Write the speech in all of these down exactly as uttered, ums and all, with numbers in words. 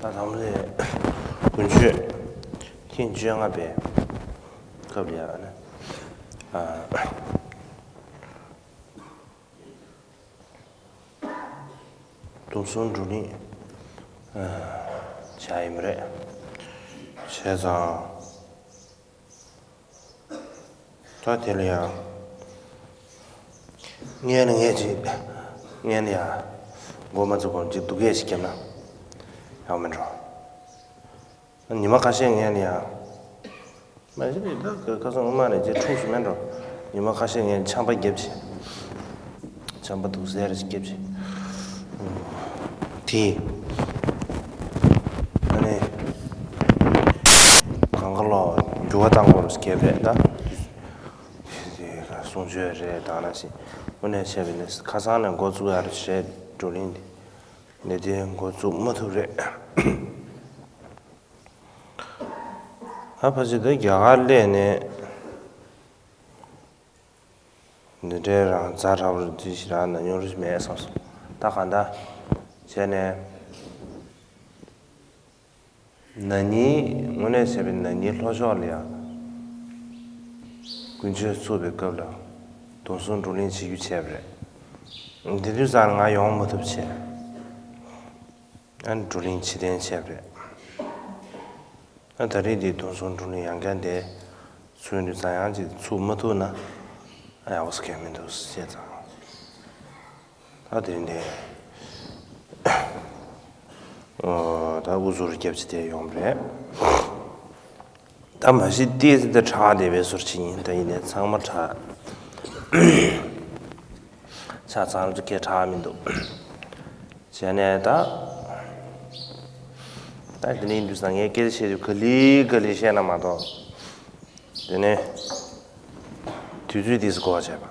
ད་དང་པོ་དེ་དགུན་ཆོས་ཐེངས་བཅོ་ལྔ་པའི་སྐབས་ལ་ཡང་ཨ་ནི། ཨ། སྡོམ་གསུམ་བགྲོ་གླེང་བྱས་ཡིན་པ་རེད། བྱས་ཙང་ད་དེ་ལ་ཡང་ངས་ནི་ངས་ཅིག་ངས་ནི་ཡང་འགོ་མ་བཙུགས་གོང་ཅིག་སྡུག་སྐད་ཅིག་བརྒྱབ་ན་ཡག་མིན་འགྲོ། ཉི་མ་ཁ་ཤས་ངས་ནི་ཡང་། མ་གཞི་ནས་ད་ཁ་སང་སྔོན་མ་ནས་རྗེས་འཁྲུངས་སུ་མེད་འགྲོ། ཉི་མ་ཁ་ཤས་ངས་ཆམ་པ་བརྒྱབ་བྱས། ཆམ་པ་དུག་སེལ་རེ་ཞིག་བརྒྱབ་བྱས། དེ། ཨ་ནི། གང་ག་ལོག་འགྱུར་བ་བཏང་དགོས་རེད་བརྒྱབ་རེད་ད། དེ་གསུང་ཆོས་རེད་ད་ན་ཞིག་དངོས་གནས་བྱས་པ་ཡིན་ན་ཁ་སང་ནས་འགོ་བཙུགས་ཡག་རེད་བྱས་བགྲོ་གླེང་འདི། ནས་དེ་འགོ་བཙུགས་མ་ཐུབ་རེད། ཨ་ཕ་ཅི་ད་རྒྱ་གར་སླེབས་ནས་འདི་འདྲའི་རང་ཛ་དྲག་པོ་འདི་ཞིག་རང་ན་མྱོང་རེ་མེད་བསམ་སོང་། ད་གང་ལྟར་བྱས་ནས་ན་ནིང་དངོས་གནས་བྱས་པའི་ན་ནིང་ལྷོ་ཕྱོགས་ལ་ཡང་དགུན་ཆོས་ཚུགས་པའི་སྐབས་ལ་སྡོམ་གསུམ་བགྲོ་གླེང་བྱེད་རྒྱུ་བྱས་པ་རེད། དེ་དུས་ཙང་ང་ཡོང་མ་ཐུབ་བྱས། ཨ་ནི་བགྲོ་གླེང་ཕྱིར་འཐེན་བྱས་པ་རེད། ཨ་ད་རེས་འདི་སྡོམ་གསུམ་བགྲོ་གླེང་ཡང་བསྐྱར་འདི་ཚུགས་དུས་ཙང་ཡང་ཅིག་ཚུགས་མ་ཐུབ་ན་ཨ་ཡག་པོ་ཟེར་མཁན་མི་འདུག་བྱས་ཙང་། ད་དེ་འདི་ཨོ་ད་དབུ་ཟུར་རྒྱབ་ཅིག་དེ་ཡོང་པ་རེད། ད་མ་གཞི་ཏོག་ཙམ་དེ་དྲག་བསྡད་པའི་ཟུར་ཅིག་ཡིན། ད་ཡིན་ནའི་ཚང་མ་དྲག་ཆ་ཚང་ལ་སྐད་དྲག་མི་འདུག་བྱས་ནས་ད། ད་དེ་ནས་ཡིན་དུས་ཙང་ངས་སྐད་ཆ་བཤད་དུས་ག་ལེ་ག་ལེ་བཤད་ན་མ་གཏོགས། དེ་ནས་དུས་ཚོད་དེ་ཚོ་འགོར་བ་བྱས་པ།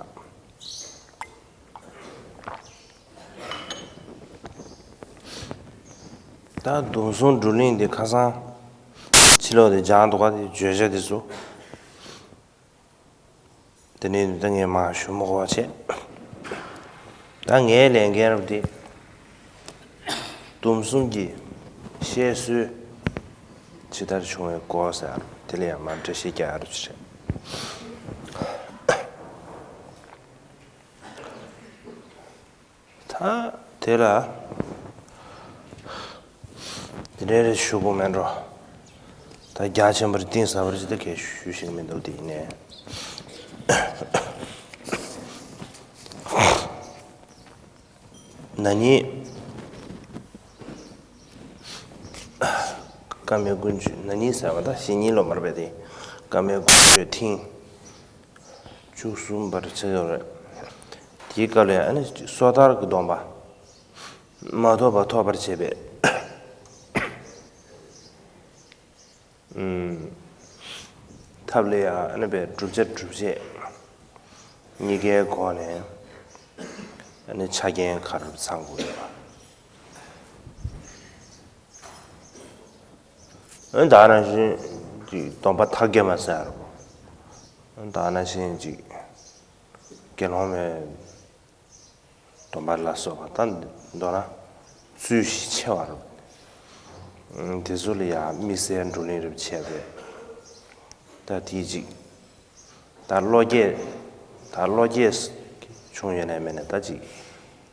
ད་སྡོམ་གསུམ་བགྲོ་གླེང་དེ་ཁ་སང་ཕྱི་ལོགས་དེ་སྦྱངས་འདུག་ག་དེ་བརྗོད་བྱ་དེ་ཚོ། དེ་ནས་ད་ངས་མར་ཞུ་མ་དགོས་པ་བྱས། ད་ངའི་ལས་འགན་རབ་དེ། སྡོམ་གསུམ་གྱི་བཤད་སྲོལ་ཇི་ལྟར་བྱུང་བའི་སྐོར་ཟེར་དེ་ལ་ཡང་མར་འགྲེལ་བཤད་རྒྱག་ཡག་རེད། ད་དེ་ལ་དེ་འདྲའི་རེ་ཞུ་དགོས་མེད་འགྲོ། ད་རྒྱ་ཆེན་པོར་གཏིང་ཟབ་པར་ཅི་ད་གས་ཞུ་ཤེས་མི་འདུག་དེ་ཡིན་ནའི། ན་ནིང་ཀརྨའི་ཀུན་སྤྱོད། ན་ནིང་ཟེར་བ་ད་གཞེས་ནིང་ལོ་མར་བས་དེ་ཀརྨའི་ཀུན་སྤྱོད་ཐེངས་བཅུ་གསུམ་པར་ཆགས་ཡོད་རེད། དེའི་སྐབས་ལ་ཡང་ཨ་ནི་སོ་ཐར་གྱི་སྡོམ་པ་མ་ཐོབ་པ་ཐོབ་པར་བྱེད་པའི་ཐབས་ལ་ཡང་ཨ་ནི་པའི་བསྒྲུབ་བྱ་སྒྲུབ་བྱེད་གཉིས་ཀའི་སྒོ་ནས་ཨ་ནི་ཆ་རྐྱེན་ག་རེ་ཚང་དགོས་ཡོད་པ། ཨ་ནི་ད་ནང་བཞིན་ཅིག་སྡོམ་པ་ཐ་གྱ་མ་ཟེར་རོ། ཨ་ནི་ད་ནང་བཞིན་ཅིག་དགེ་སློང་མའི་སྡོམ་པ་ལ་སོགས་པ་ད་མདོར་ན་ཚུལ་བཞི་ཕྱེ་བ་རུ། དེ་ཚོ་ལ་ཡང་དམིགས་བསལ་བགྲོ་གླེང་རེ་བྱས་པས། ད་དེའི་ཅིག་ད་བློ་སྐྱེད་ད་བློ་སྐྱེད་བྱུང་ཡོད་ནའི་མེད་ནའི་ད་ཅིག་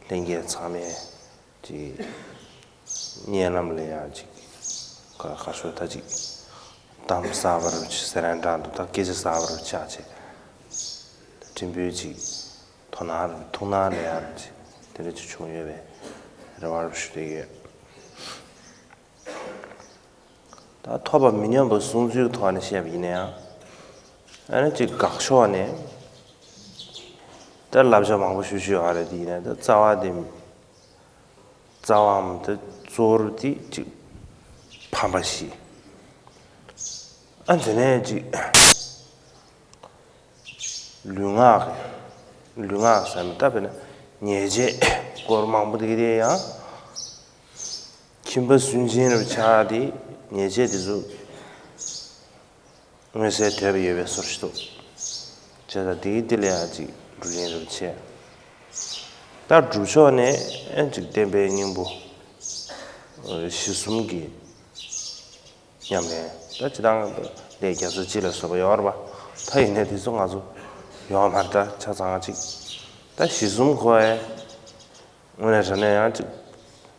ལྷན་རྒྱས་ཚང་མས་ཅིག་བརྙན་ལམ་ལ་ཡང་ཅིག་ག་ག་ཤོད་ད་ཅིག་གཏམ་གསར་པ་རུ་ཟེར་ཡང་འདྲ་འདུག་ད་སྐད་ཆ་གསར་པ་རུ་ཆགས་བྱས་ཕྲན་བུ་ཅིག་དོ་སྣང་ཐུགས་སྣང་ལ་ཡང་དེ་འདྲ་ཅིག་བྱུང་ཡོད་པའི་རེ་བ་རུ་ཞུ་བསྡད་ཡོད། ད་ཐོབ་པ་མི་ཉམས་པ་སྲུང་ཚུལ་ཐོག་ནས་བཤད་པ་ཡིན་ན་ཡང་། ཨ་ནི་ཅིག་དགག་ཕྱོགས་ནས་ད་བསླབ་བྱ་མང་པོ་ཞུ་ཞུ་ཡོད་རེད། དེ་ཡིན་ན་ད་རྩ་བ་དེ་རྩ་བའམ་ད་གཙོ་བོར་དེ་ཅིག་ཕམ་པ་བཞི། ཨ་དེ་ནས་ཅིག་ལུས་ངག་ལུས་ངག་ཟེར་ན་ད་དཔེར་ན་ཉེས་བྱས་སྐོར་མང་པོ་དེ་ག་དེ་ཡང་ཁྱིམ་པ་སུན་འབྱིན་རུ་ཆགས་ཏེ་ཉེས་བྱས་དེ་ཚོ་མངོན་གསལ་དོད་པ་ཡོད་པའི་ཟུར་ཞིག་འདུག་བྱས་ཙང་དེའི་དེ་ལ་ཡང་ཅིག་བགྲོ་གླེང་རུ་བྱས། ད་སྒྲུབ་ཕྱོགས་ནས་ཨེ་ཅིག་བསྟན་པའི་སྙིང་པོ་གཞི་གསུམ་གྱི་ ཉམས་ལེན་ད་སྤྱི་བཏང་ལས་རྒྱ་མཚོ་སྤྱི་ལ་སོགས་པ་ཡོད་རེད་པ། ད་ཡིན་ནའི་དེ་ཚོ་ང་ཚོ་ཡོད་མ་རེད། ད་ཆ་ཚང་ཅིག་ད་གཞི་གསུམ་གོ་ཨེ། དངོས་གནས་དྲང་གནས་ཡང་ཅིག་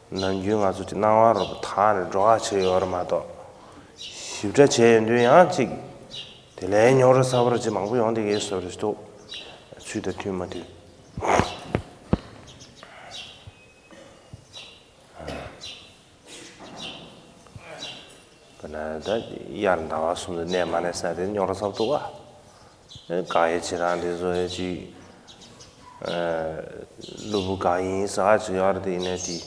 ནམ་རྒྱུན་ང་ཚོ་ཅིག་སྣང་བ་རོ་དག་ནས་འགྲོ་ཁ་བྱེད་ཡོད་རེད་མ་གཏོགས། ཞིབ་ཕྲ་བྱས་ཡོང་དུས་ཡང་ཅིག་དེ་ལས་རྙོག་དྲ་ཚ་པོ་ར་ཅིག་མང་པོ་ཡོང་བསྡད་ཀྱི་བཟོ་འདྲ་ཞིག་འདུག་ཚུལ་དང་མཐུན་མ་མཐུན། དཔེར་ན་ད་དབྱར་ཟླ་བ་གསུམ་དུ་གནས་མ་གནས་ས་དེ་རྙོག་དྲ་ཚ་པོ་འདུག་ག་ཨེ་དགག་དབྱེ་བྱེད་སྟངས་དེ་ཚོ་ཨེ་ཅིག་ཨེ་གློ་བུར་དགག་ཡིན་ཟེར་ག་ཅིག་ཡོད་རེད། དེ་ཡིན་ནའི་དེ་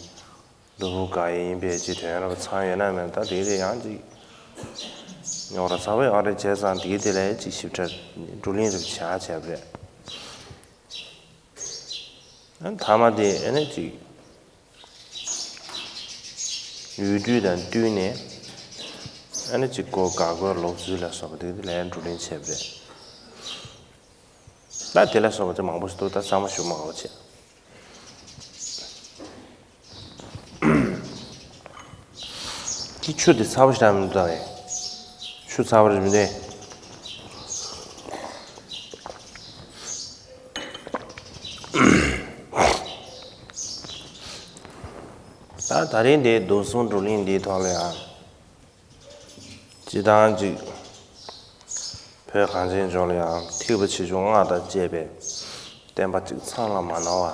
གློ་བུར་དགག་དབྱེ་ཡིན་པའི་ཅིག་དོན་རབ་ཚང་ཡོད་ན་མེད་ད་དེ་དེ་ཡང་ཅིག་རྙོག་དྲ་ཚ་པོ་ཡོད་རེད། བྱས་ཙང་དེ་དེ་ལ་ཅིག་ཞིབ་ཕྲ་བགྲོ་གླེང་རབ་བྱ་བྱས་པ་རེད། ཨ་མཐའ་མ་དེ་ཨ་ནི་ཅིག་འོས་བསྡུ་དང་བསྟུན་ནས་ཨ་ནི་ཅིག་སྒོ་འགག་སྒོའི་ལོག་འཛུལ་ལ་སོགས་པ་དེ་ལ་བགྲོ་གླེང་བྱས་པ་རེད། ད་དེ་ལ་སོགས་པ་དེ་མང་པོ་ཞིག་འདུག་ད་གཙང་མ་ཞུ་མ་དགོས་པ་བྱས། དེ་ཆུ་དེ་ཚ་པོ་ཞིག་རང་མི་འདུག་ད་ཆུ་ཚ་པོ་རེད་མི་འདུག་ད་ད་རིང་འདི་རྡོ་གསུམ་བགྲོ་གླེང་འདིའི་ཐོག་ལ་ཡང་སྤྱི་བཏང་ཅིག་བོད་གངས་ཅན་ལྗོངས་ལ་ཡང་ཐེག་པ་ཆེ་ཆུང་སྔགས་དང་བཅས་པའི་བསྟན་པ་ཅིག་ཚང་ལ་མ་ནོར་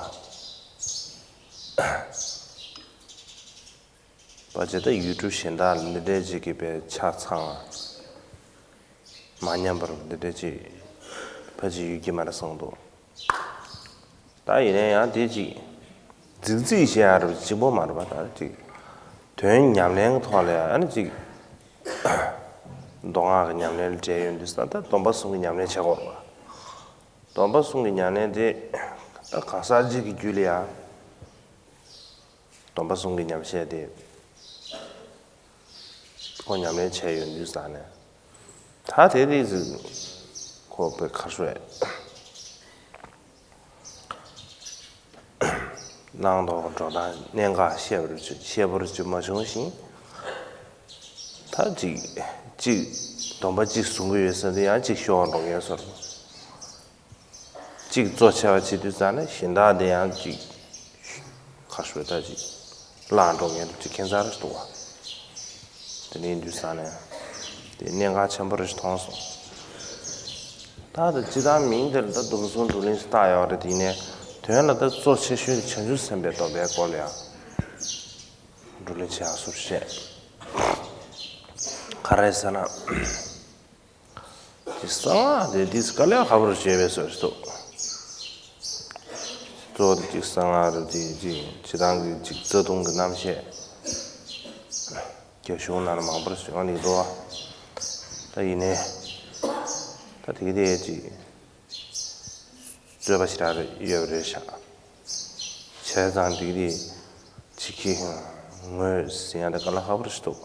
བ། པ་ཅེ་ད་ཡུལ་གྲུ་གཞན་དག་ལ་འདི་འདྲའི་ཅིག་གི་པའི་ཆ་ཚང་མ་མཉམ་པར་འདི་འདྲའི་ཅིག་ཕལ་ཆེར་ཡོད་ཀྱི་མ་རེད་བསམ་འདུག་ད་ཡིན་ན་ཡང་དེ་ཅིག་རྫིག་རྫིག་བཤད་ཡ་རེད་གཅིག་པོ་མ་རེད་པ། ད་ཅིག་དོན་ཉམས་ལེན་གྱི་ཐོག་ལ་ཡང་ཨ་ནི་ཅིག་མདོ་སྔགས་ཀྱི་ཉམས་ལེན་ལ་འབྲེལ་ཡོད་དུས་ཙང་ད་སྡོམ་པ་གསུམ་གྱི་ཉམས་ལེན་བྱེད་དགོས་རེད་པ། སྡོམ་པ་གསུམ་གྱི་ཉམས་ལེན་དེ་ད་གང་ཟག་གཅིག་གི་རྒྱུད་ལ་ཡང་སྡོམ་པ་གསུམ་གྱི་ཉམས་བཞེས་དེ་ཁོ་ཉམས་ལེན་བྱས་ཡོད་དུས་ཙང་ནས་ད་དེ་དེ་ཚོ་ཁོ་པའི་ཁ་ཧྲུ་བས་བླང་དོར་འགྲོ་སྟངས་གནད་འགག་ཤེས་པར་བྱེད་ཤེས་པར་བྱེད་མ་བྱུང་ཞིང་། ད་ཅིག་ཅིག་སྡོམ་པ་གཅིག་བཟུང་གི་ཡོད་ས་དེ་ཡང་ཅིག་ཤོར་འགྲོ་མཁན་བཟོ་འདྲ། གཅིག་གཙོ་ཆེ་བ་བྱེད་དུས་ཙང་ནས་གཞན་དག་དེ་ཡང་གཅིག་ཁ་ཤོད་ལྟ་ཅིག་བརླག་འགྲོ་མཁན་དེ་ཅིག་ཁྱད་མཚར་རེ་འདུག་བ། དེ་འདྲ་ཡིན་དུས་ཙང་ནས་དེ་གནད་འགག་ཆེན་པོ་རེ་ཞིག་མཐོང་སོང་། ད་ལྟ་སྤྱི་བཏང་མིང་དེར་ད་སྡོམ་གསུམ་བགྲོ་གླེང་ཞིག་བཏགས་ཡོད་རེད། དེ་ཡིན་ནའི་དོན་ལ་ད་གཙོ་ཆེ་ཤོས་དེ་བྱང་ཆུབ་སེམས་དཔའི་སྡོམ་པའི་སྐོར་ལ་ཡང་བགྲོ་གླེང་བྱེད་ཡག་སུ་བཤད་ག་རེ་ཟེར་ན། དེ་གསང་སྔགས་དེ་དེ་དཀའ་ལས་ཁག་པོ་རེ་བྱས་པའི་བཟོ་ཞིག་འདུག་གཙོ་བོ་དེ་གཅིག་གསང་སྔགས་རེད། དེ་གཅིག་སྤྱི་བཏང་གི་གཅིག་རྩ་ལྟུང་གི་རྣམ་བཤད་རྒྱ་གཞུང་ནང་ལ་མང་པོ་རེ་བྱུང་བ་འདུག་ད་ཡིན་ནའི་ད་དེ་གི་དེ་གཅིག་རྩོད་པ་ཞེ་དྲག་རེ་ཡོད་པ་རེད་ཤག་བྱས་ཙང་འདི་གི་ཕྱི་ཁྱི་ངོས་ཟིན་ཡ་དེ་དཀའ་ལས་ཁག་པོ་ཞིག་འདུག་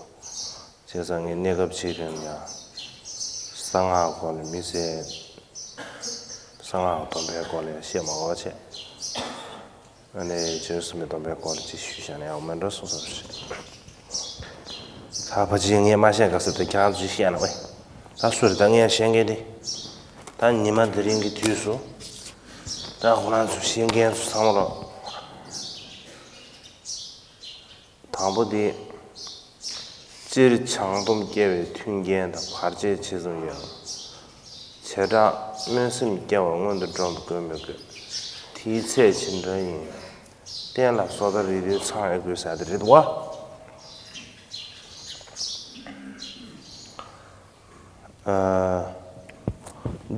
བྱས་ཙང་ངས་གནས་སྐབས་ཕྱི་རིམ་ཡང་གསང་སྔགས་སྐོར་ནས་མི་ཚེ་གསང་སྔགས་སྡོམ་པའི་སྐོར་ལ་ཡང་བཤད་མ་དགོས་པ་བྱས། ཨ་ནི་བྱང་ཆུབ་སེམས་དཔའི་སྡོམ་པའི་སྐོར་ལ་ཅིག་ཞུས་བཞག་ན་ཡག་མེད་འགྲོ་གསུངས་སོང་ཞེས། ད་ཕལ་ཆེར་ངས་མ་བཤད་ག་ཟེར་ཏེ་ཁྱེད་རང་ཚོས་བཤད་ན་བས། ད་སུ་རེད་ད་ངས་བཤད་མཁན་དེ། ད་ཉི་མ་དེ་རིང་གི་དུས་སུ། ད་ཁོ་རང་ཚོས་བཤད་མཁན་ཚོ་ཚང་མ་ལོ། དང་པོ་དེ། སྤྱིར་བྱང་སྡོམ་སྐྱེ་བའི་མཐུན་རྐྱེན་དང་བར་ཆད་ཆེ་ཆུང་ཡོད། བྱེ་བྲག་སྨོན་སེམས་སྐྱེ་བ་སྔོན་དུ་འགྲོ་དགོས་མི་དགོས། དེའི་ཚད་ཇི་འདྲ་ཡིན། རྟེན་ལ་སོ་ད་རེ་རེ་ཚང་ཡོད་དགོས་ཟེར་དེ་རེད་བ།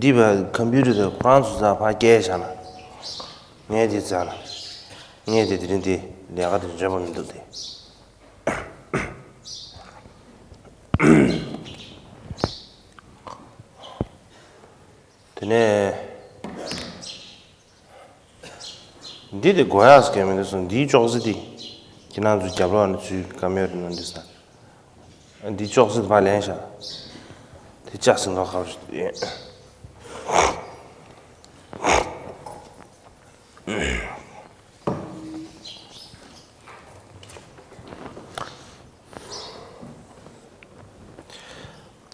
འདི་བ་ཀམ་པུ་ཊར་དེ་ཁོ་རང་ཚོ་ཚ་ཕ་སྐྱེལ་བཞག་ན། ངས་དེ་ཚ་ན། ངས་དེ་དེ་རིང་དེ་ལས་ཀ་དེ་འཇོན་པོ་མི་འདུག་དེ། དེ་ནས། འདི་དེ་དགོས་ཡག་ཟེར་མཁན་མི་འདུག་སོང་། འདིའི་ཅོག་ཙེ་འདི། ཁྱེད་རང་ཚོའི་རྒྱབ་ལོགས་ནས་ཚུར་ཀ་མེ་ར་ནང་འདི་ས། འདིའི་ཅོག་ཙེ་དེ་ཕར་ལེན་ཤག་དེ་ལྕགས་སྲིན་ཐོག་ཁ་ཡིན།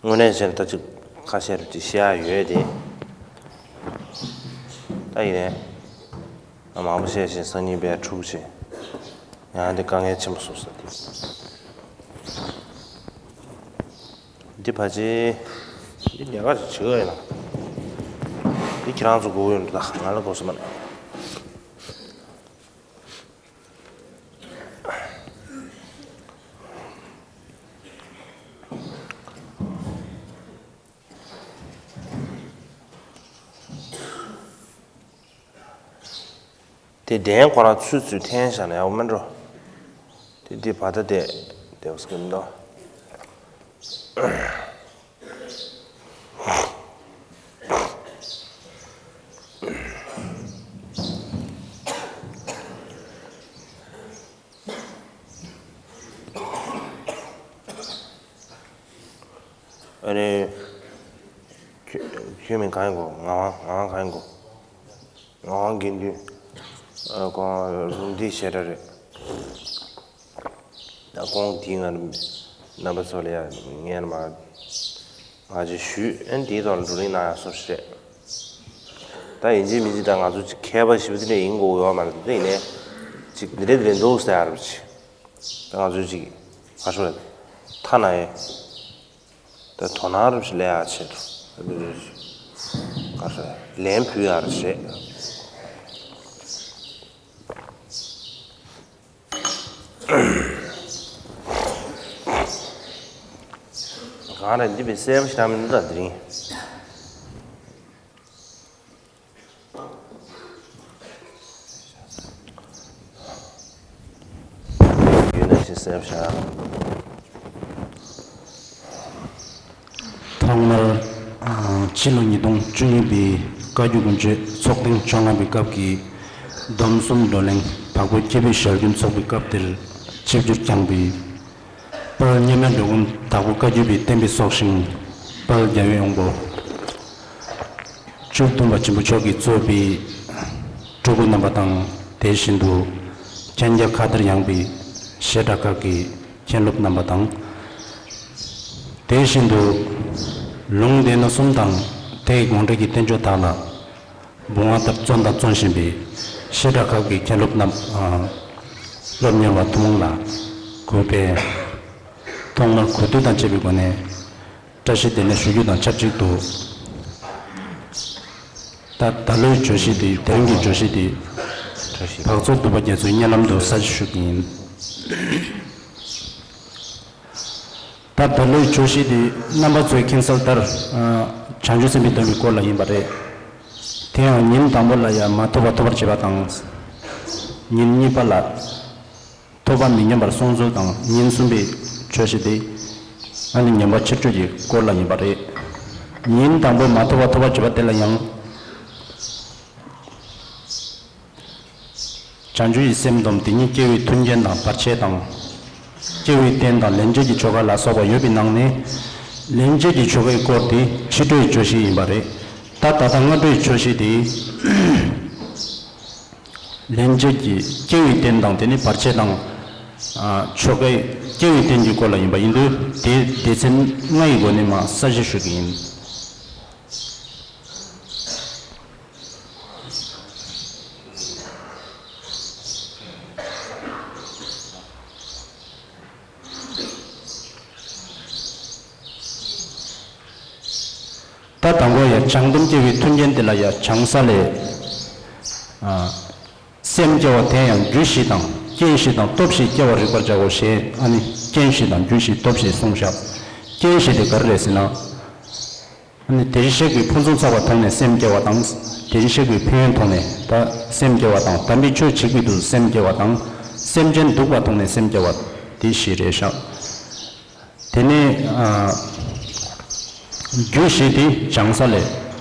དངོས་གནས་བྱས་ན་ད་ཅིག་ཁ་ཤས་རུ་ཅིག་བཤད་ཡ་ཡོད་དེ། ད་ཡིན་ནའི། མང་པོ་བཤད་བཞིན་སང་ཉིན་པའི་ཕྲུ་གུ་བྱས། ཡང་འདི་དཀའ་ངལ་ཆེན་པོ་བཟོ་ས་དེ། འདི་ཕལ་ཆེར། འདི་ཉག་ག་ཞིག་བྱེད་ཡོད་ན། འདི་ཁྱེད་རང་ཚོ་དགོས་ཡོད་འདུག་ད་ང་ལ་དགོས་ས་མ་རེད། དེ་གདན་ཁོ་རང་ཚུར་ཚུར་འཐེན་བཞག་ན་ཡག་པོ་མིན་འགྲོ། དེ་དེ་བ་ད་དེ་དེ་བ་སྐད་མི་འདུག་ཨ་ནི། ཁྱོད་ཁྱོད་མིང་གང་ཡིན་གོ་ང་དབང་ང་དབང་གང་ཡིན་གོ་ང་དབང་དགེ་འདུན། ཨ་ཁོང་རུམ་བཏེག་བཤད་གྲྭ་རེད། ད་ཁོང་དེའི་ང་རྣམ་པ་ཚོ་ལ་ཡ་ངས་མ་ང་ཅིག་ཞུས་ཨ་ནི་དེའི་ཐོག་ལ་བགྲོ་གླེང་གནང་ཡ་སོགས་ཞིག་རེད། ད་ཡིན་གཅིག་མིན་གཅིག་ད་ང་ཚོ་ཅིག་མཁས་པ་ཞེ་པོ་དེ་འདྲ་ཡིན་དགོས་ཡོད་མ་རེད་དེ་ཡིན་ནའི། ཅིག་འདི་འདྲ་འདི་འདྲ་འདུག་ཟེར་ཡ་རེད་ཅིག་ད་ང་ཚོས་ཅིག་ཁ་ཤོར་ཐ་ན་ཡོད། ད་དོ་སྣང་རུ་ཞིག་ལས་ཡག་ཆེད་དུ་ཨ་ནི་ག་རེ་ལན་ཕུལ་ཡག་རེད། གང་རེད་འདི་བས་གསལ་པོ་ཞིག་བཏང་མི་འདུག་ད་དེ་རིང་། ཡོད་ན་ཞེས་གསལ་བཤད། ཐོག་མར། ཕྱི་ལོ་ཉིས་སྟོང་བཅུ་གཉིས་པའི་བཀའ་བརྒྱུད་ཀུན་སྤྱོད་ཚོགས་ཐེངས་བཅོ་ལྔ་པའི་སྐབས་ཀྱི་སྡོམ་གསུམ་བགྲོ་གླེང་དྭགས་པོའི་སྐྱེས་བུའི་ཞལ་རྒྱུན་ཚོགས་པའི་སྐབས་དེར་ཆིབས་བསྒྱུར་བསྐྱངས་པའི། དཔལ་མཉམ་མེད་འགྲོ་མགོན་དྭགས་པོ་བཀའ་བརྒྱུད་པའི་བསྟན་པའི་སྲོག་ཤིང་དཔལ་རྒྱལ་བའི་དབང་པོ་བཅུ་བདུན་པ་ཆེན་པོ་མཆོག་གིས་གཙོས་པའི་སྤྲུལ་སྐུ་རྣམ་པ་དང་དེ་བཞིན་དུ་མཁྱེན་རྒྱ་ཁ་བརྡར་ཡངས་པའི་བཤད་གྲྭ་ཁག་གི་མཁན་སློབ་རྣམ་པ་དང་། དེ་བཞིན་དུ་ལུང་སྡེ་སྣོད་གསུམ་དང་དེའི་དགོངས་འགྲེལ་གྱི་བསྟན་བཅོས་དག་ལ། བུང་བ་ལྟར་བརྩོན་དང་བརྩོན་བཞིན་པའི་བཤད་གྲྭ་ཁག་གི་མཁན་སློབ་རྣམས། སློབ་གཉེར་བ་ཐུན་མོང་ལ་གུས་པས་ཐོག་མར་གུས་འདུད་དང་བཅས་པའི་སྒོ་ནས་བཀྲ་ཤིས་བདེ་ལེགས་ཞུ་རྒྱུ་དང་ཆབས་ཅིག་ཏུ། ད་ད་ལོའི་བརྗོད་གཞི་དེ་དེ་རིང་གི་བརྗོད་གཞི་དེ་འཕགས་ཚོགས་འདུས་པ་རྒྱ་མཚོའི་སྙན་ལམ་དུ་གསལ་བཤད་ཞུ་གི་ཡིན། ད་ད་ལོའི་བརྗོད་གཞི་འདི་རྣམ་པ་ཚོས་མཁྱེན་གསལ་ལྟར། བྱང་ཆུབ་སེམས་དཔའི་སྡོམ་པའི་སྐོར་ལ་ཡིན་པ་རེད། དེ་ཡང་ཉིན་དང་པོ་ལ་ཡང་མ་ཐོབ་པ་ཐོབ་པར་བྱེད་པ་དང་། ཉིན་གཉིས་པ་ལ་ཐོབ་པ་མི་ཉམས་པར་སྲུང་ཚུལ་དང་ཉིན་གསུམ་པའི་བརྗོད་གཞི་འདི་ཨ་ནི་ཉམས་པ་ཕྱིར་བཅོས་ཀྱི་སྐོར་ལ་ཡིན་པ་རེད། ཉིན་དང་པོ་མ་ཐོབ་པ་ཐོབ་པར་བྱེད་པ་དེ་ལ་ཡང་། བྱང་ཆུབ་ཀྱི་སེམས་སྡོམ་དེ་ཉིད་སྐྱེ་བོའི་མཐུན་རྐྱེན་དང་བར་ཆད་དང་། སྐྱེ་བོའི་རྟེན་དང་ལན་ཆད་ཀྱི་ཆོ་ག་ལ་སོགས་པ་ཡོད་པའི་ནང་ནས། ལན་ཆད་ཀྱི་ཆོ་གའི་སྐོར་དེ་ཕྱི་དྲོའི་བརྗོད་གཞི་ཡིན་པ་རེད། ད་ད་ལྟ་སྔ་དྲོའི་བརྗོད་གཞི་དེ། ལན་ཆད་ཀྱི་སྐྱེ་བོའི་རྟེན་དང་དེ་ནི་བར་ཆད་དང་། ཆོ་གའི་སྐྱེ་བོའི་རྟེན་གྱི་སྐོར་ལ་ཡིན་པ་ཡིན་དུས་དེ་སྡེ་ཚན་ལྔ་ཡི་སྒོ་ནས་མར་གསལ་བཤད་ཞུ་གི་ཡིན། ད་དང་པོ་ཡང་བྱང་སྡོམ་སྐྱེ་བོའི་མཐུན་རྐྱེན་དེ་ལ་ཡང་བྱང་ས་ལས། སེམས་སྐྱེ་བ་དེ་ཡང་རྒྱུ་བཞི་དང་རྐྱེན་བཞི་དང་སྟོབས་བཞིས་སྐྱེ་བར་རིགས་པར་བྱའོ་ཞེས་ཨ་ནི་རྐྱེན་བཞི་དང་རྒྱུ་བཞི་སྟོབས་བཞི་གསུངས་བཞག་རྐྱེན་བཞི་དེ་ག་རེ་རེད་ཟེར་ན། ཨ་ནི་དེ་བཞིན་གཤེགས་པའི་ཕུན་སུམ་ཚོགས་པ་མཐོང་ནས་སེམས་སྐྱེ་བ་དང་། དེ་བཞིན་གཤེགས་པའི་ཕན་ཡོན་མཐོང་ནས་ད་སེམས་སྐྱེ་བ་དང་དམ་པའི་ཆོས་བྱེད་ཀྱི་དུས་སེམས་སྐྱེ་བ་དང་། སེམས་ཅན་སྡུག་པ་མཐོང་ནས་སེམས་སྐྱེ་བ་དེ་བཞི་རེད་བཞག་དེ་ནས་ཨ། རྒྱུ་བཞི་དེ་བྱང་ས་ལས།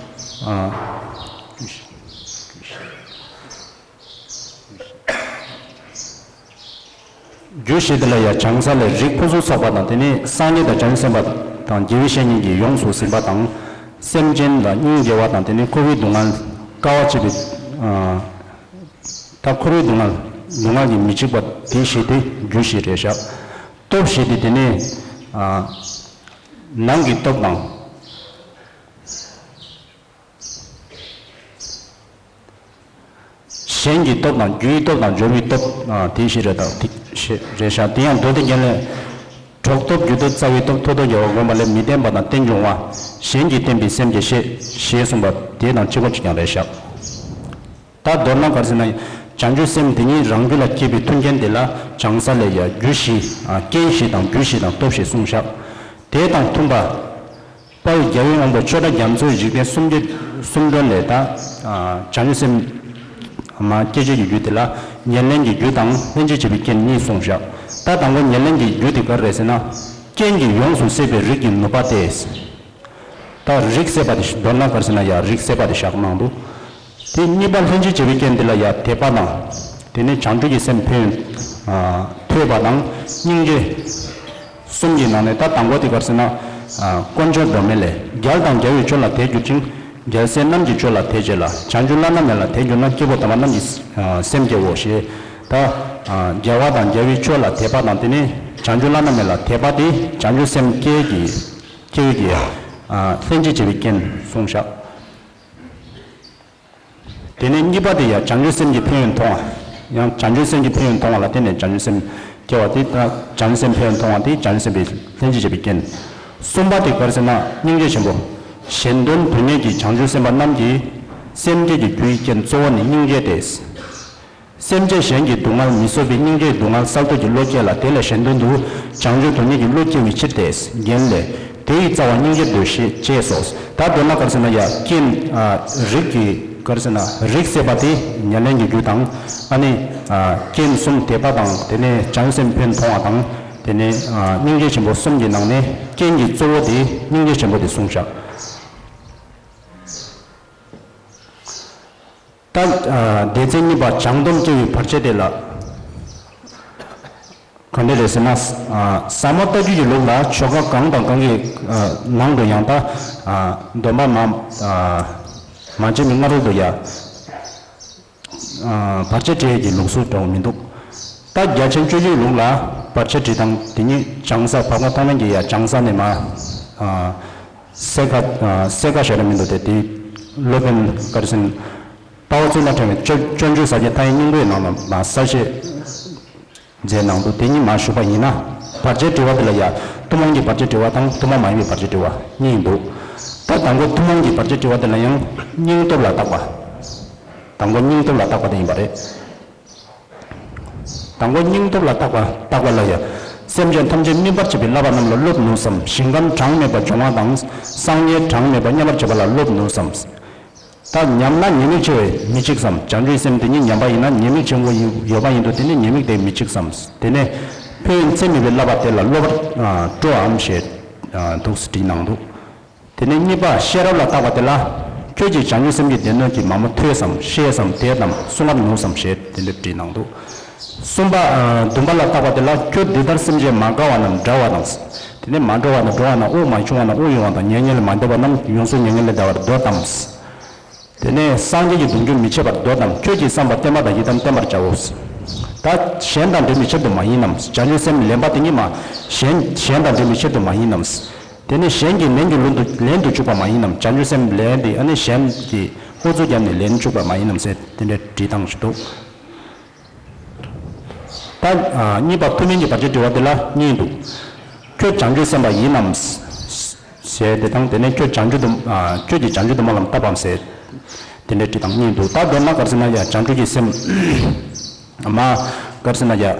ཨ། རྒྱུ་བཞི་དེ་ལ་ཡང་བྱང་ས་ལས་རིགས་ཕུན་སུམ་ཚོགས་པ་དང་དེ་ནས་སངས་རྒྱས་དང་བྱང་ཆུབ་སེམས་དཔའ་དང་དགེ་བའི་བཤེས་གཉེན་གྱིས་ཡོངས་སུ་ཟིན་པ་དང་། སེམས་ཅན་ལ་སྙིང་རྗེ་བ་དང་དེ་ནས་འཁོར་བའི་སྡུག་བསྔལ་དཀའ་བ་སྤྱད་པའི། ད་འཁོར་བའི་སྡུག་བསྔལ་སྡུག་བསྔལ་གྱིས་མི་འཇིགས་པ་དེ་བཞི་དེ་རྒྱུ་བཞི་རེད་བཞག་སྟོབས་བཞི་དེ་དེ་ནས། ནང་གི་སྟོབས་དང་། གཞན་གྱི་སྟོབས་དང་། རྒྱུའི་སྟོབས་དང་། འབྱོར་བའི་སྟོབས། ཨ། དེ་བཞི་རེད་དང་། དེ་བཞི་རེད་ཤག་དེ་ཡང་མདོ་སྡེ་རྒྱན་ལས། གྲོགས་སྟོབས་རྒྱུ་སྟོབས་རྩ་བའི་སྟོབས། མཐུ་སྟོབས་རྒྱལ་བ་བསྒོམ་པ་ལས། མི་བརྟན་པ་དང་བརྟན་འབྱུང་བ། གཞན་གྱིས་བརྟན་པའི་སེམས་ཀྱི་གཤིས། ཞེས་གསུངས་པ་དེ་དང་གཅིག་པ་གཅིག་རྐྱང་རེད་ཤག་ད་མདོར་ན་ག་རེ་ཟེར་ན། བྱང་ཆུབ་སེམས་དེ་ཉིད་རང་རྒྱུད་ལ་སྐྱེས་པའི་མཐུན་རྐྱེན་དེ་ལ་བྱང་ས་ལས་ཡ་རྒྱུ་བཞི། ཨ། རྐྱེན་བཞི་དང་། རྒྱུ་བཞི་དང་སྟོབས་བཞི་གསུངས་ཤག་དེ་དང་མཐུན་པ། དཔལ་རྒྱལ་བའི་དབང་པོ་ཆོས་གྲགས་རྒྱ་མཚོས་འཇིག་རྟེན་གསུམ་གྱི་གསུམ་གྲོལ་ལས་ད། ཨ། བྱང་ཆུབ་སེམས་མ་སྐྱེ་བྱེད་ཀྱི་རྒྱུ་དེ་ལ་ཉེར་ལེན་གྱི་རྒྱུ་དང་ལྷན་ཅིག་བྱེད་པའི་རྐྱེན་གཉིས་གསུངས་ཤག་ད་དང་པོ་ཉེར་ལེན་གྱི་རྒྱུ་དེ་ག་རེ་རེད་ཟེར་ན། རྐྱེན་གྱིས་ཡོངས་སུ་བསྲེགས་པའི་རིགས་ཀྱི་ནུས་པ་སྟེ། ད་རིགས་བསྲེགས་པ་དེ་མདོར་ན་ག་རེ་ཟེར་ན། ཡ། རིགས་བསྲེགས་པ་དེ་བཞག་གནང་འདུག་དེ་གཉིས་པ་ལྷན་ཅིག་བྱེད་པའི་རྐྱེན་དེ་ལ་ཡ་དད་པ་དང་། དེ་ནས་བྱང་ཆུབ་ཀྱི་སེམས་ཕན་ཡོན། ཨ། ཐོས་པ་དང་སྙིང་རྗེ། གསུམ་གྱི་ནང་ནས་ད་དང་པོ་དེ་ག་རེ་ཟེར་ན། ཨ། དཀོན་མཆོག་སྒྲོལ་མ་ལས། རྒྱལ་དང་རྒྱལ་བའི་མཆོག་ལ་དད་གྱུར་ཅིང་། རྒྱལ་སྲས་རྣམས་ཀྱི་མཆོག་ལ་དད་བྱེད་ལ། བྱང་ཆུབ་བླ་ན་མེད་ལ་དད་གྱུར་ན། སྐྱེས་བུ་དམ་པ་རྣམས་ཀྱི། ཨ། སེམས་སྐྱེའོ་ཞེས། ད། ཨ། རྒྱལ་བ་དང་རྒྱལ་བའི་མཆོག་ལ་དད་པ་དང་། དེ་ནས་བྱང་ཆུབ་བླ་ན་མེད་ལ་དད་པ་དེ་བྱང་ཆུབ་སེམས་སྐྱེ་གི་སྐྱེ་བའི་གི། ཨ། ལྷན་ཅིག་བྱེད་པའི་རྐྱེན་གསུངས་ཤག་དེ་ནས་གཉིས་པ་དེ་ཡང་བྱང་ཆུབ་སེམས་ཀྱི་ཕན་ཡོན་མཐོང་བ། ཡང་བྱང་ཆུབ་སེམས་ཀྱི་ཕན་ཡོན་མཐོང་བ་ལ་བརྟེན་ནས་བྱང་ཆུབ་སེམས་སྐྱེ་བ་དེ། ད་བྱང་ཆུབ་སེམས་ཕན་ཡོན་མཐོང་བ་དེ་བྱང་ཆུབ་སེམས་དཔའི་ལྷན་ཅིག་བྱེད་པའི་རྐྱེན། གསུམ་པ་དེ་ག་རེ་ཟེར་ན། སྙིང་རྗེ་ཆེན་པོ། གཞན་དོན་དོན་གཉེར་གྱི་བྱང་ཆུབ་སེམས་དཔའ་རྣམས་ཀྱི་སེམས་བསྐྱེད་ཀྱི་རྒྱུ་ཡི་རྐྱེན་གཙོ་བོ་ནི་སྙིང་རྗེ་སྟེ། སེམས་ཅན་གཞན་གྱི་སྡུག་བསྔལ་མི་བཟོད་པའི་སྙིང་རྗེའི་སྡུག་བསྔལ་གསལ་རྟོགས་ཀྱི་བློ་སྐྱེ་ལ། དེ་ལས་གཞན་དོན་དུ་བྱང་ཆུབ་དོན་གཉེར་གྱི་བློ་སྐྱེ་བའི་ཕྱིར་ཏེ། རྒྱན་ལས། དེ་ཡི་རྩ་བ་སྙིང་རྗེར་འདོད་ཞེས་བྱས་སོ། ད་མདོར་ན་ག་རེ་ཟེར་ན། ཡ། རྐྱེན། ཨ། རིགས་ཀྱི་ག་རེ་ཟེར་ན། རིགས་བསྲེགས་པ་དེ་ཉེར་ལེན་གྱི་རྒྱུ་དང་། ཨ་ནི། ཨ། རྐྱེན་གསུམ་དད་པ་དང་། དེ་ནས་བྱང་སེམས་ཕན་མཐོང་བ་དང་། དེ་ནས། ཨ། སྙིང་རྗེ་ཆེན་པོ་གསུམ་གྱི་ནང་ནས་རྐྱེན་གྱི་གཙོ་བོ་དེ་སྙིང་རྗེ་ཆེན་པོ་དེ་གསུངས་བཞག་ད། ཨ། སྡེ་ཚན་གཉིས་པ་བྱང་སྡོམ་སྐྱེ་བའི་བར་ཆད་དེ་ལ། ག་འདྲ་རེད་ཟེར་ན། ཨ། ཟབ་མོ་ལྟ་བརྒྱུད་ཀྱི་ལུགས་ལ་ཆོ་ག་གང་དང་གང་གི། ཨ། ནང་དུ་ཡང་ད། ཨ། སྡོམ་པ་མ། ཨ། མ་བྱས་པའི་སྔ་རོལ་དུ་ཡ། ཨ། བར་ཆད་སྤྲད་ཀྱི་ལུགས་སྲོལ་འདྲ་བོ་མི་འདུག་ད་རྒྱ་ཆེན་སྤྱོད་བརྒྱུད་ལུགས་ལ་བར་ཆད་སྤྲད་སྟངས་དེ་ཉིད་བྱང་ས་བབ་ལྔ་ཐོག་མེད་ཀྱི་ཡ་བྱང་ས་ནས་མར། ཨ། སེ་ཁ། ཨ། སེ་ཁ་ཞེ་དྲག་མི་འདུག་སྟེ། དེ་སློབ་དཔོན་ག་རེ་ཟེར་ན། དཔའ་བོ་གཙུག་ལག་ཕྲེང་བའི་སྤྱོད་སྤྱོད་འཇུག་ཟབ་རྒྱས་ཐག་ཉེ་སྙིང་པོའི་ནང་ལ་མར་གསལ་བཤད་མཛད་གནང་འདུག་དེ་ཉིད་མར་ཞུས་པ་ཡིན་ན། བར་ཆད་དྲི་བ་དེ་ལ་ཡ། ཐུན་མོང་གི་བར་ཆད་དྲི་བ་དང་ཐུན་མོང་མ་ཡིན་པའི་བར་ཆད་དྲི་བ་གཉིས་འདུག་ད་དང་པོ་ཐུན་མོང་གི་བར་ཆད་དྲི་བ་དེ་ལ་ཡང་སྙིང་སྟོབས་ལ་བརྟག་པ། དང་པོ་སྙིང་སྟོབས་ལ་བརྟག་པ་དེ་ཡིན་པ་རེད། དང་པོ་སྙིང་སྟོབས་ལ་བརྟག་པ། བརྟག་པ་ལ་ཡ། སེམས་ཅན་ཐམས་ཅད་སྨིན་པར་བྱེད་པའི་བསླབ་པ་རྣམས་ལ་སློབ་ནུས་སམ། ཞིང་ཁམས་གྲངས་མེད་པ་སྦྱོང་བ་དང་། སངས་རྒྱས་གྲངས་མེད་པ་མཉམ་པར་བྱེད་པ་ལ་སློབ་ནུས་སམ། ད་ཉམས་ན་ཉེས་དམིགས་ཆེ་བས་མི་འཇིགས་སམ། བྱང་ཆུབ་སེམས་དེ་ཉིད་ཉམས་པ་ཡིན་ན་ཉེས་དམིགས་ཆེན་པོ་ཡོད་པ་ཡིན་དུས་དེ་ནི་ཉེས་དམིགས་དེ་མི་འཇིགས་སམ། དེ་ནས་ཕན་ཡོན་ཚད་མེད་པའི་བསླབ་པ་དེ་ལ་སློབ་པར་སྤྲོའམ་ཞེས་འདུག་སེ་བྲིས་གནང་འདུག་དེ་ནས་གཉིས་པ་ཤེས་རབ་ལ་བརྟག་པ་དེ་ལ། ཁྱོད་ཀྱིས་བྱང་ཆུབ་སེམས་ཀྱི་སྡེ་སྣོད་ཀྱི་མ་མོ་ཐོས་སམ། ཤེས་སམ། དད་དམ། བསྲུང་བར་ནུས་སམ་ཞེས་དེ་འདྲ་བྲིས་གནང་འདུག་གསུམ་པ། ཨ། འདུན་པ་ལ་བརྟག་པ་དེ་ལ། ཁྱོད་འདི་ལྟར་སེམས་ཅན་མ་དགའ་བ་རྣམས་འདྲ་བ་དང་། དེ་ནས་མ་འགྲོ་བ་ན་འགྲོ་བ་ན་དབུགས་མ་ཕྱུང་བ་ན་དབུགས་དབྱུང་བ་དང་། མྱ་ངན་ལས་མ་འདས་པ་རྣམས་ཡོངས་སུ་མྱ་ངན་ལས་འདའ་བར་འདོད་དམ། དེ་ནས་སངས་རྒྱས་ཀྱི་གདུང་རྒྱུད་མི་ཕྱེད་པར་འདོད་དམ། ཁྱོད་ཀྱི་བསམ་པ་བརྟན་པ་དང་ཡི་དམ་བརྟན་པར་བྱའོ། ད་གཞན་དང་འབྲེལ་བའི་ཕྱིར་དུ་མ་ཡིན་ནམ། བྱང་ཆུབ་སེམས་ལེན་པ་དེ་ཉིད་མ། གཞན་གཞན་དང་འབྲེལ་བའི་ཕྱིར་དུ་མ་ཡིན་ནམ། དེ་ནས་གཞན་གྱི་ལན་གྱི་ལུང་དུ་ལན་དུ་འཇུག་པ་མ་ཡིན་ནམ། བྱང་ཆུབ་སེམས་ལན་དེ་ཨ་ནི་གཞན་གྱི་ཨུ་ཚུགས་བརྒྱབ་ནས་ལན་འཇུག་པ་མ་ཡིན་ནམ་ཟེར་དེ་འདྲའི་བྲིས་སྟངས་ཤིག་འདུག་ད། ཨ། གཉིས་པ་ཐུན་མིན་གྱི་བར་ཆད་དྲི་བ་དེ་ལ་གཉིས་འདུག་ཁྱོད་བྱང་ཆུབ་སེམས་དཔའ་ཡིན་ནམ། ཞེས་དེ་དང་། དེ་ནས་ཁྱོད་བྱང་ཆུབ་ཏུ། ཨ། ཁྱོད་ཀྱིས་བྱང་ཆུབ་ཏུ་སྨོན་ལམ་བཏབ་བམ་ཟེར། དེ་འདྲའི་དྲི་སྟངས་གཉིས་འདུག་ད་མདོར་ན་ག་རེ་ཟེར་ན་ཡ། བྱང་ཆུབ་ཀྱི་སེམས། མ། ག་རེ་ཟེར་ན་ཡ། ཨ།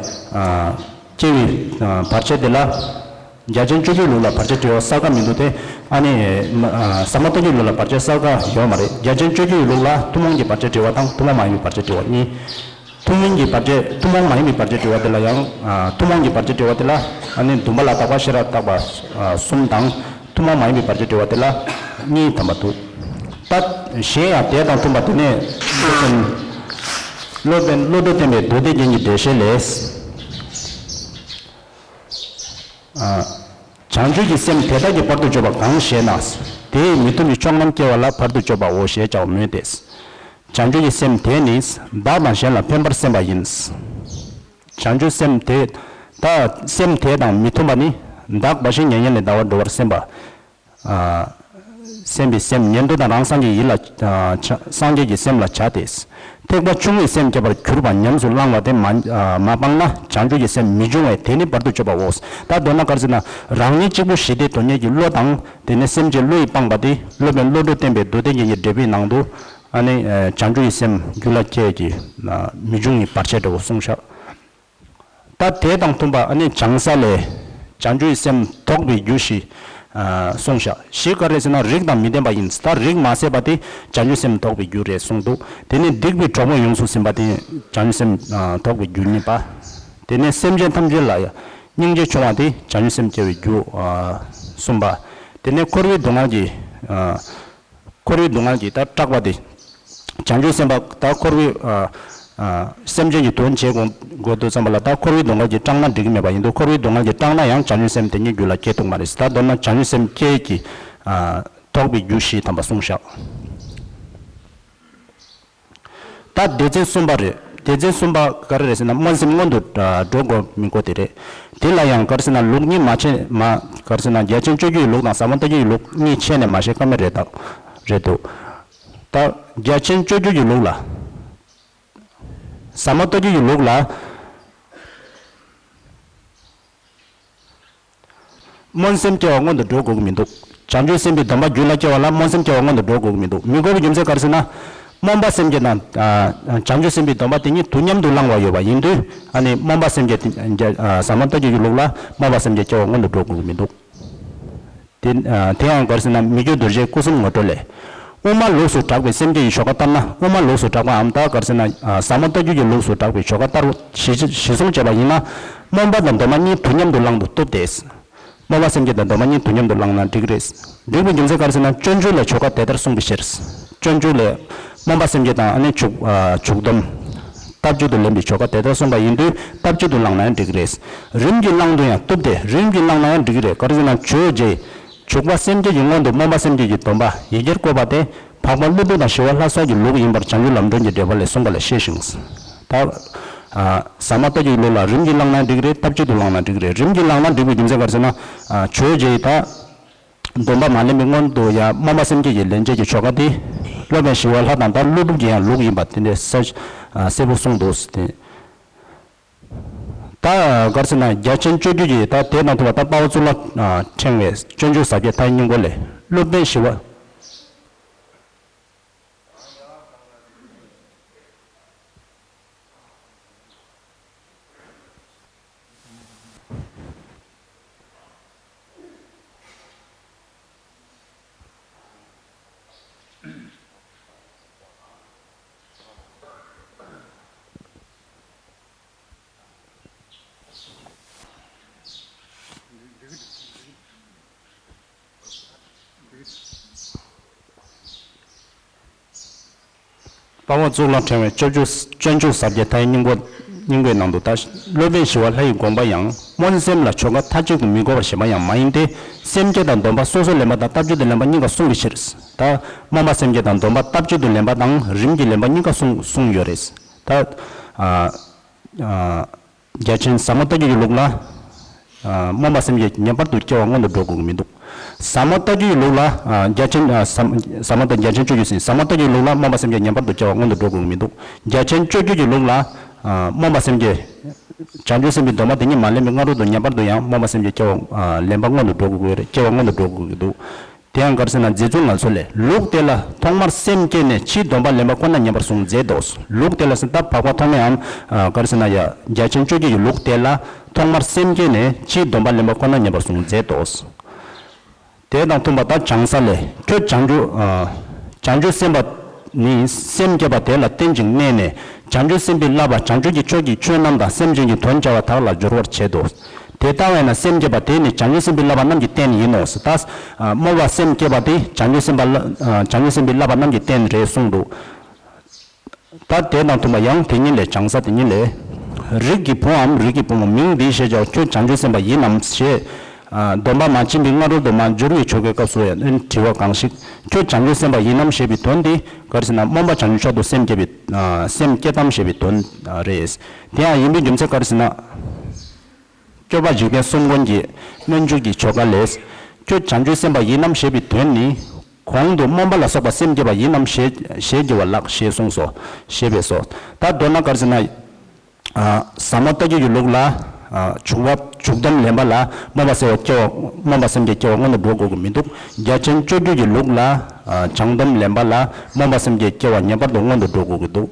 སྐྱེ་བའི། ཨ། བར་ཆད་དེ་ལ། རྒྱ་ཆེན་སྤྱོད་བརྒྱུད་ལུགས་ལ་བར་ཆད་དྲི་བ་གསལ་ཁ་མི་འདུག་སྟེ། ཨ་ནི། ཨ། ཟབ་མོ་ལྟ་བརྒྱུད་ལུགས་ལ་བར་ཆད་གསལ་ཁ་ཡོད་མ་རེད། རྒྱ་ཆེན་སྤྱོད་བརྒྱུད་ལུགས་ལ་ཐུན་མོང་གི་བར་ཆད་དྲི་བ་དང་ཐུན་མོང་མ་ཡིན་པའི་བར་ཆད་དྲི་བ་གཉིས། ཐུན་མིན་གྱི་བར་ཆད། ཐུན་མོང་མ་ཡིན་པའི་བར་ཆད་དྲི་བ་དེ་ལ་ཡང་། ཨ། ཐུན་མོང་གི་བར་ཆད་དྲི་བ་དེ་ལ། ཨ་ནི་འདུན་པ་ལ་བརྟག་པ། ཤེས་རབ་བརྟག་པ། ཨ། གསུམ་དང་། ཐུན་མོང་མ་ཡིན་པའི་བར་ཆད་དྲི་བ་དེ་ལ་གཉིས་ཐམ་པ་འདུག་ད་གཞན་ཡང་དེ་དང་མཐུན་པ་དེ་ནས་སློབ་དཔོན། སློབ་དཔོན་བློ་གྲོས་བརྟན་པའི་མདོ་སྡེ་རྒྱན་གྱི་འགྲེལ་བཤད་ལས། ཨ། བྱང་ཆུབ་ཀྱི་སེམས་དེ་དག་གི་བར་དུ་གཅོད་པ་གང་ཞེ་ན། དེས་མི་མཐུན་པའི་ཕྱོགས་རྣམས་སྐྱེ་བ་ལ་བར་དུ་གཅོད་པའོ་ཞེས་བྱའོ་སྨོས་ཏེ། བྱང་ཆུབ་ཀྱི་སེམས་དེ་ནི་བདག་དང་གཞན་ལ་ཕན་པར་སེམས་པ་ཡིན། བྱང་ཆུབ་སེམས་དེ། ད་སེམས་དེ་དང་མི་མཐུན་པ་ནི། བདག་འབའ་ཞིག་མྱ་ངན་ལས་འདའ་བར་འགྲོ་བར་སེམས་པ། ཨ། སེམས་པའི་སེམས་ཉན་ཐོས་དང་རང་སངས་རྒྱས་ཡིད་ལ་བྱ། སངས་རྒྱས་ཀྱི་སེམས་ལ་བྱ་སྟེ། ཐེག་པ་ཆུང་ངུའི་སེམས་བསྐྱེད་པར་གྱུར་པ་ཉམས་སུ་བླང་བ་དེ་མ། ཨ། མ་སྤངས་ན་བྱང་ཆུབ་ཀྱི་སེམས་མི་འབྱུང་བས། དེ་ནི་བར་དུ་གཅོད་པའོ། ད་མདོར་ན་ག་རེ་ཟེར་ན། རང་ཉིད་གཅིག་པུ་ཞི་བདེའི་དོན་གཉེར་གྱི་བློ་དང་། དེ་ནས་སེམས་ཅན་བློ་ཡིས་སྤངས་པ་དེ། སློབ་དཔོན་བློ་གྲོས་བསྟན་པའི་མདོ་སྡེ་རྒྱན་གྱི་འགྲེལ་པའི་ནང་དུ། ཨ་ནི། ཨ། བྱང་ཆུབ་ཀྱི་སེམས་རྒྱུད་ལ་སྐྱེ་གི། ཨ། མི་འབྱུང་གི་བར་ཆད་འདྲ་བོ་གསུངས་བཞག། ད་དེ་དང་མཐུན་པ། ཨ་ནི་བྱང་ས་ལས། བྱང་ཆུབ་སེམས་ལྡོག་པའི་རྒྱུ་བཞི། ཨ། གསུངས་བཞག། བཞི་ག་རེ་ཟེར་ན། རིགས་དང་མི་ལྡན་པ་ཡིན། ད་རིགས་མ་ཟད་པ་དེ་བྱང་ཆུབ་སེམས་ལྡོག་པའི་རྒྱུ་རེད་གསུངས་འདུག། དེ་ནས་སྡིག་པའི་གྲོགས་པོ་ཡོངས་སུ་ཟིན་པ་དེ་བྱང་ཆུབ་སེམས། ཨ། ལྡོག་པའི་རྒྱུ་གཉིས་པ། དེ་ནས་སེམས་ཅན་ཐམས་ཅད་ལ་སྙིང་རྗེ་ཆུང་བ་དེ་བྱང་ཆུབ་སེམས་སྐྱེ་བའི་རྒྱུ། ཨ། གསུམ་པ། དེ་ནས་འཁོར་བའི་སྡུག་བསྔལ་གྱི། ཨ། འཁོར་བའི་སྡུག་བསྔལ་གྱི་ད་སྐྲག་པ་དེ། བྱང་ཆུབ་སེམས་དཔའ་ད་འཁོར་བའི། ཨ། ཨ། སེམས་ཅན་གྱི་དོན་བྱེད་དགོས་དགོས་དུས་ཙམ་པ་ལ། ད་འཁོར་བའི་སྡུག་བསྔལ་གྱིས་སྐྲག་ན་འགྲིག་གི་མེད་པ་ཡིན་དུས། འཁོར་བའི་སྡུག་བསྔལ་གྱིས་སྐྲག་ན་ཡང་བྱང་ཆུབ་སེམས་དེ་ཉིད་རྒྱུད་ལ་སྐྱེ་ཐུབ་མ་རེད། ད་མདོར་ན་བྱང་ཆུབ་སེམས་སྐྱེ་གི། ཨ། ལྡོག་པའི་རྒྱུ་བཞི་དམ་པ་གསུངས་བཞག། ད་སྡེ་ཚན་གསུམ་པ་རེད། སྡེ་ཚན་གསུམ་པ་ག་རེ་རེད་ཟེར་ན། སྨོན་སེམས་སྔོན་དུ། ཨ། འགྲོ་དགོས་མི་དགོས་དེ་རེད། དེ་ལ་ཡང་ག་རེ་ཟེར་ན། ལུགས་གཉིས་མ་ཕྱེ་མ། ག་རེ་ཟེར་ན། རྒྱ་ཆེན་སྤྱོད་བརྒྱུད་ཀྱི་ལུགས་དང་ཟབ་མོ་ལྟ་བརྒྱུད་ཀྱི་ལུགས་གཉིས་ཕྱེ་ནས་མ་བཤད་ཀ་མེད་རེད་ད། རེད་འདུག། ད་རྒྱ་ཆེན་སྤྱོད་བརྒྱུད་ཀྱི་ལུགས་ལ། ཟབ་མོ་ལྟ་བརྒྱུད་ཀྱི་ལུགས་ལ། སྨོན་སེམས་སྐྱེ་བ་སྔོན་དུ་འགྲོ་དགོས་ཀྱི་མི་འདུག། བྱང་ཆུབ་སེམས་དཔའི་སྡོམ་པ་རྒྱུད་ལ་སྐྱེ་བ་ལ་སྨོན་སེམས་སྐྱེ་བ་སྔོན་དུ་འགྲོ་དགོས་ཀྱི་མི་འདུག། མི་དགོས་པའི་རྒྱུ་མཚན་ག་རེ་ཟེར་ན། སྨོན་པ་སེམས་བསྐྱེད་དང་། ཨ། བྱང་ཆུབ་སེམས་དཔའི་སྡོམ་པ་དེ་གཉིས་དུས་མཉམ་དུ་བླང་བ་ཡོད་པ་ཡིན་དུས། ཨ་ནི་སྨོན་པ་སེམས་བསྐྱེད་དེ། ཨ། ཟབ་མོ་ལྟ་བརྒྱུད་ཀྱི་ལུགས་ལ་སྨོན་པ་སེམས་བསྐྱེད་སྐྱེ་བ་སྔོན་དུ་འགྲོ་དགོས་ཀྱི་མི་འདུག། དེ། ཨ། དེ་ཡང་ག་རེ་ཟེར་ན། མི་བསྐྱོད་རྡོ་རྗེའི་སྐུ་གསུམ་ངོ་སྤྲོད་ལས། དབུ་མ་ལོགས་སུ་གྲགས་པའི་སེམས་བསྐྱེད་ཀྱི་ཆོ་ག་ལྟར་ན། དབུ་མ་ལོགས་སུ་གྲགས་པའམ། ད་ག་རེ་ཟེར་ན། ཨ། ཟབ་མོ་ལྟ་བརྒྱུད་ཀྱི་ལུགས་སུ་གྲགས་པའི་ཆོ་ག་ལྟར་གཞི་གཞི་བཟུང་བྱས་པ་ཡིན་ན། སྨོན་པ་དང་སྡོམ་པ་གཉིས་དུས་མཉམ་དུ་བླང་དུ་བཏུབ་སྟེ། སྨོན་པ་སེམས་བསྐྱེད་དང་སྡོམ་པ་གཉིས་དུས་མཉམ་དུ་བླངས་ན་འགྲིག་རེད། འགྲིག་པའི་རྒྱུ་མཚན་ག་རེ་ཟེར་ན། སྤྱོད་འཇུག་ལས་ཆོ་ག་དེ་ལྟར་གསུངས་པའི་ཕྱིར། སྤྱོད་འཇུག་ལས། སྨོན་པ་སེམས་བསྐྱེད་དང་། ཨ་ནི་འཇུག། ཨ། འཇུག་སྡོམ། ལྟ་བཅུ་དང་ལེན་པའི་ཆོ་ག་དེ་ལྟར་གསུངས་པ་ཡིན་དུས། ལྟ་བཅུ་དུ་བླངས་ན་ཡང་འགྲིག་རེད། རིམ་གྱིས་བླངས་དུ་ཡང་བཏུབ་སྟེ། རིམ་གྱིས་བླངས་ན་ཡང་འགྲིག་གི་རེད། ག་རེ་ཟེར་ན། ཇོ་བོ་རྗེས། འཇུག་པ་སེམས་བསྐྱེད་ཀྱི་སྔོན་དུ་སྨོན་པ་སེམས་བསྐྱེད་ཀྱི་སྡོམ་པ་ཡི་གེར་བཀོད་པ་དེ། འཕགས་པ་ཀླུ་སྒྲུབ་དང་ཞི་བ་ལྷ་སོགས་ཀྱི་ལུགས་ཡིན་པར་བྱང་ཆུབ་ལམ་སྒྲོན་གྱི་འགྲེལ་པ་ལས་གསུངས་པ་ལ་བཤད་ཞིང་། ད། ཨ། ཟབ་མོ་ལྟ་བརྒྱུད་ཀྱི་ལུགས་ལ་རིམ་གྱིས་བླངས་ན་འགྲིག་རེད། ལྟ་བཅུ་དུ་བླངས་ན་འགྲིག་རེད། རིམ་གྱིས་བླངས་ན་འགྲིག་པའི་རྒྱུ་མཚན་ག་རེ་ཟེར་ན། ཨ། ཇོ་བོ་རྗེ་ཡིས་ད། སྡོམ་པ་མ་ལེན་པའི་སྔོན་དུ་ཡང་སྨོན་པ་སེམས་བསྐྱེད་ཀྱི་ལེན་བྱེད་ཀྱི་ཆོ་ག་དེ། སློབ་དཔོན་ཞི་བ་ལྷ་དང་ད་ཀླུ་སྒྲུབ་ཀྱི་ཡང་ལུགས་ཡིན་པ་དེ་འདྲའི་གསལ། ཨ། གསལ་པོ་གསུངས་འདུག། དེ། ད་ག་རེ་ཟེར་ན། རྒྱ་ཆེན་སྤྱོད་བརྒྱུད་ཀྱི། ད་དེ་དང་མཐུན་པ། ད་དཔའ་བོ་གཙུག་ལག་ཕྲེང་བའི་སྤྱོད་འཇུག་ཟབ་རྒྱས་མཐའ་ཡས་སྙིང་པོ་ལས། སློབ་དཔོན་ཞི་བ། དཔའ་བོ་གཙུག་ལག་ཕྲེང་བའི་སྤྱོད་འཇུག། སྤྱོད་འཇུག་ཟབ་རྒྱས་མཐའ་ཡས་སྙིང་པོ། སྙིང་པོའི་ནང་དུ། ད་སློབ་དཔོན་ཞི་བ་ལྷ་ཡི་དགོངས་པ་ཡང་། སྨོན་སེམས་ལ་ཆོ་ག་མཐའ་གཅིག་ཏུ་མི་དགོས་པར་བཞེད་པ་ཡང་མ་ཡིན་ཏེ། སེམས་བསྐྱེད་དང་སྡོམ་པ་སོ་སོར་ལེན་པ་དང་ལྟ་བཅུ་དུ་ལེན་པ་གཉིས་ཀ་གསུངས་པའི་ཕྱིར། ད་སྨོན་པ་སེམས་བསྐྱེད་དང་སྡོམ་པ་ལྟ་བཅུ་དུ་ལེན་པ་དང་རིམ་གྱིས་ལེན་པ་གཉིས་ཀ་གསུངས་གསུངས་ཡོད་རེད། ད། ཨ། ཨ། རྒྱ་ཆེན་ཟབ་མོ་ལྟ་བརྒྱུད་ཀྱི་ལུགས་ལ། ཨ། སྨོན་པ་སེམས་བསྐྱེད་ངེས་པར་དུ་སྐྱེ་བ་སྔོན་དུ་འགྲོ་དགོས་ཀྱི་མི་འདུག། ཟབ་མོ་ལྟ་བརྒྱུད་ཀྱི་ལུགས་ལ། ཨ། རྒྱ་ཆེན། ཨ། ཟབ། ཟབ་མོ་ལྟ། རྒྱ་ཆེན་སྤྱོད་བརྒྱུད་ཟེར། ཟབ་མོ་ལྟ་བརྒྱུད་ཀྱི་ལུགས་ལ་སྨོན་པ་སེམས་བསྐྱེད་ངེས་པར་དུ་སྐྱེ་བ་སྔོན་དུ་འགྲོ་དགོས་ཀྱི་མི་འདུག། རྒྱ་ཆེན་སྤྱོད་བརྒྱུད་ཀྱི་ལུགས་ལ། ཨ། སྨོན་པ་སེམས་བསྐྱེད། བྱང་ཆུབ་སེམས་དཔའི་སྡོམ་པ་དེ་ཉིད་མ་ལེན་པའི་སྔ་རོལ་དུ་ངེས་པར་དུ་ཡང་སྨོན་པ་སེམས་བསྐྱེད་སྐྱེ་བ། ཨ། ལེན་པ་སྔོན་དུ་འགྲོ་དགོས་ཀྱི་རེད། སྐྱེ་བ་སྔོན་དུ་འགྲོ་དགོས་ཀྱི་འདུག། དེ་ཡང་ག་རེ་ཟེར་ན། རྗེ་བཙུན་ངལ་གསོ་ལས། ལུགས་དེ་ལ་ཐོག་མར་སེམས་བསྐྱེད་ནས་ཕྱིའི་སྡོམ་པ་ལེན་པ་ཁོ་ན་ངེས་པར་གསུངས་མཛད་དོ། ལུགས་དེ་ལ་ཟེར་ན། ད་འཕགས་པ་ཐོགས་མེད་འམ། ཨ། ག་རེ་ཟེར་ན་ཡ། རྒྱ་ཆེན་སྤྱོད་བརྒྱུད་ཀྱི་ལུགས་དེ་ལ་ཐོག་མར་སེམས་བསྐྱེད་ནས་ཕྱིའི་སྡོམ་པ་ལེན་པ་ཁོ་ན་ངེས་པར་གསུངས་མཛད་དོ། དེ་དང་མཐུན་པ། ད་བྱང་ས་ལས། ཁྱོད་བྱང་ཆུབ། ཨ། བྱང་ཆུབ་སེམས་དཔའ་ནི་སེམས་བསྐྱེད་པ་དེ་ལ་བརྟེན་ཅིང་གནས་ནས། བྱང་ཆུབ་སེམས་དཔའི་བསླབ་པ་བྱང་ཆུབ་ཀྱི་ཕྱོགས་ཀྱི་ཆོས་རྣམས་དང་སེམས་ཅན་གྱི་དོན་བྱ་བ་དག་ལ་སྦྱོར་བར་བྱེད་དོ། དེ་ལྟ་བས་ན་སེམས་བསྐྱེད་པ་དེ་ནི་བྱང་ཆུབ་སེམས་དཔའི་བསླབ་པ་རྣམས་ཀྱི་རྟེན་ཡིན་ནོ། ད་སྨོན་པ་སེམས་བསྐྱེད་པ་དེ་བྱང་ཆུབ་སེམས་དཔའ། བྱང་ཆུབ་སེམས་དཔའི་བསླབ་པ་རྣམས་ཀྱི་རྟེན་རེད་གསུངས་འདུག། ད་དེ་དང་མཐུན་པ་ཡང་དེ་ཉིད་ལས། བྱང་ས་དེ་ཉིད་ལས། རིགས་ཀྱི་བུའམ་རིགས་ཀྱི་བུ་མོ་མིང་འདི་ཞེས་བྱ་བ་ཁྱོད་བྱང་ཆུབ་སེམས་དཔའ་ཡིན་ནམ་ཞེས། ཨ། སྡོམ་པ་མ་བྱིན་པའི་སྔ་རོལ་དུ་མ་སྦྱོར་བའི་ཆོ་གའི་སྐབས་སུ་ཡང་དྲི་བ་གང་ཞིག། ཁྱོད་བྱང་ཆུབ་སེམས་དཔའ་ཡིན་ནམ་ཞེས་པའི་དོན་དེ་ག་རེ་ཟེར་ན། སྨོན་པ་བྱང་ཆུབ་མཆོག་ཏུ་སེམས་བསྐྱེད་པའི། ཨ། སེམས་བསྐྱེད་དམ་ཞེས་པའི་དོན་རེད། དེ་ཡང་ཡིན་པའི་རྒྱུ་མཚན་ག་རེ་ཟེར་ན། སྐྱོབ་པ་འཇིག་རྟེན་གསུམ་མགོན་གྱི། སྨོན་འཇུག་གི་ཆོ་ག་ལས། ཁྱོད་བྱང་ཆུབ་སེམས་དཔའ་ཡིན་ནམ་ཞེས་པའི་དོན་ནི། གོང་དུ་སྨོན་པ་ལ་སོགས་པ་སེམས་བསྐྱེད་པ་ཡིན་ནམ་ཞེས་ཞེས་བགྱི་བ་ལགས་ཞེས་གསུངས་སོ། ཞེས་པས་སོ། ད་མདོར་ན་ག་རེ་ཟེར་ན། ཨ། ཟབ་མོ་ལྟ་བརྒྱུད་ཀྱི་ལུགས་ལ། ཨ། འཇུག་པ་འཇུག་དམ་ལེན་པ་ལ་སྨོན་པ་སེམས་བསྐྱེད་པ་སྨོན་པ་སེམས་བསྐྱེད་སྐྱེ་བ་སྔོན་དུ་འགྲོ་དགོས་ཀྱི་མི་འདུག། རྒྱ་ཆེན་སྤྱོད་བརྒྱུད་ཀྱི་ལུགས་ལ། ཨ། བྱང་སྡོམ་ལེན་པ་ལ་སྨོན་པ་སེམས་བསྐྱེད་སྐྱེ་བ་ངེས་པར་དུ་སྔོན་དུ་འགྲོ་དགོས་ཀྱི་འདུག།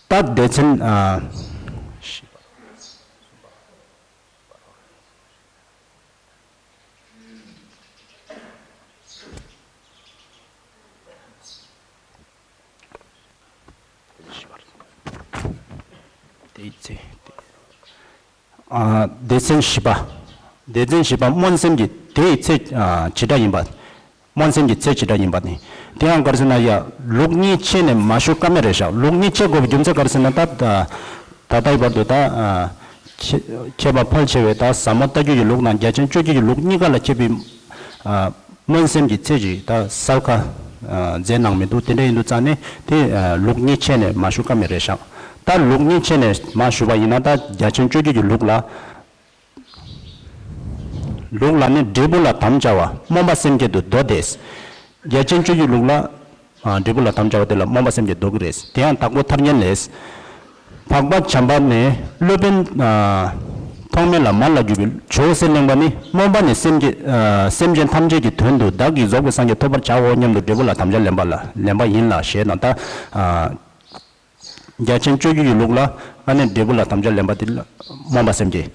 ད་སྡེ་ཚན། ཨ། དེའི་ཚེ། ཨ། སྡེ་ཚན་བཞི་པ། སྡེ་ཚན་བཞི་པ་སྨོན་སེམས་ཀྱི་དེའི་ཚེ། ཨ། བྱེ་བྲག་ཡིན་པ། སྨོན་སེམས་ཀྱི་ཚེ་བྱེ་བྲག་ཡིན་པ་ནི། དེ་ཡང་ག་རེ་ཟེར་ན་ཡ། ལུགས་གཉིས་ཕྱེ་ནས་མ་ཞུ་ཀ་མེད་རེད་ཤག། ལུགས་གཉིས་ཕྱེ་དགོས་པའི་རྒྱུ་མཚན་ག་རེ་ཟེར་ན་ད། ད་ལྟའི་བར་དུ་ད། ཨ། མཁས་མཁས་པ་ཕལ་ཆེ་བས་ད་ཟབ་མོ་ལྟ་བརྒྱུད་ཀྱི་ལུགས་དང་རྒྱ་ཆེན་སྤྱོད་བརྒྱུད་ཀྱི་ལུགས་གཉིས་ཀ་ལ་མཁས་པའི། ཨ། སྨོན་སེམས་ཀྱི་ཚེ་ཞིག་ད་གསལ་ཁ། ཨ། མཛད་གནང་མི་འདུག། དེ་འདྲ་ཡིན་དུས་ཙང་ནས་དེ། ཨ། ལུགས་གཉིས་ཕྱེ་ནས་མ་ཞུ་ཀ་མེད་རེད་ཤག། ད་ལུགས་གཉིས་ཕྱེ་ནས་མ་ཞུ་བ་ཡིན་ན་ད་རྒྱ་ཆེན་སྤྱོད་བརྒྱུད་ཀྱི་ལུགས་ལ། ལུགས་ལ་ནི་འབྲས་བུ་ལ་དམ་བཅའ་བ་སྨོན་པ་སེམས་བསྐྱེད་དུ་འདོད་དེ། རྒྱ་ཆེན་སྤྱོད་བརྒྱུད་ལུགས་ལ། ཨ། འབྲས་བུ་ལ་དམ་བཅའ་བ་དེ་ལ་སྨོན་པ་སེམས་བསྐྱེད་འདོད་ཀྱི་རེད། དེ་ཡང་དྭགས་པོ་ཐར་རྒྱན་ལས། འཕགས་པ་བྱམས་པ་ནས་སློབ་དཔོན། ཨ། ཐོགས་མེད་ལ་མར་ལ་བརྒྱུད་པའི་ཇོ་བོ་ཟེར་གླེང་བ་ནི་སྨོན་པ་ནི་སེམས་ཀྱི། ཨ། སེམས་ཅན་ཐམས་ཅད་ཀྱི་དོན་དུ་བདག་གིས་རྫོགས་པའི་སངས་རྒྱས་ཐོབ་པར་བྱའོ་སྙམ་དུ་འབྲས་བུ་ལ་དམ་བཅའ་ལེན་པ་ལ་ལེན་པ་ཡིན་ལ་ཞེས་དང་ད། ཨ། རྒྱ་ཆེན་སྤྱོད་བརྒྱུད་ཀྱི་ལུགས་ལ་ཨ་ནི་འབྲས་བུ་ལ་དམ་བཅའ་ལེན་པ་དེ་ལ་སྨོན་པ་སེམས་བསྐྱེད།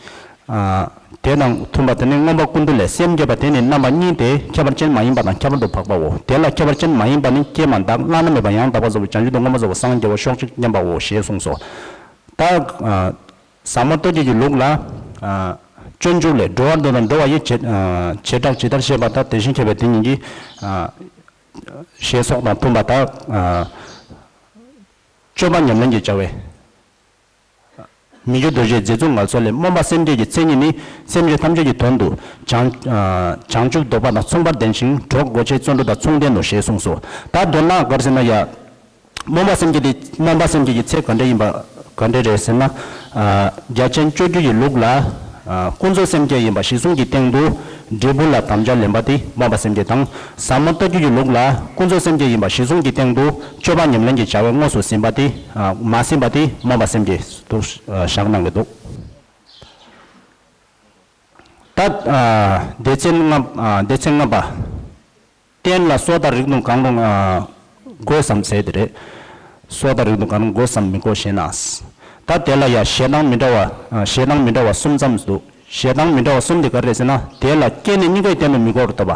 ཨ། དེ་དང་མཐུན་པ་དེ་ནི་མངོན་པ་ཀུན་བཏུས་ལས། སེམས་བསྐྱེད་པ་དེ་ནི་རྣམ་པ་གཉིས་ཏེ། ཁྱད་པར་ཅན་མ་ཡིན་པ་དང་ཁྱད་པར་དུ་འཕགས་པའོ། དེ་ལ་ཁྱད་པར་ཅན་མ་ཡིན་པ་ནི་སྐྱེས་མ་འདག་བླ་ན་མེད་པ་ཡང་དག་པར་རྫོགས་པའི་བྱང་ཆུབ་ཏུ་མངོན་པར་རྫོགས་པ་སངས་རྒྱས་པ་ཤོག་ཅིག་སྙམ་པའོ་ཞེས་གསུངས་སོ། ད། ཨ། ཟབ་མོ་ལྟ་བརྒྱུད་ཀྱི་ལུགས་ལ། ཨ། སྤྱོད་འཇུག་ལས། འགྲོ་བ་འདི་དང་འགྲོ་བ་ཡི་བྱེ་བྱེ་བྲག་ཇི་ལྟར་ཤེས་པ་ལྟར་དེ་བཞིན་གཤེགས་པའི་དེ་ཉིད་ཀྱི། ཨ། ཞེས་སོགས་དང་མཐུན་པ་དག། ཨ། སྤྱོད་པ་ཉམས་ལེན་གྱི་བྱ་བས། མི་འགྱུར་རྡོ་རྗེའི་མཛེས་ཚུལ་ངལ་གསོ་ལས། སྨོན་པ་སེམས་བསྐྱེད་ཀྱི་མཚན་ཉིད་ནི། སེམས་ཅན་ཐམས་ཅད་ཀྱི་དོན་དུ་བྱང་། ཨ། བྱང་ཆུབ་འདོད་པ་དང་མཚུངས་པར་ལྡན་ཞིང་། གྲོགས་དགོས་ཆེད་བརྩོན་འགྲུས་དང་མཚུངས་ལྡན་ནོ་ཞེས་གསུངས་སོ། ད་མདོར་ན་ག་རེ་ཟེར་ན་ཡ། སྨོན་པ་སེམས་བསྐྱེད་དེ། སྨོན་པ་སེམས་བསྐྱེད་ཀྱི་ཚད་ག་འདྲ་ཡིན་པ། ག་འདྲ་རེད་ཟེར་ན། ཨ། རྒྱ་ཆེན་སྤྱོད་བརྒྱུད་ཀྱི་ལུགས་ལ། ཨ། ཀུན་རྫོབ་སེམས་བསྐྱེད་ཡིན་པ་གཞི་བཟུང་གི་སྟེང་དུ། འབྲས་བུ་ལ་དམ་བཅའ་ལེན་པ་དེ་སྨོན་པ་སེམས་བསྐྱེད་དང་། ཟབ་མོ་ལྟ་བརྒྱུད་ཀྱི་ལུགས་ལ་ཀུན་རྫོབ་སེམས་བསྐྱེད་ཡིན་པ་གཞི་བཟུང་གི་སྟེང་དུ་སྤྱོད་པ་ཉམས་ལེན་གྱི་བྱ་བས་དངོས་སུ་ཟིན་པ་དེ། ཨ། མ་ཟིན་པ་དེ་སྨོན་པ་སེམས་བསྐྱེད་དུ། ཨ། བཞག་གནང་གི་འདུག། ད། ཨ། སྡེ་ཚན་ལྔ། ཨ། སྡེ་ཚན་ལྔ་པ། རྟེན་ལ་སྲོག་དང་རིགས་དང་གང་རུང་། ཨ། དགོས་སམ་ཟེར་དེ་རེད། སྲོག་དང་རིགས་དང་གང་རུང་དགོས་སམ་མི་དགོས་ཞེ་ན། ད་དེ་ལ་ཡང་ཞེ་སྡང་མི་འདྲ་བ། ཨ། ཞེ་སྡང་མི་འདྲ་བ་གསུམ་ཙམ་འདུག། ཞེ་སྡང་མི་འདྲ་བ་གསུམ་དེ་ག་རེ་རེད་ཟེར་ན། དེ་ལ་སྐྱེས་ནས་གཉིས་ཀའི་སྟེང་དུ་མི་དགོས་པར་བསྟོད་པ།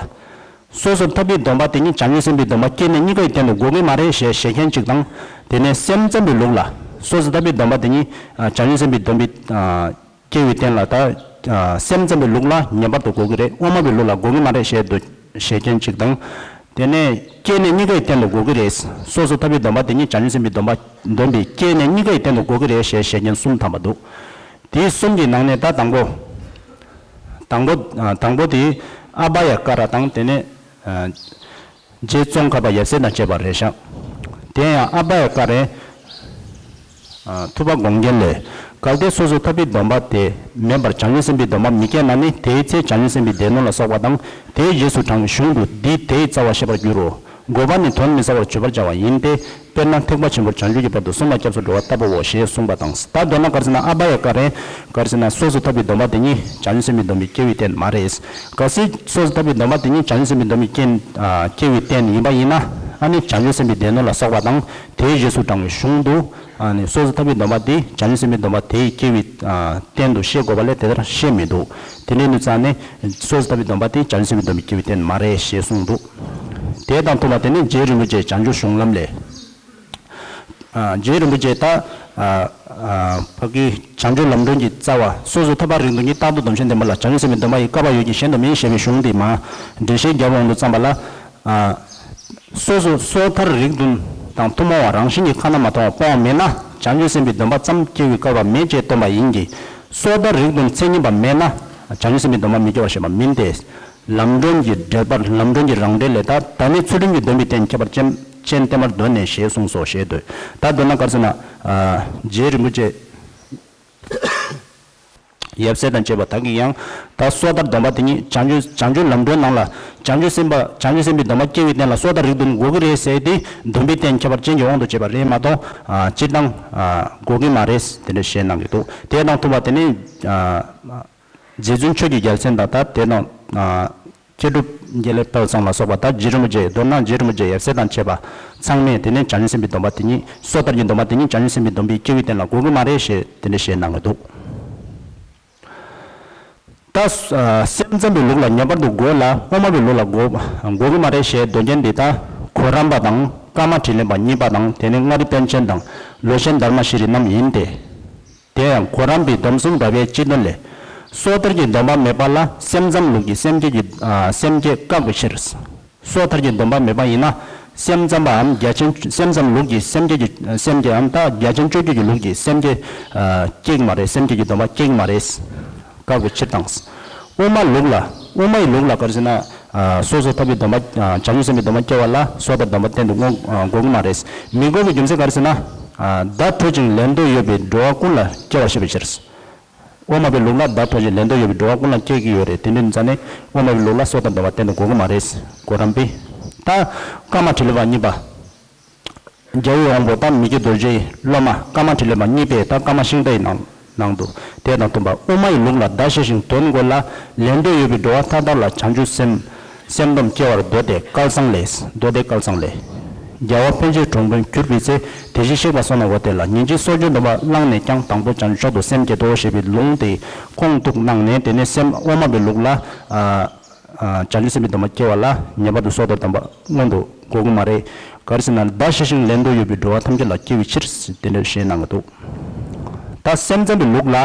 སོ་སོར་ཐར་པའི་སྡོམ་པ་དེ་ཉིད་བྱང་ཆུབ་སེམས་དཔའི་སྡོམ་པ་སྐྱེས་ནས་གཉིས་ཀའི་སྟེང་དུ་དགོས་ཀྱི་མ་རེད་ཞེས་བཞེད་མཁན་གཅིག་དང་། དེ་ནས་སེམས་ཙམ་པའི་ལུགས་ལ། སོ་སོར་ཐར་པའི་སྡོམ་པ་དེ་ཉིད། ཨ། བྱང་ཆུབ་སེམས་དཔའི་སྡོམ་པའི། ཨ། སྐྱེ་བའི་རྟེན་ལ་ད། ཨ། སེམས་ཙམ་པའི་ལུགས་ལ་ངེས་པར་དུ་དགོས་ཀྱི་རེད། དབུ་མ་པའི་ལུགས་ལ་དགོས་ཀྱི་མ་རེད་ཞེས་འདོད་བཤད་མཁན་གཅིག་དང་། དེ་ནས་སྐྱེས་ནས་གཉིས་ཀའི་སྟེང་དུ་དགོས་ཀྱི་རེད། སོ་སོར་ཐར་པའི་སྡོམ་པ་དེ་ཉིད་བྱང་ཆུབ་སེམས་དཔའི་སྡོམ་པ་སྡོམ་པས་སྐྱེས་ནས་གཉིས་ཀའི་སྟེང་དུ་དགོས་ཀྱི་རེད་ཞེས་བཤད་མཁན་གསུམ་ཐམ་པ་འདུག། དེའི་གསུམ་གྱི་ནང་ནས་ད་དང་པོ། དང་པོ། ཨ། དང་པོ་དེ་ཨ་བྷ་ཡ་ཀ་ར་དང་། དེ་ནས། ཨ། རྗེ་ཙོང་ཁ་པ་ཡབ་སྲས་དང་བཅས་པ་རེད་ཤག། དེ་ཡང་ཨ་བྷ་ཡ་ཀ་རས། ཨ། ཐུབ་པ་དགོངས་རྒྱན་ལས། གལ་ཏེ་སོ་སོར་ཐར་པའི་སྡོམ་པ་དེ་མེད་པར་བྱང་ཆུབ་སེམས་དཔའི་སྡོམ་པ་མི་སྐྱེ་ན་ནི། དེའི་ཚེ་བྱང་ཆུབ་སེམས་དཔའི་སྡེ་སྣོད་ལ་སོགས་པ་དང་། དེའི་རྗེས་སུ་འབྲང་བའི་གཞུང་དུ་འདིས་དེའི་རྩ་བ་བཤད་པར་འགྱུར་རོ། དགོས་པ་ནི་དོན་མི་གསལ་བར་བརྗོད་པར་བྱ་བ་ཡིན་ཏེ། དཔེར་ན་ཐེག་པ་ཆེན་པོར་བྱང་ཆུབ་ཀྱི་དཔལ་དུ་གསུམ་ལ་སྐྱབས་སུ་འགྲོ་བ་ལྟ་བུའོ་ཞེས་གསུངས་པ་དང་། ད་མདོར་ན་ག་རེ་ཟེར་ན། ཨ་བྷ་ཡ་ཀ་རས་ག་རེ་ཟེར་ན། སོ་སོར་ཐར་པའི་སྡོམ་པ་དེ་ཉིད་བྱང་ཆུབ་སེམས་དཔའི་སྡོམ་པའི་སྐྱེ་བའི་རྟེན་མ་རེད། གལ་སྲིད་སོ་སོར་ཐར་པའི་སྡོམ་པ་དེ་ཉིད་བྱང་ཆུབ་སེམས་དཔའི་སྡོམ་པའི་རྐྱེན། ཨ། སྐྱེ་བའི་རྟེན་ཡིན་པ་ཡིན་ན། ཨ་ནི་བྱང་ཆུབ་སེམས་དཔའི་སྡེ་སྣོད་ལ་སོགས་པ་དང་། དེའི་རྗེས་སུ་འབྲང་བའི་གཞུང་དུ། ཨ་ནི་སོ་སོར་ཐར་པའི་སྡོམ་པ་དེ་བྱང་ཆུབ་སེམས་དཔའི་སྡོམ་པ་དེའི་སྐྱེ་བའི། ཨ། རྟེན་དུ་བཤད་དགོས་པ་ལས་དེ་ལྟར་བཤད་མི་འདུག། དེ་འདྲའི་ནུས་ཙང་ནི་སོ་སོར་ཐར་པའི་སྡོམ་པ་དེ་བྱང་ཆུབ་སེམས་དཔའི་སྡོམ་པའི་སྐྱེ་བའི་རྟེན་མ་རེད་ཞེས་གསུངས་འདུག། དེ་དང་མཐུན་པ་དེ་ནི་རྗེ་རིན་པོ་ཆེའི་བྱང་ཆུབ་གཞུང་ལམ་ལས། ཨ། རྗེ་རིན་པོ་ཆེ་ད། ཨ། ཨ། ཕ་གི་བྱང་ཆུབ་ལམ་སྒྲོན་གྱི་རྩ་བ། སོ་སོར་ཐར་པ་རིགས་དྲུག་ཉིད། རྟག་ཏུ་སྡོམ་ཞིང་ལྡན་པ་ལ། བྱང་ཆུབ་སེམས་དཔའི་སྡོམ་པ་ཡི། བསྐལ་པ་ཡོད་ཀྱང་གཞན་དུ་མིན། ཞེས་པའི་གཞུང་འདི་མར་འགྲེལ་བཤད་རྒྱབ་འོང་དུས་ཙམ་པ་ལ། ཨ། སོ་སོ་སོ་ཐར་རིགས་བདུན་དང་ཐུན་མོང་བ་རང་བཞིན་གྱིས་ཁ་ན་མ་ཐོ་བ་སྤོང་བ་མེད་ན། བྱང་ཆུབ་སེམས་དཔའི་སྡོམ་པ་ཙམ་སྐྱེ་བའི་སྐལ་བ་མེད་ཅེས་སྟོན་པ་ཡིན་གྱི། སོ་ཐར་རིགས་བདུན་མཚན་ཉིད་པ་མེད་ན། བྱང་ཆུབ་སེམས་དཔའི་སྡོམ་པ་མི་སྐྱེ་བར་བཤད་པ་མིན་ཏེ། ལམ་སྒྲོན་གྱི་འགྲེལ་པར། ལམ་སྒྲོན་གྱི་རང་འགྲེལ་ལས། ད་ད་ནི་ཚུལ་ཁྲིམས་ཀྱི་སྡོམ་པའི་རྟེན་ཁྱད་པར་ཅན་ཅན་བསྟན་པར་འདོད་ནས་ཞེས་གསུངས་སོ་ཞེས་འདོད། ད་མདོར་ན་ག་རེ་ཟེར་ན། ཨ། རྗེ་རིན་པོ་ཆེ། ཡབ་སྲས་དང་བཅས་པ་དག་གིས་ཀྱང་། ད་སོ་ཐར་སྡོམ་པ་དེ་ཉིད་བྱང་ཆུབ་བྱང་ཆུབ་ལམ་སྒྲོན་ནང་ལ། བྱང་ཆུབ་སེམས་དཔའ་བྱང་ཆུབ་སེམས་དཔའི་སྡོམ་པ་སྐྱེ་བའི་རྟེན་ལ་སོ་ཐར་རིགས་བདུན་དགོས་ཀྱི་རེད་ཟེར་ཏེ། སྡོམ་པའི་རྟེན་ཁྱད་པར་ཅན་གྱི་དབང་དུ་བྱས་པ་རེད་མ་གཏོགས། ཨ། སྤྱིར་བཏང་། ཨ། དགོས་ཀྱི་མ་རེད་དེ་འདྲ་བཤད་གནང་གི་འདུག་དེ་དང་མཐུན་པ་དེ་ནི། ཨ། རྗེ་བཙུན་ཆོས་ཀྱི་རྒྱལ་མཚན་དང་། ད་དེ་དང་། ཨ། མཁས་གྲུབ་དགེ་ལེགས་དཔལ་བཟང་ལ་སོགས་པ། ད་རྗེ་རིན་པོ་ཆེ། མདོར་ན་རྗེ་རིན་པོ་ཆེ་ཡབ་སྲས་དང་བཅས་པ་ཚང་མས་དེ་ནས་བྱང་ཆུབ་སེམས་དཔའི་སྡོམ་པ་དེ་ཉིད། སོ་ཐར་གྱི་སྡོམ་པ་དེ་ཉིད་བྱང་ཆུབ་སེམས་དཔའི་སྡོམ་པའི་སྐྱེ་བའི་རྟེན་ལ་དགོས་ཀྱི་མ་རེད་ཞེས་དེ་འདྲ་བཤད་གནང་གི་འདུག་ད། ཨ། སེམས་ཙམ་པའི་ལུགས་ལ་ངེས་པར་དུ་དགོས་ལ། དབུ་མ་པའི་ལུགས་ལ་དགོས། དགོས་ཀྱི་མ་རེད་ཞེས་འདོད་མཁན་འདི། ད་གོ་རམས་པ་དང་། ཀ་མ་ཊཱི་ལེན་པ་གཉིས་པ་དང་། དེ་ནས་མངའ་རིས་པཎ་ཆེན་དང་། ལོ་ཆེན་དྷརྨ་ཤྲཱི་རྣམས་ཡིན་ཏེ། དེ་ཡང་གོ་རམས་པའི་སྡོམ་གསུམ་རབ་དབྱེ་སྤྱི་དོན་ལས། སོ་ཐར་གྱི་སྡོམ་པ་མེད་པ་ལ་སེམས་ཙམ་ལུགས་ཀྱི་སེམས་བསྐྱེད་ཀྱི། ཨ། སེམས་བསྐྱེད་བཀག་པའི་ཕྱིར། སོ་ཐར་གྱི་སྡོམ་པ་མེད་པ་ཡིན་ན། སེམས་ཙམ་པའམ་རྒྱ་ཆེན། སེམས་ཙམ་ལུགས་ཀྱི་སེམས་བསྐྱེད་ཀྱི་སེམས་བསྐྱེད་འམ། ད་རྒྱ་ཆེན་སྤྱོད་བརྒྱུད་ཀྱི་ལུགས་ཀྱི་སེམས་བསྐྱེད། ཨ། སྐྱེ་གི་མ་རེད། སེམས་བསྐྱེད་ཀྱི་སྡོམ་པ་སྐྱེ་གི་མ་རེད། བཀག་པའི་ཕྱིར་དང་། དབུ་མ་ལུགས་ལ། དབུ་མའི་ལུགས་ལ་ག་རེ་ཟེར་ན། ཨ། སོ་སོ་ཐར་པའི་སྡོམ་པ། ཨ། བྱང་ཆུབ་སེམས་དཔའི་སྡོམ་པ་སྐྱེ་བ་ལ་སོ་ཐར་སྡོམ་པ་གཏན་དུ་དགོས། ཨ། དགོས་ཀྱི་མ་རེད། མི་དགོས་པའི་རྒྱུ་མཚན་ག་རེ་ཟེར་ན། ཨ། བརྡ་འཕྲོད་ཅིང་ལེན་འདོད་ཡོད་པའི་འགྲོ་བ་ཀུན་ལ་སྐྱེ་བར་བཤད་པའི་ཕྱིར། དབུ་མ་པའི་ལུགས་ལ་བརྡ་འཕྲོད་ཅིང་ལེན་འདོད་ཡོད་པའི་འགྲོ་བ་ཀུན་ལ་སྐྱེ་གི་ཡོད་རེད། དེ་འདྲའི་ཙང་ནས་དབུ་མ་པའི་ལུགས་ལ་སོ་ཐར་སྡོམ་པ་གཏན་དུ་དགོས་ཀྱི་མ་རེད། གོ་རམས་པས། ད་ཀ་མ་ཊཱི་ལེན་པ་གཉིས་པ། རྒྱལ་བའི་དབང་པོ་དང་མི་བསྐྱོད་རྡོ་རྗེའི་སློབ་མ་ཀ་མ་ཊཱི་ལེན་པ་གཉིས་པས། ད་ཀ་མ་ཤིང་རྟ་ཡི་ནང་ནང་དུ། དེ་དང་མཐུན་པ་དབུ་མ་ཡི་ལུགས་ལ་བརྡ་ཤེས་ཤིང་དོན་གོ་ལ་ལེན་འདོད་ཡོད་པའི་འགྲོ་བ་མཐའ་དག་ལ་བྱང་ཆུབ་སེམས་སེམས་སྡོམ་སྐྱེ་བར་མདོ་སྡེ་སྐལ་བཟང་ལས། མདོ་སྡེ་སྐལ་བཟང་ལས། རྒྱལ་བ་པཎ་ཆེན་དྲུང་དཔོན་གྱུར་པའི་ཚེ། དེ་བཞིན་གཤེགས་པ་བསོད་ནམས་འོད་དེ་ལ། ཉིན་གཅིག་གསོ་སྦྱོང་སྡོམ་པ་བླངས་ནས་ཀྱང་། དང་པོ་བྱང་ཆུབ་མཆོག་ཏུ་སེམས་བསྐྱེད་དོ། ཞེས་པའི་ལུང་དེ་ཁུངས་གཏུགས་གནང་ནས། དེ་ནས་སེམས། དབུ་མ་པའི་ལུགས་ལ། ཨ། ཨ། བྱང་ཆུབ་སེམས་དཔའི་སྡོམ་པ་སྐྱེ་བ་ལ་ངེས་པར་དུ་སོ་ཐར་སྡོམ་པ་སྔོན་དུ་དགོས་ཀྱི་མ་རེད། ག་རེ་ཟེར་ན། བརྡ་ཤེས་ཤིང་ལེན་འདོད་ཡོད་པའི་འགྲོ་བ་ཐམས་ཅད་ལ་སྐྱེ་བའི་ཕྱིར། དེ་འདྲ་བཤད་གནང་གི་འདུག་ད་སེམས་ཙམ་པའི་ལུགས་ལ་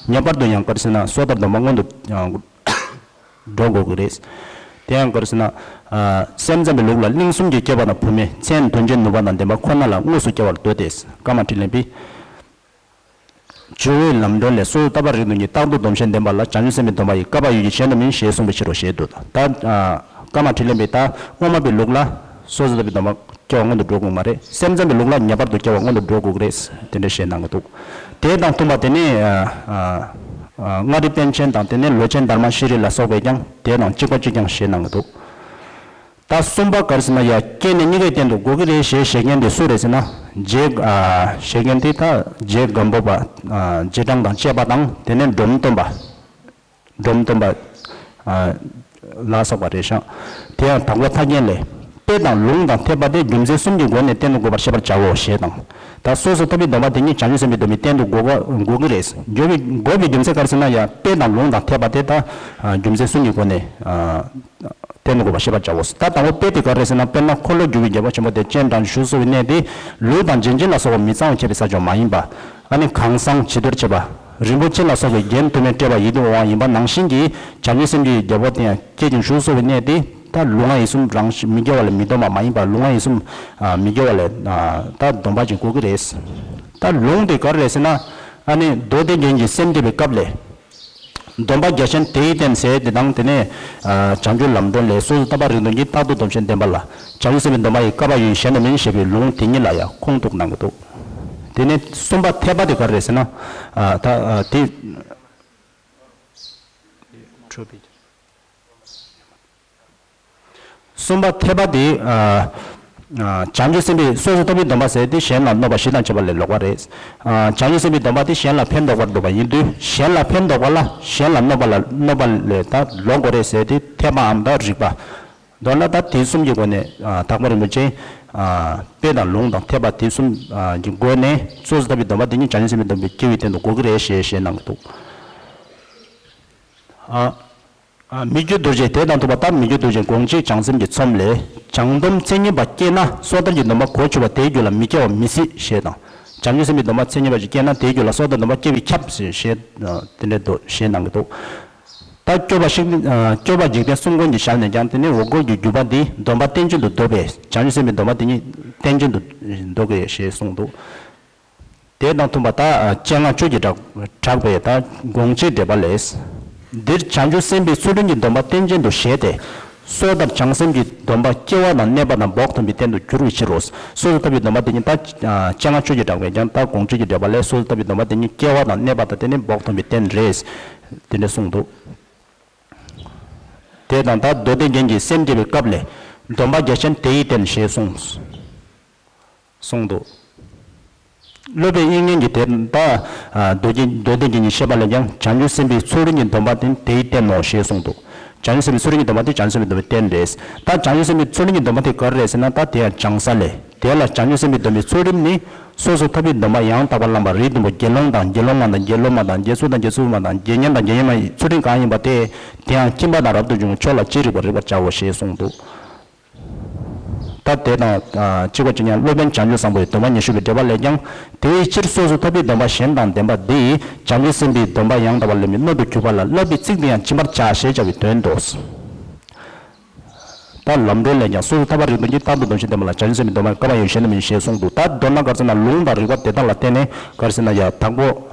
ངེས་པར་དུ་ཡང་ག་རེ་ཟེར་ན། སོ་ཐར་སྡོམ་པ་སྔོན་དུ་འགྲོ་དགོས་ཀྱི་རེད། དེ་ཡང་ག་རེ་ཟེར་ན། ཨ། སེམས་ཙམ་པའི་ལུགས་ལ་གླིང་གསུམ་གྱི་སྐྱེས་པ་དང་བུད་མེད། མཚན་དོན་བྱེད་ནུས་པ་དང་ལྡན་པ་ཁོ་ན་ལ་དངོས་སུ་སྐྱེ་བར་འདོད་དེ། ཀ་མ་ཊཱི་ལེན་པས། ཇོ་བོའི་ལམ་སྒྲོན་ལས། སོ་སོ་ཐར་པ་རིགས་བདུན་གྱི་རྟག་ཏུ་སྡོམ་བྱས་ལྡན་པ་ལ་བྱང་ཆུབ་སེམས་དཔའི་སྡོམ་པ་ཡི་བསྐལ་པ་ཡོད་ཀྱི་གཞན་དུ་མིན་ཞེས་གསུངས་པའི་ཕྱིར་རོ་ཞེས་འདོད། ད། ཨ། ཀ་མ་ཊཱི་ལེན་པས། ད་དབུ་མ་པའི་ལུགས་ལ་སོ་སོ་ཐར་པའི་སྡོམ་པ་སྐྱེ་བ་སྔོན་དུ་འགྲོ་དགོས་མ་རེད། སེམས་ཙམ་པའི་ལུགས་ལ་ངེས་པར་དུ་སྐྱེ་བ་སྔོན་དུ་འགྲོ་དགོས་ཀྱི་རེད། དེ་འདྲ་བཤད་གནང་གི་འདུག་དེ་དང་མཐུན་པ་དེ་ནི། ཨ། ཨ། ཨ། མངའ་རིས་པཎ་ཆེན་དང་། དེ་ནས་ལོ་ཆེན་དྷརྨ་ཤྲཱི་ལ་སོགས་པས་ཀྱང་དེ་དང་གཅིག་པ་གཅིག་རྐྱང་བཤད་གནང་གི་འདུག་ད་གསུམ་པ་ག་རེ་ཟེར་ན། ཡ། སྐྱེས་ནས་གཉིས་ཀའི་རྟེན་དུ་དགོས་ཀྱི་རེད་ཞེས་བཞེད་མཁན་དེ་སུ་རེད་ཟེར་ན། རྗེ། ཨ། བཞེད་མཁན་དེ་ད་རྗེ་སྒམ་པོ་པ། ཨ། རྗེས་འབྲང་དང་བཅས་པ་དང་། དེ་ནས་འབྲོམ་སྟོན་པ། འབྲོམ་སྟོན་པ། ཨ། ལ་སོགས་པ་རེད་ཤག་དེ་ཡང་དྭགས་པོ་ཐར་རྒྱན་ལས། དཔེ་དང་ལུང་དང་འཐད་པ་དེ་རྒྱུ་མཚན་གསུམ་གྱི་སྒོ་ནས་བསྟན་དུ་དགོས་པར་ཤེས་པར་བྱའོ་ཞེས་དང་། ད་སོ་སོ་ཐར་པའི་སྡོམ་པ་དེ་ཉིད་བྱང་ཆུབ་སེམས་དཔའི་སྡོམ་པའི་རྟེན་དུ་དགོས་པ། དགོས་ཀྱི་རེད། དགོས་པའི། དགོས་པའི་རྒྱུ་མཚན་ག་རེ་ཟེར་ན། ཡ། དཔེ་དང་ལུང་དང་འཐད་པ་དེ་ད། ཨ། རྒྱུ་མཚན་གསུམ་གྱི་སྒོ་ནས། ཨ། བསྟན་དགོས་པ་ཤེས་པར་བྱའོ། ད་དང་པོ་དཔེ་དེ་ག་རེ་ཟེར་ན། དཔེར་ན་འཁོར་ལོས་སྒྱུར་བའི་རྒྱལ་པོ་ཆེན་པོ་དེ་སྤྱན་དྲངས་བཞུགས་གསོ་བའི་གནས་དེ། ལུས་དང་ལྗན་ལྗིན་ལ་སོགས་པ་མི་གཙང་བ་ཁྱབ་པའི་ས་ཕྱོགས་མ་ཡིན་པ། ཨ་ནི་གང་ཟག་བྱི་དོར་བྱེད་པ། རིན་པོ་ཆེ་ལ་སོགས་པའི་རྒྱན་དུ་མས་སྤྲས་པ་ཡིད་དུ་འོང་བ་ཡིན་པ་ནང་བཞིན་གྱི་བྱང་ཆུབ་སེམས་ཀྱི་རྒྱལ་པོ་དེ་ཡང་སྐྱེས་ཀྱང་བཞུགས་གསོ་བའི་གནས་དེ། ད་ལུས་ངག་ཡིད་གསུམ་རང་བཞིན་མི་དགེ་བ་ལས་མི་སྡོམ་པ་མ་ཡིན་པ། ལུས་ངག་ཡིད་གསུམ། ཨ། མི་དགེ་བ་ལས། ཨ། ད་སྡོམ་པ་ཅིག་དགོས་ཀྱི་རེད། ད་ལུང་དེ་ག་རེ་རེད་ཟེར་ན། ཨ་ནི་མདོ་སྡེ་རྒྱན་གྱི་སེམས་བསྐྱེད་པའི་སྐབས་ལས། སྡོམ་པ་རྒྱ་ཆེན་དེ་ཡི་རྟེན་ཟེར་དེ་དང་། དེ་ནས། ཨ། བྱང་ཆུབ་ལམ་སྒྲོན་ལས། སོ་སོ་ཐར་པ་རིགས་བདུན་གྱི་རྟག་ཏུ་སྡོམ་བྱས་ལྡན་པ་ལ་བྱང་ཆུབ་སེམས་དཔའི་སྡོམ་པ་ཡི་བསྐལ་པ་ཡོད་གཞན་དུ་མིན་ཞེས་པའི་ལུང་དེ་ཉིད་ལ་ཡང་ཁུངས་གཏུགས་གནང་གི་འདུག་དེ་ནས་གསུམ་པ་འཐད་པ་དེ་ག་རེ་རེད་ཟེར་ན། ཨ། ད། ཨ། དེ། གསུམ་པ་འཐད་པ་དེ། ཨ། ཨ། བྱང་ཆུབ་སེམས་དཔའི། སོ་སོ་ཐར་པའི་སྡོམ་པ་ཟེར་དེ་གཞན་ལ་གནོད་པ་བཞི་དང་བཅས་པ་ལས་ལོག་པ་རེད། ཨ། བྱང་ཆུབ་སེམས་དཔའི་སྡོམ་པ་དེ་གཞན་ལ་ཕན་འདོགས་པར་འདོད་པ་ཡིན་དུས། གཞན་ལ་ཕན་འདོགས་པ་ལ་གཞན་ལ་གནོད་པ་ལ། གནོད་པ་ལས་ད་ལོག་དགོས་རེད་ཟེར་དེ་འཐད་པའམ་ད་རིགས་པ། མདོར་ན་ད་དེ་གསུམ་གྱི་སྒོ་ནས། ཨ། དྭགས་པོ་རིན་པོ་ཆེ། ཨ། དཔེ་དང་ལུང་དང་འཐད་པ་དེ་གསུམ། ཨ། གྱི་སྒོ་ནས་སོ་སོ་ཐར་པའི་སྡོམ་པ་དེ་ཉིད་བྱང་ཆུབ་སེམས་དཔའི་སྡོམ་པའི་སྐྱེ་བའི་རྟེན་དུ་དགོས་ཀྱི་རེད་ཞེས་བཤད་གནང་གི་འདུག་ཨ། ཨ། མི་བསྐྱོད་རྡོ་རྗེ། དེ་དང་མཐུན་པ་ད་མི་བསྐྱོད་རྡོ་རྗེ་དགོངས་གཅིག་བྱང་སེམས་ཀྱི་ཚོམས་ལས། བྱང་སྡོམ་མཚན་ཉིད་པ་སྐྱེས་ན་སོ་ཐར་གྱི་སྡོམ་པ་གོ་ཆོད་པ་དེའི་རྒྱུད་ལ་མི་སྐྱེ་བ་མི་སྲིད་ཞེས་དང་། བྱང་ཆུབ་སེམས་དཔའི་སྡོམ་པ་མཚན་ཉིད་པ་ཞིག་སྐྱེས་ན་དེའི་རྒྱུད་ལ་སོ་ཐར་སྡོམ་པ་སྐྱེ་བས་ཁྱབ་ཞེས། ཨ། དེ་འདྲའི་མདོ་བཤད་གནང་གི་འདུག་ད་སྐྱོབ་པ་ཤིག་ཨ། སྐྱོབ་པ་འཇིག་རྟེན་གསུམ་མགོན་གྱི་ཞལ་ནས་ཀྱང་། དེ་ནས་འོག་སྒོ་གི་བརྒྱུད་པ་འདི་སྡོམ་པ་རྟེན་ཅན་དུ་འདོད་པས། བྱང་ཆུབ་སེམས་དཔའི་སྡོམ་པ་དེ་ཉིད་རྟེན་ཅན་དུ་འདོད་དགོས་ཞེས་གསུངས་འདུག་དེ་དང་མཐུན་པ་ད། ཨ། སྤྱན་སྔ་ཆོས་ཀྱི་གྲགས། གྲགས་པའི་ད་དགོངས་གཅིག་འགྲེལ་པ་ལས། འདིར་བྱང་ཆུབ་སེམས་དཔའི་ཚུལ་ཁྲིམས་ཀྱི་སྡོམ་པ་རྟེན་ཅན་དུ་བཞེད་དེ། སོ་ཐར་བྱང་སེམས་ཀྱི་སྡོམ་པ་སྐྱེ་བ་དང་གནས་པ་དང་བོགས་ཐོན་པའི་རྟེན་དུ་གྱུར་པའི་ཕྱིར་རོ། སོ་སོ་ཐར་པའི་སྡོམ་པ་དེ་ཉིད་ད། ཨ། སྤྱན་སྔ་ཆོས་ཀྱི་གྲགས་པས་ཀྱང་ད་དགོངས་གཅིག་གི་འགྲེལ་པ་ལས། སོ་སོ་ཐར་པའི་སྡོམ་པ་དེ་ཉིད་སྐྱེ་བ་དང་གནས་པ་དང་དེ་ནི་བོགས་ཐོན་པའི་རྟེན་རེད། དེ་འདྲ་གསུངས་འདུག་དེ་དང་ད་མདོ་སྡེ་རྒྱན་གྱི་སེམས་བསྐྱེད་པའི་སྐབས་ལས། སྡོམ་པ་རྒྱ་ཆེན་དེ་ཡིས་བསྟན་ཞེས་གསུངས། གསུངས་འདུག་སློབ་དཔོན་དབྱིག་གཉེན་གྱིས་དེ་ལྟར་མདོ་རྒྱན་མདོ་སྡེ་རྒྱན་གྱི་བཤད་པ་ལས་ཀྱང་། བྱང་ཆུབ་སེམས་དཔའི་ཚུལ་ཁྲིམས་ཀྱི་སྡོམ་པ་དེ་དེ་ཡིས་བསྟན་ནོ་ཞེས་གསུངས་འདུག་བྱང་ཆུབ་སེམས་དཔའི་ཚུལ་ཁྲིམས་ཀྱི་སྡོམ་པ་དེ་བྱང་ཆུབ་སེམས་དཔའི་སྡོམ་པས་བསྟན་རེད། ད་བྱང་ཆུབ་སེམས་དཔའི་ཚུལ་ཁྲིམས་ཀྱི་སྡོམ་པ་དེ་ག་རེ་རེད་ཟེར་ན། ད་དེ་ཡང་སྦྱང་ས་ལས། དེ་ལ་བྱང་ཆུབ་སེམས་དཔའི་སྡོམ་པའི་ཚུལ་ཁྲིམས་ནི། སོ་སོ་ཐར་པའི་སྡོམ་པ་ཡང་དག་པར་བླངས་པ་རིགས་བདུན་པོ། དགེ་སློང་དང་དགེ་སློང་མ་དང་དགེ་སློབ་མ་དང་། དགེ་ཚུལ་དང་དགེ་ཚུལ་མ་དང་། དགེ་བསྙེན་དང་དགེ་བསྙེན་མའི་ཚུལ་ཁྲིམས་གང་ཡིན་པ་དེ། དེ་ཡང་ཁྱིམ་པ་དང་རབ་ཏུ་བྱུང་བའི་ཕྱོགས་ལ་ཅི་རིགས་པར་རིག་པར་བྱའོ་ཞེས་གསུངས་འདུག་ད་དེ་དང་གཅིག་པ་གཅིག་རྐྱང་། སློབ་དཔོན་བྱང་ཆུབ་བཟང་པོའི་སྡོམ་པ་ཉི་ཤུ་པའི་འགྲེལ་པ་ལས་ཀྱང་། དེའི་ཕྱིར་སོ་སོ་ཐར་པའི་སྡོམ་པ་གཞན་དང་ལྡན་པ་འདི་ཡིས། བྱང་ཆུབ་སེམས་དཔའི་སྡོམ་པ་ཡང་དག་པར་ལེན་པའི་སྣོད་དུ་གྱུར་པ་ལ། བསླབ་པའི་ཚིག་འདི་ཡང་སྦྱིན་པར་བྱ་ཞེས་བྱ་བའི་དོན་ཏོ། ད་ལམ་སྒྲོན་ལས་ཀྱང་། སོ་སོ་ཐར་པ་རིགས་བདུན་གྱི་རྟག་ཏུ་སྡོམ་ཞིང་ལྡན་པ་ལ། བྱང་ཆུབ་སེམས་དཔའི་སྡོམ་པ་བསྐལ་པ་ཡང་གཞན་དུ་མི་འབྱུང་ཞེས་གསུངས་འདུག་ད་མདོར་ན་ག་རེ་ཟེར་ན། ལུང་དང་རིགས་པ་དེ་དག་ལ་བརྟེན་ནས་ག་རེ་ཟེར་ན་ཡ། དྭགས་པོ་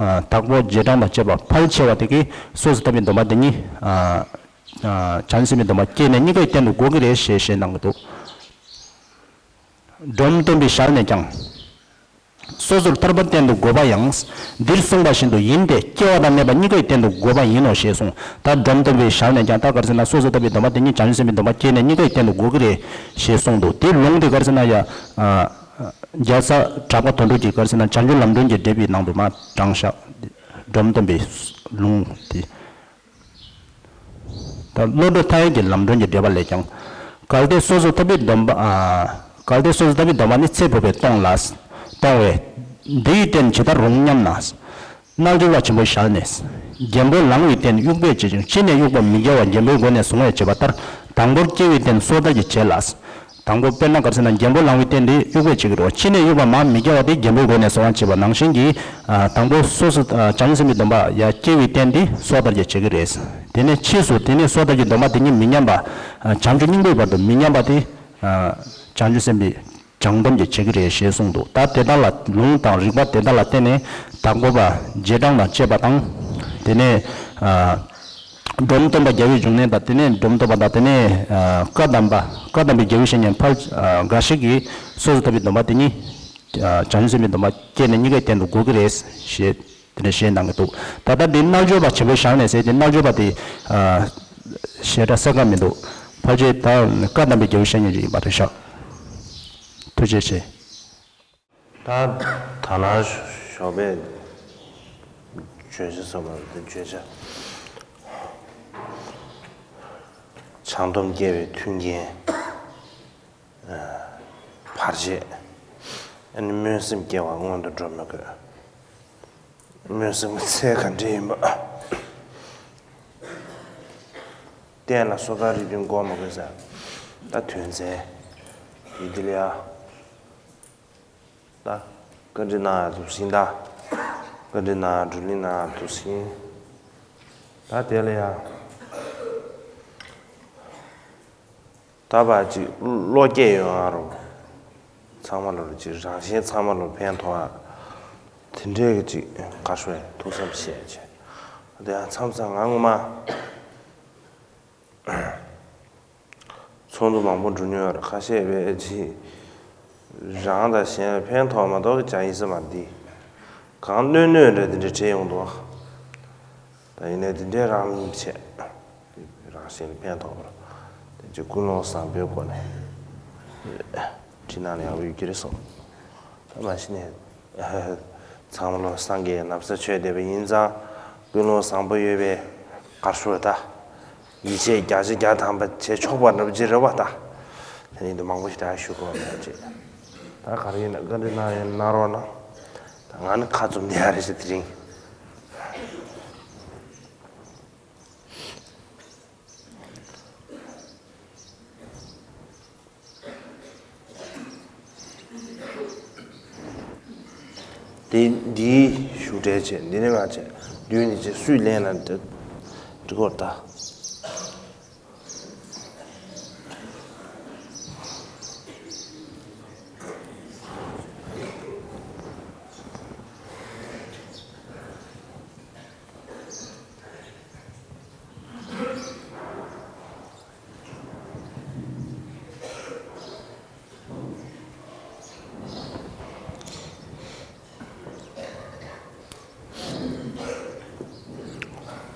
དྭགས་པོ་རྗེས་འབྲང་དང་བཅས་པ་ཕལ་ཆེ་བ་དེ་གིས་སོ་སོ་ཐར་པའི་སྡོམ་པ་དེ་ཉིད། བྱང་ཆུབ་སེམས་དཔའི་སྡོམ་པ་སྐྱེས་ནས་གཉིས་ཀའི་རྟེན་དུ་གོ་གི་རེད་ཞེས་བཤད་གནང་གི་འདུག་སྒྲོམ་སྟོན་པའི་ཞལ་ནས་ཀྱང་། སོ་སོར་ཐར་པ་རྟེན་དུ་དགོས་པ་ཡང་། འདིར་གསུངས་པ་བཞིན་དུ་ཡིན་ཏེ། སྐྱེ་བ་དང་གནས་པ་གཉིས་ཀའི་རྟེན་དུ་དགོས་པ་ཡིན་ནོ་ཞེས་གསུངས། ད་སྒྲོམ་སྟོན་པའི་ཞལ་ནས་ཀྱང་། ད་ག་རེ་ཟེར་ན། སོ་སོ་ཐར་པའི་སྡོམ་པ་དེ་ཉིད་བྱང་ཆུབ་སེམས་དཔའི་སྡོམ་པ་སྐྱེས་ནས་གཉིས་ཀའི་རྟེན་དུ་དགོས་ཀྱི་རེད་ཞེས་གསུངས་འདུག་དེའི་ལུང་དེ་ག་རེ་ཟེར་ན་ཡ། རྒྱལ་ས་གྲགས་པ་དོན་གྲུབ་ཀྱིས་ག་རེ་ཟེར་ན། བྱང་ཆུབ་ལམ་སྒྲོན་གྱི་འགྲེལ་པའི་ནང་དུ་མར་དྲངས་བཞག་སྒྲོམ་སྟོན་པའི་ལུང་དེ། ད་བློ་གྲོས་མཐའ་ཡས་ཀྱི་ལམ་སྒྲོན་གྱི་འགྲེལ་པ་ལས་ཀྱང་། གལ་ཏེ་སོ་སོ་ཐར་པའི་སྡོམ་པ། ཨ། གལ་ཏེ་སོ་སོ་ཐར་པའི་སྡོམ་པ་ནི་ཚེ་འཕོས་པས་སྟོང་ལ། སྟོང་བས། འདི་ཡི་རྟེན་ཇི་ལྟར་རུང་སྙམ་ན། རྣལ་འབྱོར་པ་ཆེན་པོའི་ཞལ་ནས། རྒྱལ་པོ་ལང་བའི་རྟེན་དབྱུག་པས་བྱེད་ཅིང་། ཕྱི་ནས་དབྱུག་པ་མི་དགེ་བ་རྒྱལ་པོའི་སྒོ་ནས་བཟུང་བས་བྱེད་པ་ལྟར། དང་པོར་སྐྱེ་བའི་རྟེན་སོ་ཐར་གྱིས་བྱེད་ལ། དང་པོ་དཔེར་ན་ག་རེ་ཟེར་ན། རྒྱལ་པོ་ལང་བའི་རྟེན་དེ་དབྱུག་པས་བྱེད་ཀྱི་རེད་བ། ཕྱི་ནས་དབྱུག་པ་མ་མི་དགེ་བ་དེ་རྒྱལ་པོའི་སྒོ་ནས་བཟུང་བ་བྱེད་པ་ནང་བཞིན་གྱི། ཨ། དང་པོ་སོ་སོ། ཨ། བྱང་ཆུབ་སེམས་དཔའི་སྡོམ་པ་ཡ་སྐྱེ་བའི་རྟེན་དེ་སོ་ཐར་གྱིས་བྱེད་ཀྱི་རེད། དེ་ནས་ཕྱིས་སུ་དེ་ནས་སོ་ཐར་གྱི་སྡོམ་པ་དེ་ཉིད་མི་ཉམས་པ། ཨ། བྱང་ཆུབ་སྙིང་པོའི་བར་དུ་མི་ཉམས་པ་དེ། ཨ། བྱང་ཆུབ་སེམས་དཔའི་སྦྱང་སྡོམ་གྱིས་བྱེད་ཀྱི་རེད་ཞེས་གསུངས་འདུག་ད་དེ་དག་ལ་ལུང་དང་རིགས་པ་དེ་དག་ལ་བརྟེན་ནས་དྭགས་པོ་པ་རྗེས་འབྲང་དང་བཅས་པ་དང་། དེ་ནས། ཨ། འབྲོམ་སྟོན་པ་རྒྱལ་བའི་འབྱུང་གནས་དང་། དེ་ནས་འབྲོམ་སྟོན་པ་དང་། དེ་ནས། ཨ། བཀའ་གདམས་པ། བཀའ་གདམས་པའི་རྒྱལ་བའི་བཤེས་གཉེན་ཕལ། ཨ། འགའ་ཞིག་གིས་སོ་སོ་ཐར་པའི་སྡོམ་པ་དེ་ཉིད། ཨ། བྱང་ཆུབ་སེམས་དཔའི་སྡོམ་པ་སྐྱེས་ནས་གཉིས་ཀའི་རྟེན་དུ་གོ་གི་རེད་ཞེས་དེ་འདྲ་བཤད་གནང་གི་འདུག་ད་ལྟ་འདི་རྣལ་འབྱོར་པ་ཆེན་པོའི་ཞལ་ནས་ཟེར་ཏེ། རྣལ་འབྱོར་པ་དེ། ཨ། ཞེ་དྲག་གསལ་ཁ་མི་འདུག་ཕལ་ཆེར་ད་བཀའ་གདམས་པའི་རྒྱལ་བའི་བཤེས་གཉེན་ཅིག་ཡིན་པ་རེད་ཤག་ཐུགས་རྗེ་ཆེ། ད་ད་ལ་ཞོགས་པའི་བརྗོད་བྱ་ཟེར་བ་དེ། བརྗོད་བྱ། བྱང་སྡོམ་སྐྱེ་བའི་མཐུན་རྐྱེན། བར་ཆད། ཨ་ནི་སྨོན་སེམས་སྐྱེ་བ་སྔོན་དུ་འགྲོ་མི་དགོས། སྨོན་སེམས་ཀྱི་ཚད་ག་འདྲ་ཡིན་པ། རྟེན་ལ་སོ་ཐར་རིགས་བདུན་འགོག་མི་དགོས་ཟེར། ད་དོན་ཚན་ཡིན་དེ་ལ་ཡ། ད་བཀའ་འདྲི་གནང་ཡག་འདུག་ཟིན། ད་བཀའ་འདྲི་གནང་ཡག་བགྲོ་གླེང་གནང་ཡག་འདུག་ཟིན། ད་དེ་ལ་ཡ། ད་བར་ཅིག་བློ་སྐྱེད་ཡོང་ཡག་རོ། ཚང་མ་ལོ་ཅིག་རང་གཞན་ཚང་མ་ལོ་ཕན་ཐོགས་ཡག་དེ་འདྲའི་གི་ཅིག་ག་ཤོད་ཐུགས་བསམ་བཞེས་བྱས། དེ་ཡང་མཚམས་མཚམས་ང་ངོ་མ། ཚོགས་འདུ་མང་པོ་འགྲོ་མྱོང་ཡོད་རེད། ཁ་ཤས་བས་ཅིག་རང་དང་གཞན་ལ་ཕན་ཐོགས་མ་གཏོགས་ཀྱང་ཡིན་ས་མ་རེད། གང་གནོད་གནོད་འདྲ་དེ་འདྲ་བྲིས་ཡོང་འདུག་ད་ཡིན་ནའི་དེ་འདྲའི་རང་མི་བྱེད། རང་གཞན་ལ་ཕན་ཐོགས་པར། དེ་ཅིག་ཀུན་སློང་བཟང་པོའི་སྒོ་ནས་བྲིས་ན་ཡག་པོ་ཡོད་ཀྱི་རེད་བསམ། ད་མ་གཞི་ནས། ཚང་མ་ལོ་སངས་རྒྱས་ན་བཟའ་མཆོད་བསྡད་པ་ཡིན་ཙང་། ཀུན་སློང་བཟང་པོ་ཡོད་པའི་གར་ཞུ་བ་ད། ཡིད་ཆེས་བརྒྱ་ཆ་བརྒྱ་ཐམ་པ་བྱེད་ཆོག་པ་འདྲ་པོ་ཅིག་རེད་བ་ད། དེ་ནི་འདི་མང་པོ་ཞིག་ད་ཞུ་དགོས་མེད་ཅེས། ད་ག་རེ་ཡིན་ན་བཀའ་འདྲི་གནང་ཡོད་ན་གནང་རོགས་གནང་། ད་ང་ནི་ཁ་བཙུམ་བསྡད་ཡ་རེད་ཤག་དེ་རིང་། དེ་འདིའི་ཞུ་འབྲེལ་བྱས། འདི་ནི་ང་བྱས། འདུས་ནི་བྱས། སུས་ལེན་ན་འདི་འགྲིག་གོ་ད།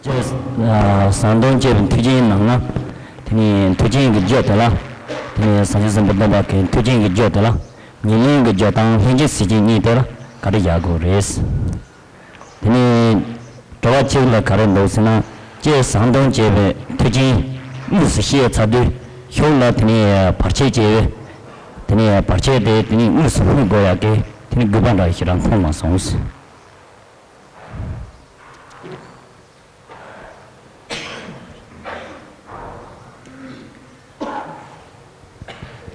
ཅེས་ ཨ་ཟམ་གདོང་བཅས་པའི་མཐུན་རྐྱེན་ནང་ན། དེ་ནས་མཐུན་རྐྱེན་གྱི་རྒྱུ་དེ་ལ། དེ་ནས་བྱང་ཆུབ་སེམས་དཔའ་སྟོན་པ་གི་མཐུན་རྐྱེན་གྱི་རྒྱུ་དེ་ལ། ཉེར་ལེན་གྱི་རྒྱུ་དང་ལྷན་སྐྱེས་ཟེར་མཁན་གཉིས་དེ་ལ་ག་འདྲ་བཞག་དགོས་རེད། དེ་ནས་དྲི་བ་གཅིག་ལ་ག་རེ་འདུག་ཟེར་ན། ལྕེ་ཟམ་གདོང་བཅས་པའི་མཐུན་རྐྱེན་དངོས་སུ་བཤད་ཚར་དུས་ཤུགས་ལ། དེ་ནས་བར་ཆད་བཅས་པའི། དེ་ནས་བར་ཆད་དེ་དེ་ནས་དངོས་སུ་སྨོས་དགོས་ཡག་གི་དེ་ནས་དགོས་པ་འདྲ་ཞིག་རང་མཐོང་མ་སོང་།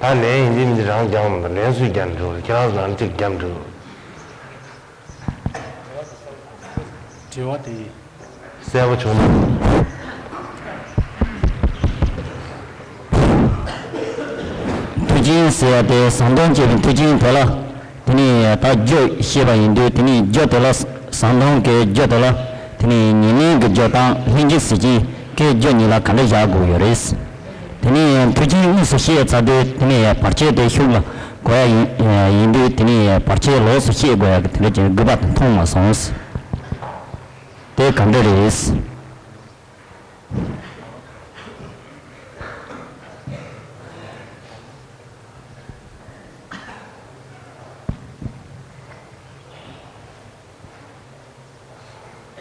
ད་ལན་ཡིན་གཅིག་མིན་གཅིག་རང་རྒྱག་མི་འདུག་ལན་སུས་རྒྱག་འགྲོ། ཁྱེད་རང་ཚོ་ནང་གཅིག་རྒྱབ་འགྲོ། དྲི་བ་དེ་གསལ་པོ་བྱུང་ན། མཐུན་རྐྱེན་ཟེར་ཡ་དེ་ཟམ་གདོང་བཅས་པའི་མཐུན་རྐྱེན་དེ་ལ། དེ་ནས་ད་རྒྱུ་བཤད་པ་ཡིན་དུས། དེ་ནས་རྒྱུ་དེ་ལ། ཟམ་གདོང་གི་རྒྱུ་དེ་ལ། དེ་ནས་ཉེར་ལེན་གྱི་རྒྱུ་དང་ལྷན་སྐྱེས་ཟེར་མཁན་གྱི་རྒྱུ་གཉིས་ལ་ག་འདྲ་བཞག་དགོས་ཡོད་རེད། དེ་ནས་མཐུན་རྐྱེན་དངོས་སུ་བཤད་ཚར་དུས། དེ་ནས་བར་ཆད་དེ་ཤུགས་ལ་གོ་ཡ་ཡིན་ཡིན་དུས། དེ་ནས་བར་ཆད་ལོགས་སུ་བཤད་དགོས་ཡ་གི་དེ་འདྲ་ཅན་དགོས་པ་དེ་མཐོང་མ་སོང་། དེ་ག་འདྲ་རེད།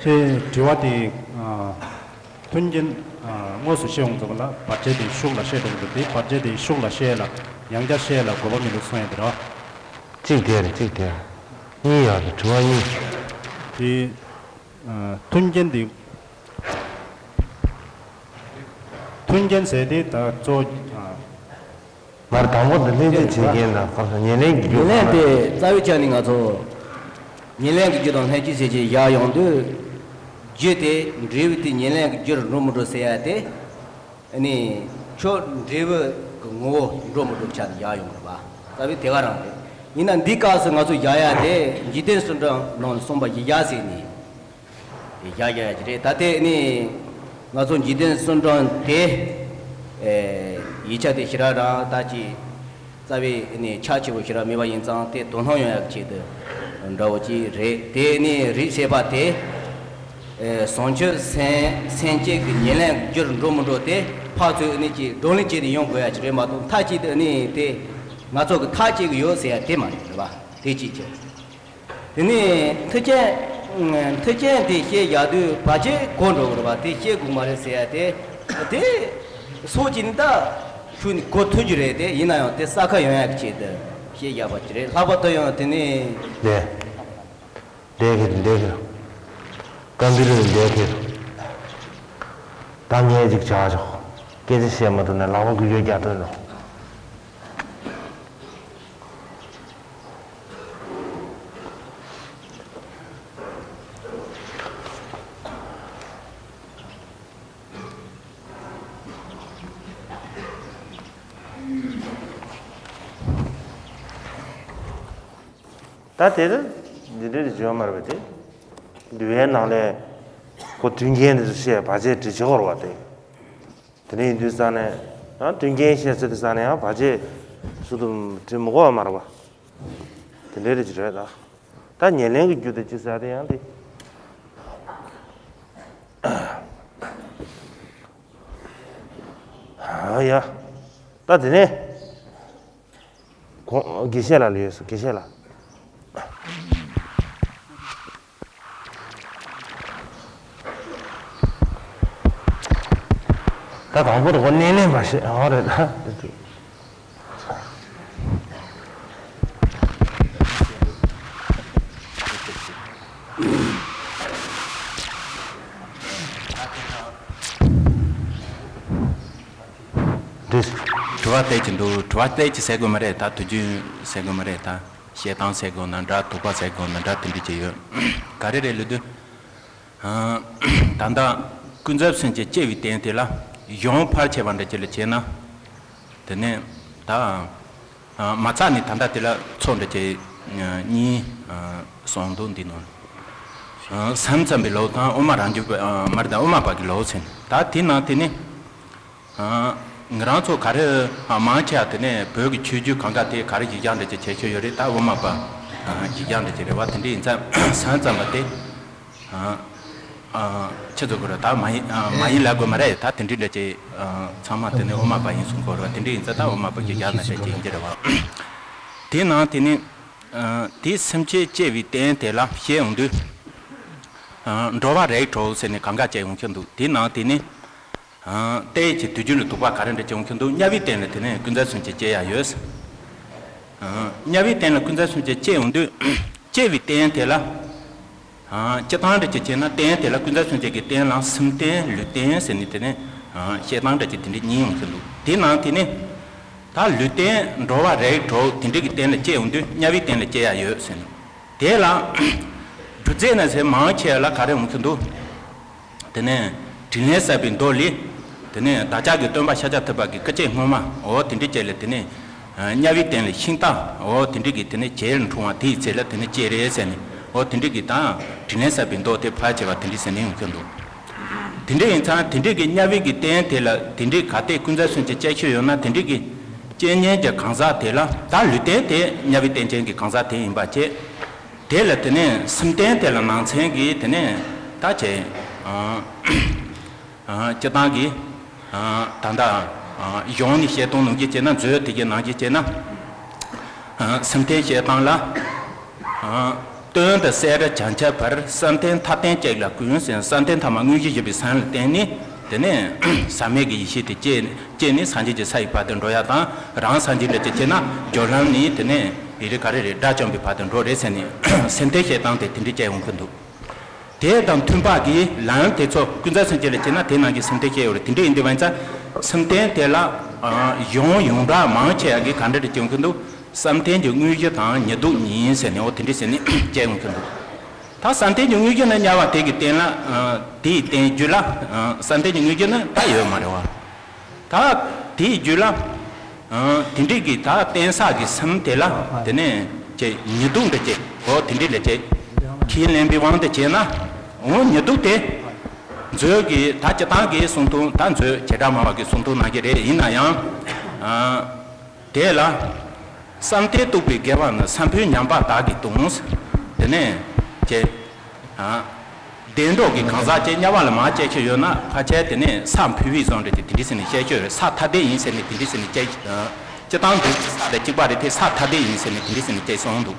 ཁྱེད་དྲི་བ་དེ། ཨ། མཐུན་རྐྱེན། ཨ། དངོས་སུ་བཤད་འོང་ཙམ་ལ་བར་ཆད་དེ་ཤུགས་ལ་བཤད་འགྲོ་གི་འདུག་དེ་བར་ཆད་དེ་ཤུགས་ལ་བཤད་ལ་ཡང་བསྐྱར་བཤད་ལ་དགོས་པ་མི་འདུག་གསུང་ཡ་དེ་རེད་བ། གཅིག་དེ་རེད། གཅིག་དེ་རེད། གཉིས་ཡོད་རེད། དྲི་བ་གཉིས། དེ། ཨ། མཐུན་རྐྱེན་དེ། མཐུན་རྐྱེན་ཟེར་དེ་ད་གཙོ། ཨ། མར་དང་པོ་འདི་ལྷན་སྐྱེས་བྱེད་མཁན་དང་། ཁ་སང་ཉེར་ལེན་གྱི་རྒྱུ་ཉེར་ལེན་དེ་རྩ་བའི་ཆ་ནས་ང་ཚོ་ཉེར་ལེན་གྱི་རྒྱུ་དང་ལྷན་སྐྱེས་ཟེར་བྱས་བཞག་ཡོང་དུས། རྒྱུ་དེ་འབྲས་བུ་དེ་ཉེར་ལེན་གྱི་རྒྱུར་འགྲོ་མི་འགྲོ་ཟེར་ཡ་དེ། ཨ་ནི་ཁྱོད་འབྲས་བུ་གི་ངོ་བོ་འགྲོ་མི་འགྲོ་ཆ་ནས་བཞག་ཡོང་རེད་པ། རྩ་བའི་དེ་ག་རང་རེད། ཡིན་ན་འདི་སྐབས་སུ་ང་ཚོ་བཞག་ཡ་དེ་འཇིག་རྟེན་གསུམ་གྲངས་ནང་གསུངས་པ་བཞི་བཞག་ཟེར་ནས། དེ་བཞག་བཞག་ཡ་ཅིག་རེད། ད་དེ་ནི་ང་ཚོ་འཇིག་རྟེན་གསུམ་གྲངས་དེ། ཨེ། ཡིག་ཆ་དེ་ཞེ་དྲག་རང་ད་ཅིག་རྩ་བའི་ནི་ཆ་ཆེ་བོ་ཞེ་དྲག་མེད་པ་ཡིན་ཙང་། དེ་དོ་སྣང་ཡོང་ཡག་ཆེད་དུ་འདྲ་བོ་ཅིག་རེད། དེ་ནི་རིགས་ཞེས་པ་དེ། ཨེ། བྱང་ཆུབ་སེམས་སེམས་བསྐྱེད་ཀྱི་ཉེར་ལེན་རྒྱུར་འགྲོ་མི་འགྲོ་དེ་ཕར་ཚུར་ནི་ཅིག་བགྲོ་གླེང་བྱས་ཏེ་ཡོང་དགོས་ཡ་ཅིག་རེད་མ་གཏོགས། མཐའ་གཅིག་ཏུ་ནི་དེ་ང་ཚོ་གི་ཐག་བཅད་ཀྱི་ཡོད་ཟེར་ཡ་དེ་མ་རེད། རེད་པ། དེ་གཅིག་བྱས། དེ་ནས་མཐུན་རྐྱེན། མཐུན་རྐྱེན་དེ་བཤད་བཞག་དུས་བར་ཆད་གོ་འགྲོ་གི་རེད་པ། དེ་བཤད་དགོས་མ་རེད་ཟེར་ཡ་དེ། དེ་སོ་གཅིག་ནི་ད་ཤུགས་ནི་གོ་ཐུབ་རྒྱུ་རེད། དེ་ཡིན་ན་ཡང་དེ་ས་ཁ་ཡོང་ཡག་གི་ཆེད་དུ་བཤད་བཞག་པ་ཅིག་རེད། ལྷག་པར་དུ་ཡང་དེ་ནས། ལས། ལས་ཁེ་ལས་ཁེ། ཀམ་པུ་ཊར་ལས་ཁེ། ད་ངས་ཅིག་བྱ་ཆོག་སྐད་ཆ་བཤད་མ་ཐུབ་ན་ལག་པ་འགུལ་སྐྱོད་རྒྱག་ཐུབ་རོགས། ད་དེ་ལ་འདི་འདྲའི་བརྗོད་མ་རེད་པས། དེ་འདུལ་བའི་ནང་ལས་ཁོ་མཐུན་རྐྱེན་དེ་ཚོ་བཤད། བར་ཆད་དྲི་བྱེད་སྐོར་བ་དེ། དེ་འདྲ་ཡིན་དུས་ས་ནས་ཡང་མཐུན་རྐྱེན་བཤད་ཚུལ་དེ་ས་ནས་ཡང་བར་ཆད་སུ་དུ་དྲི་མི་དགོས་པ་མ་རེད་པ། དེ་འདྲའི་རེད་ཅི་རེད་ད། ད་ཉེར་ལེན་གྱི་རྒྱུ་དེ་ཅི་ཟེར་དེ་ཡང་དེ། ཨ་ཡ། ད་དེ་ནས་གོང་དགེ་བཤེས་ལགས་ལ་ཡོད་སོང་། དགེ་བཤེས་ལགས། ད་དང་པོ་དེ་ཁོ་སྣེ་ལེན་པ་ཞིག་ཨ་རེད་ད། འདི། དྲི་བ་བལྟས་ཀྱི་འདུག་དྲི་བ་བལྟས་ཀྱི་ཟེར་དགོས་མ་རེད་ད། དུས་རྒྱུན་ཟེར་དགོས་མ་རེད་ད། བཤད་སྟངས་ཟེར་དགོས་ན་འདྲ། དོགས་པ་ཟེར་དགོས་ན་འདྲ། དེ་འདྲ་ཅིག་ཡོད། ག་རེ་རེད་ལབ་དུས། ཨ། ད་ལྟ་ཀུན་རྫོབ་སེམས་ཀྱི་སྐྱེ་བའི་རྟེན་དེ་ལ་གཞན་ཕར་ཕྱེ་བ་འདྲ་ཅིག་ལ་བྱས་ན། དེ་ནས་ད། ཨ། མ་རྩ་ནས་ད་ལྟ་དེ་ལ་ཚོགས་འདྲ་ཅིག་གཉིས། ཨ། གསུངས་འདུག་འདི་ནང་། ཨ། སེམས་ཙམ་པའི་ལུགས་དང་དབུ་མ་རང་རྒྱུད་པ། ཨ། མ་རེད་ད། དབུ་མ་པ་གི་ལུགས་ཟེར། ད་དེ་ནང་དེ་ནི། ཨ། ང་རང་ཚོ་ག་རེ། ཨ། མང་ཆེ་བ་དེ་ནས་བོད་ཀྱི་ཆོས་བརྒྱུད་གང་ག་དེ་ག་རེ་གཞི་བཞག་འདྲ་ཅིག་བྱེད་ཆོག་ཡོད་རེད། ད་དབུ་མ་པ། ཨ། གཞི་བཞག་འདྲ་ཅིག་རེད་བ། དེ་འདྲ་ཡིན་ཙང་སེམས་ཙམ་པ་དེ། ཨ། ཨ། ཁྱེད་ཚོ་གོ་ར་ད་མ་ཡིན། ཨ། མ་ཡིན་ལབ་དགོས་མ་རེད། ད་དེ་འདྲི་འདྲ་ཅིག་ཨ། ཚང་མ་དེ་ནི་དབུ་མ་པ་ཡིན་གསུང་གོ་ར། དེ་འདྲི་ཡིན་ཙང་ད་དབུ་མ་པ་གི་རྒྱག་ན་འདྲ་ཅིག་ཡིན་གྱི་རེད་བ། དེ་ནང་དེ་ནི། ཨ། དེ་སེམས་ཅན་གཅེས་པའི་རྟེན་དེ་ལ་བཤད་འོང་དུས། ཨ། འགྲོ་བ་རིགས་དྲུག་ཟེར་ནས་གང་ག་བཅས་ཡོང་གི་འདུག་དེ་ནང་དེ་ནི། ཨ། ལྟས་ཀྱི་དུས་རྒྱུན་ལ་དུག་པ་ག་རེ་འདྲ་སྐྱེ་འོང་གི་འདུག་དམྱལ་བའི་རྟེན་ལ་དེ་ནས་ཀུན་རྫོབ་སེམས་ཅན་སྐྱེ་ཡ་ཡོད། ཨ། དམྱལ་བའི་རྟེན་ལ་ཀུན་རྫོབ་སེམས་ཅན་སྐྱེ་འོང་དུས། སྐྱེ་བའི་རྟེན་དེ་ལ། ཨ། སྤྱིར་བཏང་འདྲ་ཅིག་བྱས་ན་རྟེན་དེ་ལ་ཀུན་རྫོབ་སེམས་ཅན་གྱི་རྟེན་ལ་སེམས་རྟེན་ལུས་རྟེན་ཟེར་ནས་དེ་ནས། ཨ། བཤད་སྟངས་འདྲ་ཅིག་དེ་འདྲ་གཉིས་ཡོང་གི་འདུག་དེ་ནང་དེ་ནས། ད་ལུས་རྟེན་འགྲོ་བ་རིགས་དྲུག་དེ་འདྲ་གི་རྟེན་ལ་སྐྱེ་འོང་དུས་དམྱལ་བའི་རྟེན་ལ་སྐྱེ་ཡ་ཡོད་ཟེར་ནས། དེ་ལ། སྒྱུ་རྩལ་ན་ཟེར་མང་ཆེ་བ་ལ་ག་རེ་འོང་གི་འདུག་དེ་ནས་དྲིན་ལན་བསབ་པའི་མདོ་ལས། དེ་ནས་བདག་ཅག་གི་སྟོན་པ་ཤཱཀྱ་ཐུབ་པ་གི་སྐུ་ཚེ་སྔོན་མ་འོ་དེ་འདྲ་བཅས་ལ་དེ་ནས། དམྱལ་བའི་རྟེན་ལ་ཤིང་རྟ་འོ་དེ་འདྲ་གི་དེ་ནས་བྱེ་ལ་འཁྲུངས་པ་དེའི་ཚེ་ལ་དེ་ནས་སྐྱེ་རེད་ཟེར་ནས་འོ་དེ་འདྲ་གི་དང་དྲིན་ལན་བསབ་པའི་མདོ་དེ་ཕལ་ཆེ་བ་དེ་འདྲ་ཟེར་ནས་ཡོང་གི་འདུག་དེ་འདྲ་ཡིན་ཙང་དེ་འདྲ་གི་དམྱལ་བའི་གི་རྟེན་དེ་ལ་དེ་འདྲ་ག་དེ་ཀུན་རྫོབ་སེམས་ཅན་སྐྱེ་ཤོས་ཡོད་ན་དེ་འདྲ་གི་སྐྱེ་མཁན་གྱི་གང་ཟག་དེ་ལ་ད་ལུས་རྟེན་དེ་དམྱལ་བའི་རྟེན་ཅན་གྱི་གང་ཟག་དེ་ཡིན་པ་བྱས། དེ་ལ་དེ་ནས་སེམས་རྟེན་དེ་ལ་ནང་ཚན་གྱི་དེ་ནས་ད་ཆེ། ཨ། ཨ། སྤྱིར་བཏང་གི། ཨ། ད་ལྟ། ཨ། གཞུང་ནས་བཤད་སྟངས་ནང་བཞིན་བྱས་ན་མཛོད་དེ་གའི་ནང་བཞིན་བྱས་ན། ཨ། སེམས་རྟེན་བཤད་སྟངས་ལ། ཨ། དོན་དུ་གསལ་རབ་བྱང་ཆུབ་བར། བསམ་གཏན་མཐའ་རྟེན་གཅིག་ལ་ཀུན་ཟེར། བསམ་གཏན་ཐ་མ་དངོས་གཞི་བཞི་པའི་སེམས་ལ་བརྟེན་ནས་དེ་ནས་ཟག་མེད་ཀྱི་ཡེ་ཤེས་དེ་སྐྱེས་སྐྱེས་ནས་སངས་རྒྱས་ཀྱི་ས་ཡི་བར་དུ་འགྲོ་ཡ་དང་། རང་སངས་རྒྱས་འདྲ་ཅིག་བྱས་ན་སྦྱོར་ལམ་ནས་དེ་ནས་ཡི་རི་ག་རེ་རེད་དགྲ་བཅོམ་པའི་བར་དུ་འགྲོ་རེད་ཟེར་ནས་སེམས་རྟེན་བཤད་སྟངས་དེ་དེ་འདྲ་བྱས་ཡོང་གི་འདུག་དེ་དང་མཐུན་པ་གི་ལམ་དེ་ཚོ་ཀུན་རྫོབ་སེམས་ཅན་ལ་བྱེད་ན་དེ་ནང་གི་སེམས་རྟེན་བཤད་ཡོད་རེད། དེ་འདྲ་ཡིན་དུས་བས་ཙང་སེམས་རྟེན་དེ་ལ་ཨ་གཞུང་ཡོངས་གྲགས་མང་ཆེ་བ་གི་ག་འདྲ་རེ་སྐྱོན་གི་འདུག་བསམ་གཏན་གྱི་དངོས་གཞི་དང་ཉིད་སྡུག་གཉིས་ཟེར་ནས་འོ་དེ་འདྲ་ཟེར་ནས་བཤད་ཡོང་གི་འདུག་ད་བསམ་གཏན་གྱི་དངོས་གཞི་ནི་དམྱལ་བ་དེ་གི་རྟེན་ལ་ཨ་དེའི་རྟེན་རྒྱུད་ལ་ཨ་བསམ་གཏན་གྱི་དངོས་གཞི་ནི་ད་ཡོད་མ་རེད་བ། ད་དེའི་རྒྱུད་ལ། ཨ། དེ་འདྲའི་གི་ད་རྟེན་ས་གི་སེམས་དེ་ལ་དེ་ནས་ཀྱེ་ཉིད་སྡུག་འདྲ་ཀྱེ་འོ་དེ་འདྲའི་ལས་ཀྱེ་ཁས་ལེན་པའི་དབང་དུ་བྱས་ན་འོ་ཉིད་སྡུག་དེ་མཛོད་ཀྱི་ད་སྤྱིར་བཏང་གི་གསུང་ཐུང་ད་མཛོད་བྱེ་བྲག་སྨྲ་བ་གི་གསུང་ཐུང་ནང་གི་རེད། ཡིན་ན་ཡང་ཨ་དེ་ལ། བསམ་གཏན་རྟོགས་པའི་དགེ་བ་ནི། བསམ་ཕུད་ཉམས་པ་དག་གིས་སྟོང་། དེ་ནས་ཀྱེ། ཨ། བདེ་འགྲོ་གི་གང་ཟག་ཅིག་དམྱལ་བ་ལ་མར་སྐྱེ་ཤོས་ཡོད་ན་ཕལ་ཆེར་དེ་ནས་ས་འཕུལ་བའི་བཟོ་འདྲ་ཅིག་དེ་འདྲ་ཟེར་ནས་སྐྱེ་ཤོས་རེད། ས་ཐ་དད་ཡིན་ཟེར་ནས་དེ་འདྲ་ཟེར་ནས་སྐྱེ། ཨ། སྤྱིར་བཏང་འདུག་ས་དང་གཅིག་པ་རེད་དེ་ས་ཐ་དད་ཡིན་ཟེར་ནས་དེ་འདྲ་ཟེར་ནས་སྐྱེ་སོང་འདུག་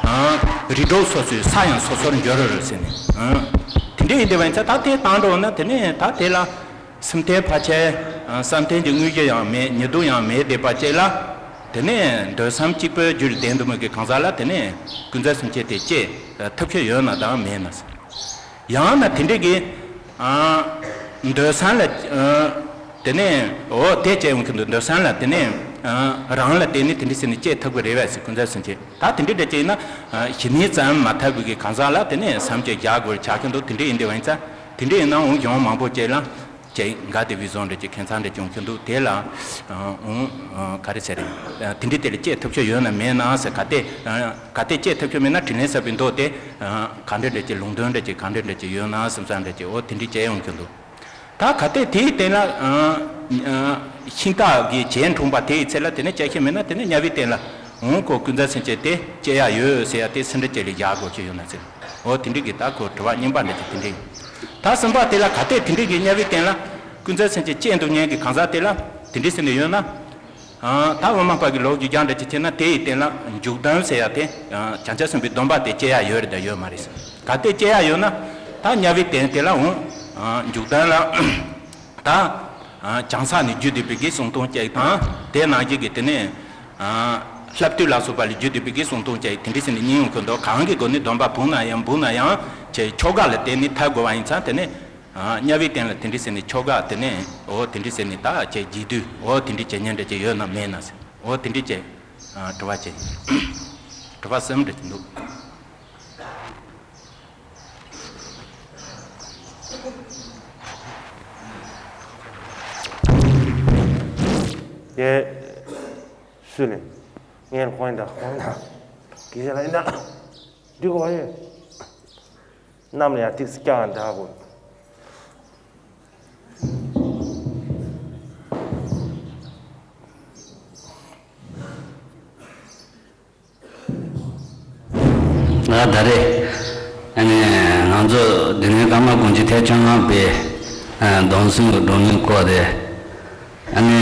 ཨ། རིགས་དྲུག་སོ་སོའི་ས་ཡང་སོ་སོར་འགྱུར་རོ་ཟེར་ནས། ཨ། དེ་འདྲ་ཡིན་དེ་བས་ཚེ་ད་དེ་བཏང་འགྲོ་ན་དེ་ནས་ད་དེ་ལ། སེམས་རྟེན་ཕལ་ཆེར། ཨ། བསམ་གཏན་གྱི་དངོས་གཞི་ཡང་མེད། ཉིད་སྡུག་ཡང་མེད་བསྡད་པ་ཅིག་ལ། དེ་ནས་འདོད་སེམས་གཅིག་པུའི་རྒྱུད་ལྡན་དུ་མོ་གི་གང་ཟག་ལ་དེ་ནས་ཀུན་རྫོབ་སེམས་ཅན་དེ་སྐྱེ་ཐུབ་ཀྱི་ཡོད་ན་དང་མེད་ན། ཡང་ན་དེ་འདྲ་གི། ཨ། འདོད་སེམས་ལ། ཨ། དེ་ནས་འོ་དེ་སྐྱེ་ཡོང་གི་འདུག་འདོད་སེམས་ལ་དེ་ནས། ཨ། རང་ལ་བརྟེན་ནས་དེ་འདྲ་ཟེར་ནས་སྐྱེ་ཐུབ་ཀྱི་རེད་བས་ཟེར། ཀུན་རྫོབ་སེམས་ཅན་ད་དེ་འདྲ་འདྲ་ཅིག་ཡིན་ན། ཨ། ཞི་གནས་ཙམ་མ་ཐུབ་པའི་གི་གང་ཟག་ལ་དེ་ནས་བསམ་སྤྱོད་རྒྱག་དགོས་ཆགས་ཀྱི་འདུག་དེ་འདྲ་ཡིན་དེ་བས་ཙང་དེ་འདྲ་ཡིན་ན་འོང་གཞུང་མང་པོ་ཅིག་ལ། ཅིག་འགལ་བསྡད་པའི་བཟོ་འདྲ་ཅིག་ཁྱད་མཚར་འདྲ་བྱུང་གི་འདུག་དེ་ལ་འོང་ག་རེ་ཟེར་རེད། དེ་འདྲའི་དེ་ལ་སྐྱེ་ཐུབ་ཆོག་ཡོད་ན་མེད་ན་ཟེར། ག་དེ་ག་དེ་སྐྱེ་ཐུབ་ཆོག་མེད་ན་དྲིན་ལན་གསབ་པའི་མདོ་དེ་ག་འདྲ་འདྲ་ཅིག་ལུང་དོན་འདྲ་ཅིག་ག་འདྲ་འདྲ་ཅིག་ཡོད་ན་བསམ་བསམ་འདྲ་ཅིག་འོ་དེ་འདྲའི་སྐྱེ་ཡོང་གི་འདུག་ད་ག་དེ་དེའི་སྟེང་ལ་ཤིང་རྟ་གི་བྱེ་འཁྲུངས་པ་དེའི་ཚེ་ལ་དེ་ནས་སྐྱེ་ཤེས་མེད་ན་དེ་ནས་དམྱལ་བའི་སྟེང་ལ་འོང་ཁོ་ཀུན་རྫོབ་སེམས་ཅན་དེ་སྐྱེ་ཡ་ཡོད་ཟེར་ཡ་དེ་སེམས་ཁྲལ་ཅིག་ལ་བཞག་དགོས་ཀྱི་ཡོད་ན་ཟེར། འོ་དེ་འདྲའི་གི་ད་ཁོ་དྲི་བ་གཉིས་པ་འདྲ་ཅིག་དེ་འདྲའི། ད་གསུམ་པ་དེ་ལ་ག་དེ་དེ་འདྲའི་གི་དམྱལ་བའི་སྟེང་ལ་ཀུན་རྫོབ་སེམས་ཅན་སྐྱེ་འདུག་མཁན་གྱི་གང་ཟག་དེ་ལ་དེ་འདྲའི་ཟེར་ནས་ཡོད་ན། ཨ། ད་དབུ་མ་པ་གི་ལོག་རྒྱུ་རྐྱང་འདྲ་ཅིག་བྱས་ན་དེ་ཡི་སྟེང་ལ་འཇུག་ལྡན་ཟེར་ཡ་དེ་བྱང་ཆུབ་སེམས་དཔའི་སྡོམ་པ་དེ་སྐྱེ་ཡ་ཡོད་རེད་དང་ཡོད་མ་རེད་ཟེར། ག་དེ་སྐྱེ་ཡ་ཡོད་ན་ད་དམྱལ་བའི་སྟེང་དེ་ལ་འོང་། འཇུག་ལྡན་ལ་ད་བྱང་ས་ནས་བརྒྱུད་བསྡད་པའི་གི་གསུང་སྟངས་ཅིག་དང་དེ་ནང་བཞིན་གྱི་དེ་ནས་ལྷ་བཏུལ་ལ་སོགས་པ་ལས་བརྒྱུད་བསྡད་པའི་གི་གསུང་སྟངས་ཅིག་དེ་འདྲ་ཟེར་ནས་གཉིས་ཡོང་གི་འདུག་གང་གི་སྒོ་ནས་སྡོམ་པ་བུང་ན་ཡང་འབུལ་ན་ཡང་ཆེ་ཆོ་ག་ལ་བརྟེན་ནས་ཐར་དགོས་པ་ཡིན་ཙང་དེ་ནས། ཨ། དམྱལ་བའི་སྟེང་ལ་དེ་འདྲ་ཟེར་ནས་ཆོ་ག་དེ་ནས་འོ་དེ་འདྲ་ཟེར་ནས་ད་ཅེ་རྗེས་དུས་འོ་དེ་འདྲ་བྱེད་མཁན་འདྲ་ཅིག་ཡོད་ན་མེད་ན་ཟེར། འོ་དེ་འདྲ་ཅེ། ཨ། དྲི་བ་ཅེ། དྲི་བ་གསུམ་འདྲ་ཅིག་འདུག་ཡེ། སུ་ལས། ངས་ཁོང་དང་ཁོང་དང་གི་ལ་ཡིན་ན། འདི་གོ་ཡོད། གནམ་ལ་ཡང་ཏིག་ཙི་སྐྱག་འདྲ་གོ། ང་ད་རེས་ཨ་ནི་ང་ ཚོ་དེ་ནས་ཀརྨ་དགོངས་ཀྱི་ཐེག་བཅོ་ལྔ་པའི་ཨ་སྡོམ་གསུམ་གྱི་སྒྲུབ་གནས་སྐོར་དེ་ཨ་ནི་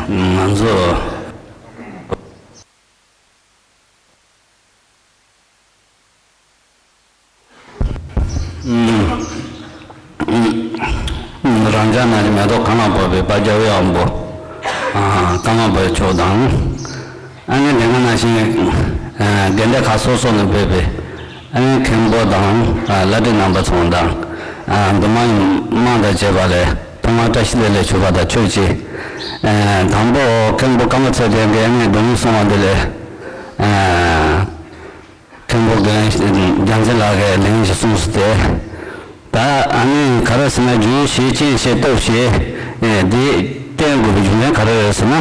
ང་ཚོ་ཨུམ། ཨུམ། རང་ཅག་ནང་གི་མེ་ཏོག་གང་ལ་ཕོག་པའི་དཔལ་རྒྱལ་བའི་དབང་པོ། ཨ། ཀརྨ་པ་མཆོག་དང་། ཨ་ནི་དེ་སྔ་ནང་བཞིན། ཨ། དགོན་སྡེ་ཁག་སོ་སོ་ནས་ཕེབས་པའི། ཨ་ནི་མཁན་པོ་དང་། ཨ། བླ་སྤྲུལ་རྣམ་པ་ཚོ་དང་། ཨ། འདུ་མང་དམངས་དང་བཅས་པ་ལ་ཐོག་མར་བཀྲ་ཤིས་བདེ་ལེགས་ཞུ་བ་དང་ཆབས་ཅིག་ཨ། དང་པོ་མཁན་པོ་ཀརྨ་ཚེ་བརྟན་གྱིས་ཨ་ནི་སྒྲུབ་གནས་གསུང་བ་འདི་ལས། ཨ། མཁན་པོ་རྒན་རྒྱལ་མཚན་ལགས་ཀྱིས་ལན་ཞིག་གསུངས་སོང་སྟེ། ད་ཨ་ནི་ག་རེ་ཟེར་ན། རྒྱུ་བྱས་རྐྱེན་བྱས་སྟོབས་བྱས། ཨེ། འདི་བསྟེན་དགོས་པའི་རྒྱུ་མཚན་ག་རེ་རེད་ཟེར་ན།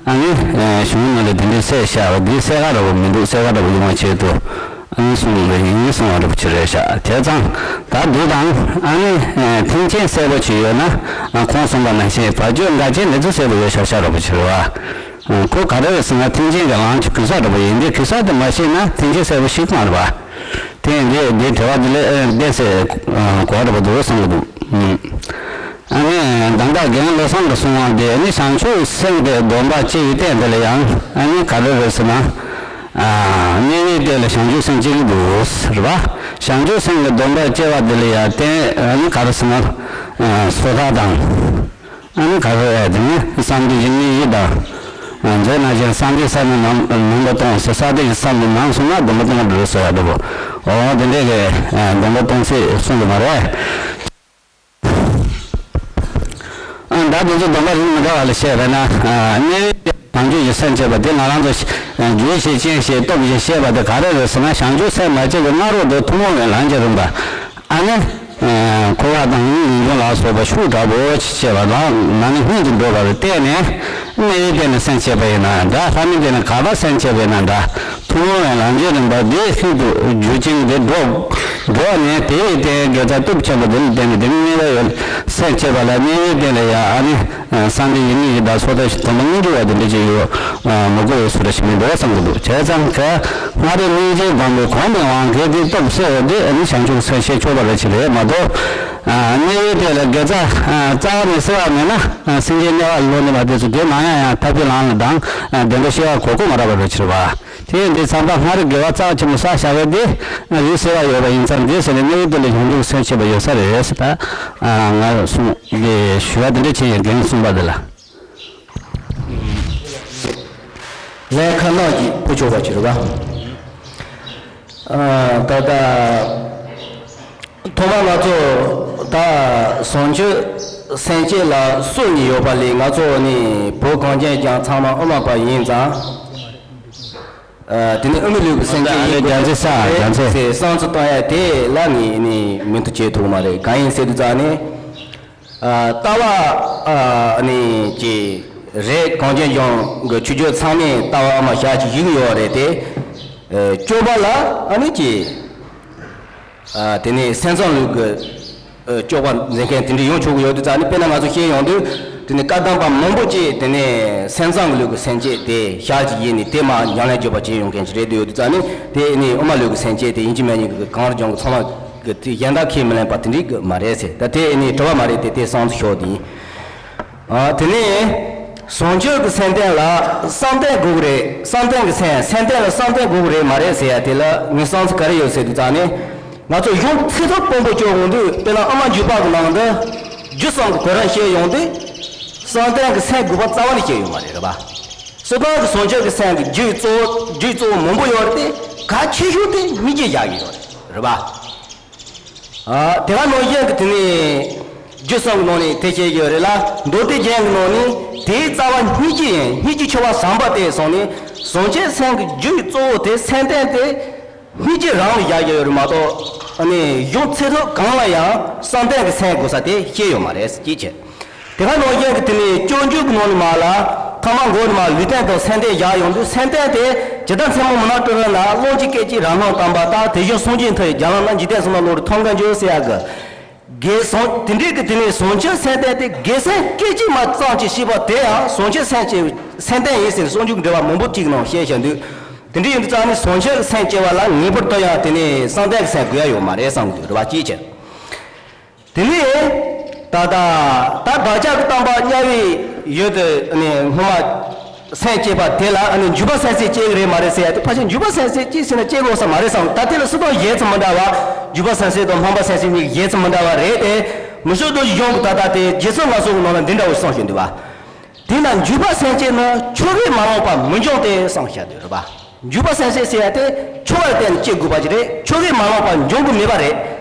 ཨ་ནི་ཨེ། གཞུང་ནང་ལ་དེ་འདྲའི་གསལ་བཤད་པ་འདི་གསལ་ཁ་འདྲ་པོ་མི་འདུག་གསལ་ཁ་འདྲ་པོ་ཡོང་བ་ཆེད་དུ། ཨ་ནི་གསུངས་པ་ཡིན་གསུང་བ་འདྲ་པོ་ཅིག་རེད་ཤག་བྱས་ཙང་ད་འདི་དང་ཨ་ནི་ཨེ། མཐུན་རྐྱེན་གསལ་པོ་ཅིག་ཡོད་ན། ཨ། ཁོང་གསུངས་པ་ནང་བཞིན་བར་གཅོད་འགལ་རྐྱེན་འདི་ཚོ་གསལ་པོ་ཡོད་ཤག་ཤག་འདྲ་པོ་ཅིག་རེད་བ། ཁོ་ག་རེ་རེད་ཟེར་ན། མཐུན་རྐྱེན་གྱི་ལམ་གྱི་གུ་ས་འདྲ་པོ་ཡིན་ཏེ། གུ་ས་དེ་མ་ཤེས་ན་མཐུན་རྐྱེན་གསལ་པོ་ཤེས་ཀྱི་མ་རེད་པ། དེ་ཡིན་དུས་འདིའི་དྲི་བ་འདི་ལ་ཨེ། གདན་སའི་གོ་བ་འདྲ་པོ་འདུག་བསམ་གྱི་འདུག་ཨ་ནི་ད་ལྟ་རྒན་བློ་བཟང་གིས་གསུངས་པ་འདི། ཨ་ནི་བྱང་ཆུབ་སེམས་ཀྱི་སྡོམ་པ་བཅས་པའི་རྟེན་འདི་ལ་ཡང་ཨ་ནི་ག་རེ་རེད་ཟེར་ན། ཨ། དམྱལ་བའི་རྟེན་ལ་བྱང་ཆུབ་སེམས་བསྐྱེད་ཀྱི་འདུག་རེད་པ། བྱང་ཆུབ་སེམས་ཀྱི་སྡོམ་པ་བཅས་པ་འདི་ལ་ཡང་རྟེན་ཨ་ནི་ག་རེ་ཟེར་ན། ཨ། སོ་ཐར་དང་། ཨ་ནི་ག་རེ་རེད། དེ་ནི་བསམ་གཏན་བཞི་བསྙེན་བཞི་དང་། མཛོད་ནང་བཞིན་བསམ་གཏན་གསལ་བའི་ནང་ནང་པ་སྟོང་ཟེར། བསམ་གཏན་བཞི་བསམ་གཏན་ནང་སོང་ན་སྡོམ་པ་སྟོང་པ་འགྲུབ་ཟེར་བ་འདྲ་པོ། འོ་དེ་འདྲས་ཀྱི་སྡོམ་པ་སྟོང་ཚིགས་གསུངས་པ་མ་རེད། ཨ། ད་དེ་ཚོ་སྡོམ་པ་རིགས་མི་འདྲ་བ་ལ་བཤད་པས་ན། ཨ། དམྱལ་བའི་བྱང་ཆུབ་ཀྱི་སེམས་བསྐྱེད་པ་དེ་ང་རང་ཚོ་རྒྱུ་བྱས་རྐྱེན་བྱས་སྟོབས་བྱས་བཤད་པ་དེ་ག་རེ་རེད་ཟེར་ན། བྱང་ཆུབ་སེམས་མ་སྐྱེས་པའི་སྔ་རོལ་དུ་ཐུན་མོང་བའི་ལམ་གྱིས་རིམ་པ། ཨ་ནི། ཨ། འཁོར་བ་དང་ངེས་འབྱུང་ལ་སོགས་པ་ཤུགས་དྲག་པོ་ཞིག་བྱས་པ་ལ་ན་ནི་སྔོན་དུ་འགྲོ་བར་བལྟས་ནས། དམྱལ་བའི་རྟེན་ལ་སེམས་བསྐྱེད་པ་ཡིན་ན་འདྲ། ལྷ་མིའི་རྟེན་ལ་ག་པར་སེམས་བསྐྱེད་པ་ཡིན་ན་འདྲ། ཐུན་མོང་བའི་ལམ་གྱི་རིམ་པ་འདི་ཤིན་ཏུ་རྒྱུ་རྐྱེན་འདི་སྒྲོག་སྒྲོག་ནས། དེ་ཡི་རྟེན་དགེ་རྩ་སྟོབས་ཆེན་པོ་འདི་ལ་བརྟེན་ནས་དེ་ནི་དམྱལ་བའི་སེམས་བསྐྱེད་པ་ལ། དམྱལ་བའི་རྟེན་ལ་ཡང་ཨ་ནི་བསམ་གཏན་བཞི་བསྙེན་བཞི་དང་སོ་ཐར་བཞི། སྡོམ་པ་སྙིང་བཅུ་བ་དེ་འདྲ་ཅིག་ཡོད། མི་དགོས་པའི་བཟོ་འདྲ་ཞིག་མི་འདུག་བསམ་གྱི་འདུག་བྱས་ཙང་ཁ་སྔ་རོལ་སྙིང་རྗེ་སྒོམ་པའི་གོམས་པའི་དབང་གིས་དེ་སྟོབས་གསལ་བ་དེ་ཨ་ནི་བྱང་ཆུབ་སེམས་བསྐྱེད་ཆོག་པ་རེད་ཅེས་རེད་མ་གཏོགས། དམྱལ་བའི་རྟེན་ལ་དགེ་རྩ་རྩ་བ་ནས་གསལ་བ་མེད་ན། སེམས་ཅན་དམྱལ་བ་ལ་ལོག་ནས་མ་དེ་ཚོ་དེ་མ་ཡང་ཡང་ཐར་པའི་ལམ་ལ་དང་བདེ་འགྲོ་སྐྱེ་བ་གོ་དགོས་མ་རག་པ་རེད་ཅེས་པ། དེ་ཡིན་དུས་ཙམ་པ་སྔར་གྱི་དགེ་བ་རྩ་ཆེན་པོ་བསགས་བཞག་པ་དེ་རིགས་གསལ་བ་ཡོད་པ་ཡིན་ཙང་། དེ་ཟེར་ནས་དམྱལ་བའི་རྟེན་ལ་བྱང་ཆུབ་སེམས་བསྐྱེད་པ་ཡོད་ས་རེད་ཟེར། ད་ང་གསུངས་དེ་ཞུ་བ་དེ་འདྲ་བྱས་ཡིན། རྒན་གསུངས་པ་དེ་ལ། ལན་ཁ་ནག་གིས་ཕུལ་ཆོག་པ་ཅིག་རེད་པ། ཨ། ད་ལྟ། ཐོག་མར་ང་ཚོ་ད་བྱང་ཆུབ་སེམས་བསྐྱེད་ལ་སྲོལ་གཉིས་ཡོད་པ་ལས། ང་ཚོ་ནི་བོད་གངས་ཅན་ལྗོངས་ཚང་མ་དབུ་མ་པ་ཡིན་ཙང་། ཨ། དེ་ནི་དབུ་མའི་ལུགས་ཀྱི་སེམས་བསྐྱེད་ཡིན་དགོས་རེད་ཟེར་བསམ་ཚུལ་བཏོན་ཡ་དེ་ལ་ངས་ནི་མོས་མཐུན་བྱེད་ཐུབ་མ་རེད། གང་ཡིན་ཟེར་དུས་ཙང་ནི། ཨ། ལྟ་བ། ཨ་ནི་ཀྱི་རེད། གངས་ཅན་ལྗོངས་ཀྱི་ཆོས་བརྒྱུད་ཚང་མས་ལྟ་བ་ཨ་མ་ཞག་གཅིག་བཞུགས་ཡོད་རེད་དེ། ཨ། སྤྱོད་པ་ལ་ཨ་ནི་ཀྱི། ཨ། དེ་ནས་སེམས་ཙམ་ལུགས་ཀྱི། ཨ། སྤྱོད་པ་འཛིན་མཁན་དེ་འདྲ་ཡོང་ཆོག་གི་ཡོད་དུས་ཙང་ནི། དཔེར་ན་ང་ཚོ་བཤད་ཡོང་དུས་དེ་ནས་བཀའ་གདམས་པ་མང་པོ་ཅིག་དེ་ནས་སེམས་ཙམ་གྱི་ལུགས་ཀྱི་སེམས་བསྐྱེད་དེ་ཞག་གཅིག་ཡིན་ནི་དེ་མ་ཉམས་ལེན་བརྒྱུད་པ་བྱས་ཡོང་མཁན་ཅིག་རེད་འདུག་ཡོད་དུས་ཙང་ནི། དེ་ནི་དབུ་མ་ལུགས་ཀྱི་སེམས་བསྐྱེད་དེ་ཡིན་གཅིག་མིན་གཉིས་ཀྱི་གངས་རི་ལྗོངས་ཀྱི་ཚང་མ་གི་དེ་གཞན་དག་ཁས་མི་ལེན་པ་དེ་འགྲིག་གི་མ་རེད་ཟེར། ད་དེ་ནི་དྲི་བ་མ་རེད་དེ། དེ་བསམ་ཚུལ་ཤོད་དེ་ཡིན། ཨ། དེ་ནས་བྱང་ཆུབ་ཀྱི་སེམས་རྟེན་ལ་བསམ་གཏན་དགོས་ཀྱི་རེད། བསམ་གཏན་གྱི་སེམས། སེམས་རྟེན་ལ་བསམ་གཏན་དགོས་ཀྱི་རེད་མ་རེད་ཟེར་ཡ་དེ་ལ་ངའི་བསམ་ཚུལ་ག་རེ་ཡོད་ཟེར་དུས་ཙང་ནི། ང་ཚོ་ཡོངས་ཚད་ཐོག་དཔང་པོ་སྐྱོར་ཡོང་དུས། དཔེར་ན་དབུ་མ་འཇུག་པ་གི་ནང་དུ་རྒྱུ་གསུམ་གྱི་གོ་རིམ་བཤད་ཡོང་དུས། བསམ་གཏན་གྱི་སེམས་དགོས་པ་རྩ་བ་ནས་བཤད་ཡོད་མ་རེད། རེད་པ། སོ་ཐར་གྱི་བྱང་ཆུབ་ཀྱི་སེམས་ཀྱི་རྒྱུ་གཙོ་བོ། རྒྱུ་གཙོ་བོ་མང་པོ་ཡོད་རེད་དེ། གལ་ཆེ་ཤོས་དེ་སྙིང་རྗེ་བཞག་གི་ཡོད་རེད། རེད་པ། ཨ། དེ་ག་ནང་བཞིན་གྱི་དེ་ནས་རྒྱུ་གསུམ་གྱི་ནང་ནས་དེ་བཤད་ཀྱི་ཡོད་རེད་ལ། མདོ་སྡེ་རྒྱན་གྱི་ནང་ནས་དེའི་རྩ་བ་སྙིང་རྗེ་ཡིན། སྙིང་རྗེ་ཆེ་བ་ཟམ་པ་སྟེ་གསུངས་ནས། བྱང་ཆུབ་སེམས་ཀྱི་རྒྱུའི་གཙོ་བོ་དེ་སེམས་རྟེན་དེ་སྙིང་རྗེ་རང་ལ་བཞག་ཀྱི་ཡོད་རེད་མ་གཏོགས། ཨ་ནི་ཡོངས་ཚད་ཐོག་གང་ལ་ཡང་བསམ་གཏན་གྱི་སེམས་དགོས་ས་དེ་བཤད་ཡོད་མ་རེད་ཅེས་བྱས། དེ་ག་ནང་བཞིན་གྱི་དེ་ནས་སྤྱོད་འཇུག་གི་ནང་ནས་མར་ལ་ཐ་མ་མགོ་ནས་མར་ལུས་རྟེན་དང་སེམས་རྟེན་བཞག་ཡོང་དུས། སེམས་རྟེན་དེ་ཇི་ལྟར་མཚན་མོ་མུན་ནག་སྤྲིན་ལས་ནང་། རླུང་གཅིག་སྐད་ཅིག་རང་སྣང་དམ་པར་དག་དེ་བཞིན་གསུང་གཅིག་མཐའ་ཡས་རྒྱ་ལམ་ན། འཇིག་རྟེན་གསུམ་ན་བློ་གྲོས་ཐོབ་མཁན་མཆོག་ཟེར་ཡག་གི། དགེ་བཟང་དེ་འདྲའི་གི་དེ་ནས་བྱང་ཆུབ་སེམས་རྟེན་དེ་དགེ་མཚན་སྐད་ཅིག་མ་ཙམ་ཅིག་ཤེས་པ་དེ་ཡང་བྱང་ཆུབ་སེམས་ཀྱི་སེམས་རྟེན་ཡིན་ཟེར་ནས་གསུང་རྒྱུ་གི་འགྲེལ་པ་མང་པོ་ཅིག་ནང་བཤད་བཞག་འདུག་དེ་འདྲ་ཡིན་དུས་ཙང་ནི་བྱང་ཆུབ་སེམས་སྐྱེ་བ་ལ་ངེས་པར་དུ་ཡང་དེ་ནི་བསམ་གཏན་གྱི་སེམས་དགོས་ཡ་ཡོད་མ་རེད་བསམ་གྱི་འདུག་རེད་བ། གཅིག་བྱས། དེ་ནས་ད་ལྟ་ད་བདག་ཅག་གི་བསྟན་པ་དམྱལ་བའི་ཡུལ་དུ་ནི་སྔོན་མ་སེམས་བསྐྱེད་པ་དེ་ལ་ནི་འཇུག་པ་སེམས་བསྐྱེད་སྐྱེ་གི་རེད་མ་རེད་ཟེར་ཡ་དེ་ཕལ་ཆེར་འཇུག་པ་སེམས་བསྐྱེད་སྐྱེ་ཟེར་ན་སྐྱེ་དགོས་ས་མ་རེད་བསམ། ད་དེ་ལ་སུ་དང་གཞན་ཚོ་མི་འདྲ་བ། འཇུག་པ་སེམས་བསྐྱེད་དང་སྨོན་པ་སེམས་བསྐྱེད་གཉིས་ཀྱི་གཞན་ཚོ་མི་འདྲ་བ་རེད་དེ། མི་ཤོག་རྡོ་རྗེ་གཞུང་གི་ད་ལྟ་དེ་རྗེ་བཙུན་མངའ་གསོལ་གྱི་ནང་ལ་འདི་འདྲ་བོ་གསུངས་བཞིན་འདུག་བ། དེས་ན་འཇུག་པ་སེམས་བསྐྱེད་ནི་ཆོ་གས་མ་བསླངས་པ་མི་འབྱུང་སྟེ་གསུངས་བཞག་འདུག་རེད་པ། འཇུག་པ་སེམས་བསྐྱེད་ཟེར་ཡ་དེ་ཆོ་ག་ལ་བརྟེན་ནས་སྐྱེ་དགོས་པ་ཅིག་རེད། ཆོ་གས་མ་བསླངས་པ་འབྱུང་གི་མེད་པ་རེད།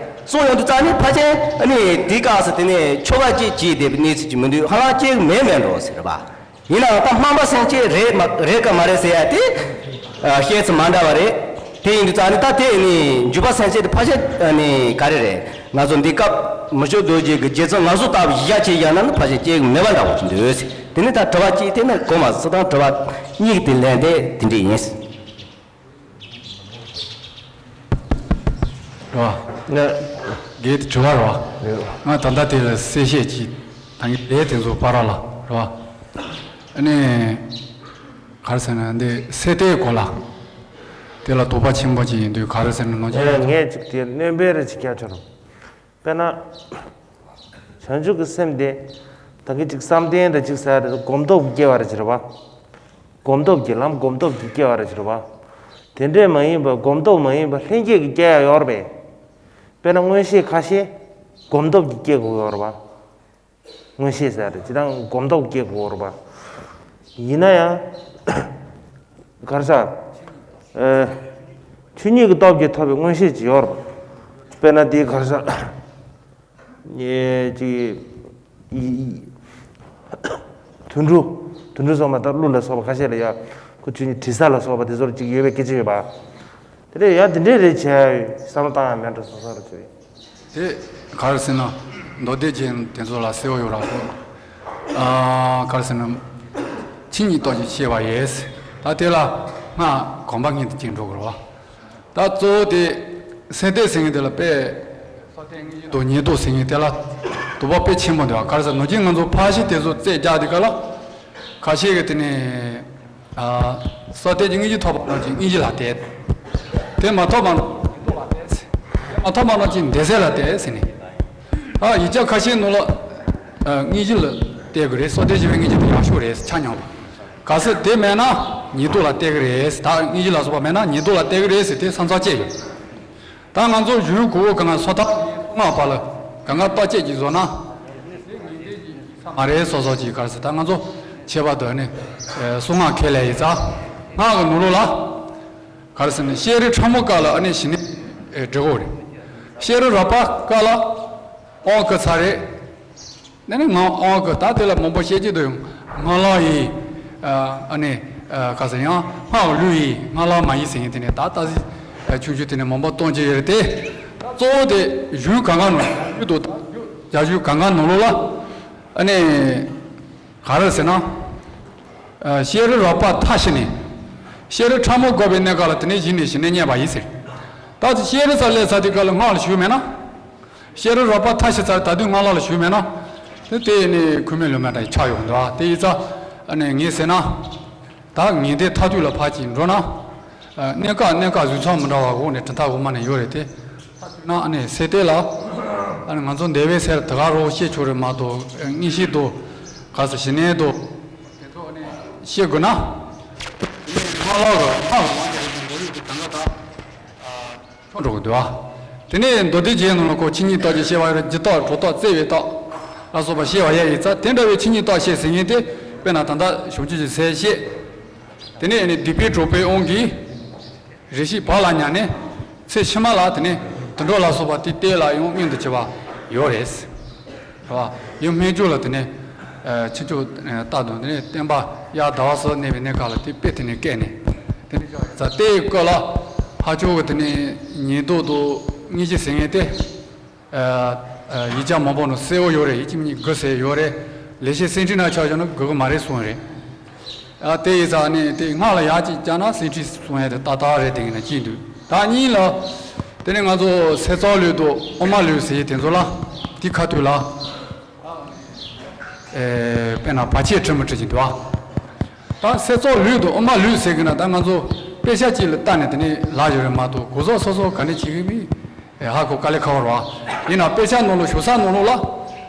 སོང་ཡོང་དུས་ཙང་ནི་ཕལ་ཆེར་ཨ་ནི་དེའི་སྐབས་སུ་དེ་ནས་ཆོ་ག་ཅིག་བྱས་བསྡད་པའི་གནས་ཚུལ་ཅིག་མི་འདུག་ཧ་ལམ་སྐྱེ་གི་མེད་མེད་འགྲོ་ཟེར་རེད་པ། ཡིན་ནའང་ད་སྨོན་པ་སེམས་བསྐྱེད་རེད་མ་རེད་ག་མ་རེད་ཟེར་ཡ་དེ་ཨ་བཤད་ཚུལ་མ་འདྲ་བ་རེད། དེ་ཡིན་དུས་ཙང་ནི་ད་དེ་ནི་འཇུག་པ་སེམས་བསྐྱེད་དེ་ཕལ་ཆེར་ཨ་ནི་ག་རེ་རེད། ང་ཚོ་འདི་སྐབས་མི་ཤོག་རྡོ་རྗེ་གི་རྗེ་བཙུན་མངའ་གསོལ་ལྟ་བུ་གཞི་བཞག་བྱས་བཞག་ན་ནི་ཕལ་ཆེར་སྐྱེ་གི་མེད་པ་འདྲ་བོ་ཅིག་འདུག་དེ་ནི་ད་དྲི་བ་གཅིག་དེ་ནི་གོ་མ་སོང་དང་དྲི་བ་གཉིས་ཀྱི་དེ་ལན་དེ་དེ་འདྲ་ཡིན། རེད་བ། ལགས། དེ་དྲི་བ་རེད་བ། ང་ད་ལྟ་དེ་ལ་གསལ་བཤད་ཅིག་ད་ངས་ལས་དེ་ཚོ་པར་ལ་རེད་བ། ཨ་ནི་ག་རེ་ཟེར་ན་འདི་སེམས་གཏད་སྐོར་ལ་དེ་ལ་དོགས་པ་ཆེན་པོ་ཅིག་ཡིན་དུས་ག་རེ་ཟེར་ན་ནང་ཆེན་ངས་ངས་ཅིག་དེ་སྣོན་པའི་རེ་ཅིག་རྒྱག་ཆོག་རུང་། དཔེར་ན། བྱང་ཆུབ་ཀྱི་སེམས་དེ། ད་གིན་ཅིག་བསམ་གཏན་དང་ཅིག་ཟེར་རེད། སྒོམ་སྟོབས་ཀྱིས་སྐྱེ་བ་རེད་ཅེས་རེད་བ། སྒོམ་སྟོབས་ཀྱིས་ལམ་སྒོམ་སྟོབས་ཀྱིས་སྐྱེ་བ་རེད་ཅེས་རེད་བ། དེ་འདྲས་མ་ཡིན་པ་སྒོམ་སྟོབས་མ་ཡིན་པ་ལྷན་སྐྱེས་ཀྱིས་སྐྱེ་ཡ་ཡོད་རེད་པས། དཔེར་ན་མངོན་ཤེས་ཁ་ཤས་སྒོམ་སྟོབས་ཀྱིས་སྐྱེ་དགོས་ཡོད་རེད་བ། མངོན་ཤེས་ཟེར་རེད་ཅེས་དང་སྒོམ་སྟོབས་ཀྱིས་སྐྱེ་དགོས་རེད་བ། ཡིན་ན་ཡང་། ག་རེ་ཟ། ཨེ། ཆོས་ཉིད་ཀྱི་སྟོབས་ཀྱིས་ཐོབ་པའི་མངོན་ཤེས་ཅིག་ཡོད་རེད། དཔེར་ན་དེའི་ག་རེ་ཟ། ཨེ། ཅིག་དུད་འགྲོ། དུད་འགྲོ་སོགས་མ་གཏོགས་ཀླུ་ལ་སོགས་པ་ཁ་ཤས་ལ་ཡ། ཁོ་ཆོས་ཉིད་དྲི་ཟ་ལ་སོགས་པ་དེ་ཚོར་ཅིག་ཡོད་པའི་སྐད་ཆ་ཡོད་པ། དེ་འདྲས་ཡ་དེ་འདྲས་རེད་བྱས་བསམ་བློ་བཏང་ཡ་མེད་འགྲོ་སོ་སོ་རེད་ཅེས། དེ་ག་རེ་ཟེར་ན། མདོ་སྡེ་རྒྱན་དེ་ཚོ་ལ་གསལ་བོ་ཡོད་ར་ཁོ། ཨ། ག་རེ་ཟེར་ན། ཆོས་ཉིད་རྟོགས་ཀྱི་ཤེས་པ་ཡིས། ད་དེ་ལ་སྔགས་གོམས་པ་ངེས་དུ་ཅིག་འགྲོ་དགོས་ར་བ། ད་གཙོ་བོ་དེ་སེམས་གཏད་ཟེར་མཁན་དེ་ལ་དཔེ་སོ་ཐར་དངོས་གཞི་དང་ཉེར་བསྡོགས་ཟེར་མཁན་དེ་ལ་དོགས་པ་དཔེ་ཆེན་པོ་འདུག་ག་རེ་ཟེར་ན་ཅིག་ང་ཚོ་ཕར་ཞིག་དེ་ཚོ་རྩད་རྒྱག་དུས་སྐབས་ལ་ཁ་ཤས་ཀྱིས་དེ་ནས་ཨ། སོ་ཐར་གྱི་དངོས་གཞི་ཐོབ་པ་ན་ཅིག་དངོས་གཞི་ལ་གཏད། དེ་མ་ཐོབ་པ་ན་ཉེར་བསྡོགས་ལ་གཏད། དེ་མ་ཐོབ་པ་ན་ཅིག་འདས་ཚད་ལ་གཏད་ཟེར་ནས། ཨ། ཡིག་ཆ་ཁ་ཤས་ནང་ལ་ཨ། དངོས་གཞི་ལ་གཏད་དགོས་རེད། སོ་ཐར་བཞི་པའི་དངོས་གཞི་དེ་ཡག་ཤོས་རེད་ཆ་མཉམ་ལ། གལ་སྲིད་དེ་མེད་ན་ཉེར་བསྡོགས་ལ་གཏད་ཀྱི་རེད། ད་དངོས་གཞི་ལ་སོགས་པ་མེད་ན་ཉེར་བསྡོགས་ལ་གཏད་ཀྱི་རེད་ཟེར་དེ་བསམ་ཚུལ་བཅས་ཡོད། ད་ང་ཚོ་གཞུང་གོ་བོ་གང་ག་སོ་ཐར་སྔགས་པ་ལ་གང་ག་བརྟག་དཔྱད་ཀྱིས་བཟོ་ན་མ་རེད་སོ་སོ་ཅིག་ག་རེ་ཟེར། ད་ང་ཚོ་ཁྱད་པར་དུ་ནི་གསུང་སྔགས་ཁས་ལེན་ཡིན་ཙང་སྔགས་ཀྱི་ནང་ལོགས་ལ་ག་རེ་ཟེར་ན་ཤེས་རིག་ཕྲ་མོ་སྐབས་ལ་ཨ་ནི་ཞི་གནས་འབྲི་དགོས་རེད། ཤེས་རིག་རགས་པ་སྐབས་ལ་དབང་བསྐུར་ཚར་རེད། དེ་ནས་ང་ཨང་ཀི་ད་དེ་ལ་མང་པོ་བཤད་ཀྱི་འདུག་ཡང་སྔགས་ལམ་ཡིན། ཨ་ནི་ག་ཟེར་ཡང་སྔགས་ལུགས་ཡིན་སྔགས་ལམ་མ་ཡིན་ཟེར་མཁན་དེ་ནས་ད་ལྟ་ཆུང་ཆུང་དེ་ནས་མང་པོ་གཏོང་གི་ཡོད་རེད་དེ། ད་གཙོ་བོ་དེ་གཞུང་གང་ག་ནང་ཡོད་དོ། ད་རྒྱ་གཞུང་གང་ག་ནང་ལོགས་ལ་ཨ་ནི་ག་རེ་ཟེར་ན། ཤེས་རིག་རགས་པ་མཐར་ཕྱིན་ནས་ཤེས་རིག་ཕྲ་མོ་བགོས་པའི་གནས་སྐབས་ལ་དེ་ནས་གཞི་ནས་ཞི་གནས་རྙེད་པ་ཡིན་ཟེར། ད་ཅི་ཤེས་རིག་ས་ལས་ཚར་དུས་སྐབས་ལ་སྔགས་ལ་ཞུགས་མེད་ན། ཤེས་རིག་རགས་པ་མཐར་ཕྱིན་ཚར་ད་དུང་སྔགས་ལམ་ལ་ཞུགས་མེད་ན། དེ་དེ་ནི་ཁུངས་མེད་ལུང་མེད་འདྲ་ཡི་ཆགས་ཡོང་འདུག་དེ་ཡིན་ཙང་ཨ་ནི་ངས་ཟེར་ན། ད་ངས་འདི་མཐར་ཐུག་ལ་ཕར་ཅིག་འགྲོ་ན། གནས་སྐབས་གནས་སྐབས་གཟུགས་མཚམས་མི་འདྲ་བ་འོག་ནས་གྲུབ་མཐའ་འོག་མ་ནས་ཡོད་རེད་དེ། མཐར་ཐུག་ན་ཨ་ནི་སེམས་གཏད་ལ། ཨ་ནི་ང་ཚོ་འདས་པའི་ཚེ་ལ་དེ་ག་རོགས་བཤད་ཆོག་རེད་མ་གཏོགས་དངོས་གཞི་དུ། ག་ས་ཞི་གནས་དུ། དེ་ཚོ་ཨ་ནི་བཤད་དགོས་ན། དེ་ནས་སྔགས་ལམ་གི་སྔགས་ལ་མ་བྱས་པའི་འགྲོ་ལུགས་དེ་གང་ག་ད། ཆོག་འགྲོ་གི་འདུག་ཨ། དེ་ནས་མདོ་སྡེ་རྒྱན་ནང་ལ་ཁོ་ཆོས་ཉིད་རྟོགས་ཀྱི་ཤེས་པ་ཡོད་རེད། རྒྱུ་རྟོགས་གྲོགས་རྟོགས་བརྩེ་བའི་རྟོགས་ལ་སོགས་པ་ཤེས་པ་ཡ་ཡིན་ཙང་དེ་འདྲ་བའི་ཆོས་ཉིད་རྟོགས་ཤེས་ཟེར་མཁན་དེ་དཔེར་ན་ད་ལྟ་བྱང་ཆུབ་ཀྱི་སེམས་བཤད། དེ་ནས་ནི་སྡིག་པའི་གྲོགས་པོའི་དབང་གིས་རེ་ཞིག་བག་ལ་ཉལ་ནས་ཚེ་ཕྱི་མ་ལ་དེ་ནས་དུད་འགྲོ་ལ་སོགས་པ་དེ་གཏད་ལ་ཡང་མངོན་དུ་བྱེད་པ་ཡོད་རེད། རེད་བ། ཡང་སྨན་ལྗོངས་ལ་དེ་ནས་ཕྱིན་ཅི་ལྟར་དུ་དེ་ནས་བསྟན་པ་དབྱར་ཟླ་བ་གསུམ་གནས་པའི་གནས་སྐབས་ལ་དེ་དཔེ་དེ་ནས་བཀལ་ནས་དེ་ནས་ཡ་ཙ་དེའི་སྐོར་ལ་ཧ་ཅང་གི་དེ་ནས་ཉེན་རྟོག་དང་དངོས་གཞི་ཟེར་མཁན་དེ་ཡིག་ཆ་མང་པོ་ནང་གསལ་བོ་ཡོད་རེད། ཡིག་ཆ་མི་གཉིས་དགུ་ཟེར་ཡོད་རེད། ལེགས་བཤད་གསེར་ཁྲིའི་ནང་ཆ་བཞག་ན་དགོས་ཀྱི་མ་རེད་གསུངས་རེད། ཨ་དེ་ཡིན་ཙང་ནི་དེ་སྔགས་ལ་ཡར་གཅིག་བཅར་ན་གསེར་ཁྲི་གསུང་ཡ་དེ་ཏག་ཏག་རེད། དེ་ཡིན་ན་གཅིག་འདུག་ད་གཉིས་ལ། དེ་ནས་ང་ཚོ་སེམས་ཚོགས་ལུགས་དང་དབུ་མ་ལུགས་ཟེར་ཡས་དེ་ཚོ་ལ། དེ་ཁ་ཐུག་ལ། ཨེ་དཔེར་ན་བར་ཆད་ཁྲི་མི་ཁྲི་ཅིག་འདུག་ཨ། ད་སེམས་ཚོགས་ལུགས་དང་དབུ་མ་ལུགས་ཟེར་གི་ན་ད་ང་ཚོ་ དཔེ་ཆ་གཅིག་ལ་བལྟས་ནས་དེ་ནས་ལབ་ཡོད་རེད་མ་གཏོགས། གོ་རྟོགས་སོ་སོ་ག་འདྲ་བྱེད་ཀྱི་མིན་ཧ་གོ་དཀའ་ལས་ཁག་པོ་རེད་བ། ཡིན་ནའང་དཔེ་ཆ་ནང་ལོགས་བཞུགས་ས་ནང་ལོགས་ལ།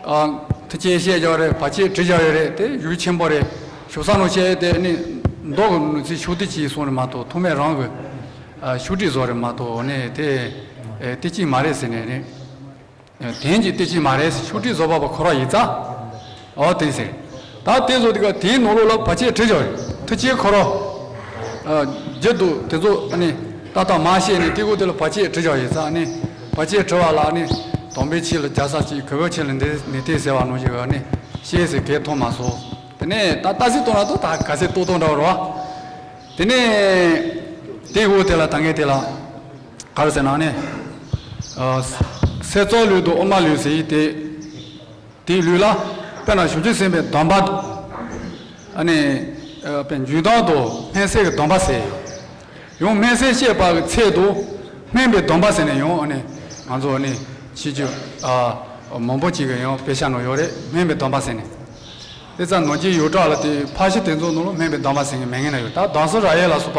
ཨ། ཐུགས་རྗེ་ཆེ་བཞག་ཡོད་རེད། བར་ཆད་བྲིས་བཞག་ཡོད་རེད། དེ་ཡུལ་ཆེན་པོ་རེད། བཞུགས་ས་ནང་བཤད་དེ་ནི་མདོ་གི་ནང་ཚིག་ཤུགས་དེ་གཅིག་གསུངས་རེད་མ་གཏོགས། ཐོགས་མེད་རང་གི་ཨ་ཤུགས་དྲིས་བཟོ་རེད་མ་གཏོགས་ནི་དེ་ཨེ་དེ་གཅིག་མ་རེད་ཟེར་ནས་ནི། དོན་གྱི་དེ་གཅིག་མ་རེད། ཤུགས་དྲིས་བཟོ་བ་པ་ཁོ་རང་ཡིན་ཙང་། ཨོ་དེ་ཟེར། ད་དེ་བཟོ་དུས་ཀ་དེའི་ནང་ལོགས་ལ་བར་ཆད་བྲིས་བཞག་ཡོད། ཐུགས་རྗེ་ཁོ་རང་རྒྱུད་དུ་དེ་ཚོ་ནི་ཏག་ཏག་མ་བཤད་ནས། དེ་གོ་དེ་ལ་བར་ཆད་བྲིས་བཞག་ཡོད་ཙང་ནི། བར་ཆད་བྲི་བ་ལ་ནི་དམ་པའི་ཆོས་ལ་རྒྱལ་ས་ཅིག་གུས་པའི་ཆོས་ལ་འདི་ནི་དེ་ཟེར་བ་ནང་བཞིན་ནི་བཤད་ཟེར་གས་ཐོན་མ་སོང་། དེ་ནས་ད་ལྟ་སྲིད་གཏོང་ལ་ཏོ་ད་ག་ཚད་ཏོག་ཏོག་འདྲ་བོ་རེད་བ། དེ་ནས་དེ་འོག་དེ་ལ་ད་ངས་དེ་ལ་ག་རེ་ཟེར་ན་ནི། ཨ། སྲོལ་རྩ་ལུགས་དང་དབུ་མ་ལུགས་ཟེར་ཡི་དེ། དེའི་ལུགས་ལ་དཔེར་ན་བྱང་ཆུབ་སེམས་དཔའི་སྡོམ་པ། ཨ་ནི། ཨ། དཔེ་འཇུག་ལྡོག་དང་སྨིན་བྱེད་ཀྱི་སྡོམ་པ་ཟེར་ཡོད། ཡང་སྨིན་བྱེད་བཤད་པ་གི་ཚད་དུ་སྨིན་པའི་སྡོམ་པ་ཟེར་ནས་ཡང་ཨ་ནི་ང་ཚོ་ཨ་ནི་ཕྱི་རྒྱུད་ཨ་མང་པོ་ཅིག་གི་ཡང་དཔེ་ཆ་ནང་ཡོད་རེད། སྨིན་པའི་སྡོམ་པ་ཟེར་ནས། དེ་ཙམ་ནང་རྒྱུད་ཡོངས་གྲགས་ལ་དེ་ཕར་ཕྱིན་དེ་ཚོ་ནང་ལ་སྨིན་པའི་སྡོམ་པ་ཟེར་མཁན་མེད་མཁན་ན་ཡོད། ད་གདམས་ཟབ་རབ་དབྱེ་ལ་སོགས་པ་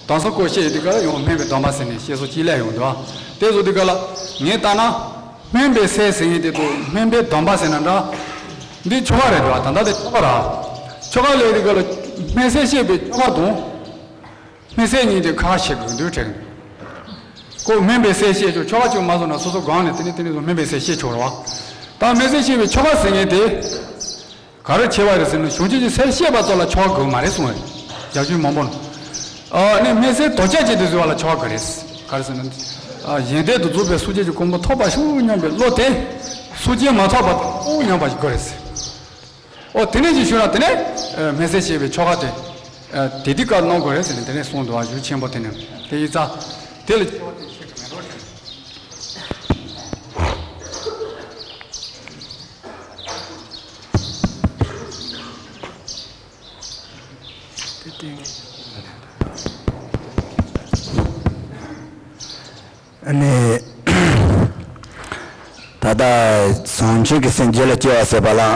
གདམས་ཟབ་སྐོར་བཤད་ཡོད་དུས་ག་ལ་ཡང་སྨིན་པའི་སྡོམ་པ་ཟེར་ནས་བཤད་སྲོལ་ཅིག་སླེབས་ཡོང་འདུག། དེ་བཟོ་དུས་ག་ལ་ངས་ལྟ་ན། སྨིན་པའི་བྱེད་ཟེར་མཁན་དེ་དང་སྨིན་པའི་སྡོམ་པ་ཟེར་ན་འདྲ། འདི་ཆོ་ག་རེད་འདུག། ད་ལྟ་དེ་ཆོ་ག་ར། ཆོ་ག་ལས་དེ་ག་ལ་སྨིན་བྱེད་བཤད་པའི་ཆོ་ག་དང་། སྨིན་བྱེད་གཉིས་དེ་ཁ་ཤས་ཀྱི་འདུས་བྲལ་གི། ཁོ་སྨིན་པའི་བྱེད་བཤད་ཆོག། ཆོ་ག་ཅིག་མ་བཟོ་ན་སོ་སོ་སྒང་ནས་དེ་ནས་དེ་ནས་བཟོ་སྨིན་པའི་བྱེད་བཤད་ཆོག་རེད་བ། ད་སྨིན་བྱེད་བཤད་པའི་ཆོ་ག་ཟེར་མཁན་དེ། ག་རེ་བྱས་པ་རེད་ཟེར་ན། བྱང་ཆུབ་ཀྱི་སེམས་བསྐྱེད་པ་ཙམ་ལ་ཆོ་ག་དགོས་མ་རེད་གསུངས་རེད། རྒྱ་ཆོས་མང་པོ་ནས། ཨ་ནི་སྨིན་བྱེད་དོ་ཅག་ཅིག་ཏུ་བཟོ་བ་ལ་ཆོ་ག་དགོས་རེད། ག་རེ་ཟེར་ན། ཨ་གཞན་དོན་དུ་རྫོགས་པའི་སངས་རྒྱས་ཀྱི་གོ་འཕང་ཐོབ་པར་ཤོག་སྙམ་པའི་བློ་དེ། སངས་རྒྱས་མ་ཐོབ་པ་དང་སྙམ་པ་ཞིག་དགོས་རེད། ཨོ་དེ་ནས་ཅིག་ཞུ་ན་དེ་ནས་ཨ་སྨིན་བྱེད་བཤད་པའི་ཆོ་ག་དེ། ཨ་དེ་དུས་སྐབས་གནང་དགོས་རེད་ཟེར་ནས་དེ་ནས་གསུངས་འདུག། ཨ་ཡུལ་ཆེན་པོ་དེ་ནས་དེ་ཡིན་ཙང་། དེ་ལ། ཨ་ནི། ད་ལྟ་བྱང་ཆུབ་ཀྱི་སེམས་རྒྱུད་ལ་སྐྱེ་བ་ཟེར་བ་ལ། ཨ་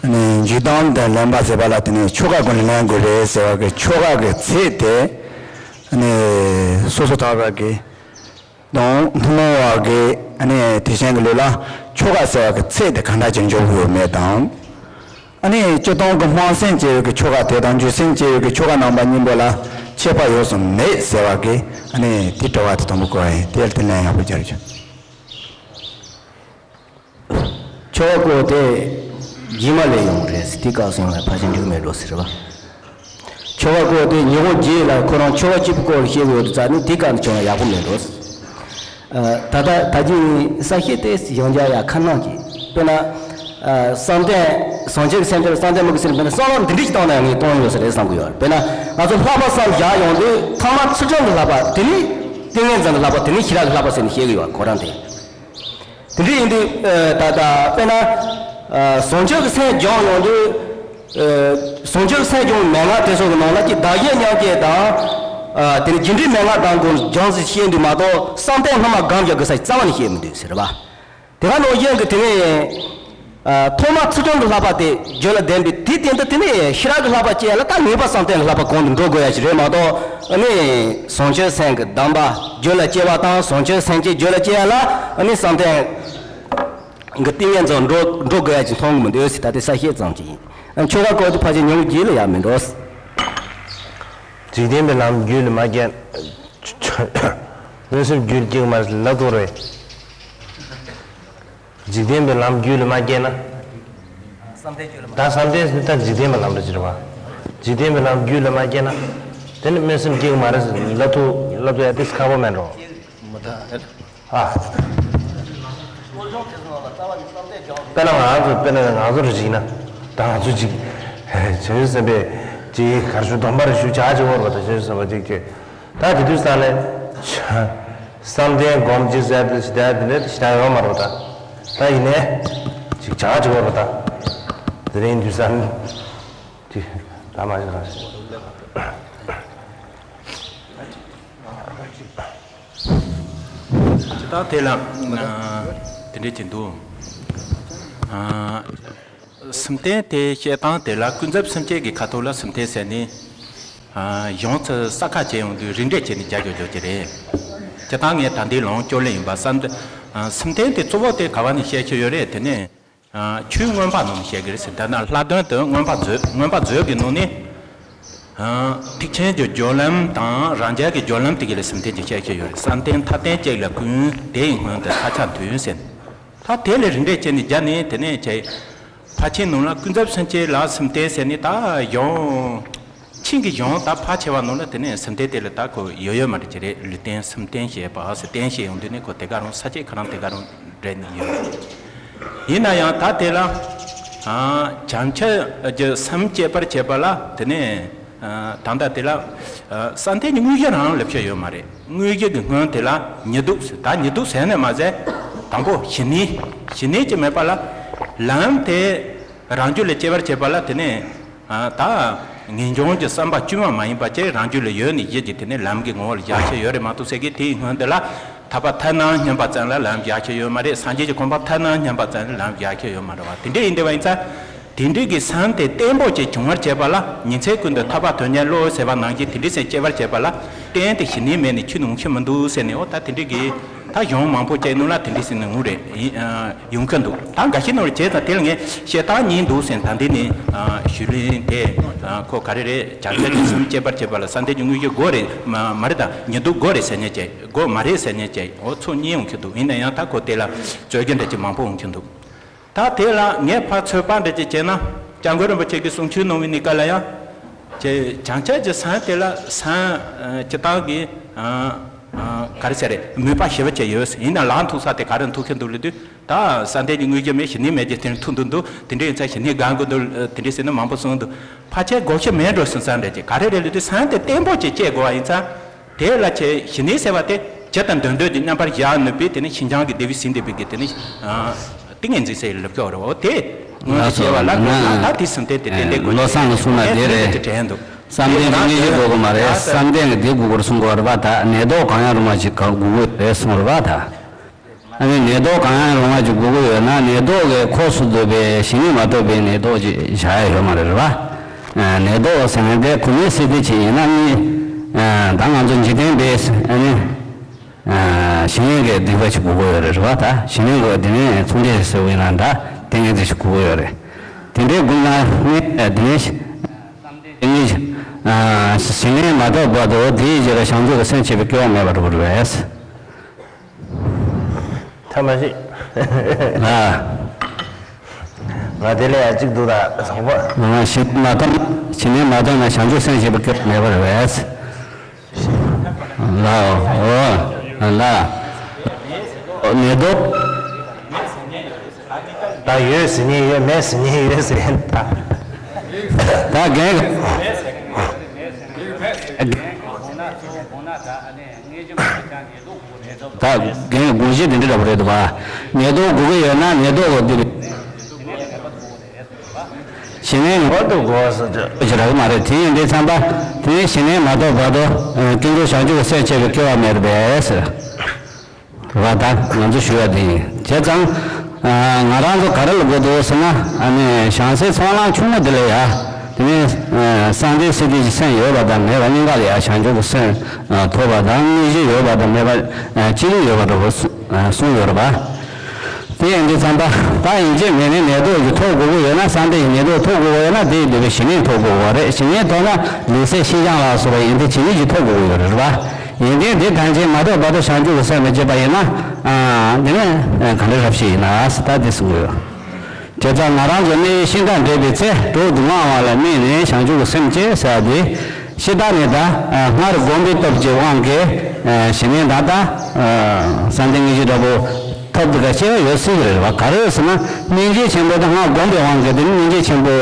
ནི་འཇུག་ལྡོག་དང་ལེན་པ་ཟེར་བ་ལ་དེ་ནི་ཆོ་ག་ཀུན་ལ་ལེན་དགོས་རེད་ཟེར་བ་གི་ཆོ་ག་གི་ཚད་དེ། ཨ་ནི་སོ་སོ་ཐར་པ་གི་དང་ཐུན་མོང་བ་གི་ཨ་ནི་དེ་བཞིན་གྱི་ལུགས་ལ་ཆོ་ག་ཟེར་བ་གི་ཚད་དེ་གང་འདྲ་ཅིག་འཇོག་དགོས་ཡོད་མེད་དང་། ཨ་ནི་སྤྱིར་བཏང་གི་སྨོན་སེམས་བསྐྱེད་ཡུལ་གྱི་ཆོ་ག་དེ་དང་འཇུག་སེམས་བསྐྱེད་ཡུལ་གྱི་ཆོ་ག་རྣམ་པ་གཉིས་པོ་ལ་ཁྱད་པར་ཡོད་སམ་མེད་ཟེར་བ་གི་ཨ་ནི་དེ་དྲི་བ་དེ་དང་པོ་བཀོད་ཡིན། དེ་ལ་དེ་ལན་ཡག་པོ་རྒྱབ་རྒྱུ། ཆོ་ག་སྐོར་དེ་རྗེས་མ་ལས་ཡོང་གི་རེད། དེ་སྐབས་སུ་ཡོང་ལ་ཕལ་ཆེར་འགྲིག་མེད་འགྲོ་ཟེར་བ། ཆོ་ག་སྐོར་དེ་ཉི་ཧོང་རྗེས་ལ་ཁོ་རང་ཆོ་ག་གཅིག་པུ་སྐོར་བཤད་གི་ཡོད་དུས་ཙང་ནི་དེ་སྐབས་ནས་བྱུང་ན་ཡག་པོ་མེད་འགྲོ། ཨ་ད་ལྟ་ད་གིན་གསལ་བཤད་དེ་ཡང་བསྐྱར་ཡག་ཁ་སྣང་གིས། དཔེར་ན། ཨ་བསམ་གཏན་བྱང་ཆུབ་སེམས་དཔའ་བསམ་གཏན་མ་གི་སེམས། དཔེར་ན་བསམ་བློ་འདི་འདྲ་ཞིག་བཏང་ན་ཡང་ངས་གཏོང་ཡོད་ས་རེད་བསམ་གི་ཡོད། དཔེར་ན་ང་ཚོ་ལྷག་པ་བསམ་བཞག་ཡོང་དུས་ཐ་མ་ཚུལ་ཁྲིམས་ཀྱི་བསླབ་པ་དེ་ནི་ཏིང་ངེ་འཛིན་གྱི་བསླབ་པ་དེ་ནི་ཤེས་རབ་ཀྱི་བསླབ་པ་ཟེར་ནས་བཤད་གི་ཡོད། ཁོ་རང་དེ། དེ་འདྲ་ཡིན་དུས་ཨ་ད་ལྟ་དཔེར་ན་ཨ་བྱང་ཆུབ་ཀྱི་སེམས་སྦྱོང་ཡོང་དུས། ཨ་བྱང་ཆུབ་སེམས་སྦྱོང་མན་ངག་དེ་ཚོ་གི་ནང་ལ་ཀྱི་བདག་གཞན་མཉམ་བརྗེ་དང་། ཨ་དེ་ནི་རྒྱུ་འབྲས་མན་ངག་དང་གོ་སྦྱང་ཟེར་བཤད་འདུག་མ་གཏོགས་བསམ་གཏན་སྔ་མ་སྒོམ་རྒྱག་དགོས་ས་རྩ་བ་ནས་བཤད་མི་འདུག་ཟེར་བ། དེ་ག་ནང་བཞིན་གྱི་དེ་ནས་ཨ་ཐོག་མ་ཚུལ་ཁྲིམས་ཀྱི་བསླབ་པ་དེ་རྒྱུད་ལ་ལྡན་པའི་དེའི་སྟེང་དུ་དེ་ནས་ཤེས་རབ་ཀྱི་བསླབ་པ་སྐྱེ་ཡ་ལ་ད་ངེས་པར་བསམ་གཏན་གྱི་བསླབ་པ་གོང་དུ་འགྲོ་དགོས་ཡ་ཞིག་རེད་མ་གཏོགས། ཨ་ནི་བྱང་ཆུབ་སེམས་ཀྱི་གདམས་པ་རྒྱུད་ལ་སྐྱེ་བ་དང་། བྱང་ཆུབ་སེམས་བསྐྱེད་རྒྱུད་ལ་སྐྱེ་ཡ་ལ་ཨ་ནི་བསམ་གཏན་གྱི་ཏིང་ངེ་འཛིན་འགྲོ་འགྲོ་དགོས་ཡ་ཅིག་མཐོང་གི་མི་འདུག་ཟེར། ད་དེ་གསལ་བཤད་ཙམ་ཅིག་ཡིན། ཆོ་ག་སྐོར་དེ་ཕལ་ཆེར་ཉུང་རྗེས་ལ་ཡག་མི་འགྲོ། འཇིག་རྟེན་པའི་ལམ་རྒྱུད་ལ་མ་སྐྱེས། མངོན་སུམ་རྒྱུད་ལ་སྐྱེ་གི་མ་རེད་ལབ་ཐུབ་རེད། འཇིག་རྟེན་པའི་ལམ་རྒྱུད་ལ་མ་སྐྱེས་ན། ད་བསམ་གཏན་ཟེར་ད་འཇིག་རྟེན་པའི་ལམ་རེད་ཟེར་བ། འཇིག་རྟེན་པའི་ལམ་རྒྱུད་ལ་མ་སྐྱེས་ན། དེ་ནི་མངོན་སུམ་སྐྱེ་གི་མ་རེད་ཟེར་ལབ་ཐུབ་ལབ་ཐུབ་ཡ་དེ་ཁག་པོ་མེད་འགྲོ། ཨ། དཔེར་ན་ང་ཚོ་དཔེར་ན་ང་ཚོ་རེ་ཅིག་ན། ད་ང་ཚོ་ཅིག་བྱང་ཆུབ་སེམས་དཔའི་ཅིག་གར་ཞུ་སྡོམ་པ་རེ་ཞུ་བྱ་ཅིག་བོར་བ་དང་། བྱང་ཆུབ་སེམས་དཔའ་ཅིག་ཅིག་ད་དེ་དུས་ས་ནས་བསམ་གཏན་སྒོམ་ཅིག་ཟེར་དེ་ཞིག་དེ་ནས་ཞིག་ཡོད་མ་རེད་ད། ད་ཡིན་ནས་ཅིག་བྱ་ཅིག་བོར་བ་ད། དེ་རིང་དུས་ས་ནས་ཅིག་ད་མ་ཞིག་རང་ཞིག་ད་དེ་ལ་དེ་འདྲས་ཀྱི་འདུག། བསམ་གཏན་དེ་བཤད་སྟངས་དེ་ལ་ཀུན་རྫོབ་སེམས་བསྐྱེད་ཀྱི་ཁ་ཐོག་ལ་བསམ་གཏན་ཟེར་ནས་ གཞུང་ཚོ་ས་ཁ་བྱས་ཡོང་དུས་རིགས་འགྲེ་བྱས་ནས་རྒྱག་རྒྱུ་བརྗོད་ཀྱི་རེད། སྤྱིར་བཏང་ངས་ད་ལྟའི་ལུང་སྐྱོར་ལེན་ཡིན་པ་བསམ། སེམས་རྟེན་དེ་གཙོ་བོ་དེ་ག་བ་ནས་བཤད་ཀྱི་ཡོད་རེད། དེ་ནས། ཆོས་མངོན་པ་ནང་བཤད་ཀྱི་རེད་ཟེར། ད་ནི་ལྷག་དོན་དུ་མངོན་པ་མཛོད། མངོན་པ་མཛོད་ཀྱི་ནང་ནས། ཐེག་ཆེན་གྱི་སྦྱོར་ལམ་དང་རང་རྒྱལ་གྱི་སྦྱོར་ལམ་དེ་ག་ལ་སེམས་རྟེན་གྱི་བཤད་ཀྱི་ཡོད་རེད། བསམ་གཏན་ཐབས་གཏན་གཅིག་ལ་ཀུན། དེ་ཡི་སྔོན་དུ་མཐའ་ཁྱབ་མཐུན་ཟེར། ད་དེ་ལ་རིགས་འགྲེ་བྱས་ནས་རྒྱབ་ནས་དེ་ནས་བྱས། ཕལ་ཆེར་ནང་ལ་ཀུན་རྫོབ་སེམས་བསྐྱེད་ལ་སེམས་རྟེན་ཟེར་ནས་ད་གཞུང་། ཆིང་གི་གཞུང་ད་ཕལ་ཆེ་བ་ནང་ལ་དེ་ནས་སེམས་རྟེན་དེ་ལ་ད་ཁོ་ཡོད་ཡོད་མ་རེད་ཀྱི་རེད། ལུས་རྟེན་སེམས་རྟེན་བཤད་པ་ཟེར་རྟེན་བཤད་ཡོང་དུས་ནས་ཁོ་དེ་ག་རང་ས་བཅད་ཁོ་རང་དེ་ག་རང་འདྲེས་ནས་ཡོད། ཡིན་ན་ཡང་ད་དེ་ལ། བྱང་ཆུབ་ཀྱི་སེམས་བསྐྱེད་པར་བྱེད་པ་ལ་དེ་ནས། ད་ལྟ་དེ་ལ། བསམ་གཏན་གྱི་དངོས་གཞི་རང་ལབ་བྱ་ཡོད་མ་རེད། དངོས་གཞི་གི་སྔོན་དེ་ལ་ཉིད་སྡུག་ཟེར། ད་ཉིད་སྡུག་ཟེར་ནས་མ་ཟད། དང་པོ་ཞི་གནས། ཞི་གནས་ཀྱི་མེད་པ་ལ། ལམ་དེ་རང་རྒྱུད་ལ་སྐྱེ་བར་བྱེད་པ་ལ་དེ་ནས། ད་ངེས་འབྱུང་གི་བསམ་པ་དཀྱུས་མ་མ་ཡིན་པ་ཅིག་རང་རྒྱུད་ལ་ཡོད་ནས་གཞི་གི་དེ་ནས་ལམ་གྱི་ངོ་བོ་ལ་བཞག་བྱ་ཡོད་རེད་མ་གཏོགས་ཟེར་གི། དེའི་སྔོན་དེ་ལ་ཐར་པ་ཐར་རྣམ་སྨིན་པ་ཙམ་ལ་ལམ་བཞག་བྱ་ཡོད་མ་རེད། སངས་རྒྱས་ཀྱི་གོ་འཕང་ཐར་རྣམ་སྨིན་པ་ཙམ་ལ་ལམ་བཞག་བྱ་ཡོད་མ་རེད་བ། དེ་འདྲ་ཡིན་དེ་བ་ཡིན་ཙང་། དེ་འདྲའི་གི་སེམས་དེ་བརྟན་པོ་ཅིག་བྱུང་བར་བྱེད་པ་ལ་ཉིན་མཚན་ཀུན་ཏུ་ཐར་པ་དོན་གཉེར་བློ་ཟེར་བ་ནང་བཞིན་དེ་འདྲའི་སེམས་སྐྱེ་བར་བྱེད་པ་ལ་རྟེན་དེ་ཞི་གནས་མེད་ནས་ཆོས་ནི་འོང་ཆོས་མི་འདུག་ཟེར་ནས། འོ་ད་དེ་འདྲའི་གི་ད་གཞུང་མང་པོ་བཅས་ནང་ལ་དེ་འདྲའི་སེམས་ནི་འོང་རེད། ཡིན། ཡོང་གི་འདུག་ད་འགའ་ཞིག་ནང་ལ་བྱས་ཙང་དེ་ལ་ངས་བཤད་སྟངས་གཉིས་འདུག་ཟེར། ད་འདི་ནི་ཞུས་ལེན་དེ་ཁོ་ག་རེ་རེད། བྱང་ཆུབ་ཀྱི་སེམས་སྐྱེ་བར་བྱེད་པ་ལ་བསམ་གཏན་གྱི་དངོས་གཞི་དགོས་རེད་མ་མ་རེད། ད་ཉིད་སྡུག་དགོས་རེད་ཟེར་མཁན་བཅས། དགོས་མ་རེད་ཟེར་མཁན་བཅས། འོ་ཚོ་གཉིས་འོང་གི་འདུག་ཡིན་ན་ཡང་ད་ཁོ་དེ་ལ་རྩོད་རྒྱུ་འདྲ་ཅིག་མང་པོ་འོང་གི་འདུག་ད་དེ་ལ་ངས་ཕར་ཚོད་དཔག་འདྲ་ཅིག་བྱས་ན། སྐྱབས་མགོན་རིན་པོ་ཆེ་གི་གསུང་ཆོས་གནང་བའི་གནས་སྐབས་ལ་ཡང་། ཅེ་བྱང་ཆུབ་ཀྱི་སེམས་དེ་ལ་སེམས་ཅི་ལྟར་གྱི་ག་རེ་ཟེར་རེད། མོས་པ་ཞེ་པོ་ཅིག་ཡོད། ཡིན་ན་ལག་ཐུག་ས་དེ་ག་རེ་ཐུག་གི་འདུག་ལབ་དུས། ད་བསམ་གཏན་གྱི་དངོས་གཞི་མེད། ཞི་གནས་མེད་ཀྱི་དེ་ཐུག་འདུག་འདུག་དེ་འདྲ་ཡིན་ཙང་ཞི་གནས་དགོས་ཀྱི་འདུག་དེ་འདྲ་ཟེར་ན་མང་པོ་གསུངས་འདུག་ཕལ་ཆེར་དགོས་ཀྱི་མེད་འགྲོ་སོང་ཙང་འདྲ་ཅིག་ག་རེ་རེད་ལབ་དུས་སེམས་དེ་བརྟན་པོ་ཅིག་སྐྱེ་དགོས་པ་ཡིན་ཙང་། དེ་ལ་ཆེས་ཞི་གནས་ཟེར་བ་དེ་ཇི་ལྟར་འདོད་འདོད་ཀྱི་མཉམ་པར་བཞག་ནུས་པའི་དེ་ནི་ཤིན་སྦྱངས་ཀྱི་བདེ་བའི་ཟིལ་འདེབས་པའི་གི་དེ་ནི་ཏིང་ངེ་འཛིན་ཟེར་ལབ་ཀྱི་ཡོད་རེད། འོ་དེ་སྔོན་དུ་སྐྱེ་བ་ལ་དགོས་ན་ད་དེ་སེམས་རྟེན་དེ་ཏན་ཏན་དགོས། བློ་བཟང་ལ་གསུངས་ན་དེ་རེད། དྲན་འདུག་བསམ་གཏན་གྱི་དངོས་གཞི་དགོས་ཀྱི་མ་རེད། བསམ་གཏན་གྱི་དེ་དགོས་ཀྱི་རེད་གསུང་གི་ཡོད་རེད་པ། ད་ནད་ལྡོག་གང་ཡང་རུང་བ་ཅིག་དགོས་ཀྱི་རེད་གསུང་གི་རེད་པ། ད། ཨ་ནི་ནད་ལྡོག་གང་ཡང་རུང་བ་ཅིག་དགོས་ཀྱི་ཡོད་ན་ནད་ལྡོག་གི་ཁོངས་སུ་འདུ་བའི་ཞི་གནས་མ་ཐོབ་པའི་ནད་ལྡོག་ཅིག་བཞག་ཡ་ཡོད་མ་རེད་རེད་པ། ནད་ལྡོག་ཟེར་མཁན་དེ་གོ་མིན་སྲིད་དེ་ཅིག་ཡིན་ན་ནི། ད་ང་ཚོ་འཇིག་རྟེན་པའི་ཨ་ནི། ཞི་གནས་ཀྱི་སྡིག་པ་ཅིག་དགོས་ཀྱི་ཡོད་རེད་རེད་པ། ད་ཞི་གནས་ཀྱི་དེ་ནས་ཚུལ་འདི་ཟེར་བ་ཡིན་ན་ད་ཏིང་ངེ་འཛིན་ཅིག་དགོས་ཀྱི་ཡོད་རེད། དེ་འདྲའི་དགོས་ན་ནི་དེ་ནས་ཞི་གནས་མ་ཐོབ་བར་དུ་དེའི་རྗེས་ལ་བྱང་ཆུབ་ཀྱི་སེམས་བསྐྱེད་པའི་སྐལ་བ་མེད་པ་འགྲོ་གི་རེད། ཐ་མ་ཞིག་ལ། ང་དེ་ལས་ཡ་གཅིག་འདུག་ད་ཚོགས་པ། ང་ཞི་གནས་མ་ཐོབ། ཞི་གནས་མ་ཐོབ་ན་བྱང་ཆུབ་སེམས་བསྐྱེད་པའི་སྐལ་བ་མེད་པ་རེད་པས། ལ། འོ། ལ། ནད་ལྡོག་ད་ཡོད་ཟེར་མཁན་ཡོད། མེད་ཟེར་མཁན་ཡོད་ཟེར་ད། ད་རྒན། ད་རྒན་དགོངས་གཞི་དེ་འདྲ་འདྲ་པོ་རེད་འདུག་ག་ནད་ལྡོག་དགོས་ཀྱི་ཡོད་ན་ནད་ལྡོག་གི་འདི་ཞི་གནས་ངོ་ཏུ་དགོས་ཟེར་གྱི་རག་གི་མ་རེད། དེ་ཡིན་དུས་ཙམ་པ་དེ་ཞི་གནས་མ་ཐོབ་བར་དུ་ཀུན་རྫོབ་བྱང་ཆུབ་ཀྱི་སེམས་བསྐྱེད་པའི་སྐལ་བ་མེད་པས་ཟེར། རེད་པ། ད་ང་ཚོ་ཞུ་ཡ་དེ་ཡིན། བྱས་ཙང་། ང་རང་ཚོ་ག་རེ་ལབ་དགོས་འདུག་ཟེར་ན། ཨ་ནི་བྱང་སེམས་ཚོགས་ལམ་ཆུང་ངུ་འདི་ལ་ཡ། དེ་ནས་བསམ་གཏན་སེམས་རྟེན་གྱི་སེམས་ཡོད་པ་དང་མེད་པ་གཉིས་ཀ་ལ་ཡ་བྱང་ཆུབ་ཀྱི་སེམས་ཐོབ་པ་དང་དངོས་གཞི་ཡོད་པ་དང་མེད་པ་ཅི་རིགས་ཡོད་པ་འདྲ་པོ་གསུངས་ཡོད་རེད་པ། དེ་ཡིན་དུས་ཙམ་པ་ད་ཡིན་གཅིག་མིན་གཉིས་ནད་ལྡོག་གི་ཐོབ་དགོས་ཀྱི་ཡོད་ན། བསམ་གཏན་གྱི་ནད་ལྡོག་ཐོབ་དགོས་ཀྱི་ཡོད་ན་དེ་ཡིན་དུས་ཞི་གནས་ཐོབ་དགོས་ཀྱི་རེད། ཞི་གནས་ཐོབ་ན་ལུས་སེམས་ཤིན་སྦྱངས་ལ་སོགས་པ་ཡོན་ཏན་ཇི་སྙེད་ཅིག་ཐོབ་དགོས་ཀྱི་ཡོད་རེད་པ། ཡོན་ཏན་དེ་ཐམས་ཅད་མ་ཐོབ་བར་དུ་བྱང་ཆུབ་ཀྱི་སེམས་མི་བསྐྱེད་པ་ཡིན་ན། ཨ། དེ་ནས་ག་འདྲ་རབ་ཞིག་ཡིན་ན་ཟེར་ད་དེ་གསུང་གི་ཡོད། བྱས་ཙང་ང་རང་ཚོ་གནས་ཡུལ་ཤིང་རྟ་འདྲེས་པའི་ཚེ་གྲོགས་སྡུག་བསྔལ་བ་ལ་དམིགས་ནས་བྱང་ཆུབ་ཀྱི་སེམས་བསྐྱེད་ཟེར་ཡ་དེ། ཤིང་རྟ་ནི་ད་སྔར་བསྒོམས་པའི་སྟོབས་ཀྱི་དབང་གིས་ཞི་གནས་ད་ལྟ་བསམ་གཏན་དངོས་གཞི་འདྲ་པོ། ཐབས་འདི་ག་སྐྱེ་བ་ཡོད་སྲིད་ཀྱི་རེད་བ། ག་རེ་ཟེར་ན་སྙིང་རྗེ་ཆེན་པོ་དེ་སྔར་བསྒོམས་པའི་དབང་གིས་དེ་ནི་སྙིང་རྗེ་ཆེན་པོ་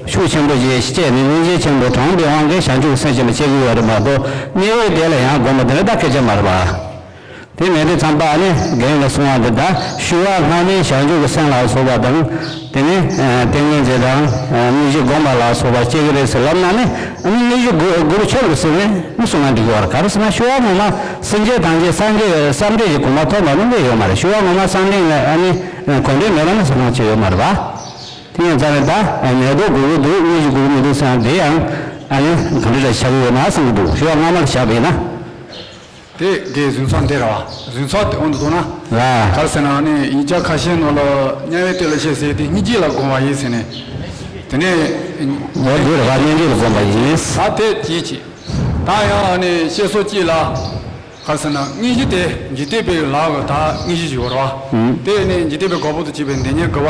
ཤུགས་ཆེན་པོ་ཞིག་སྐྱེས་ནས་སྙིང་རྗེ་ཆེན་པོ་དྲངས་པའི་དབང་གིས་བྱང་ཆུབ་སེམས་ཅན་མ་སྐྱེ་གི་ཡོད་རེད་མ་གཏོགས་དམིགས་ཡུལ་དེ་ལ་ཡང་བསྒོམ་པ་དེ་ནི་ད་སྐད་ཆ་མ་རེད་བ། དེ་མེད་དུས་ཙམ་པ་ནི་རྒན་ལ་གསུང་བ་འདི་ད་ཞུ་བ་སྔ་མའི་བྱང་ཆུབ་ཀྱི་སེམས་ལ་སོགས་པ་དང་དེ་ནི་ཏིང་ངེ་འཛིན་དང་དངོས་གཞི་བསྒོམ་པ་ལ་སོགས་པ་སྐྱེ་གི་རེད་ཟེར་ལབ་ན་ནི་དངོས་གཞི་དགུ་དགུ་རུ་ཆོད་ལ་ཟེར་ནས་མི་གསུང་ན་འགྲིག་གི་བ། ག་རེ་ཟེར་ན་ཞུ་བ་སྔ་མ་སེམས་ཅན་ཐམས་ཅད་སངས་རྒྱས་བསམ་གཏན་གྱི་གོ་འཕང་ཐོབ་པ་ནི་མེད་ཡོད་མ་རེད། ཞུ་བ་སྔོན་མ་བསམ་གཏན་ལ་ཨ་ནི་གོ་འདྲེ་མེད་པ་ནི་ཟེར་ན་ཆེ་ཡོད་མ་རེད་པ། དེ་ཡང་རྩ་བའི་ད་ནད་ལྡོག་དགོས་ཀྱི་འདུག་དངོས་གཞི་དགོས་ཀྱི་མི་འདུག་ཟེར་ན་དེ་ཡང་ ཨ་ནི་ག་འདྲ་ཞིག་བཞག་ཡོད་ན་བསམ་གྱི་འདུག་ཞུ་བ་སྔ་མར་བཞག་པ་ཡིན་ན། དེ་དགེ་གཟུངས་ཚོགས་འདི་རེད་བ། གཟུངས་ཚོགས་དེ་འོང་དུ་འདུག་ན། ལ། ག་རེ་ཟེར་ན་ནི་ཡིག་ཆ་ཁ་ཤས་ནང་ལ་དམྱལ་བའི་གཏེར་ལ་བཤད་ཟེར་དེ་སྙིང་རྗེ་ལ་དགོངས་པ་ཡིན་ཟེར་ནས། དེ་ནས། ངས་འདི་རེད་བ། སྙིང་རྗེ་ལ་དགོངས་པ་ཡིན། ད་དེ་གཅིག་བྱས། ད་ཡང་ནི་བཤད་སྲོལ་གཅིག་ལ། ག་རེ་ཟེར་ན་སྙིང་རྗེ་དེ་འཇིག་རྟེན་པའི་ལག་གི་ད་སྙིང་རྗེ་ཞིག་ཡོད་རེད་བ། ཨུམ། དེ་ནི་འཇིག་རྟེན་པའི་གོ་འཕང་དུ་སྐྱེས་པའི་འདི་ཉིད་དགེ་བ་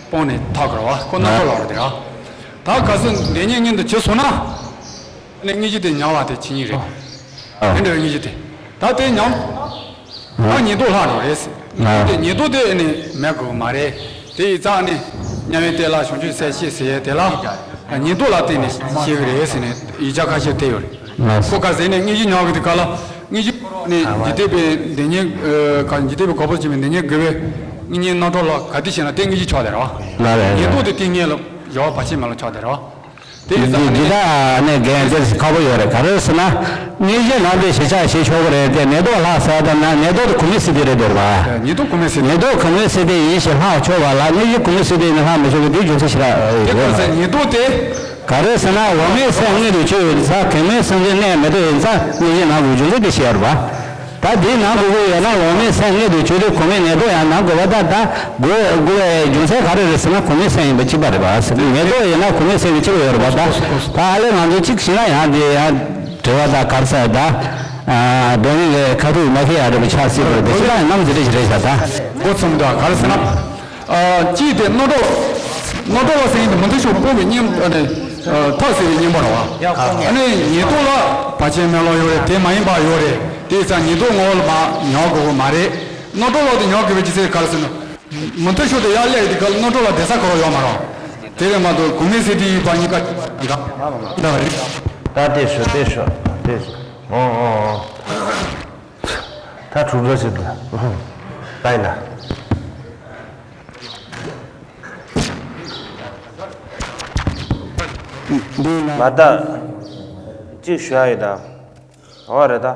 སྤངས་ནས་ཐག་གི་རེད་བ། ཁོ་རྣམ་གྲོལ་ལ་རེད་དེ་ར། ད་གལ་སྲིད་འདི་ཉིད་མངོན་དུ་གྱུར་སོང་ན། ནི་སྙིང་རྗེ་དེ་ཉམས་པ་དེ་ཇི་སྙེད་རེད། ཨ། དེ་འདྲ་བའི་སྙིང་རྗེ་དེ། ད་དེ་ཉམས། ད་ཉེར་བསྡོགས་ལྷག་འགྲོ་རེད། ཨ། དེ་ཉེར་བསྡོགས་དེ་ནི་མེད་དགོས་མ་རེད། དེ་ཡི་རྩ་ནི། དམྱལ་བའི་གཏེར་ལ་བྱང་ཆུབ་སེམས་བསྐྱེད་ཟེར་ཡས་དེ་ལ། ཉེར་བསྡོགས་ལ་བརྟེན་ནས་སྐྱེ་གི་རེད་ཟེར་ནས་ཡིག་ཆ་ཁ་ཤས་བལྟས་ཡོད་རེད། ཨ། ཁོ་ག་ཟེར་ནས་སྙིང་རྗེ་ཉམས་གི་དེ་ག་ལ། སྙིང་རྗེ་ནི་འཇིག་རྟེན་པའི་འདི་ཉིད། ཨ། ག་འཇིག་རྟེན་པའི་གོ་འཕང་ཆེན་པོའི་འདི་ཉིད་དགེ་བའི་སྙིང་རྗེ་རྣམ་གྲོལ་ལ་ག་དུས་བྱས་ན་དེ་སྙིང་རྗེ་ཆགས་བསྡད་རེད་བ། ལ་ལ་ལ། ཉེར་བསྡོགས་དེ་དེ་སྙེད་ལ་བྱ་བ་བར་ཆད་མེད་ལ་ཆགས་བསྡད་རེད་བ། དེ་ཡི་རྩ་ནི། འདི་ད་ནི་འགན་འདིར་ཁག་པོ་ཡོད་རེད། ག་རེ་ཟེར་ན། སྙིང་རྗེ་ནང་དུ་ཞེ་ཆགས་བྱེད་ཆོག་གི་རེད་དེ། ཉེར་བསྡོགས་ལྷག་ཟེར་བ་དང་ན་ཉེར་བསྡོགས་དེ་གོང་མའི་སྲིད་དེ་རེད་འདོད་པ། ཉེར་བསྡོགས་གོང་མའི་སྲིད་དེ། ཉེར་བསྡོགས་གོང་མའི་སྲིད་དེ་ཡིན་ཞེས་ལྷག་ཆོག་པ་ལ་སྙིང་རྗེ་གོང་མའི་སྲིད་དེ་ཡིན་ན་ལྷག་མི་ཆོག་གི། དེའི་རྒྱུ་མཚན་ཞེ་དྲག་ཡོད་རེད། ཉེར་བསྡོགས་དེ། ག་རེ་ཟེར་ན་འོག་མའི་སེམས་མངོན་དུ་གྱུར་ཡོད་ཙང་། གོང་མའི་སེམས་ཅན་གནས་མི་འདོད་ཡིན་ཙང་སྙིང་རྗེ་ནང་དུ་རྒྱུ་མཚན་དེ་བཤད་ཡོད་རེད་པ། ད་འདི་ནང་དགོས་ཀྱི་ཡོད་ན་འོག་མའི་སེམས་མངོན་དུ་གྱུར་དུས་གོང་མའི་ཉེར་བསྡོགས་ཡང་ནང་དགོས་པ། ད་ད་དགོས་དགོས་པའི་རྒྱུ་མཚན་ག་རེ་རེད་ཟེར་ན་གོང་མའི་སེམས་ཡིན་པ་གཅིག་པ་རེད་པ། ཉེར་བསྡོགས་ཡིན་ན་གོང་མའི་སེམས་ཡིན་གཅིག་པ་ཡོད་རེད་པ། ད་ད་ཨ་ལས་ང་ཚོ་གཅིག་བྱས་ན་ཡང་འདི་ཡང་དྲི་བ་ད་ག་རེ་ཟེར། ད་ཨ་རྡོ་རིང་གི་ཁ་ཐུག་མ་ཁེ་ཡ་རེད་པ། ཆགས་སྲིད་པ་རེད། དེ་ཕྱི་ལ་ཡང་ནམ་འཛི་རེ་ཞིག་རེད་ཤག་ད་འགོ་ཚུགས་འདུག་ག་རེ་ཟེར་ན། ཨ། གཅིག་དེ་རྣམ་གྲོལ། རྣམ་གྲོལ་ལ་ཟེར་ཡིན་དེ་མུ་སྟེགས་ཤོག་སྤོང་བའི་གཉེན། ཨ་ནི། ཨ། ཐབས་ཟེར་བའི་གཉེན་པོ་རེད་བ། ཨ་ནི་ཉེར་བསྡོགས་ལ་བར་ཆད་མེད་ལོག་ཡོད་རེད། དེ་མ་ཡིན་པ་ཡོད་རེད། དེ་ཙང་ཉེར་བསྡོགས་ངོ་བོ་ལ་མ་ཉམས་དགོས་པ་མ་རེད། རྣམ་གྲོལ་ལ་དེ་ཉམས་དགོས་པའི་རྒྱུ་མཚན་ག་རེ་ཟེར་ན། མུ་སྟེགས་ཤོག་དེ་ཡར་སླེབས་དེ་ག་ལ་རྣམ་གྲོལ་ལ་བསྡད་ས་ག་རེ་ཡོད་མ་རེད། དེ་རེད་མ་གཏོགས་གོང་མའི་སྲིད་དེ་ཡིན་པ་གཉིས་ཀ་འདྲ་བ་རེད། ད་དེ་ཤོད་དེ་ཤོད་དེ་ཤོད། ཨོ་ཨོ་ཨོ། ད་གྲུབ་འགྲོ་ཞིག་ད་ཡིན་ན། འདི་ན་ང་ད་གཅིག་ཞུ་ཡ་ཡོད་ད། འོ་རེད་ད།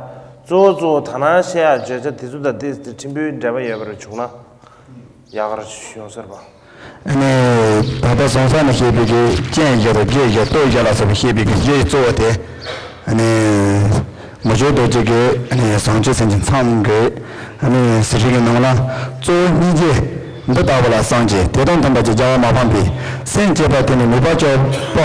གཙོ་བོ་གཙོ་བོ་ད་ནང་བཤད་ཡ་བརྗོད་བྱ་དེ་ཚོ་དང་དེ་ཕྲན་བུའི་འབྲེལ་བ་ཡོད་པར་བྱུང་ན་ཡག་གར་ཡོང་ས་རེད་པ། ཨ་ནི་ད་ལྟ་ཟང་ཟིང་ནས་བཤད་པའི་གི་རྐྱེན་བཞི་དང་རྒྱུ་བཞི་སྟོབས་བཞི་ལ་སོགས་པ་བཤད་པའི་གི་རྒྱུ་གཙོ་བོ་དེ། ཨ་ནི། མུ་ཁྱུད་རྡོ་རྗེ་གི་ཨ་ནི་བྱང་ཆུབ་སེམས་ཀྱི་མཚམས་ཀྱི་ཨ་ནི་ཟེར་རིགས་ཀྱི་ནང་ལ། གཙོ་བོ་སྙིང་རྗེ་འདི་ལྟ་བུ་ལ་སངས་རྒྱས། དེ་དང་མཐུན་པ་ཅིག་རྒྱལ་བ་མ་ཕམ་པས། སེམས་བསྐྱེད་པ་དེ་ནི་མོས་པ་སྐྱོབ་པ།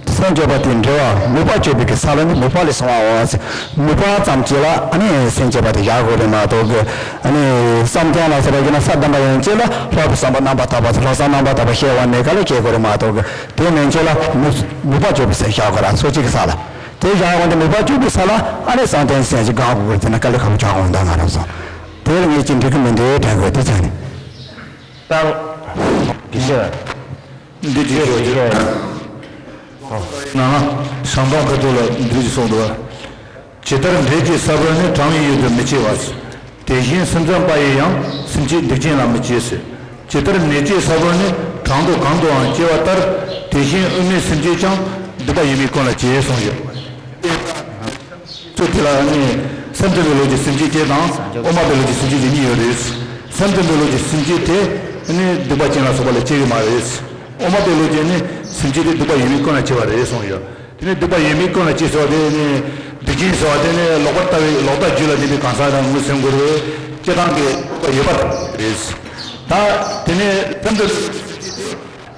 སེམས་བསྐྱེད་པ་དེ་འབྲེལ་བ་མོས་པ་སྐྱོབ་པའི་གི་ས་ལ་ནི་མོས་པ་ལས་བྱུང་བའོ། མོས་པ་ཙམ་གྱིས་ལ་ཨ་ནི་སེམས་བསྐྱེད་པ་དེ་བཞག་དགོས་རེད་མ་གཏོགས་གི། ཨ་ནི་བསམ་གཏན་ལ་སོགས་པ་ཡིན་ན་ས་བདུན་པ་ཡན་ཆད་ལ་ལྷག་པའི་བསམ་པ་རྣམ་པར་དག་པ། ལྷག་བསམ་རྣམ་པར་དག་པ་ཤེས་པ་ནི་ག་ལ་སྐྱེ་དགོས་རེད་མ་གཏོགས་གི། དེ་མན་ཆད་ལ་མོས་མོས་པ་སྐྱོབ་པའི་སེམས་བཞག་དགོས་ར། སོ་གཅིག་གི་ས་ལ། དེ་བཞག་ཡོང་དུས་མོས་པ་སྐྱོབ་པའི་ས་ལ་ཨ་ནི་བསམ་གཏན་སེམས་ཀྱི་གང་དགོས་དེ་ན་དཀའ་ལས་ཁག་པོ་ཆགས་འོང་ད་ང་རང་ཚོ། དེ་ལ་ངས་ཅི་འགྲིག་གི་མི་འདུག་དྲན་དགོས་དེ་ཚོ་ནི། ཏང་། དགེ་བཤེས། འདི་ཅི་ཞོག་ཅི། ནང་ལ་ཞང་པང་ཁ་ཐུག་ལ་འདི་ཅི་གསུངས་འདུག་བ། ཇི་ལྟར་འབྲས་ཀྱི་ས་བོན་ནི། གྲང་བའི་ཡུལ་དུ་མི་སྐྱེ་བ། དེ་བཞིན་སེམས་ཙམ་པ་ཡིས་ཡང་། སེམས་བསྐྱེད་སྡིག་ཅན་ལ་མི་སྐྱེ་ཟེར། ཇི་ལྟར་ནད་ཀྱི་ས་བོན་ནི། གྲང་དུ་གང་དུའང་སྐྱེ་བ་ལྟར། དེ་བཞིན་དབུ་མའི་སེམས་བསྐྱེད་ཀྱང་། སྡིག་པ་ཡོད་མེད་ཀུན་ལ་སྐྱེ་གསུངས་ཡོད། ཚུལ་དེ་ལ་ནི་སེམས་ཙམ་པའི་ལུགས་ཀྱི་སེམས་བསྐྱེད་དང་དབུ་མ་པའི་ལུགས་ཀྱི་སེམས་བསྐྱེད་ཀྱི་གཉིས་ཡོད་རེད། སེམས་ཙམ་པའི་ལུགས་ཀྱི་སེམས་བསྐྱེད་དེ་ནི་སྡིག་པ་ཅན་ལ་སོགས་པ་ལ་སྐྱེ་གི་མ་རེད། དབུ་མ་པའི་ལུགས་ཀྱི་ནི་སེམས་བསྐྱེད་དེ་སྡིག་པ་ཡོད་མེད་ཀུན་ལ་སྐྱེ་བ་རེད་གསུངས་ཡོད། དེ་ནས་སྡིག་པ་ཡོད་མེད་ཀུན་ལ་སྐྱེ་ཟེར་བ་དེ་ནི་སྡིག་ཅན་ཟེར་བ་དེ་ནི་ལོག་པར་ལྟ་བའི་ལོག་ལྟ་རྒྱུད་ལ་གནས་པའི་གང་ཟག་དང་ངོས་ཟིན་དགོས་རེད། སྤྱིར་བཏང་གི་སྡིག་པ་ཡོད་པ་རེད། ད་དེ་ནས་སེམས་ཙམ།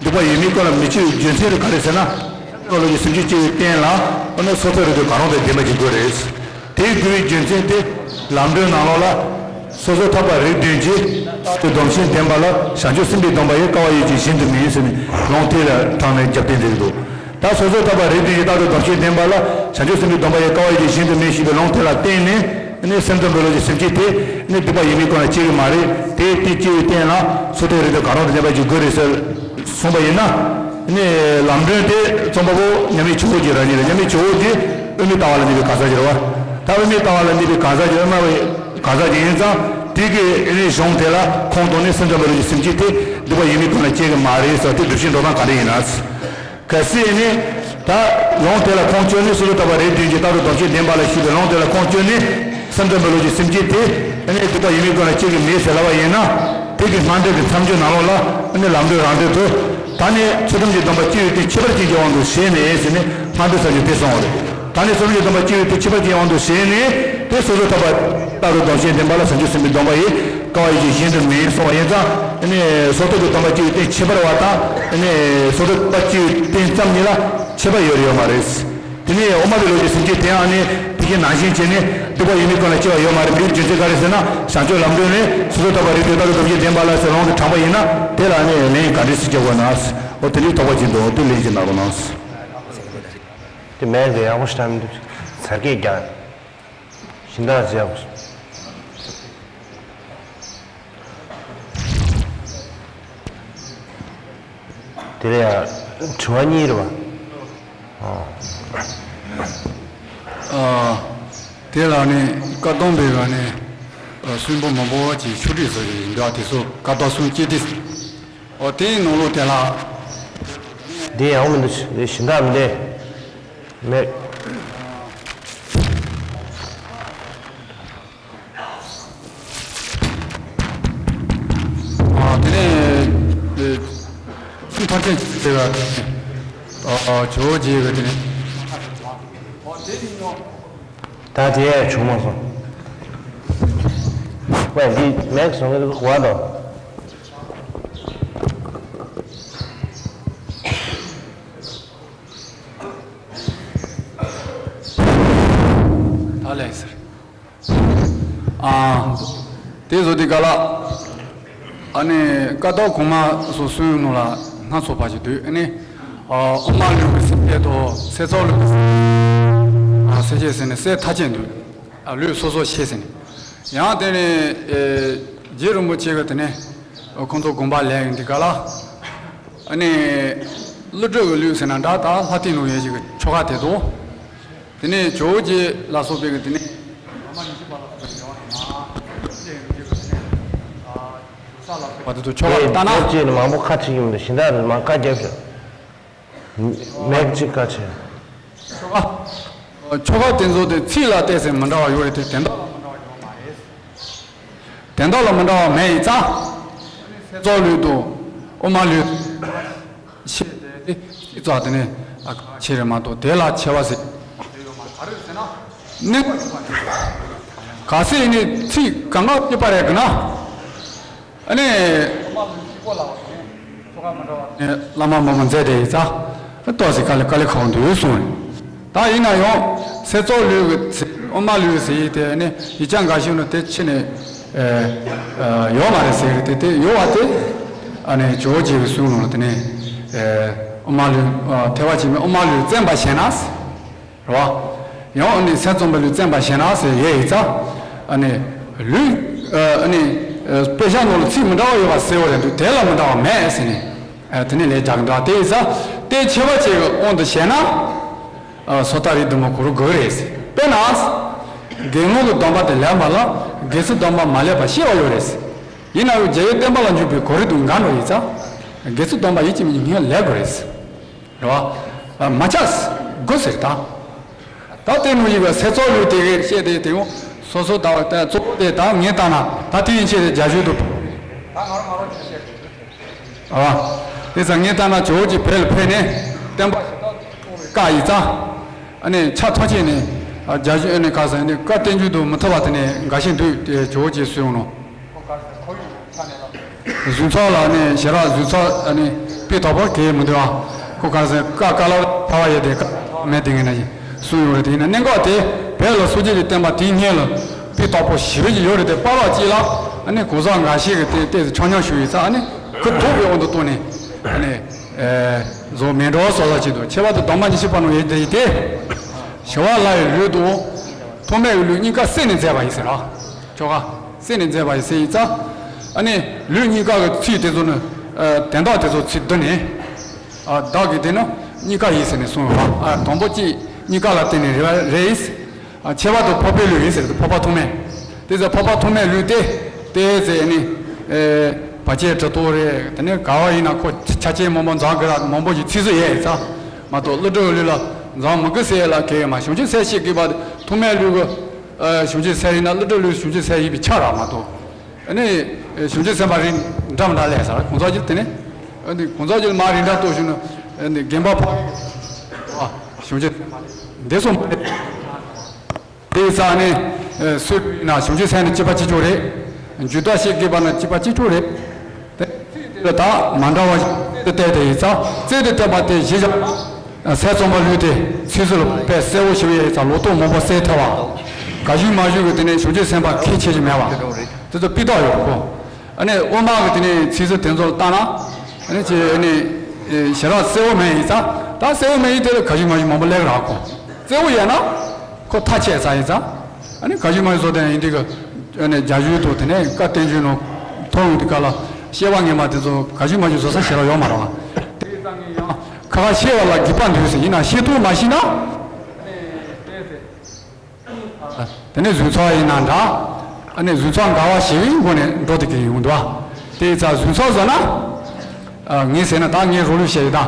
སྡིག་པ་ཡོད་མེད་ཀུན་ལ་མི་སྐྱེ་བའི་རྒྱུ་མཚན་དེ་ག་རེ་ཟེར་ན། སེམས་ཙམ་པའི་ལུགས་ཀྱི་སེམས་བསྐྱེད་སྐྱེ་བའི་རྟེན་ལ་ཨ་ནི་སོ་ཐར་རིགས་དང་གང་རུང་དང་ལྡན་པ་ཅིག་དགོས་རེད། དེའི་དགོས་པའི་རྒྱུ་མཚན་དེ་ལམ་སྒྲོན་ནང་ལོགས་ལ། སོ་སོ་ཐར་པ་རིགས་བདུན་གྱི་རྟག་ཏུ་སྡོམ་ཞིང་ལྡན་པ་ལ་བྱང་ཆུབ་སེམས་དཔའི་སྡོམ་པ་ཡང་དཀའ་བ་ཡོད་ཅིང་གཞན་དུ་མེད་ཟེར་ནས་ལུང་དེ་ལ་དྲངས་ནས་རྒྱབ་རྟེན་མཛད་ཀྱི་འདུག་ད་སོ་སོ་ཐར་པ་རིགས་བདུན་གྱི་རྟག་ཏུ་སྡོམ་ཞིང་ལྡན་པ་ལ་བྱང་ཆུབ་སེམས་དཔའི་སྡོམ་པ་ཡང་དཀའ་བ་ཡོད་ཅིང་གཞན་དུ་མེད་ཞེས་པའི་ལུང་དེ་ལ་བརྟེན་ནས། ནི་སེམས་ཙམ་པའི་ལུགས་ཀྱི་སེམས་བསྐྱེད་དེ་ནི་སྡིག་པ་ཡོད་མེད་ཀུན་ལ་སྐྱེ་གི་མ་རེད། དེ་དེ་སྐྱེ་བའི་རྟེན་ལ་སོ་ཐར་རིགས་དང་གང་རུང་དང་ལྡན་པ་ཅིག་དགོས་རེད་ཟེར་གསུངས་པ་ཡིན་ན། ནི་ལམ་སྒྲོན་དེ་རྩོམ་པ་པོ་མཉམ་མེད་ཇོ་བོ་རྗེ་རང་ཉིད་ལ། མཉམ་མེད་ཇོ་བོ་རྗེ་དབུ་མའི་ལྟ་བ་ལ་གནས་པའི་གང་ཟག་ཅིག་རེད་བ། ད་དབུ་མའི་ལྟ་བ་ལ་གནས་པའི་གང་ཟག་ཅིག་དབུ་མ་པའི་གང་ཟག་ཅིག་ཡིན་ཙང་དེ་གི་ནི་གཞུང་དེ་ལ་ཁུངས་གཏུགས་ནས་སེམས་ཙམ་པའི་ལུགས་ཀྱི་སེམས་བསྐྱེད་དེ་སྡིག་པ་ཡོད་མེད་ཀུན་ལ་སྐྱེ་གི་མ་རེད་ཟེར་དེ་སྒྲུབ་བྱེད་འགྲོ་སྟངས་ག་འདྲ་ཡིན་ན། གལ་སྲིད་ནི། ད་ལུང་དེ་ལ་ཁུངས་བཅོལ་ནས་སོ་སོ་ཐར་པ་རིགས་བདུན་གྱི་རྟག་ཏུ་སྡོམ་ཞིང་ལྡན་པ་ལ་ཞེས་པའི་ལུང་དེ་ལ་ཁུངས་བཅོལ་ནས་སེམས་ཙམ་པའི་ལུགས་ཀྱི་སེམས་བསྐྱེད་དེ་ནི་སྡིག་པ་ཡོད་མེད་ཀུན་ལ་སྐྱེ་གི་མེད་ཟེར་ལབ་པ་ཡིན་ན། དེ་གི་སྔ་འགྲེལ་གྱི་མཚམས་སྦྱོར་ནང་ལོགས་ལ་ནི་ལམ་སྒྲོན་རང་འགྲེལ་དུ། ད་ནི་ཚུལ་ཁྲིམས་ཀྱི་སྡོམ་པ་སྤྱི་བོའི་སྟེང་ཁྱད་པར་ཅན་གྱི་དབང་དུ་བྱས་ནས་ཟེར་ནས་སྔ་འགྲོའི་ས་བཅད་དེ་གསུངས་པ་རེད། ད་ནི་ཚུལ་ཁྲིམས་ཀྱི་སྡོམ་པ་སྤྱི་བོའི་སྟེང་ཁྱད་པར་ཅན་གྱི་དབང་དུ་བྱས་ནས་དེ་སོ་སོར་ཐར་པ་ལྟ་བུའི་སྡོམ་བཞིན་བདེན་པ་ལ་བྱང་ཆུབ་སེམས་དཔའི་སྡོམ་པ་ཡིས་དཀའ་བ་ཡིད་བཞིན་གཞན་དུ་མིན་གསུངས་པ་ཡིན་ཙང་ནི་སོ་ཐར་གྱི་སྡོམ་པ་སྤྱི་བོའི་སྟེང་ཁྱད་པར་བ་དང་ནི་སོ་ཐར་པ་སྤྱི་བོའི་སྟེང་ཙམ་གཉིས་ལ་ཁྱད་པར་ཡོད་རེད་ཡོད་མ་རེད། དེ་ནས་དབུ་མ་པའི་ལུགས་ཀྱི་སེམས་བསྐྱེད་དེའང་ནི་དེ་བཞིན་ནང་བཞིན་བྱས་ནས་སྡིག་པ་ཡོད་མིན་ཀུན་ལ་སྐྱེ་བ་ཡོད་མ་རེད། དེའི་རྒྱུ་མཚན་ག་རེ་ཟེར་ན་བྱང་ཆུབ་ལམ་སྒྲོན་ནས་སོ་སོར་ཐར་པ་རིགས་དྲུག་ལྟ་བུའི་སྡོམ་བཞིན་བདེན་པ་ལ་ཟེར་ལུང་དུ་དྲངས་པ་ཡིན་ན་དེ་ལ་ནི་ལན་ག་འདྲས་སེ་སྐྱེ་དགོས་ན། འོ་དེ་འདྲའི་དོགས་པ་ཅིག་འདུག་དེ་ལན་ཅིག་གནང་རོགས་གནང་། དེ་མེད་དེ་ཡག་པོ་ཞིག་བཏང་མི་འདུག་ཚར་སྐད་རྒྱག་གཞན་དག་བྱས་པ། དེ་ལ་ཡང་དྲི་བ་གཉིས་རེད་པ། ཨོ། ཨ། དེ་ལ་ནི་བཀའ་གདམས་པའི་ག་ནི་ཨ་གསུང་འབུམ་མང་པོ་ཅིག་ཕྱོགས་སྒྲིག་བཟོ་ཡི་འདུག་དེ་ཚོ་བཀའ་གདམས་གསུམ་སྤྱི་ཏི། ཨོ་དེའི་ནང་ལོགས་དེ་ལ། འདི་ཡང་མི་འདུག་གཞན་དག་མི་འདུག་མེད། ཨ་དེ་ནས་ཨེ་སུ་ཐམས་ཅད་ཀྱི་ཟེར་བ་ཨ་ཇོ་བོ་རྗེ་གི་དེ་ནས་ད་དེ་ཡང་བྱུང་མ་སོང་། ཝེ་འདི་མེག་སོང་གི་འདུག་བ་དང་། ད་ལས་ཟེར། ཨ། དེ་བཟོ་དེ་ག་ལ། ཨ་ནི་བཀའ་གདམས་གོང་མ་སོགས་གསུང་ནང་ལ་སྣ་ཚོགས་པ་ཞིག་འདུག་ཨ་ནི། ཨ་དབུ་མ་ལུགས་ཀྱི་སེམས་བསྐྱེད་དང་སྲིད་ཚོགས་ལུགས་ཀྱི་ཨ་སེམས་བསྐྱེད་ཟེར་ནས་སྲིད་མཐའ་ཅན་འདུག་ཨ་ལུགས་སོ་སོ་ཤེས་ཟེར་ནས། ཡང་དེ་ནས་ཨེ་རྗེ་རིན་པོ་ཆེ་གི་དེ་ནས་ཁོང་ཚོ་དགོངས་པ་ལེན་ཡིན་དེ་ག་ལ། ཨ་ནི་ཀླུ་སྒྲུབ་ཀྱི་ལུགས་ཟེར་ན་འདྲ་ད་ལྷ་སྟེང་ནང་ཡོད་ཅིག་གི་ཆོ་ག་དེ་དང་། དེ་ནས་ཇོ་བོ་རྗེ་ལ་སོགས་པའི་གི་དེ་ནས་བ་དེ་ཚོ་ཆོ་ག་ལྟ་ན། ཇོ་བོ་རྗེ་ནི་མང་པོ་ཁ་ཁྲིད་ཀྱི་མི་འདུག་གཞན་དག་རེ་མང་བཀའ་རྒྱབ་ཤོག་མེག་ཅིག་བཀའ་ཆེ། ཆོ་ག་ཆོ་ག་དེ་ཚོ་དེ་ཚིག་ལ་བལྟས་ཚེ་མི་འདྲ་བ་ཡོད་རེད་དེ་དོན་དག་ལ་མི་འདྲ་བ་ཡོད་མ་རེད། དོན་དག་ལ་མི་འདྲ་བ་མེད་ཡིན་ཙང་། སྲིད་ཚོགས་ལུགས་དང་དབུ་མ་ལུགས་ཤེས་དེ་དེ་ཚོ་དེ་ནས་ཁ་ཆེ་རེད་མ་གཏོགས་དེ་ལ་ཆེ་བ་ཟེར་ནི་ག་ཟེར་ནི་ཚིག་གང་ག་སྐྱེས་པ་རེད་གི་ན། ཨ་ནི། བླ་མ་མང་པོ་མཛད་དེ་ཡིན་ཙང་ཏོག་ཙམ་དཀའ་ལས་དཀའ་ལས་ཁག་པོ་འདུག་གསུངས་རེད། ད་ཡིན་ན་ཡང་སྲིད་ཚོགས་ལུགས་ཀྱི་དབུ་མ་ལུགས་ཟེར་ཡིག་དེ་ནི་ཡིག་ཆ་འགའ་ཞིག་ནང་དེ་ཕྱི་ནས་ཨེ་ཨེ་ཡོད་མ་རེད་ཟེར་གི་དེ་དེ་ཡོད་པ་དེ་ཨ་ནི་ཇོ་བོ་རྗེ་གི་གསུང་ནང་ལ་དེ་ནས་ཨེ་དབུ་མ་ལུགས་ཨ་ཐེག་པ་ཆེན་པོའི་དབུ་མ་ལུགས་བཙན་པ་བྱས་ན། རེད་བ། ཡང་ཨ་ནི་སྲིད་ཚོགས་པའི་ལུགས་བཙན་པ་བྱས་ན་ཟེར་ཡས་ཡིག་ཚ། ཨ་ནི་ལུགས་ཨ་ནི་དཔེ་ཆ་ནང་ལ་ཚིག་མི་འདྲ་བ་ཡོད་པ་ཟེར་བ་རེད་འདུག་དེ་ལ་མི་འདྲ་བ་མེད་ཟེར་ནས་དེ་ནས་ལས་རྒྱག་གི་འདུག་དེ་ཡིག་ཚ་དེ་ཁྱད་པར་ཅན་གྱི་དབང་དུ་བྱས་ན། སོ་ཐར་རིགས་དུ་མ་གོ་རུ་དགོས་རེད་ཟེར། དཔེར་ན། དགེ་སློང་གི་སྡོམ་པ་དེ་ལེགས་པ་ལ་དགེ་ཚུལ་སྡོམ་པ་མ་ལེགས་པ་ཤེས་པ་ཡོད་རེད་ཟེར། ཡིན་ན་ཡང་རྒྱལ་བའི་བསྟན་པ་ལ་འཇུག་པའི་གོ་རིམ་དུ་འགལ་འགྲོ་ཡིག་ཚ། དགེ་ཚུལ་སྡོམ་པ་ཡིད་ཀྱི་མི་ཉིད་ལེགས་དགོས་རེད་ཟེར། རེད་བ། མ་ཆགས་དགོས་ཟེར་ད། ད་ལྟའི་ནང་བཞིན་གྱི་སྲིད་ཚོགས་ལུགས་དེ་གའི་བཤད་དེ་དེ་ཡང་སོ་སོ་ད་ལྟ་གཙོ་བོ་དེ་ད་ངས་ལྟ་ན་ད་དེ་ཡིན་ཆེད་དེ་རྒྱ་གཞུང་དུ། ཨ། དེ་ཙང་ངས་ལྟ་ན་ཇོ་བོ་རྗེ་བོད་ལ་ཕེབས་ནས་བསྟན་པ་བཀའ་ཡིག་ཚ། ཨ་ནི་ཆ་ཐམས་ཅད་ནས་རྒྱ་གཞུང་ཨ་ནི་ག་ས་ནི་བཀའ་བསྟན་འགྱུར་དུ་མི་ཐུབ་པ་དེ་ནས་འགའ་ཞིག་འདུག་དེ་ཇོ་བོ་རྗེ་གསུངས་ནོ། གཟུངས་ཚོགས་ལ་ནི་ཞེ་དྲག་གཟུངས་ཚོགས་ཨ་ནི་སྤུས་དག་པོ་གལ་མི་འདུག་ཨ། ཁོ་ག་ཟེར་བཀའ་བཀའ་སློབ་ཕ་བ་ཡོད་དེ་བཀའ་མེད་དེ་ངས་ན་ཞིག་གསུངས་ཡོད་རེད། དེ་ཡིན་ན་གནད་འགག་དེ་བོད་ལ་སངས་རྒྱས་ཀྱི་བསྟན་པ་དེའི་སྔོན་ལ་སྤུས་དག་པོ་ཞེ་པོ་ཅིག་ཡོད་རེད་དེ་པར་བ་གཅིག་ལ་ཨ་ནི་གོང་ས་འགའ་ཤས་ཀྱི་དེ་ཏོག་ཙམ་ཆ་སྙོམས་ཞུ་ཡིག་ཚ་ཨ་ནི་ཁུ་དོག་པའི་དབང་དུ་གཏོང་ནས་ཨ་ནི་བཟོ་མེད་འགྲོ་བཟོ་ས་ཅིག་འདུག་ཁྱད་པར་དུ་སྡོམ་པ་ཉི་ཤུ་པ་ནང་ཡོད་དེ་ཡིན་ཏེ། ཞི་བ་ལྷ་ཡི་ལུགས་དང་ཐོགས་མེད་ཀྱི་ལུགས་གཉིས་ཀ་བསྲེས་ནས་མཛད་པ་ཡིན་ཟེར་ར། ཆོ་ག་བསྲེས་ནས་མཛད་པ་ཡིན་ཟེར་ཡིག་ཚ། ཨ་ནི་ལུགས་གཉིས་ཀ་གི་ཚིག་དེ་ཚོ་ནི་ཨ་དོན་དག་དེ་ཚོ་ཚིག་བསྡུ་ནས་ཨ་བདག་གིས་དེ་ནི་གཉིས་ཀ་ཡིན་ཟེར་ནས་གསུངས་ཡོད་པ། ཨ་དང་པོ་གཅིག་གཉིས་ཀ་ལ་བརྟེན་ནས་རེད་རེད་ཡིན། ཨ་ཁྱད་པར་དུ་འཕགས་པའི་ལུགས་ཡིན་ཟེར་དུས་འཕགས་པ་ཐོགས་མེད། དེ་ཚོ་འཕགས་པ་ཐོགས་མེད་ལུགས་དེ་དེ་ཟེར་ནི་ཨེ་བར་ཆད་གྲི་ཐོགས་རེད། དེ་ནས་ག་བ་ཡིན་ན་ཁོ་ཆ་རྐྱེན་མང་པོ་འཛོམས་དགོས་ལ་མང་པོ་ཞིག་ཚིག་བཟོ་ཡས་ཡིག་ཚ་མ་གཏོགས་ཀླུ་སྒྲུབ་ལུགས་ལ་འཛོམས་མི་དགོས་ཟེར་ཡས་ལ་གལ་ཡོད་མ། བྱང་ཆུབ་སེམས་བསྐྱེད་དགོས་པ་ཐོགས་མེད་ལུགས་ཀྱི་ཨ་བྱང་ཆུབ་སེམས་ཡིན་ན་ཀླུ་སྒྲུབ་ལུགས་བྱང་ཆུབ་སེམས་ཡིན་པའི་ཆ་རག་མ་གཏོགས། ཨ་ནི་བྱང་ཆུབ་སེམས་དཔའ་རིགས་འདྲ་མི་འདྲ་ལས་ཟེར་གོང་ཚོགས་ཀྱི་དེ་ནི་ ཨ་ནི་གང་ཟག་ཅིག་ལ་མ་རིགས་འདྲ་གཏོགས་བྱུང་ན་ཨ་ནི་རྒན་པ་ཕ་ཨ་བྱུང་ཆེ་འདི་སོང་མ་རེད། དེ་ཡི་ཚ་ནི་སུས་ཡིན་ན་བྱུང་ཆེ་ས་ནི་གཅིག་པ་གཅིག་ཆོག་རེད། འཇུ་ལྟ་ཤེས་དགོས་པ་ན་གཅིག་པ་གཅིག་ཆོག་རེད། དེ་ད་མ་འདྲ་བ་ཞིག་ཏུ་བལྟས་ཏེ་ཡིན་ཙང་རྩལ་དུ་བལྟས་པ་དེ་གཞི་བཞག་སའི་རྩོམ་པ་ལུས་ཏེ་ཚིག་ཟུར་ལ་དཔེ་གསལ་བོ་ཞིག་ཡོད་ཙང་ལོ་ཏོག་མང་པོ་གསལ་ཐལ་བ། ག་ཞིག་མ་ཞིག་གི་དེ་ནས་བྱུང་ཆེ་སེམས་པ་ཁས་ཆེ་ཞིག་མེད་པ། དེ་ཚོ་སྤུས་དག་ཡོད་རེད་གོ། ཨ་ནི་དབུ་མ་གི་དེ་ནས་ཚིག་ཟུར་དེ་ཚོ་ལ་བལྟ་ན། ཨ་ནི་ཅེ་ཨ་ནི་ཞེ་དྲག་གསལ་བོ་མེད་ཡིན་ཙང་ད་གསལ་བོ་མེད་ཡིན་དེ་ལ་ག་ཞིག་མ་ཞིག་མང་པོ་སླེབས་རག་གོ། གསལ་བོ་ཡོད་ན་ཁོ་ཐག་ཆད་ས་ཡིན་ཙང་། ཨ་ནི་ག་ཞིག་མ་ཞིག་བཟོ་དེ་ཡིན་དེ་གི་ཨ་ནི་རྒྱ་གཞུང་དུ་དེ་ནས་བཀའ་བསྟན་འགྱུར་ནང་མཐོང་ཡོང་དུས་སྐབས་ལ་བཤད་པ་ངན་པ་དེ་ཚོ་ག་ཞིག་མ་ཞིག་བཟོ་ས་ཞེ་དྲག་ཡོད་མ་རེད་བ། དེ་ཡིན་ཙང་ངས་ཡང་ཁ་ཁ་བཤད་པ་ལ་སྒྲིབ་པ་འདུག་ཟེར་ཡིན་ན་བཤད་ཐུབ་མ་ཤེས་ན། དེ་ནས་གཟུགས་ཚོགས་ཡིན་ན་འདྲ། ཨ་ནི་གཟུགས་ཚོགས་འགལ་བ་ཞེས་པའི་སྒོ་ནས་འགྲོ་དེ་གི་ཡོང་འདུག་བ། དེ་ཡི་ཚ་གཟུགས་ཚོགས་ཟེར་ན། ངས་ཟེར་ན་ད་ངས་རོ་ལུས་བཤད་ཡོད་ད།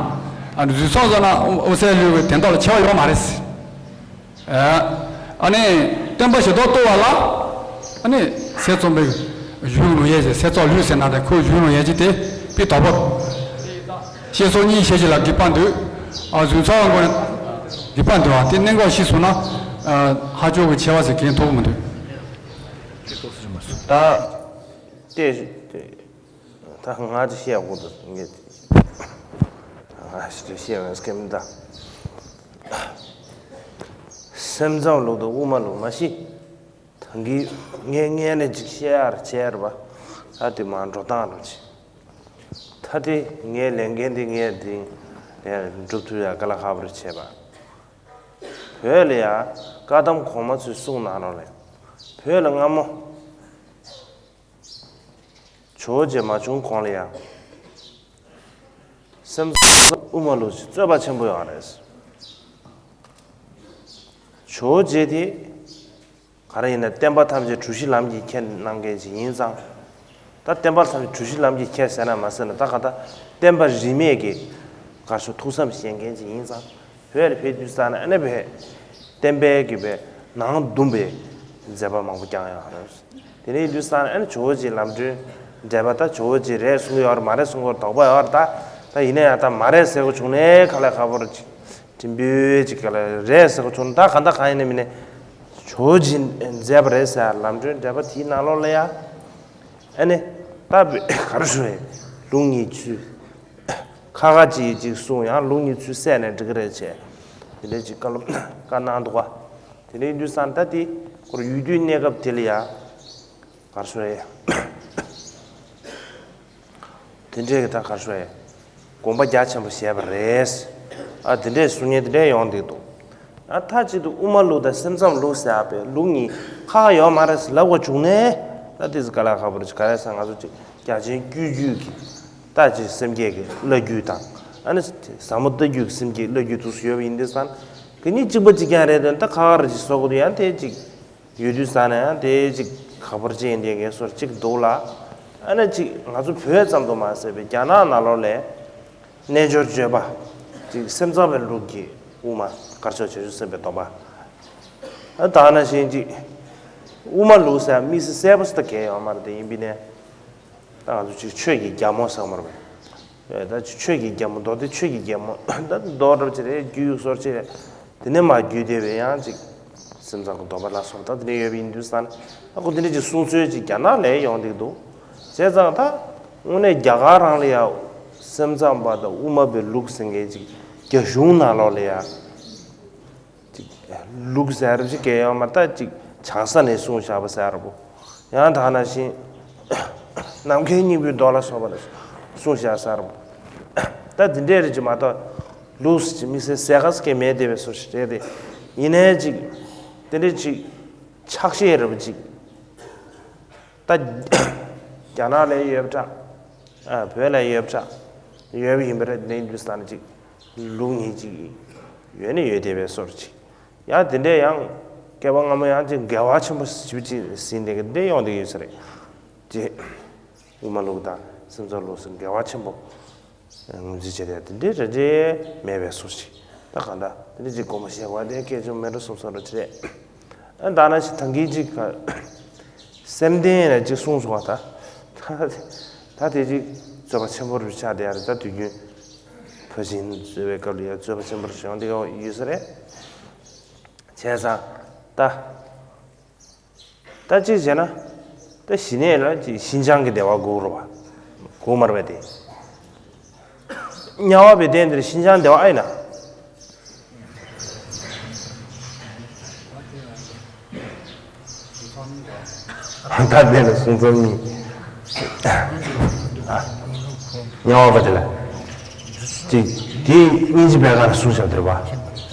ཨ་ནི་གཟུགས་ཚོགས་ཟེར་ན་འོད་གསལ་ལུས་ཀྱི་དོན་དག་ལ་ཁྱད་པར་ཡོད་མ་རེད། ཨ་ནི་བསྟན་པ་ཞེ་ཐོག་གཏོར་བ་ལ། ཨ་ནི་སའི་རྩོམ་པའི་གཞུང་ནང་ཡོད་ཅིག་སའི་རྩོམ་ལུས་ཟེར་ན་ད་ཁོའི་གཞུང་ནང་ཡོད་ཅིག་དེ་དཔེ་དོག་པོ། ཤེས་སོགས་གཉིས་ཤེས་བྱེད་ལ་སྒྲིབ་པ་འདུག་ཨ་གཟུགས་ཚོགས་མགོ་ནས་སྒྲིབ་པ་འདུག་ཨ་དེ་གནད་འགག་ཤེས་སོང་ན། ཨ་ཧ་ཅོ་གི་ཆེ་བ་ཟེར་གན་ཐོག་མི་འདུག་ད་ལྟས་ད་ང་ཅི་བཤད་དགོས་འདུག་ངས་ང་ཞིག་བཤད་འོས་སྐད་མི་ད། སེམས་ཙམ་ལུགས་དང་དབུ་མ་ལུགས་མ་ཤེས། ད་གིན་ངས་ངས་ནས་ཅིག་བཤད་ཡར་བྱས་ར་བ། ད་དེ་མ་འགྲོ་སྟངས་རུ་ཆེ། ད་དེ་ངའི་ལས་འགན་དེ་ངས་དེ་ལས་འགྲུབ་ཐུབ་ཡ་དཀའ་ལས་ཁག་པོ་རེད་བྱས་པ། བོད་ལ་ཡ་བཀའ་གདམས་གོང་མ་ཚོས་གསུངས་གནང་རོགས་ལས། བོད་ལ་སྔ་མོ་ཇོ་བོ་རྗེ་མ་བྱུང་གོང་ལ་ཡ། སེམས་དབུ་མ་ལུགས་ཀྱི་རྩོད་པ་ཆེན་པོ་ཡོད་རེད། ཇོ་བོ་རྗེ་དེ། ག་རེ་ཡིན་ན་བསྟན་པ་ཐམས་ཅད་གྲུ་བཞི་ལམ་གྱིས་ཁྱེར་གནང་མཁན་ཅིག་ཡིན་ཙང་། ད་བསྟན་པ་ཐམས་ཅད་གྲུ་བཞི་ལམ་གྱིས་ཁྱེར་ཟེར་ན་མ་ཟེར་ན་ད་ག་ད་བསྟན་པ་རིས་མེད་ཀྱི་གར་ཤོག་ཐུགས་བསམ་བཞེས་མཁན་ཅིག་ཡིན་ཙང་། བོད་ལ་ཕེབས་དུས་ཙང་ན་ཨ་ནི་བོད་བསྟན་པའི་གི་བའི་ནང་འདུམ་པའི་མཛད་པ་མང་པོ་བསྐྱངས་ཡོད་རེད། དེ་ནས་ཡིན་དུས་ཙང་ན་ཨ་ནི་ཇོ་བོ་རྗེ་ལམ་སྒྲོན་འགྲེལ་པ་ད་ཇོ་བོ་རྗེ་རེད་གསུང་གི་ཡོད་རེད་མ་རེད་གསུང་གི་ཡོད་རེད་དོགས་པ་ཡོད་རེད་ད། ད་ཡིན་ན་ཡང་ད་མ་རེད་ཟེར་གི་བྱུང་ནའི་ཁ་ལས་ཁ་པོ་རེད་ཅིག་དྲིན་པོའི་ཅིག་ག་ལ་རེད་ཟེར་གི་བྱུང་ན་ད་ག་འདྲ་གང་ཡིན་ནའི་མིན་ནའི་ཇོ་བོ་རྗེས་མཛད་པ་རེད་ཟེར་ལམ་སྒྲོན་འགྲེལ་པ་དེའི་ནང་ལོགས་ལ་ཡ། ཨ་ནི་ད་ག་རེ་ཞུ་རེད། ལུགས་གཉིས་ཚུལ། ཁ་ཁ་ཅིག་ཅིག་གསུང་ཡང་ལུགས་གཉིས་ཚུལ་གསལ་ནས་འགྲིག་གི་རེད་བྱས། དེ་འདྲའི་ཅིག་བཀའ་སློབ་བཀའ་གནང་འདུག་ག་དེ་འདྲའི་དུས་ཙང་ད་དེ་ཁོར་ཡུལ་དུས་གནས་སྐབས་དེ་ལ་ཡ། གར་སོ་ཡ། དེ་འདྲའི་གི་ད་གར་སོ་ཡ། དགོངས་པ་རྒྱ་ཆེན་པོ་བཞེས་པ་རེད། ཨ་དེ་འདྲའི་གསུང་མཁན་དེ་འདྲའི་ཡོང་འདུག་འདུག་ཨ་མཐའ་གཅིག་ཏུ་དབུ་མ་ལུགས་དང་སེམས་ཙམ་ལུགས་ཟེར་ཡ་པའི་ལུགས་གཉིས་ཁ་ཁ་ཡོད་མ་རེད་ཟེར་ལབ་དགོས་བྱུང་ནས། ད་དེ་ཚོ་ག་ལ་ཁ་པོ་རེད་ག་རེ་ཟེར་ང་ཚོ་ཅིག་རྒྱ་ཆེན་སྐྱོ་རྒྱུད་ཀྱི་ད་ཅིག་སེམས་བསྐྱེད་ཀྱི་བླ་རྒྱུད་དང་། ཨ་ནི་ཟབ་མོ་ལྟ་རྒྱུད་ཀྱི་སེམས་བསྐྱེད་བླ་རྒྱུད་དུ་སུ་ཡོད་པ་ཡིན་དུས་ཙང་གི་གཉིས་གཅིག་པ་གཅིག་རྐྱང་རེད་དོན་ད་ཁ་ཁ་རེ་ཅིག་བཟོ་དགོས་དུས་ཡང་དེ་ཅིག་ཡོད་དུས་ཙང་ནས་ཡང་དེ་ཅིག་ཁ་པར་ཅན་དེ་གའི་སོར་གཅིག་འདུག་ལ། ཨ་ནི་ཅིག་ང་ཚོ་བོད་ཙམ་དུ་མ་ཟད་པའི་རྒྱ་ནག་ནང་ལོགས་ལས་རྣལ་འབྱོར་སྤྱོད་པ་ཅིག་སེམས་ཙམ་པའི་ལུགས་ཀྱི་དབུ་མ་དཀར་ཕྱོགས་བྱང་ཆུབ་སེམས་དཔའི་སྡོམ་པ། ཨ་ད་ནང་བཞིན་ཅིག་དབུ་མ་ལུགས་ཟེར་དམིགས་བསལ་གསལ་པོ་ཞིག་ད་གས་ཡོད་མ་རེད་དེ་ཡིན་པས་ནས། ད་ང་ཚོ་ཅིག་ཆོས་ཀྱི་རྒྱལ་མོ་ཟེར་མ་རེད་པས། ད་ཅིག་ཆོས་ཀྱི་རྒྱལ་མོ་མདོ་སྡེ་ཆོས་ཀྱི་རྒྱལ་མོ་ད་མདོ་འདྲ་པོ་ཅིག་རེད་རྒྱུད་ཡིག་སོར་ཅིག་རེད། དེ་ནས་མར་བརྒྱུད་དེ་བས་ཡང་ཅིག་སེམས་ཙམ་གྱི་སྡོམ་པ་ལ་སོགས་ད་དེ་འདྲ་ཡོད་པ་ཡིན་དུས་ཙང་ཨ་ཁོ་དེ་འདྲ་ཅིག་གསུང་སྲོལ་ཅིག་རྒྱ་ནག་ལ་ཡོང་བསྡད་འདུག་བྱས་ཙང་ད་དངོས་གནས་རྒྱ་གར་རང་ལ་ཡང་སེམས་ཙམ་པ་དང་དབུ་མ་པའི་ལུགས་ཟེར་མཁན་ཅིག་རྒྱ་གཞུང་ནང་ལོགས་ལ་ཡང་། ཅིག་ལུགས་ཟེར་རབས་ཅིག་གས་ཡོད་མ་རེད་ད་ཅིག་བྱང་ས་ནས་གསུངས་བཞག་པ་ཟེར་ར་བོ། ཡང་དག་ན་བཞིན་ནམ་མཁའི་སྙིང་པོའི་མདོ་ལ་སོགས་པ་ལ་གསུངས་བཞག་ཟེར་ར་བོ། ད་འདི་འདྲས་རེད་ཅིག་མ་གཏོགས་ལུགས་ཅིག་དམིགས་བསལ་ཟེར་ག་ཟེར་གི་མེད་དེ་བས་སོ་ཞིག་རེད་དེ། ཡིན་ནའི་ཅིག་དེ་འདྲས་ཅིག་ཕྱག་བཞེས་ར་བོ་ཅིག་ད་རྒྱ་ནག་ལ་ཡོད་པ་འདྲ། ཨ་བོད་ལ་ཡོད་པ་འདྲ། ཡོད་པ་ཡིན་པ་རེད་དེ་འདྲས་ཡིན་དུས་ཙང་ནས་ཅིག་ལུགས་གཉིས་ཅིག་ཡོད་ནི་ཡོད་དེ་བས་སོ་ཅིག་ཡང་དེ་འདྲས་ཡང་སྐྱེ་བ་སྔ་མོ་ཡང་ཅིག་འགལ་བ་ཆེན་པོ་ཞེ་པོ་ཅིག་ཟིན་དེ་གི་འདྲས་ཡོང་དེ་ཡོད་ས་རེད། ཅེས་དབུ་མ་ལུགས་དང་སེམས་ཙམ་ལུགས་སུ་འགལ་བ་ཆེན་པོ་ངོས་འཛིན་བྱས་ཏེ་དེ་འདྲས་རེ་རེ་མེད་པའི་སོ་ཞིག་ད་ག་འདྲ་དེ་འདྲས་ཅིག་དགོངས་པ་བཞེས་པ་དེ་སྐད་ཅིག་མེད་འགྲོ་སོང་སོང་རོ་ཅི་རེད། ཨ་ད་ན་ཞིག་ཐང་གི་ཅིག་ག་སེམས་ལྡན་ལ་ཅིག་གསུངས་སོང་བ་ད། ད་དེ་ཅིག་ རྩོད་པ་ཆེན་པོ་རུ་ཆགས་བསྡད་ཡ་རེད། ད་དུས་རྒྱུན་ཕར་ཕྱིན་རྩོད་པའི་སྐབས་ལ་ཡ་རྩོད་པ་ཆེན་པོ་རུ་བྱུང་བ་འདི་ག་ཡོད་ས་རེད། བྱས་ཙང་ད། ད་གཅིག་བྱས་ན། ད་གཞི་ནས་ལ་གཅིག་ཤིན་སྦྱངས་ཀྱི་སྡེ་བ་དགོས་རེད་བ། དགོས་མ་རེད་པས་དེ། དམྱལ་བ་པའི་རྟེན་འདིར་ཤིན་སྦྱངས་སྡེ་བ་ཨེ་ན། ད་དེ་ལ་གསུང་རྩོམ་གཉིས། དམྱལ་བ་པ་དེ་ལ། གཅིག་དེ་སྙིང་རྗེ་པད་དཀར་ལ་གསུངས་བཞག་དེ་རེད་བ།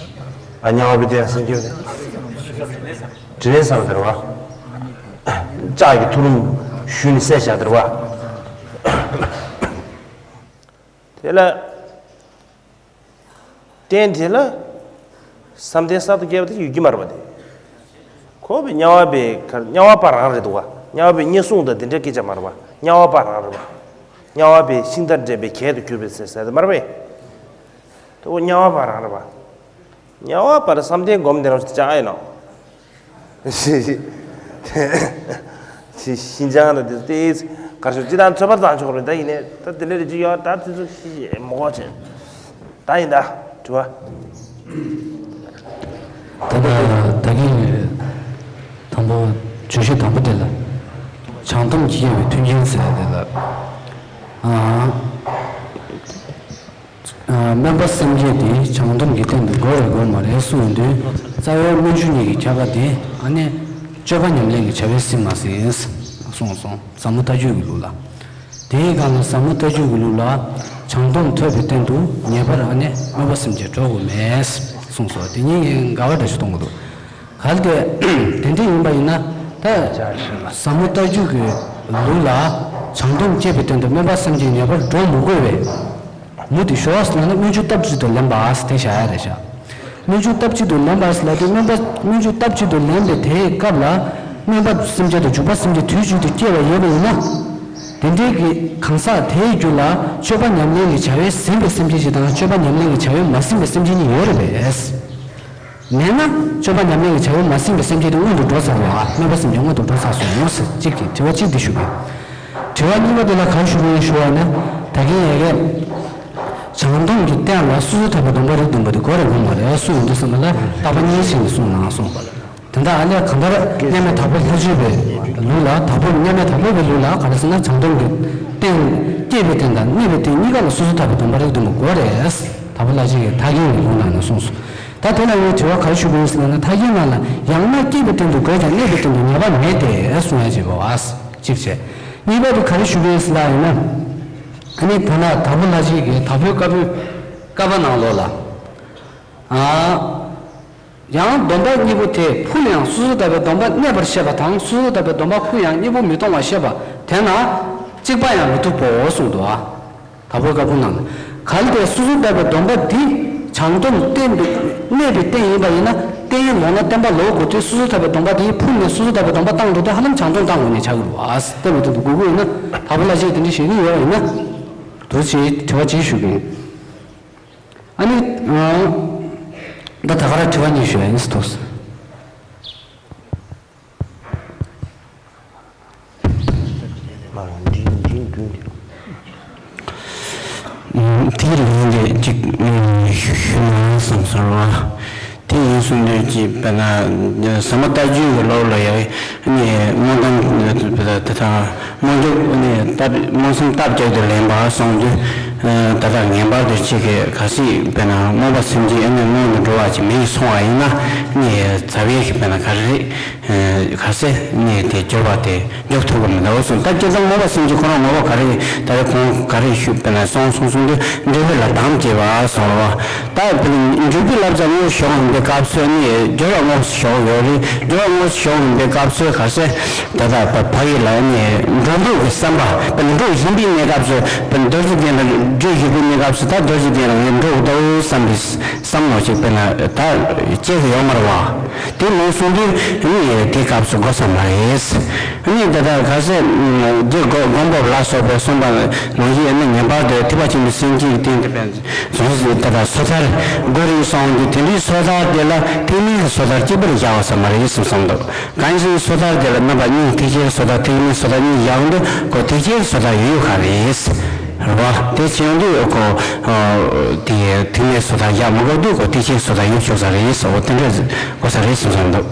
ཨ་དམྱལ་བ་པའི་རྟེན་སེམས་བསྐྱེད་དེ། དྲིན་ལན་བསམ་དེ་རེད་བ། ལྕགས་ཀྱི་ཐུ་རུ་ཞུས་ནས་བསད་བཞག་དེ་རེད་བ། དེ་ལ། རྟེན་དེ་ལ། བསམ་གཏན་གསར་དུ་སྐྱེ་བ་དེ་ཡོད་ཀྱི་མ་རེད་པ་དེ། ཁོ་པའི་དམྱལ་བ་པའི་ཁར་དམྱལ་བ་པ་རང་རེད་འདུག་བ། དམྱལ་བ་པའི་བསྙེན་སྲུང་དང་དེ་འདྲའི་སྐད་ཆ་མ་རེད་པ། དམྱལ་བ་པ་རང་རེད་པ། དམྱལ་བ་པའི་ཤིང་རྟ་འདྲེན་པའི་གྱད་དུ་གྱུར་པའི་ཚེ་ཟེར་དེ་མ་རེད་པས། དེ་འོ་དམྱལ་བ་པ་རང་རེད་པ། དམྱལ་བ་པར་བསམ་གཏན་སྒོམ་དེ་རང་ཅག་ཨེ་ནོ། ཤི་ཤི། ཤི་ཤིན་སྦྱངས་ལ་དེ་ཚོ་དེ་གར་ཤོག་ཅི་དང་ཚོད་པ་བཏང་ཆོག་རེད། ད་ཡིན་ནས་ད་དེ་ལས་རེ་ཅི་ཡོད་ད་དེ་ཚོ་ཤི་ཤི་མོ་གོ་ཆེ། ད་ཡིན་ད་དྲི་བ། ད་ད་ད་གིན་དང་པོ་བརྗོད་གཞི་དང་པོ་དེ་ལ་བྱང་སྡོམ་གྱི་དབྱེ་བའི་མཐུན་རྐྱེན་ཟེར་དེ་ལ། ཨ། སྨོན་པ་སེམས་བསྐྱེད་དེ་བྱང་སྡོམ་གྱི་སྟེང་དུ་དགོས་རེད་དགོས་མ་རེད་གསུངས་ཡོང་དུས། རྩ་བའི་སྨོན་འཇུག་གཉིས་ཀྱི་ཁྱད་པར་དེ་ཨ་ནི་སྤྱོད་པ་ཉམས་ལེན་གྱི་བྱ་བས་ཟིན་མ་ཟིན་གསུངས་སོང་། ཟབ་མོ་ལྟ་སྤྱོད་ཀྱི་ལུགས་ལ། དེའི་སྒང་ལ་ཟབ་མོ་ལྟ་སྤྱོད་ཀྱི་ལུགས་ལ་བྱང་སྡོམ་ཐོབ་པའི་སྟེང་དུ་ངེས་པར་ཨ་ནི་སྨོན་པ་སེམས་བསྐྱེད་འགྲོ་དགོས་མེད་གསུངས་སོང་། དེ་གཉིས་ཀྱི་འགལ་བ་འདྲ་ཞིག་མཐོང་གི་འདུག་གལ་ཏེ་དེ་འདྲ་ཡིན་པ་ཡིན་ན། ད་ཟབ་མོ་ལྟ་སྤྱོད་ཀྱི་ལུགས་ལ་བྱང་སྡོམ་སྐྱེས་པའི་སྟེང་དུ་སྨོན་པ་སེམས་བསྐྱེད་ངེས་པར་འགྲོ་མི་དགོས་པས། མུ་སྟེགས་ཞོག་ཟེར་ན་སྨོན་འཇུག་སྟབས་གཅིག་ཏུ་ལེན་པ་དེ་བྱ་ཡ་རེད་ཤག་སྨོན་འཇུག་སྟབས་གཅིག་ཏུ་ལེན་པ་ཟེར་ལབ་དུས་སྨོན་པ་སྨོན་འཇུག་སྟབས་གཅིག་ཏུ་ལེན་པའི་དེའི་སྐབས་ལ་སྨོན་པ་སེམས་བསྐྱེད་དང་འཇུག་པ་སེམས་བསྐྱེད་དུས་གཅིག་ཏུ་སྐྱེ་བ་ཡོད་པ་ཡིན་ན། དེ་འདྲའི་གི་གང་ཟག་དེའི་རྒྱུད་ལ་སྤྱོད་པ་ཉམས་ལེན་གྱི་བྱ་བས་ཟིན་པའི་སེམས་བསྐྱེད་ཅིག་དང་སྤྱོད་པ་ཉམས་ལེན་གྱི་བྱ་བས་མ་ཟིན་པའི་སེམས་བསྐྱེད་གཉིས་ཡོད་རེད་པས། མེད་ན་སྤྱོད་པ་ཉམས་ལེན་གྱི་བྱ་བས་མ་ཟིན་པའི་སེམས་བསྐྱེད་དེ་མངོན་དུ་འགྲོ་ཚར་བ། སྨོན་པ་སེམས་བསྐྱེད་མངོན་དུ་འགྲོ་ཚར་སོང་ཟེར་གཅིག་གིས་དྲི་བ་གཅིག་འདི་ཞུ་གི། དྲི་བ་གཉིས་པ་འདི་ལ་ག་རེ་ཞུ་གི་ཡིན་ཞུ་བ་ནི། ད་གིན་ཡ་གིས་བྱང་སྡོམ་གྱི་སྟེང་ལ་སོ་སོར་ཐར་པའི་སྡོམ་པ་རིགས་བདུན་པ་དེ་དགོས་རེད་དགོས་མ་རེད་གསུངས་ཡོང་དུས་ཙམ་པ་ལ་བརྟག་པ་གཉིས་བྱས་ནས་གསུངས་གནང་སོང་། དེ་འདྲ་ཨ་ལས་གང་ལྟར་མཉམ་མེད་དྭགས་པོ་ལྷ་བཅུ་པའི་ལུགས་ལ་དྭགས་པོ་མཉམ་མེད་དྭགས་པོ་པའི་ལུགས་ལ་ག་རེ་ཟེར་ན་བྱང་སྡོམ་གྱི་སྟེང་སྐྱེས་པའི་སྟེང་དང་གནས་པའི་སྟེང་གཉིས་ཀ་ལ་སོ་སོར་ཐར་པའི་སྡོམ་པ་རིགས་བདུན་པ་དགོས་རེད། དྭགས་པོ་ལྷ་བཅུ་ཡི་ཐར་རྒྱན་གྱི་ལུགས་ནང་ནས་གསུངས་སོང་། ད་དེ་ལ་ངས་དྲི་བ་ག་རེ་ཞུ་གི་ཡིན་ཟེར་ན། ཐར་རྒྱན་ནང་ལ་ཡང་ན་སྐྱེས་པའི་སྟེང་དུ་དགོས་ཀྱང་གནས་པའི་སྟེང་དུ་ངེས་པ་མེད་དེ་གསུང་ཡ་བྱེད་པ་བ། གཅིག་བྱས། གཉིས་པ་དེ་ག་རེ་ཞུ་གི་ཡིན་ཟེར་ལ་ཡིན་ན། ཨ་ནི་ད་ལྟ་དྭགས་པོ་ལྷ་བཅུ་གི་དྭགས་པོའི་བཀའ་པོད་ཀ་པ་ནང་ལོགས་ལ། ཨ། ཡང་སྡོམ་པ་གཉིས་པོ་དེ་ཕུལ་ཡང་སོ་སོར་ཐར་པའི་སྡོམ་པ་གནས་པར་བཤད་པ་དང་སོ་སོར་ཐར་པའི་སྡོམ་པ་ཕུལ་ཡང་གཉིས་པོ་མི་གཏོང་བར་བཤད་པ་དེ་ན་གཅིག་པ་ཡང་མི་ཐུབ་བོ་གསུངས་འདུག་ཨ། དྭགས་པོའི་བཀའ་པོད་ནང་ལ། གལ་ཏེ་སོ་སོར་ཐར་པའི་སྡོམ་པ་འདི་བྱང་སྡོམ་བསྟེན་པའི་གནས་པའི་རྟེན་ཡིན་པ་ཡིན་ན། རྟེན་ཡིན་ལོག་ན་བརྟེན་པ་ལོག་དགོས་དུས་སོ་སོར་ཐར་པའི་སྡོམ་པ་དེ་ཕུལ་ནས་སོ་སོར་ཐར་པའི་སྡོམ་པ་བཏང་འགྲོ་དུས་ཧ་ལམ་བྱང་སྡོམ་བཏང་དགོས་ནས་ཆགས་ཀྱི་འདུག་ཨ། དེ་མི་ཐུབ་དགོས་ཀྱི་ཡོད་ན། དྭགས་པོ་ལྷ་བཅུས་དེ་འདྲ་བཤད་ཀྱི་ཡོད་པ་ཡིན་ན། དུ་ཆེ་དྲི་བ་ཅིག་ཞུ་གི་ཡིན། ཨ་ནི། ད་ད་ག་རང་དྲི་བ་གཉིས་ཞུ་ཡ་ཡིན་ཟེར་ཐུགས། མ་རང་འདི་འདི་འདི་འདི། དེའི་རིང་ལས་ཅིག་ཞུ་ན་བསམ་སོང་བ། དེ་ཡིན་གསུངས་དུས་ཀྱི་དཔེར་ན་ཟབ་མོ་ལྟ་སྤྱོད་ཀྱི་ལོགས་ལ་ཡང་ནི་སྨོན་ལམ་དེ་དང་སྨོན་འཇུག་ནི་སྟབས་སྨོན་སེམས་སྟབས་བཅས་ཏེ་ལེན་པ་སོང་དུས། ད་ལྟ་ངེས་པར་དུ་གཅིག་གི་གལ་སྲིད་དཔེར་ན་སྨོན་པ་སེམས་བསྐྱེད་ཨ་ནི་སྔོན་དུ་འགྲོ་བ་ཅིག་མེད་སོང་བ་ཡིན་ན་ནི་ཟབ་ཡས་ཀྱི་དཔེར་ན་ག་རེ་རེད། གལ་སྲིད་ནི་དེ་སྦྱོར་བ་དེ། རྒྱུག་ཐུབ་ཀྱི་མི་འདུག་གསུངས། ད་སྤྱིར་བཏང་སྨོན་པ་སེམས་བསྐྱེད་ཁོ་རང་ངོ་བོ་ག་རེ་ད་རེས་ཁོང་ག་རེ་ཞུས་པས་ན་སོང་གསུངས་དུས་འབྲས་བུ་ལ་དམ་བཅས་པ་སོང་རོ། ད་འཇུག་པའི་བསླབ་བྱ་དངོས་སུ་ཞུགས་ཡོང་པའི་སྐབས་སུ་ནི་སྦྱོར་བ་དངོས་སུ་ཞུགས་ཡོད་རེད། སྦྱོར་བ་དངོས་སུ་ཞུགས་ཡོང་པའི་སྐབས་སུ་ག་ཚོད་ད་ལྟ་བ་ཕ་གི་ལ་ནི་འགྲོ་འདུག་གི་བསམ་པ་དཔེར་ན་འགྲོ་བཞིན་པའི་གནས་སྐབས་སུ་དཔེར་ན་རྡོ་རྗེ་གདན་ལ་འགྲོ་བཞིན་པའི་གནས་སྐབས་སུ་ད་རྡོ་རྗེ་གདན་ལ་ངས་འགྲོ་འདུག་བསམ་པའི་བསམ་བློ་ཞིག་དཔེར་ན་ད་སྐྱེ་གི་ཡོད་མ་རེད་བ། དེ་མིན་གསུངས་དུས་ནི་དེ་སྐབས་སུ་དགོས་ས་མ་རེད། ནི་དེ་ལྟར་ག་ཚད་རྒྱུ་སྒོམ་སྒོམ་སྤོབས་ལ་སོགས་པའི་གསུངས་པ་ནང་བཞིན་ནི་ངེས་པར་དུ་ཐེག་པ་ཆེན་པོའི་སེམས་བསྐྱེད་ཀྱི་སྟེང་དུ་དཔེ་མཛོད་དེ་ལྟར་སོ་ཐར་དགོས་རེད་གསུངས་ཏེ་དེ་འདྲའི་སོ་ཐར་དེ་ལ་ཐེག་དམན་གྱི་སོ་ཐར་གཅིག་པུར་བཞག་པ་ཙམ་མ་རེད་གསུངས་སོང་འདུག་གང་ཞིག་སོ་ཐར་དེ་ལ་རྣམ་པ་གཉིས་ཐེག་ཆེན་སོ་ཐར་ཐེག་དམན་སོ་ཐར་གཉིས་བཞག་འདུག་གོ། ཐེག་ཆེན་སོ་ཐར་ཡོད་ཡོད་ག་རེད། རེད་བ། དེ་བྱས་ཡོང་དུས་ཁོ་དེ་ཐེག་དམན་སོ་ཐར་བཞག་མ་དགོས་དུས་ཁོ་ཐེག་ཆེན་སོ་ཐར་ཡོད་ཆོག་ས་རེད་ཟེར། འོ་དེ་འདྲ་དགོས་ས་རེད་གསུངས་ས་འདུག་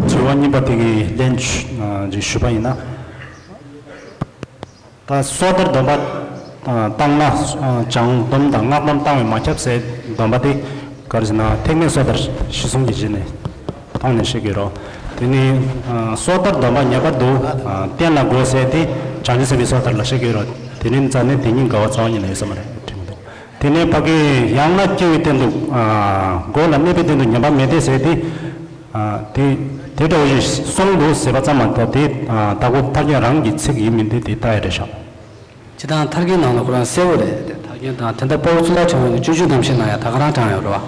དྲི་བ་གཉིས་པ་དེ་གི་ལན་ཅིག་ཞུས་པ་ཡིན་ན། ད་སོ་ཐར་སྡོམ་པ་བཏང་ན་བྱང་སྡོམ་དང་སྔགས་སྡོམ་བཏང་བས་མ་ཁྱབ་ཟེར་སྡོམ་པ་དེ་ག་རེ་ཟེར་ན་ཐེག་དམན་སོ་ཐར་གཞི་བཟུང་གི་གཞི་ནས་མཐོང་ནས་བཤད་ཀྱི་རོ། དེ་ནི་སོ་ཐར་སྡོམ་པ་ངེས་པར་དུ་གཏན་ལ་དགོས་ཟེར་དེ་བྱང་ཆུབ་སེམས་དཔའི་སོ་ཐར་ལ་བཤད་ཀྱི་རོ། དེ་ནི་རྩ་ནས་དེ་གཉིས་འགལ་བ་རྩ་བ་ཉིད་ནས་ཡོད་ས་མ་རེད་དྲན་གྱི་འདུག་དེ་ནས་ཕ་གི་ཡང་ན་སྐྱེ་བའི་སྟེང་དུ་སྒོ་ལ་གནས་པའི་སྟེང་དུ་ཉན་པ་མེད་དེ་ཟེར་དེ། དེ་དེ་འདྲ་བོ་ཞིག་གསུངས་འདུག་ཟེར་བ་ཙམ་མ་གཏོགས་དེ་ད་གོ་ཐར་རྒྱན་རང་གི་ཚིག་ཡིན་མིན་དེ་དེ་ལྟ་ཡ་རེད་ཤག་སྤྱིར་བཏང་ཐར་རྒྱན་ནང་ལ་ཁོ་རང་གསལ་བོ་རེད་དེ། ཐར་རྒྱན་དང་དེ་འདྲ་དཔའ་བོ་གཙུག་ལག་ཕྲེང་བའི་སྤྱོད་འཇུག་རྣམ་བཤད་ནང་ཡང་ད་ག་རང་དྲངས་ཡོད་རེད་བ།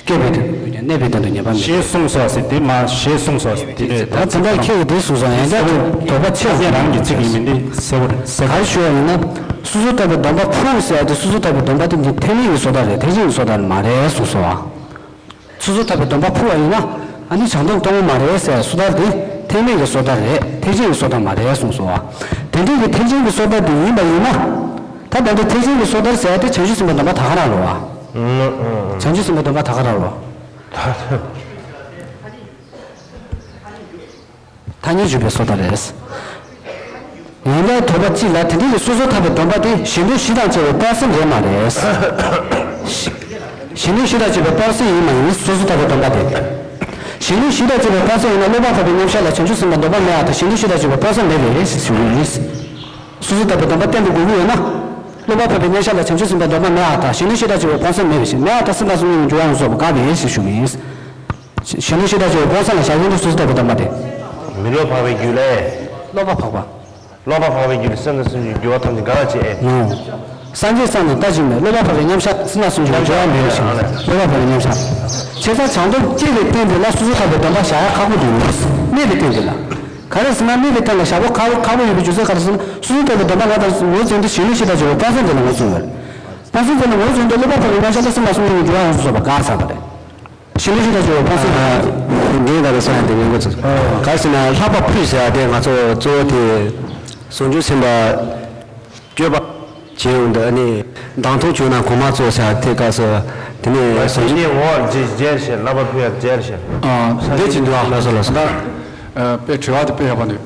སྐྱེ་བའི་དོན་དུ་གནས་པའི་དོན་དུ་ཉན་པ་མེད། ཞེས་གསུངས་སོ་ཟེར་དེ་མ་ཞེས་གསུངས་སོ་ཟེར་དེ་རེད། ད་དེ་འདྲ་ཁྱེད་ཀྱི་དེ་གསུངས་སོ་ཡང་བསྐྱར་དོགས་པ་ཆེ་བ་རྒྱན་རང་གི་ཚིག་ཡིན་མིན་དེ་གསལ་བོ་རེད་གསལ་བོ་ག་རེ་ཞུ་བ་ཡིན་ན། སོ་སོ་ཐར་པའི་སྡོམ་པ་ཕུག་ཟེར་ཡ་དེ་སོ་སོ་ཐར་པའི་སྡོམ་པ་དེ་འདི་ཐེག་དམན་གྱི་སོ་ཐར་རེད། ཐེག་ཆེན་གྱི་སོ་ཐར་མ་རེད་གསུངས་སོ་བ། སོ་སོ་ཐར་པའི་སྡོམ་པ་ཕུག་པ་ཡིན་ན། ཨ་ནི་བྱང་སྡོམ་གཏོང་གི་མ་རེད་ཟེར་སོ་ཐར་དེ་ཐེག་དམན་གྱི་སོ་ཐར་རེད། ཐེག་ཆེན་གྱི་སོ་ཐར་མ་རེད་གསུངས་སོ་བ། དེ་འདྲའི་གི་ཐེག་ཆེན་གྱི་སོ་ཐར་དེ་ཡིན་པ་ཡིན་ན། ད་ད་ལྟ་ཐེག་ཆེན་གྱི་སོ་ཐར་ཟེར་ཡ་དེ་བྱང་ཆུབ་སེམས་དཔའི་སྡོམ་པ་ད་ག་རང་རེད་བ། ཨང་ཨང་ཨང་། བྱང་ཆུབ་སེམས་དཔའི་སྡོམ་པ་ད་ག་རང་རེད་བ། ཐ་སྙད་འཇུག་པའི་སོ་ཐར་རེད། ཡིན་ནའི་དོགས་པ་གཅིག་ལ་དེ་འདྲའི་སོ་སོ་ཐར་པའི་སྡོམ་པ་དེ་གཞན་དོན་བཞི་དང་བཅས་པའི་སྤོང་སེམས་རེད་མ་རེད། གཞན་དོན་བཞི་དང་བཅས་པའི་སྤོང་སེམས་ཡིན་མ་ཡིན་སོ་སོ་ཐར་པའི་སྡོམ་པ་དེ། གཞན་དོན་བཞི་དང་བཅས་པའི་སྤོང་སེམས་ཡིན་ན་སློབ་པ་འཕགས་པའི་མཉམ་གཞག་ལ་བྱང་ཆུབ་སེམས་དཔའི་སྡོམ་པ་མེད་པ་དང་གཞན་དོན་བཞི་དང་བཅས་པའི་སྤོང་སེམས་མེད་པས་རེད་ཞེས་ཞུ་གི་ཡིན། སོ་སོ་ཐར་པའི་སྡོམ་པ་གཏན་དུ་དགོས་ཀྱི་ཡོད་ན། སློབ་པ་འཕགས་པའི་མཉམ་གཞག་ལ་བྱང་ཆུབ་སེམས་དཔའི་སྡོམ་པ་མེད་པ་དང་གཞན་དོན་བཞི་དང་བཅས་པའི་སྤོང་སེམས་མེད་པས་ཞེས་མེད་པ་དང་སེམས་དང་གསུམ་གཉིས་ཀྱི་འགྱུར་བ་ཡོངས་སུ་རྫོགས་པ་དགག་པས་ཞེས་ཞུ་གི་ཡིན། གཞན་དོན་བཞི་དང་བཅས་པའི་སྤོང་སེམས་ལ་བཞག་ཡོད་དུས་སོ་སོ་ཐར་པའི་སྡོམ་པ་སྟེ། མི་སློབ་འཕགས་པའི་རྒྱུད་ལས། སློབ་པ་འཕགས་པ། སློབ་པ་འཕགས་པའི་རྒྱུད་ལས་སེམས་དང་སེམས་བྱུང་གི་འགྱུར་བ་ཐམས་ཅད་འགག་པར་བྱེད། ཨོ། སངས་རྒྱས་སམ་ནི་ལྟ་ཅི་སྨོས། སློབ་པ་འཕགས་པའི་མཉམ་གཞག་སེམས་དང་སེམས་བྱུང་གི་འགྱུར་བ་མེད་པས་ཞེས། སློབ་པ་འཕགས་པའི་མཉམ་གཞག་བྱས་ཙང་བྱང་སྡོམ་སྐྱེ་བའི་རྟེན་དེ་ལ་སོ་སོ་ཐར་པའི་སྡོམ་པ་བཞག་ཡ་ཁག་པོ་འདུག་གནས་པའི་རྟེན་དེ་ལ། ག་རེ་ཟེར་ན་གནས་པའི་རྟེན་ལ་བཞག་པ་ཁག་ཁག་པོ་ཡོད་པའི་རྒྱུ་མཚན་ག་རེ་ཟེར་ན་སོ་སོ་ཐར་པའི་སྡོམ་པ་ལ་དང་ངོས་འཛིན་དེ་གཞན་དོན་བཞི་དང་བཅས་པའི་སྤོང་སེམས་དེ་ལ་ངོས་འཛིན་ཡོད། སྤོང་སེམས་དེ་ལ་ངོས་འཛིན་དུས་སློབ་པ་འཕགས་པའི་མཉམ་གཞག་ལ་སེམས་དང་སེམས་བྱུང་གི་འགྱུར་བ་ཡོངས་སུ་རྫོགས་པ་དགག་ཚར་བ་རེད། གཞན་དོན་བཞི་དང་བཅས་པའི་སྤོང་སེམས་ཡིན། འདི་ལྟར་སོང་ཡང་དེ་ངན་གོ་ཚུལ། ག་རེ་ཟེར་ན་ལྷག་པ་ཕུལ་ཟེར་ཡ་དེ་ང་ཚོ་གཙོ་བོ་དེ་ཟུང་འཇུག་སེམས་དཔའ་སྤྱོད་པ་བྱེད་ཡོང་དུས་ནི་མདང་ཐུག་བྱུང་ན་གོང་མ་ཚོ་ཟེར་ཡ་དེ་སྐབས་སུ་དེ་ནས་ཟུང་འཇུག་ངོ་བོ་རྗེས་རྗེས་ཞེས་ལྷག་པ་ཕུལ་ཡ་རྗེས་ཞེས། འདི་ཅི་འདུག་ཨ། ལགས་སོ་ལགས་སོ། ད་དཔེ་དྲི་བ་དེ་དཔེ་ཡག་པོ་འདུག་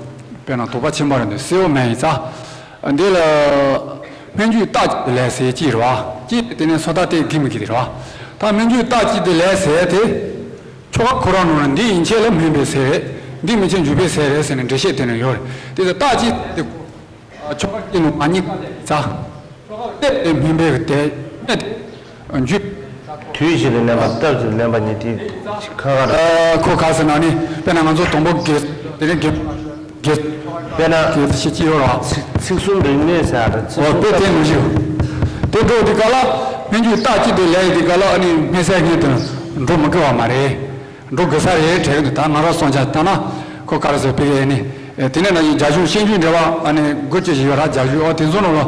དཔེར་ན་དོགས་པ་ཆེན་པོ་རེད་འདུག་གསལ་བོ་མེད་ཡིན་ཙང་། འདི་ལ་སྨོན་འཇུག་རྟགས་ཀྱི་ལས་ཟེར་གཅིག་རེད་བ། གཅིག་དེ་ནས་སོ་ཐར་དེ་དགེ་མི་དགེ་དེ་རེད་བ། ད་སྨོན་འཇུག་རྟགས་ཀྱི་དེ་ལས་ཟེར་དེ། ཆོ་ག་ཁོ་རང་ནང་ལ་འདི་ཡན་ཆད་ལ་སྨོན་པའི་ཟས་རེད། འདི་མན་ཆད་འཇུག་པའི་ཟས་རེད་ཟེར་ནས་འགྲེལ་བཤད་དེ་ནས་ཡོད་རེད། དེ་ཚོ་རྟགས་ཀྱི་དེ། ཆོ་ག་གཅིག་ནང་མ་གཉིས་ཀ་ལས་ཙ། ཆོ་ག་གཏད་དེ་སྨོན་པའི་དེ་སྨོན་དེ། འཇུག་དུས་བཞི་ལ་བརྣན་པ་སྟབས་བཞི་ལ་བརྣན་པ་གཉིས་དེ་ཁ་ཁ་རེད། ཁོ་ག་ཟེར་ན་ནི་དཔེར་ན་ང་ཚོ་དང་པོ་དགེ་དེ་རིང་དགེ་དགེ་དཔེར་ན་དགེ་ཞེས་ཀྱི་ཡོད་ར། ཚིག་ཚིག་གསུམ་རིག་གནས་ཟེར་ཡ་རེད། ཚིག་འོ་གསུམ་དཔེ་དེ་ནང་བཞིན། དེ་འགྲོ་དེ་ག་ལ་སྨན་རྒྱུད་རྟགས་གཅིག་དེ་ལས་དེ་ག་ལ་ཨ་ནི་སྨན་ཟས་གཉིས་དེ་འགྲོ་མི་དགོས་པ་མ་རེད། འགྲོ་དགོས་ས་རེད་དྲན་གི་འདུག་ད་ང་རང་སོང་ཆ་ལྟ་ན་ཁོ་ག་རེ་ཟེར་དཔེ་ཨ་ནི། དེ་ནས་ན་ཡིན་རྒྱ་གཞུང་ཤེས་འཇུག་འགྲེལ་པ་ཨ་ནི་དགུ་བཅུ་ཞིག་ཡོད་ར། རྒྱ་གཞུང་ཨ་དེ་ཚོ་ནང་ལ་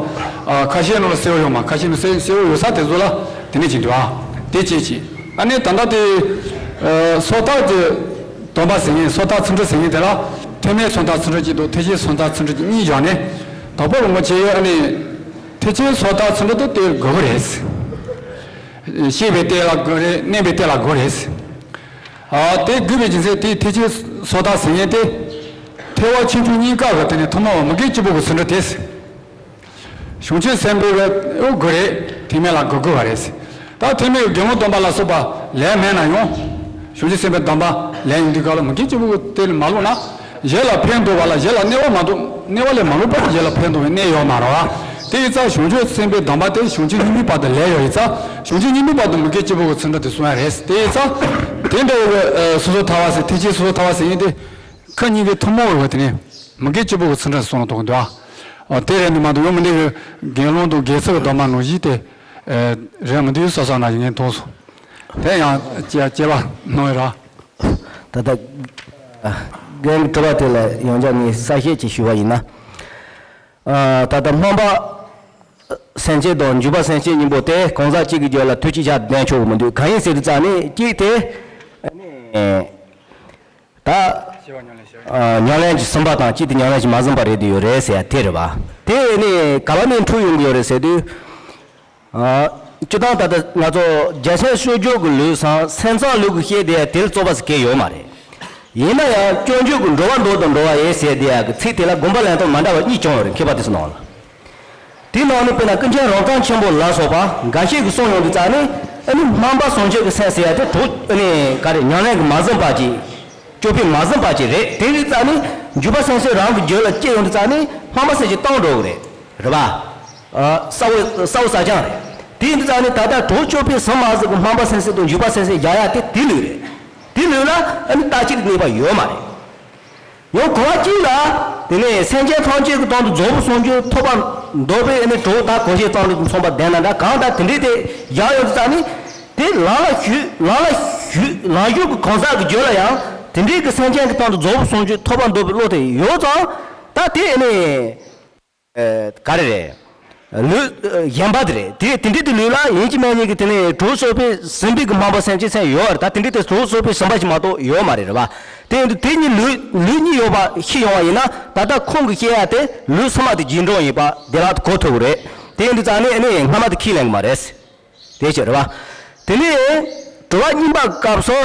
ཨ་ཁ་ཤས་ནང་ལ་གསལ་བོ་ཡོད་མ། ཁ་ཤས་ནང་གསལ་གསལ་བོ་ཡོད་ས་དེ་ཚོ་ལ་དེ་ནས་ཅིག་འདུག་ཨ། དེ་གཅིག་གཅིག་ཨ་ནི་ད་ལྟ་དེ་ཨ་སོ་ཐར་གྱི་སྡོམ་པ་ཟེར་མཁན་སོ་ཐར་ཚུལ་ཁྲིམས་ཟེར་མཁན་དེ་ལ་ཐེག་དམན་སོ་ཐར་ཚུལ་ཁྲིམས་གཅིག་དང་ཐེག་ཆེན་སོ་ཐར་ཚུལ་ཁྲིམས་གཅིག་གཉིས་བཞག་ནས་དྭགས་པོ་རིན་པོ་ཆེ་ཡིས་ཨ་ནི་ཐེག་ཆེན་སོ་ཐར་ཚུལ་ཁྲིམས་དེ་དེ་དགོས་ཀྱི་རེད། བཤད་པའི་ལྟས་ལ་དགོས་རེད། གནས་པའི་ལྟས་ལ་དགོས་རེད། ཨ་དེ་དགོས་པའི་རྒྱུ་མཚན་དེ་ཐེག་ཆེན་སོ་ཐར་ཟེར་མཁན་དེ། ཐེག་པ་ཆེ་ཆུང་གཉིས་ཀ་གི་དེ་ནས་ཐུན་མོང་བ་མུ་གེ་གཅིག་པུ་གི་ཚུལ་ཁྲིམས་དེ། བྱང་ཆུབ་སེམས་དཔའི་ཨོ་དགོས་རེད། ཐེག་དམན་ལ་དགོས་དགོས་པ་རེད། ད་ཐེག་དམན་གྱི་དགེ་སློང་སྡོམ་པ་ལ་སོགས་པ་ལས་མེད་ན་ཡང་། བྱང་ཆུབ་སེམས་དཔའི་སྡོམ་པ་ལས་ཡོང་དུས་སྐབས་ལ་མུ་གེ་གཅིག་པུ་གི་དེ་ལ་མ་ལོག་ན། གཞན་ལ་ཕན་འདོགས་པ་ལ་གཞན་ལ་གནོད་པ་མ་གཏོགས་གནོད་པ་ལས་མ་ལོག་པར་གཞན་ལ་ཕན་འདོགས་པའི་གནས་ཡོད་མ་རེད་བ། དེ་ཡིན་ཙང་བྱང་ཆུབ་སེམས་དཔའི་སྡོམ་པ་དེ་བྱང་ཆུབ་སྙིང་པོའི་བར་དུ་ལས་ཡོད་ཡིན་ཙང་བྱང་ཆུབ་སྙིང་པོའི་བར་དུ་མུ་གེ་གཅིག་པུ་གི་ཚུལ་ཁྲིམས་དེ་སྲུང་ཡ་རེད། དེ་ཡིན་ཙང་། དེ་འདྲ་བའི་སོ་སོ་ཐར་པ་ཟེར་ཐེག་ཆེན་སོ་སོ་ཐར་པ་ཟེར་མཁན་དེ། ཁ་གཉིས་ཀའི་ཐུན་མོང་བའི་དེ་ནས་མུ་གེ་གཅིག་པུ་གི་ཚུལ་ཁྲིམས་སྲུང་ལ་གཏོགས་ཀྱི་འདུག་ཨ། དེ་རེད་འདུག་མ་གཏོགས་ཡང་མི་འདུག་གི་དགེ་སློང་དང་དགེ་ཚུལ་གྱི་སྡོམ་པ་ནང་བཞིན་དེ། རེད་མི་འདུག་སོ་སོ་ན་ཡིན་ངན་མཐོང་སོང་། དེ་ཡང་དཔྱད་དཔྱད་པ་གནང་ཡོད་ར། ད་ལྟ་རྒན་དྲི་བ་དེ་ལ་ཡང་བསྐྱར་ངས་གསལ་བཤད་ཅིག་ཞུ་བ་ཡིན་ན། ཨ་ད་ལྟ་སྨོན་པ་སེམས་བསྐྱེད་དང་འཇུག་པ་སེམས་བསྐྱེད་གཉིས་པོ་དེ་གང་ཟག་གཅིག་གི་རྒྱུད་ལ་དུས་གཅིག་ཆ་ལྡན་ཆོག་གི་མི་འདུག་གང་ཡིན་ཟེར་དུས་ཙང་ནས་གཅིག་དེ་ད། ཨ། ཉམས་ལེན་གྱིས་ཟིན་པ་དང་གཅིག་དེ་ཉམས་ལེན་གྱིས་མ་ཟིན་པ་རེད་དེ་ཡོད་རེད་ཟེར་ཡ་དེ་རེད་པ། དེ་ནི་ག་བ་ནས་འཕྲོས་ཡོང་གི་ཡོད་རེད་ཟེར་དུས། ཨ། སྤྱིར་བཏང་ད་ལྟ་ང་ཚོ་རྒྱལ་སྲས་གསོལ་འདེབས་ཀྱི་ལུགས་སམ་སེམས་ཙམ་ལུགས་ཀྱི་བཤད་དེ་དེ་ལ་རྩོད་པ་ཟེར་གྱི་ཡོད་མ་རེད། ཡིན་ན་ཡང་སྐྱོན་བརྗོད་ཀྱི་འགྲོ་བ་མདོ་དང་འགྲོ་བ་ཡི་ཟེར་དེ་ཡ་གི་ཚིག་དེ་ལ་དགོངས་པ་ལེན་སྟངས་མ་འདྲ་བ་གཉིས་བྱུང་ཡོད་རེད། མཁས་པ་དེ་ཚོ་ནང་ལ། དེའི་ནང་ནས་དཔེར་ན་ཀུན་མཁྱེན་རབ་དང་ཆེན་པོ་ལ་སོགས་པ་འགའ་ཞིག་གིས་གསུངས་ཡོང་དུས་ཙང་ནས། ཨ་ནི་སྨོན་པ་སངས་རྒྱས་ཀྱི་སེམས་ཟེར་ཡ་དེ་གྲོགས་ཨ་ནི་ག་རེ་ཉམས་ལེན་གྱིས་མ་ཟིན་པ་ཅིག་སྤྱོད་པས་མ་ཟིན་པ་ཅིག་རེད། དེ་ཡིན་དུས་ཙང་ནས་འཇུག་པ་སེམས་བསྐྱེད་རང་གི་རྒྱུད་ལ་སྐྱེ་ཡོང་དུས་ཙང་ནས་སྨོན་པ་སེམས་བསྐྱེད་བཏང་འགྲོ་གི་རེད། རེད་པ། ཨ། གསལ་བོ་གསལ་བོ་གསལ་རྐྱང་རེད། དེ་ཡིན་དུས་ཙང་ནས་ད་ལྟ་གྲོགས་སྤྱོད་པས་ཟིན་མ་ཟིན་གྱི་སྨོན་པ་སེམས་བསྐྱེད་དང་འཇུག་པ་སེམས་བསྐྱེད་རྒྱག་ཡ་དེ་དེའི་ལུགས་རེད། དེའི་ལུགས་ལ་ཨ་ནི་རྟག་གཅིག་གནས་པ་ཡོད་མ་རེད། ཡང་གོ་བ་གཅིག་ལ། དེ་ནས་སེམས་ཅན་ཐམས་ཅད་ཀྱི་དོན་དུ་རྫོགས་པའི་སངས་རྒྱས་ཐོབ་པར་འདོད་པའི་ཨ་ནི་གྲོགས་དག་གོ་ཤེས་ཙམ་ལ་མཚུངས་པ་ལྡན་ན་འདྲ། གང་ལྟར་དེ་འདྲས་དེ་བཞག་ཡོང་དུས་ཙང་ནི། དེ་ལམ་ལ་ཞུགས་ལམ་ལ་ཞུགས་ལམ་ཞུགས་ཀྱི་གང་ཟག་གི་རྒྱུད་ལ་ཡང་དེ་འདྲས་ཀྱི་སེམས་ཅན་གྱི་དོན་དུ་རྫོགས་པའི་སངས་རྒྱས་ཐོབ་པར་འདོད་པའི་བློ་དེ་ཡོད་ཙང་། ད་དེ་ཨ་ནི། ཨ། ག་རེ་རེད། ལུགས་ཨ་གཞན་པ་དེ་རེད། དེ་དེ་འདྲའི་དེ་ལུགས་ལ་ཡིན་གཅིག་མིན་གཉིས་ཀྱི་དེ་ནས་གྲོགས་སྤྱོད་པས་ཟིན་པའི་གི་སྨོན་པ་སེམས་བསྐྱེད་ཟེར་ཡོད་རེད། ད་དེ་འདྲའི་དེ་གྲོགས་སྤྱོད་པས་ཟིན་པ་ཞིག་མ་གཏོགས་ཡོད་མ་རེད། རེད་པ། དེ་ཡིན་དུས་དེ་གཉིས་ལུགས་ལུགས་གཉིས་ཡོད་པ་ཤེས་ཡོང་བ་ཡིན་ན། ད་ལྟ་ཁོང་གིས་བཤད་ཡ་དེ་ལུགས་ཕྱི་མ་དེ་རྗེས་འགྲོ་ཡིན་པ་བདེ་བླག་ཏུ་གོ་ཐུབ་ཀྱི་རེད། དེ་ཡིན་དུས་ཙང་ནས་ཨ་ནི་སྔ་མ་དེ་ཁས་ལེན་གྱི་མ་རེད། དེ་ཅིག་རེད་པ། དེ་ནས་དྲི་བ་གཉིས་པ་སྐབས་སུ།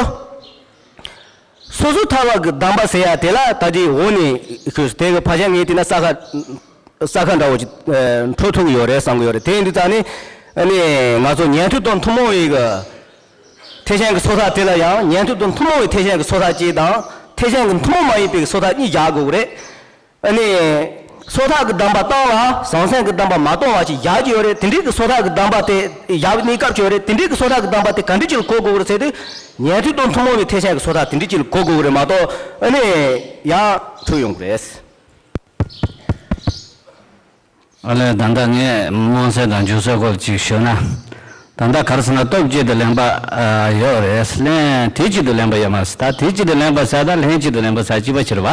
སོ་སོ་ཐར་བ་གི་གདམས་པ་ཟེར་ཡ་དེ་ལ་ད་ལྟའི་འོག་ནས་ཞུས་དེ་གི་ཕལ་ཆེར་ངས་བལྟས་ན་ས་ཁ་ས་ཁ་འདྲ་བོ་ཅིག་ཨ་འཕྲོད་ཐུབ་ཀྱི་ཡོད་རེད་བསམ་གྱི་ཡོད་རེད། དེ་ཡིན་དུས་ཙང་ནས་ཨ་ནི་ང་ཚོ་ཉན་ཐོས་དང་ཐུན་མོང་བའི་གི་ཐེག་ཆེན་གྱི་སོ་ཐར་དེ་ལ་ཡང་ཉན་ཐོས་དང་ཐུན་མོང་བའི་ཐེག་ཆེན་གྱི་སོ་ཐར་གཅིག་དང་། ཐེག་ཆེན་གྱི་ཐུན་མོང་མ་ཡིན་པའི་སོ་ཐར་གཉིས་བཞག་དགོས་ཀྱི་རེད། ཨ་ནི། སོ་ཐར་གྱི་གདམས་པ་བཏང་ལ་ཟང་ཟིང་གི་གདམས་པ་མ་བཏང་བ་ཞིག་བཞག་གི་ཡོད་རེད། དེ་འདྲའི་གི་སོ་ཐར་གྱི་གདམས་པ་དེ་བཞག་པའི་གནས་སྐབས་ཅིག་ཡོད་རེད། དེ་འདྲའི་གི་སོ་ཐར་གྱི་གདམས་པ་དེ་ག་འདྲ་ཅིག་ལ་གོ་དགོས་ཀྱི་རེད་ཟེར་དུས། ཉན་ཐོས་དང་ཐུན་མོང་བའི་ཐེག་ཆེན་གྱི་སོ་ཐར་དེ་འདྲ་ཅིག་ལ་གོ་དགོས་ཀྱི་རེད་མ་གཏོགས། ཨ་ནི། ཡང་འཕྲོས་ཡོང་གི་རེད། ཨ་ལས། ད་ལྟ་ངས་སྨོན་སེམས་དང་འཇུག་སེམས་སྐོར་ཅིག་ཞུས་ན། ད་ལྟ་ག་རེ་ཟེར་ན་སྟོབས་བསྐྱེད་དུ་ལེན་པ་ཨ་ཡོད་རེད། ལྷན་དེ་གཅིག་ཏུ་ལེན་པ་ཡོད་མ་རེད། ད་དེ་གཅིག་ཏུ་ལེན་པ་ཟེར་དང་ལྷན་གཅིག་ཏུ་ལེན་པ་ཟེར་གཅིག་པ་ཕྱིར་བ།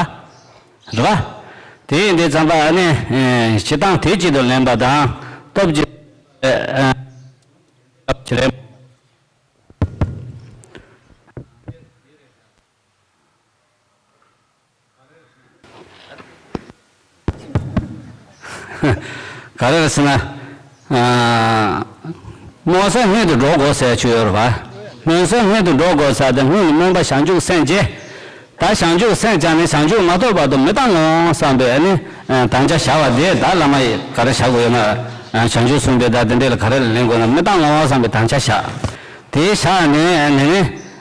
རེད་བ། དེ་ཡིན་དུས་ཙམ་པ་ཨ་ནི། ཨེ། སྤྱིར་བཏང་དེ་གཅིག་ཏུ་ལེན་པ་དང་སྟོབས་ཀྱི། ཨེ། ཨེ། ཕྱིར། ག་རེ་རེད་ཟེར་ན། ཨ། སྨོན་སེམས་སྔོན་དུ་འགྲོ་དགོས་ཟེར་ཆོས་ཡོད་རེད་བ། སྨོན་སེམས་སྔོན་དུ་འགྲོ་དགོས་ཟེར་དེ་སྔོན་ལ་སྨོན་པ་བྱང་ཆུབ་སེམས་བསྐྱེད། ད་བྱང་ཆུབ་སེམས་བསྐྱངས་ནས་བྱང་ཆུབ་མ་ཐོབ་བར་དུ་མི་བཏང་ངོ་བསམ་པའི་ཨ་ནི། ཨ། དམ་བཅའ་བཞག་པ་དེ་ད་བླ་མ་ཡིས་ག་རེ་བྱ་དགོས་ཡོད་ན། ཨ། བྱང་ཆུབ་གསུངས་པའི་ད་དེ་འདྲས་ལ་ག་རེ་ལ་ལེན་དགོས་ན་མི་བཏང་ངོ་བསམ་པའི་དམ་བཅའ་བཞག་དེ་བཞག་ནས་ཨ་ནི།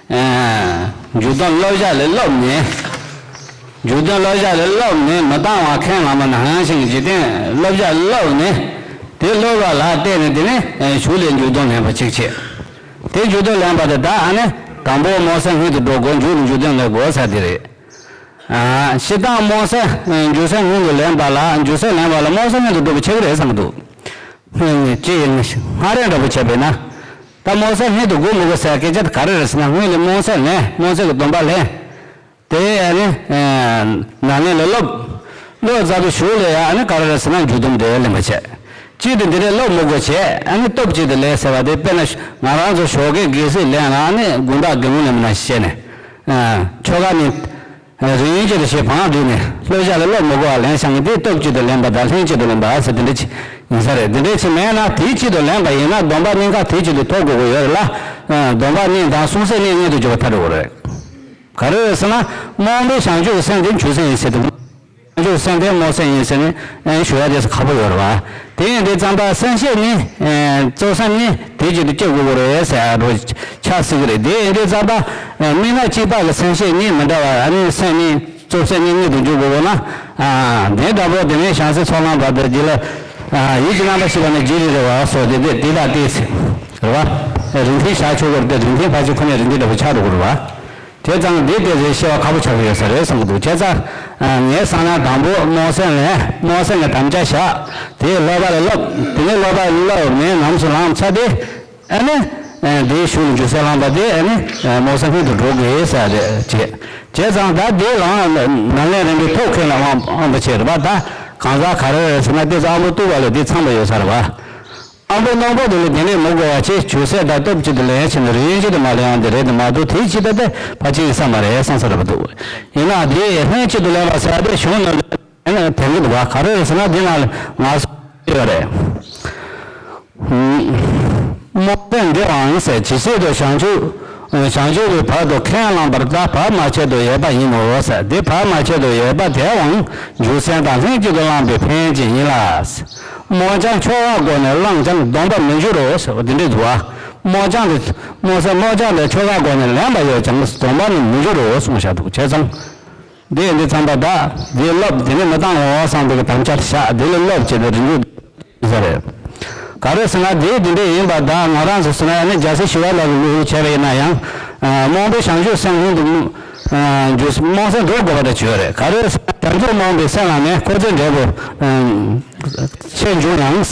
ཨ། འཇུག་སྡོམ་བསླབ་བྱ་ལས་སློབ་ནས། འཇུག་སྡོམ་བསླབ་བྱ་ལས་སློབ་ནས་མི་བཏང་བ་མཁན་བླ་མ་ནང་བཞིན་གྱི་འཇིག་རྟེན་བསླབ་བྱ་སློབ་ནས། དེ་སློབ་པ་ལ་བརྟེན་ནས་དེ་ནས་གཞུག་ལས་འཇུག་སྡོམ་ལེན་པ་གཅིག་བྱེད། དེ་འཇུག་སྡོམ་ལེན་པ་དེ་ད་ཨ་ནི་དང་པོ་སྨོན་སེམས་སྔོན་དུ་འགྲོ་དགོས། མཇུག་ལ་འཇུག་སྡོམ་ལེན་དགོས་ཟེར་དེ་རེད། ཨ། སྤྱིར་བཏང་སྨོན་སེམས་འཇུག་སེམས་སྔོན་དུ་ལེན་པ་ལ་འཇུག་སེམས་ལེན་པ་ལ་སྨོན་སེམས་སྔོན་དུ་འགྲོ་བ་ཆགས་ཀྱི་རེད་བསམ་གྱི་འདུག་སྔོན་ནས་ཅི་ཡིན་སྔ་རེད་འདྲ་པོ་བྱས་པས་ན། ད་སྨོན་སེམས་སྔོན་དུ་འགྲོ་མི་དགོས་ཟེར་སྐད་ཆ་དེ་ག་རེ་རེད་ཟེར་ན། སྔོན་ལ་སྨོན་སེམས་ལེན། སྨོན་སེམས་ཀྱི་སྡོམ་པ་ལེན། དེ་ཨ་ནི། ཨ། ནང་ལེན་ལ་སློབ། སློབ་ཚར་དུས་གཞུག་ལ་ཡང་ཨ་ནི་ག་རེ་རེད་ཟེར་ན་འཇུག་སྡོམ་དེ་ལེན་པ་བྱས། གཅིག་ཏུ་འདི་འདྲས་སློབ་མི་དགོས་བྱས། ཨ་ནི་སྟོབས་གཅིག་ཏུ་ལེན་ཟེར་བ་དེ་དཔེར་ན་ང་རང་ཚོ་ཞོགས་ཀས་དགེ་ཚུལ་ལེན་ལ་ཨ་ནི་དགོང་དག་དགེ་སློང་ལེན་པ་ནང་བཞིན་བྱས་ནས། ཨ། ཆོ་ག་ནི། ཨ། རིམ་བཞིན་དུ་བྱས་བང་བསྒྲིགས་ནས་སློབ་བྱ་ལ་སློབ་མི་དགོས་པ་ལེན་བྱ་ངེས་དེ་སྟོབས་གཅིག་ཏུ་ལེན་པ་དང་ལྷན་གཅིག་ཏུ་ལེན་པ་ཟེར་དེ་འདྲ་ཅིག་ཡིན་ས་རེད། དེ་འདྲ་ཅིག་མེད་ན་དེའི་ཆེད་དུ་ལེན་པ་ཡིན་ན་སྡོམ་པ་གཉིས་ཀ་དེའི་ཆེད་དུ་ཐོབ་དགོས་ཀྱི་ཡོད་རེད་ལ། ཨ། སྡོམ་པ་གཉིས་དང་གསུང་སེམས་གཉིས་མངོན་དུ་གྱུར་པ་ཐལ་འགྲོ་གི་རེད། ག་རེ་རེད་ཟེར་ན། སྨོན་པའི་བྱང་ཆུབ་སེམས་དེ་འཇུག་སེམས་ཡིན་ཟེར་དུས། བྱང་ཆུབ་སེམས་དེ་སྨོན་སེམས་ཡིན་ཟེར་ནས་ཞུ་ཡ་དེ་ཁག་པོ་ཡོད་རེད་བ། དེ་ཡིན་དུས་ཙམ་པ་སེམས་བསྐྱེད་གཉིས། ཨེ། རྩོལ་སེམས་གཉིས་དེ་གཅིག་ཏུ་སྐྱེ་དགོས་ཀྱི་རེད་ཟེར་ཡ་འདྲ་ཆགས་སྲིད་ཀྱི་རེད། དེ་ཡིན་དུས་ཙམ་པ། ཨེ། དམིགས་རྣམ་གཅིག་པ་གི་སེམས་བསྐྱེད་གཉིས་མི་འདྲ་བ། ཨ་ནི་སེམས་གཉིས་རྩོལ་སེམས་གཉིས་མངོན་དུ་འགྱུར་དགོས་ན། ཨ། དེ་འདྲ་པོ་དེ་ནས་བྱང་སེམས་ཚོགས་ལམ་བར་དུ་རྒྱུད་ལ། ཨ། ཡིད་ཀྱི་རྣམ་པར་ཤེས་པ་ནི་རྒྱུད་རེ་རེ་བ་སོགས་དེ་དེ་དེ་དག་སྟེ་ཟེར་རེད་བ། རིགས་མཐུན་བཞག་ཆོག་གི་རེད་དེ། རིགས་མཐུན་ཕལ་ཆེར་ཁོ་ནས་རིགས་མཐུན་འདྲ་པོ་ཆགས་འགྲོ་གི་རེད་བ། བྱས་ཙང་འདི་དེ་རེད་ཤེས་པ་ཁག་པོ་ཆགས་ཀྱི་ཡོད་ས་རེད་བསམ་གྱི་འདུག་བྱས་ཙང་། ཨ། ངས་བསམ་ན་དང་པོ་སྨོན་སེམས་ལེན། སྨོན་སེམས་ལ་དམ་བཅའ་བཞག་དེ་སློབ་པ་ལ་སློབ། དེ་ནས་སློབ་པ་ལ་སློབ་ནས་ཉམས་སུ་བླངས་ཚར་དུས། ཨ་ནི། ཨ། དེའི་གཞུག་ལ་འཇུག་སེམས་བླངས་པ་དེ་ཨ་ནི། ཨ། སྨོན་སེམས་སྔོན་དུ་འགྲོ་དགོས་ཟེར་རེད་བྱས། བྱས་ཙང་ད་དེ་ལའང་ནམ་ལས་རིམ་པའི་ཐོག་ཁེལ་ལ་དབང་དབང་དུ་བྱས་རེད་པ། ད་གང་ཟག་ག་རེ་རེད་ཟེར་ན་དེ་ཚོ་ཨ་མོ་ལྟུང་བ་ལ་དེ་ཚང་པ་ཡོད་ས་རེད་པ། དབང་པོ་རྣོན་པོ་དེ་ལ་དེ་ནས་མི་དགོས་པ་བྱས། ཇུས་གསལ་དང་སྟོབས་གཅིག་ཏུ་ལེན་བྱས་ནས་རིན་གཅིག་ཏུ་མ་ལེན་ཡང་དེ་རེད་དེ་མ་གཏོགས། དེའི་ཕྱི་ལྟ་དེ་ཕལ་ཆེར་ཡིན་ས་མ་རེད་བསམ་ས་རེད་པ་འདུག་ཡིན་ན་དེ་ལྷན་གཅིག་ཏུ་ལེན་པ་ཟེར་ཡ་དེ་གཞུང་ནང་ལ་དེ་འདྲ་འདུག་ག་ག་རེ་རེད་ཟེར་ན། དེ་ནང་ལ་ང་ཚོ་ཡོད་རེད། རྨོངས་སེམས་འདི་འང་ཟེར། ཇི་སྲིད་དུ་བྱང་ཆུབ་བྱང་ཆུབ་ཀྱི་བར་དུ་ཁས་བླངས་པར་ད་བར་མ་ཆད་དུ་ཡོད་པ་ཡིན་ནོ་ཟེར། འདི་བར་མ་ཆད་དུ་ཡོད་པ་དེའང་རྒྱུ་མཚན་དང་ལྷན་ཅིག་ཏུ་བླངས་པའི་ཕན་ཡོན་ཡིན་ལ། རྨོངས་ཀྱང་ཆོ་ག་སྒོ་ནས་བླངས་ཀྱང་སྡོམ་པར་མི་འགྱུར་རོ་ཟེར་བ་འདི་འདྲ་འདུག་ག་རྨོངས་ཀྱང་དེ་རྨོངས་སེམས་རྨོངས་ཀྱང་དེ་ཆོ་ག་སྒོ་ནས་ལེན་པ་ཡོད་ཀྱང་སྡོམ་པར་ནི་མི་འགྱུར་རོ་གསུངས་བཞག་འདུག་བྱས་ཙང་། འདི་འདི་ཚང་མ་བདག་འདི་སློབ་དེ་ནས་མི་བཏང་འོ་བསམ་པའི་དམ་བཅའ་བཞག་འདི་ལ་སློབ་བྱས་ཏེ་རིན་འཇུག་ཟེར་རེད། ག་རེ་ཟེར་ན་འདི་འདི་འདྲ་ཡིན་པ་བདག་ང་རང་ཚོ་ཟེར་ན་ཡང་ན་རྒྱལ་སྲས་ཞི་བ་ལྷ་གི་ལུགས་བྱས་པ་ཡིན་ན་ཡང་། རྨོངས་པས་བྱང་ཆུབ་སེམས་ཀུན་ཏུ་རྨོངས་སེམས་འགྲོ་དགོས་པ་འདྲ་བྱོས་རེད། ག་རེ་ཟེར་ན་བྱང་ཆུབ་རྨོངས་པའི་སེམས་ལ་ནི་འཁོར་ཚེ་འབྲས་བུ་ཆེར་འབྱུང་ཡང་།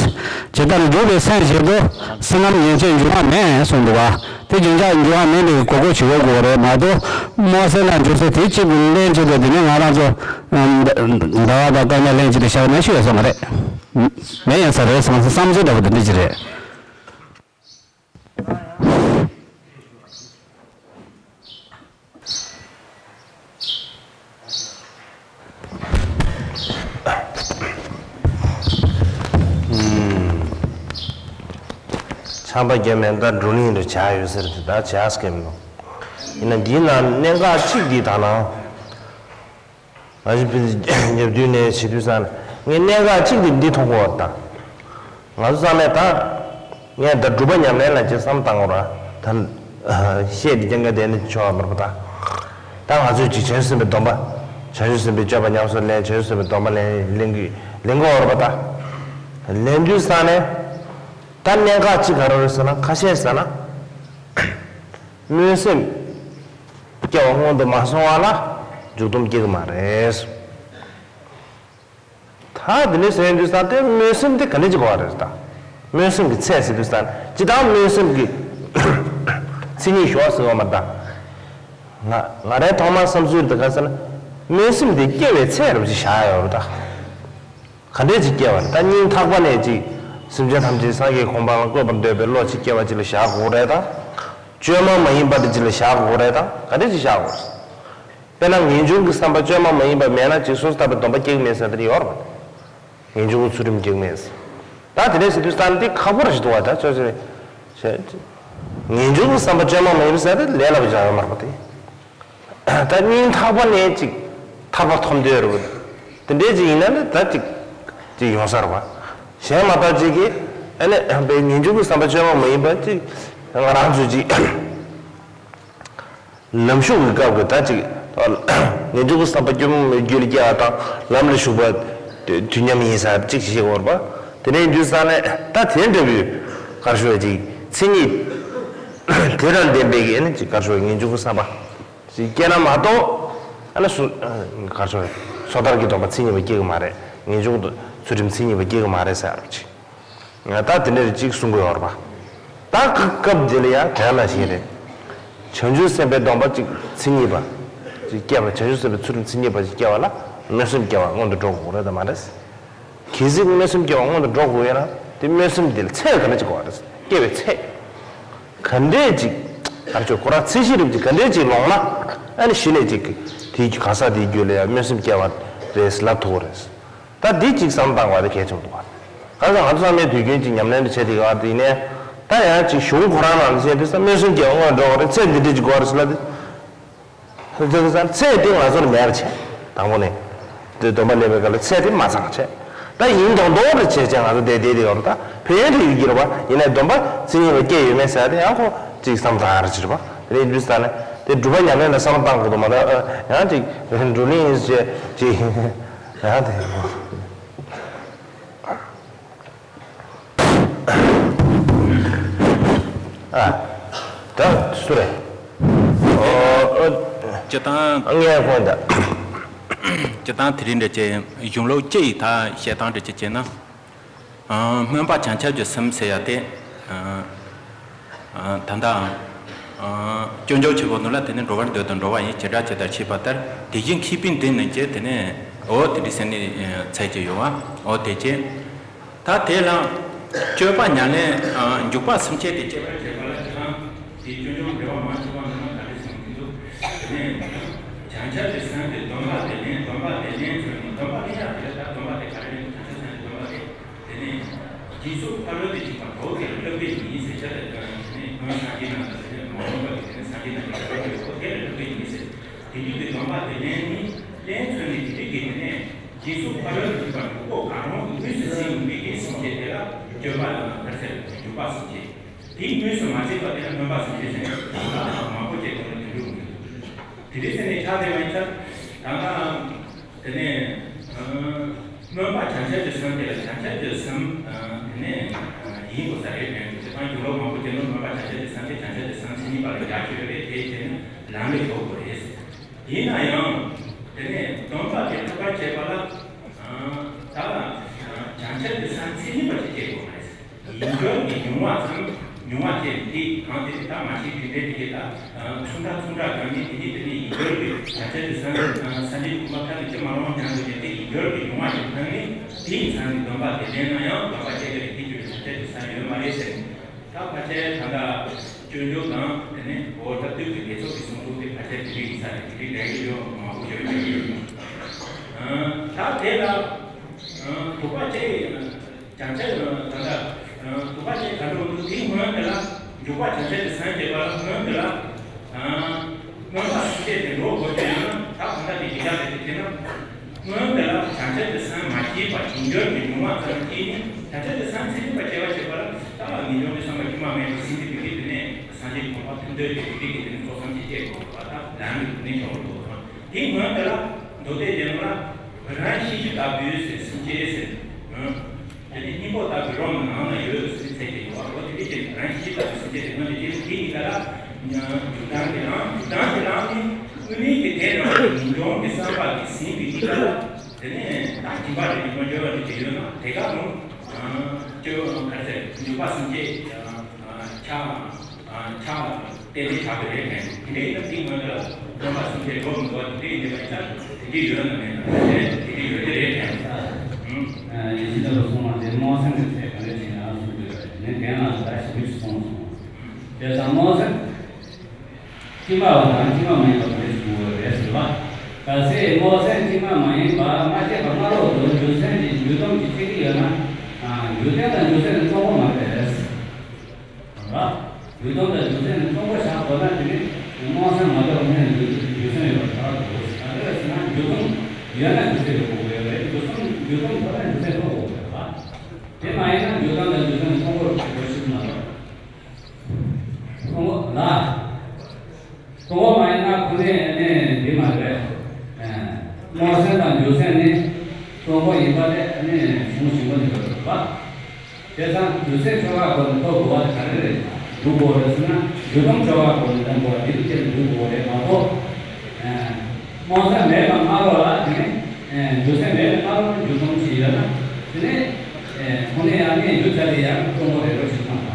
ཇི་ལྟར་འགྲོ་བའི་སེམས་བཞིན་དུ་བསོད་ནམས་ཉིན་བྱེད་འབྱུང་བ་མེད་གསུངས་འདུག་ག་དེ་རྒྱུན་ཆགས་འབྱུང་བ་མེད་པའི་གོ་གོ་བྱེད་དགོས་རེད་མ་གཏོགས། རྨོངས་སེམས་ལ་འཇུག་སེམས་དེ་གཅིག་པུ་ལན་གཅིག་ཏུ་དེ་ནས་ང་རང་ཚོ་ཟླ་བ་དང་སྐར་མ་ལན་གཅིག་ཏུ་བཞག་ན་ཤི་ཡོད་ས་མ་རེད། མེད་ཡིན་ས་རེད་བསམ་བསམ་ཚུལ་འདྲ་པོ་དེ་འདྲ་ཅིག་རེད། ཆམ་པ་བརྒྱབ་མེད་ད་འགྲོ་གླེང་རེ་བྱ་ཡོད་ཟེར་དེ་ད་བྱ་སྐད་མི་འདུག་ཡིན་ན་འདིའི་ནང་གནད་འགག་གཅིག་འདི་ད་ནང་ང་ཚོ་ཕན་ཚུན་ཉེ་དུས་ནས་བྱེད་དུས་ཙང་ངས་གནད་འགག་གཅིག་འདི་འདི་མཐོང་གི་ཡོད་ད། ང་ཚོ་ཚང་མས་ད། ངས་ད་སྒྲུབ་པ་ཉམས་ལེན་ལ་ཅིག་བསམ་བཏང་དགོས་ར། ད། བཤད་འདི་རྐྱང་རྐྱང་བསྡད་ནས་ཆོག་པ་མ་རེད་པ་ད། ད་ང་ཚོས་ཅིག་བྱང་ཆུབ་སེམས་དཔའི་སྡོམ་པ། བྱང་ཆུབ་སེམས་དཔའི་སྤྱོད་པ་ཉམས་སུ་ལེན། བྱང་ཆུབ་སེམས་དཔའི་སྡོམ་པ་ལེན་ལེན་གི་ལེན་དགོས་རེད་པ་ད། ལེན་དུས་ཙང་ནས། ད་གནད་འགག་ཅིག་ག་རེ་རེད་ཟེར་ན་ཁ་ཤས་ཟེར་ན། སྨོན་སེམས། སྐྱེ་བ་སྔོན་དུ་མ་སོང་བ་ལ། འཇུག་སྡོམ་སྐྱེ་གི་མ་རེད། ད་དེ་ནས་ཟེར་དུས་ཙང་དེ་སྨོན་སེམས་དེ་ག་འདྲ་ཅིག་དགོས་པ་རེད་ད། སྨོན་སེམས་ཀྱི་ཚད་ཟེར་དུས་ཙང་ཇི་ལྟར་སྨོན་སེམས་ཀྱི་མཚན་ཉིད་ཞོག་ཟེར་བ་མ་རེད་ད། ང་ང་རའི་ཐོག་མར་བསམ་ཚུལ་དེ་ག་ཟེར་ན། སྨོན་སེམས་དེ་སྐྱེ་བའི་ཚད་རུ་ཅིག་བཞག་ཡོད་རེད་ད། ག་འདྲ་ཅིག་སྐྱེ་བ་རེད་ད། སྙིང་ཐག་པ་ནས་ཅིག་སེམས་ཅན་ཐམས་ཅད་སངས་རྒྱས་གོ་འཕང་ལ་བཀོད་པར་འདོད་པའི་བློ་ཅིག་སྐྱེ་བ་ཅིག་ལ་བཞག་དགོས་རེད་ད། བཅོས་མ་མ་ཡིན་པ་དེ་ཅིག་ལ་བཞག་དགོས་རེད་ད། ག་འདྲ་ཅིག་བཞག་དགོས་རེད། དཔེར་ན་ངེས་འབྱུང་གི་བསམ་པ་བཅོས་མ་མ་ཡིན་པ་མེད་ན་ཅིག་སོ་སོ་ལྟ་བུའི་སྡོམ་པ་སྐྱེ་གི་མེད་ཟེར་དེ་ཡོད་རེད་པ། ངེས་འབྱུང་གི་ཚུལ་ཁྲིམས་སྐྱེ་གི་མེད་ཟེར། ད་དེ་འདྲ་ཟེར་དུས་ཙང་འདི་ཁག་པོ་རེད་ཞིག་འདུག་བ་ད་ཅོ་ཅོ་རེད། ངེས་འབྱུང་གི་བསམ་པ་བཅོས་མ་མ་ཡིན་པ་ཟེར་དེ་ལས་སླ་པོ་ཅིག་ཡོད་མ་རེད་པ་དེ། ད་སྙིང་ཐག་པ་ནས་ཅིག་ཐར་པ་ཐོབ་འདོད་རེད་པ། དེ་འདྲ་ཅིག་ཡིན་ན་ནི་ད་ཅིག་ཅིག་ཡོང་ས་རེད་པ། གཞན་མ་གཏོགས་ཅིག་གིས་ཨ་ནི་བའི་ངེས་འབྱུང་གི་བསམ་པ་བཅོས་མ་མ་ཡིན་པ་ཅིག་ང་རང་ཚོས་ཅིག་ལམ་ཞུགས་ཀྱི་སྐབས་ཀྱི་ད་ཅིག་ངེས་འབྱུང་གི་བསམ་པ་སྐྱོན་མེད་རྒྱུད་ལ་སྐྱེ་བ་དང་ལམ་ལ་ཞུགས་པ་དུས་མཉམ་ཡིན་ས་ཅིག་ཤེས་དགོས་པ། དེ་ནས་འདུས་ས་ནས་ད་དེ་འདྲ་བའི་གར་ཞུ་བ་ཅིག་མཚན་ཉིད་དེ་དང་ལྡན་པའི་གི་ཨ་ནི་ཅིག་གར་ཞུ་བའི་ངེས་འབྱུང་གི་བསམ་པ་ཅིག་སྐྱེ་ན་མ་གཏོགས་ཨ་ནི་སུ་གར་ཞུ་བའི་སོ་ཐར་གྱི་སྡོམ་པ་མཚན་ཉིད་པ་སྐྱེ་གི་མ་རེད། ངེས་འབྱུང་དུ་ཚུལ་ཁྲིམས་མཚན་ཉིད་པ་སྐྱེ་གི་མ་རེད་ཟེར་ཡ་རུ་ཅིག་ད་དེ་འདྲ་རེ་གཅིག་གསུང་གི་ཡོད་རེད་པ། ད་སྐབས་འདི་ལ་ཡང་དེ་ནང་བཞིན་རེད། བྱང་ཆུབ་སེམས་དཔའི་སྡོམ་པ་གཅིག་མཚན་ཉིད་པ། གཅིག་སྐྱེ་བ་བྱང་ཆུབ་སེམས་དཔའི་ཚུལ་ཁྲིམས་མཚན་ཉིད་པ་གཅིག་སྐྱེ་བ་ལ་སྨོན་སེམས་སྐྱེ་བ་སྔོན་དུ་འགྲོ་དགོས་རེད་དམ་མ་རེད། གལ་སྲིད་སྨོན་སེམས་སྐྱེ་བ་སྔོན་དུ་འགྲོ་དགོས་ཡོད་ན་དེ་སྨོན་སེམས་འདི་ལ་ཚད་ག་འདྲ་ཅིག་དགོས་པ་རེད། སྐྱེ་བའི་ཚད། ག་འདྲས་ཅིག་གར་ཆོག་ཁོ་རང་ཚད་གཞི་རིགས་ཅིག་ག་འདྲས་ཅིག་ལོངས་ན་ཨ་ནི་གཞི་ནས་ཅིག་དེའི་གང་ཟག་དེའི་རྒྱུད་ལ་ཡང་སྨོན་སེམས་སྐྱེ་བ་རེད་ལབ་ཐུབ་ཀྱི་རེད། ད་འདི་གཅིག་བསམ་བཏང་བ་དེ་གལ་ཆེན་པོ་འདུག་ག་གང་ཟག་ང་ཚོ་ཚང་མས་དུས་རྒྱུན་གཅིག་ཉམས་ལེན་དུ་བྱེད་དེ་ག་དེ་ནས་ད་ཡང་གཅིག་གཞུང་ཁོ་རང་ནང་བཤད་དུས་ས་སྨོན་སེམས་སྐྱེ་བ་སྔོན་འགྲོ་བ་རེད། ཚེ་འདི་འདྲ་གཅིག་དགོས་རེད་ཟེར་ལ་དེ་ཚེ་འདི་ང་ཚོ་ལ་མེད་པ་བྱས་དང་པོ་ནས་དེ་སྡོམ་པ་ལེན་པའི་སྐབས་ལ་ཚེ་དེ་མ་ཚང་བྱས་ད་ཡིན་མདོག་མདོག་རེ་བྱས་བྱས་ང་ཚོ་བསྡད་བསྡད་དེ་ཡོད་རེད། ད་ཕན་ཡོན་དེ་ཡོད་ཀྱི་རེད་བ། ཡིན་ནའི་སྡོམ་པ་མཚན་ཉིད་པ་སྐྱེ་ཡོད་མེད་ཟེར་ཡ་དེ་ཡང་ཁོ་གཅིག་བསམ་བཏང་ཡ་རེ་བྱེད་རེད་བ། དེ་ནས་འདུས་ས་ནས་དེ་སྒྲུབ་པ་ཉམས་ལེན་ལ་བསམ་བློ་བཏང་དགོས་འདུག་མ་གཏོགས་ཡང་ཅིག་སྒྲུབ་གླེང་ཡིན་ཟེར་ཅིག་ཡང་དེ། ཨ། ད་སུ་རེད། ཨོ། ཨོ། སྤྱི་བཏང་། ངས་གོ་ད། སྤྱི་བཏང་དེ་རིང་འདྲ་ཅིག་གཞུང་ལུགས་སྤྱི་ཡི་ད་བཤད་སྟངས་འདྲ་ཅིག་བྱས་ན། ཨ། སྨོན་པ་བྱང་ཆུབ་ཀྱི་སེམས་ཟེར་ཡ་དེ། ཨ། ཨ། ད་ལྟ། ཨ། སྐྱབས་འཇུག་ཆེན་པོ་ནང་ལ་དེ་ནི་འགྲོ་བར་འདོད་དང་འགྲོ་བ་ཡི་བྱེ་བྲག་ཕྱེ་ལྟར་ཤེས་པ་ལྟར་དེ་བཞིན་མཁས་པའི་མདུན་ནས་ཀྱེ་དེ་ནི་འོ་དེ་འདྲ་ཟེར་ནས་འཚལ་གྱི་ཡོད་བ། འོ་དེ་ཀྱེ། ད་དེ་ལ་ སྤྱོད་པ་ཉམས་ལེན་འཇུག་པ་སེམས་བསྐྱེད་དེ་སྤྱད་པ་བྱེད་པ་ལ་ཁྱེད་རང་དེ་སྐྱོན་བྱུང་འབྲེལ་བ་མང་ཆེ་བ་ནང་ན་ག་རེ་གསུངས་ཀྱི་འདུག་དེ་ནས་བྱང་ཆུབ་ཀྱི་སེམས་དེ་སྡོམ་པ་དེ་ལེན། སྡོམ་པ་དེ་ལེན་ཚུལ་ནི། སྡོམ་པ་ལེན་ཡག་དེ་ལ་ད་སྡོམ་པ་དེ་ག་རེ་ལེན། བྱང་ཆུབ་སེམས་ཀྱི་སྡོམ་པ་དེ། དེ་ནས་སྦྱིན་སོགས་ཕ་རོལ་ཏུ་ཕྱིན་པ་གྲོགས་ཀྱི་སློབ་དཔོན་ཉིད་ཟེར་བྱ་དེ་དང་། དེ་ནས་སྔོན་སངས་རྒྱས་རྣམས་དང་། དེ་ནས་མ་འོངས་པ་གི་དེ་ནས་སངས་རྒྱས་རྣམས་ཀྱི་སློབ་དཔོན་ཡོད་པ་དེ་ལ་སློབ་དཔོན་ཉིད་ཟེར། དེ་ཉིད་ཀྱི་སྡོམ་པ་དེ་ལེན་ནི། ལེན་ཚུལ་ནི། དེ་ཉིད་ཀྱི་དེ་ནས་སྦྱིན་སོགས་ཕ་རོལ་ཏུ་ཕྱིན་པ་གྲོགས་པོ་གང་རུང་གི་དངོས་སུ་ཟིན་མི་དགེ་བའི་སེམས་བསྐྱེད་དེ་ལ་སྤྱོད་པ་དང་། ག་རེ་ཟེར། འཇུག་པ་སེམས་བསྐྱེད། དེའི་དངོས་སུ་མ་བྱས་པ་དེ་ལ་སྨོན་པ་སེམས་བསྐྱེད་ཟེར། ད་མང་པོ་བྱས་པ་ལ་དོན་འགྲུབ་མི་འདུག་དེ་འདྲའི་ཚེ་ནས་ཆགས་བསྡད་པ་ཡིན་ཙང་། ད་ང་དེ་ནས་ཨ་སྨོན་པ་བྱང་ཆུབ་ཀྱི་སེམས་དེ་ལ་བྱང་ཆུབ་ཀྱི་སེམས་ཨ་དེ་ནས་ཨ་ཡིན་དགོས་ས་རེད་དྲན་འདུག་དེ་དང་རྒྱུ་ལོ་མང་པོ་བྱས་ན་སྨོན་པ་བྱང་ཆུབ་ཀྱི་སེམས་དེ་བྱང་ཆུབ་ཀྱི་སེམས་མཚན་ཉིད་པ་ལ་རྒྱག་རྒྱུ་ཡོད་རེད། དེ་བྱས་ན་ལམ་ལས་ལྡོག་དགོས་རེད། ཡིན་ན་ཡང་དེ་ནས་སྡོམ་པ་དེ་ཐོབ་པར་བྱེད་པ་ལ་ཨ་ད་ཨ་བྱང་ཆུབ་ཀྱི་སེམས་མཚན་ཉིད་པ་ཅིག་སྐྱེ་དགོས་མ་རེད། ཡིད་འགྱུར་གྱི་མྱོང་བ་ཙམ། མྱོང་བ་ཅན་དེ་གང་དེ་ད་མ་ཤེས་དྲིན་དྲན་དེ་གས་ད་ཚུན་ཁྲ་ཚུན་ཁྲ་གང་ཉིད་དེ་ཉིད་དེ་ནི་ཡིད་འགྱུར་གྱི་བྱང་ཆུབ་ཀྱི་སེམས་སངས་རྒྱས་ཀྱི་གོ་འཕང་ཐར་ལས་ཅི་མ་རུང་སྙམ་དུ་ཉན་ཏེ་ཡིད་འགྱུར་གྱི་མྱོང་བ་ཅན་ཐང་ནི་དེའི་མཚན་ནི་སྡོམ་པ་དེ་ལེན་ན་ཡང་སྡོམ་པ་བྱས་པའི་དེ་གྱུར་བའི་བྱང་ཆུབ་ཀྱི་སེམས་ཡོད་མ་རེད་ཟེར། ད་ཕལ་ཆེར་ད་ལྟ་སྤྱོད་འཇུག་དང་དེ་ནས་འོ་ད་དུས་ཀྱི་དགེ་ཚོགས་ཀྱི་གསུང་འདུག་དེ་ཕལ་ཆེར་དེ་རིགས་ཡིན་ས་རེད། དེ་རིགས་འགྲེལ་གྱི་ཡོད་མང་པོ་ཞིག་ཡོད་ཀྱི་ཡོད། ད་དེ་ལ་དུག་པ་ཅན། བྱང་ཆུབ་ད་ལྟ་དུག་པ་ཅན་ག་འགྲོ་འདུག་དེའི་སྔོན་དེ་ལ་འཇུག་པ་བྱང་ཆུབ་ཀྱི་སེམས་བསྐྱེད་པ་ལ་སྔོན་དེ་ལ་སྨོན་པ་སེམས་བསྐྱེད་དེ་འགྲོ་དགོས་ཀྱི་ཡོད་ན། ད་གང་ལྟར་དེ་ཡི་དྭགས་རེད་དེ་བྱས་ན། སྔོན་དེ་ལ་བྱང་ཆུབ་ཀྱི་སེམས་མ་སྐྱེས་པ་ཡིད་འགྱུར་གྱི་མྱོང་བ་ཙམ་སྐྱེས་ནས། བྱང་ཆུབ་ཀྱི་སེམས་མཚན་ཉིད་པ་སྐྱེ་བར་བྱེད་པ་ལ་ད་ངེས་འབྱུང་གི་བསམ་པ་དཀྱུས་མ་མེད་པར་ཟིན་ཏེ་དེ་གའི་དེ་ནས་སངས་རྒྱས་གོ་འཕང་ཐོབ་འདོད་དེ་དེ་གའི་དེ་ནས་ཚོགས་ཐམས་ཅད་སྐྱེ་དགོས་པ་ད་ལམ་གྱི་སྡུག་བསྔལ་ཤོར་འགྲོ་བ་དང་། དེའི་སྔོན་དེ་ལ་མདོ་སྡེ་རྒྱན་ལ། བུ་རམ་ཤིང་བཞི་ལྟ་བུའི་ཟེར། སེམས་བསྐྱེད་ཟེར། ཨང་། དེ་ནས་སྙིང་པོ་ལྟ་བུའི་རོ་ནང་ན་ཡོད་ཟེར་ཚད་ཀྱི་འདུག་བ། འོ་དེ་འདྲའི་ཅན་བུ་རམ་ཤིང་བཞི་ལྟ་བུའི་སེམས་བསྐྱེད་དེ་སྔོན་དུ་བསྐྱེད་ནས་དེའི་གཉིས་ཀ་ལ་འཇུག་ལྡང་གི་ལམ། འཇུག་ལྡང་གི་ལམ་ནི་དངོས་གནས་ཀྱི་དེ་རང་གི་ངེས་འབྱུང་གི་བསམ་པ་གིས་ཟིན་པའི་གཉིས་ཀ་ལ། དེ་ནས་ད་སྦྱིན་པ་རེད། སྨོན་འཇུག་རེད་དེ་ཡོད་ན་དེ་ག་རུང་སྐྱོ་ག་རེ་ཟེར། འཇུག་པ་སེམས་བསྐྱེད་ཆགས། ཆགས་ལ་བརྟེན་ནས་ཆགས་པ་རེད་དྲན། དེ་འདྲ་ཡིན་ན་དེའི་སྔོན་ལ་སྡོམ་པ་སེམས་བསྐྱེད་འགྲོ་མི་འདུག་བ། དེ་འདྲ་ཡིན་པ་ཡིན་ཙང་དེ་འདྲ་ཡོད་ན་མེད་ན་དེ་འདྲ་ཡོད་དེ་རེད་དྲན། ཡིན་གཅིག་ལྟ་བུ་གསུངས་པ་དེ་སྨོན་སེམས་ཀྱི་ཚད་ག་འདྲ་ཅིག་ཡིན་ན་གསུང་གི་རེད། ངས་རྒན་ལགས་ལ་ད་ཞིབ་ཞིབ་གསུངས་སོང་། བྱས་ཙང་སྨོན་སེམས་སྐྱེས་པ་དང་སྐྱེས་པ་མ་ཡིན་པ་ག་འདྲ་ཞིག་དགོས་རེད་ཟེར་བ། གལ་སྲིད་སྨོན་སེམས་སྐྱེས་པ་མ་ཡིན་པ་མ་སྐྱེས་པ་སྔ་ལོགས་སུ་འཇུག་སེམས་ཀྱི་འཇུག་སྡོམ་གྱི་ཆེད་ཀྱི་ཡོད་ན། འཇུག་རྟེན་དང་འཇུག་སེམས་ནི་གཙོ་བོ་མ་རེད། རེད་བ། འཇུག་སྡོམ་དང་འཇུག་སེམས་ནི་གཙོ་བོ་བཞག་དགོས་ན། དེ་ནི་སྨོན་སེམས་མ་གཏོགས་ནས་འཇུག་འཇུག་སེམས་ཡོད་པར་ཐལ་དགོས། ག་རེ་ཟེར་ན་འཇུག་སྡོམ་ཡོད་ན་འཇུག་སེམས་ཡོད་དགོས་ཀྱི་ཡོད་རེད། འཇུག་སྡོམ་འཇུག་སྡོམ་ཐོབ་ན་འཇུག་སེམས་ཐོབ་དགོས་ཀྱི་ཡོད་རེད་བ། དེ་མ་ཡིན་ན་འཇུག་སྡོམ་དང་འཇུག་སེམས་ནི་གཙོ་བོར་འགྲོ་ཤེས་མ་གཏོགས། ཁོང་ལ། ཁོང་མ་ཡིན་ན་ཁོ་ནས་ནས་འདི་མ་རེད། སྨོན་སེམས་དང་འཇུག་སེམས་ནི་གཙོ་བོ་ཡིན་པ་དེ་ནི་གཞུང་ཆེན་པོ་ནས་རེད་པ། བྱས་ཙང་འཇུག་སེམས་ཆོ་ག་སྒོ་ནས་ཐོབ་དགོས་པ་དེ་ག་རེ་རེད། སྒྲུབ་དགོས་རེད་ཟེར་ན་འཇུག་སྡོམ་ཆོ་ག་སྒོ་ནས་འདོན་དགོས་པ་དེ་རིགས་བཅས་སྒྲུབ་དགོས་རེད་མ་གཏོགས། སྨོན་སེམས་མེད་པ་སྔ་རོལ་ལ་དེ་ནི་འཇུག་སེམས་མེད་པ་སྔ་རོལ་ནས་འཇུག་སྡོམ་བྱས་ཡོད་ན་དེ་ནི་ཁོ་ནས་ཡང་ནས་འཇུག་ཚར་དེ་ཡང་གཙོ་བོ་རེད་རོ་ཞིག་མ་རེད།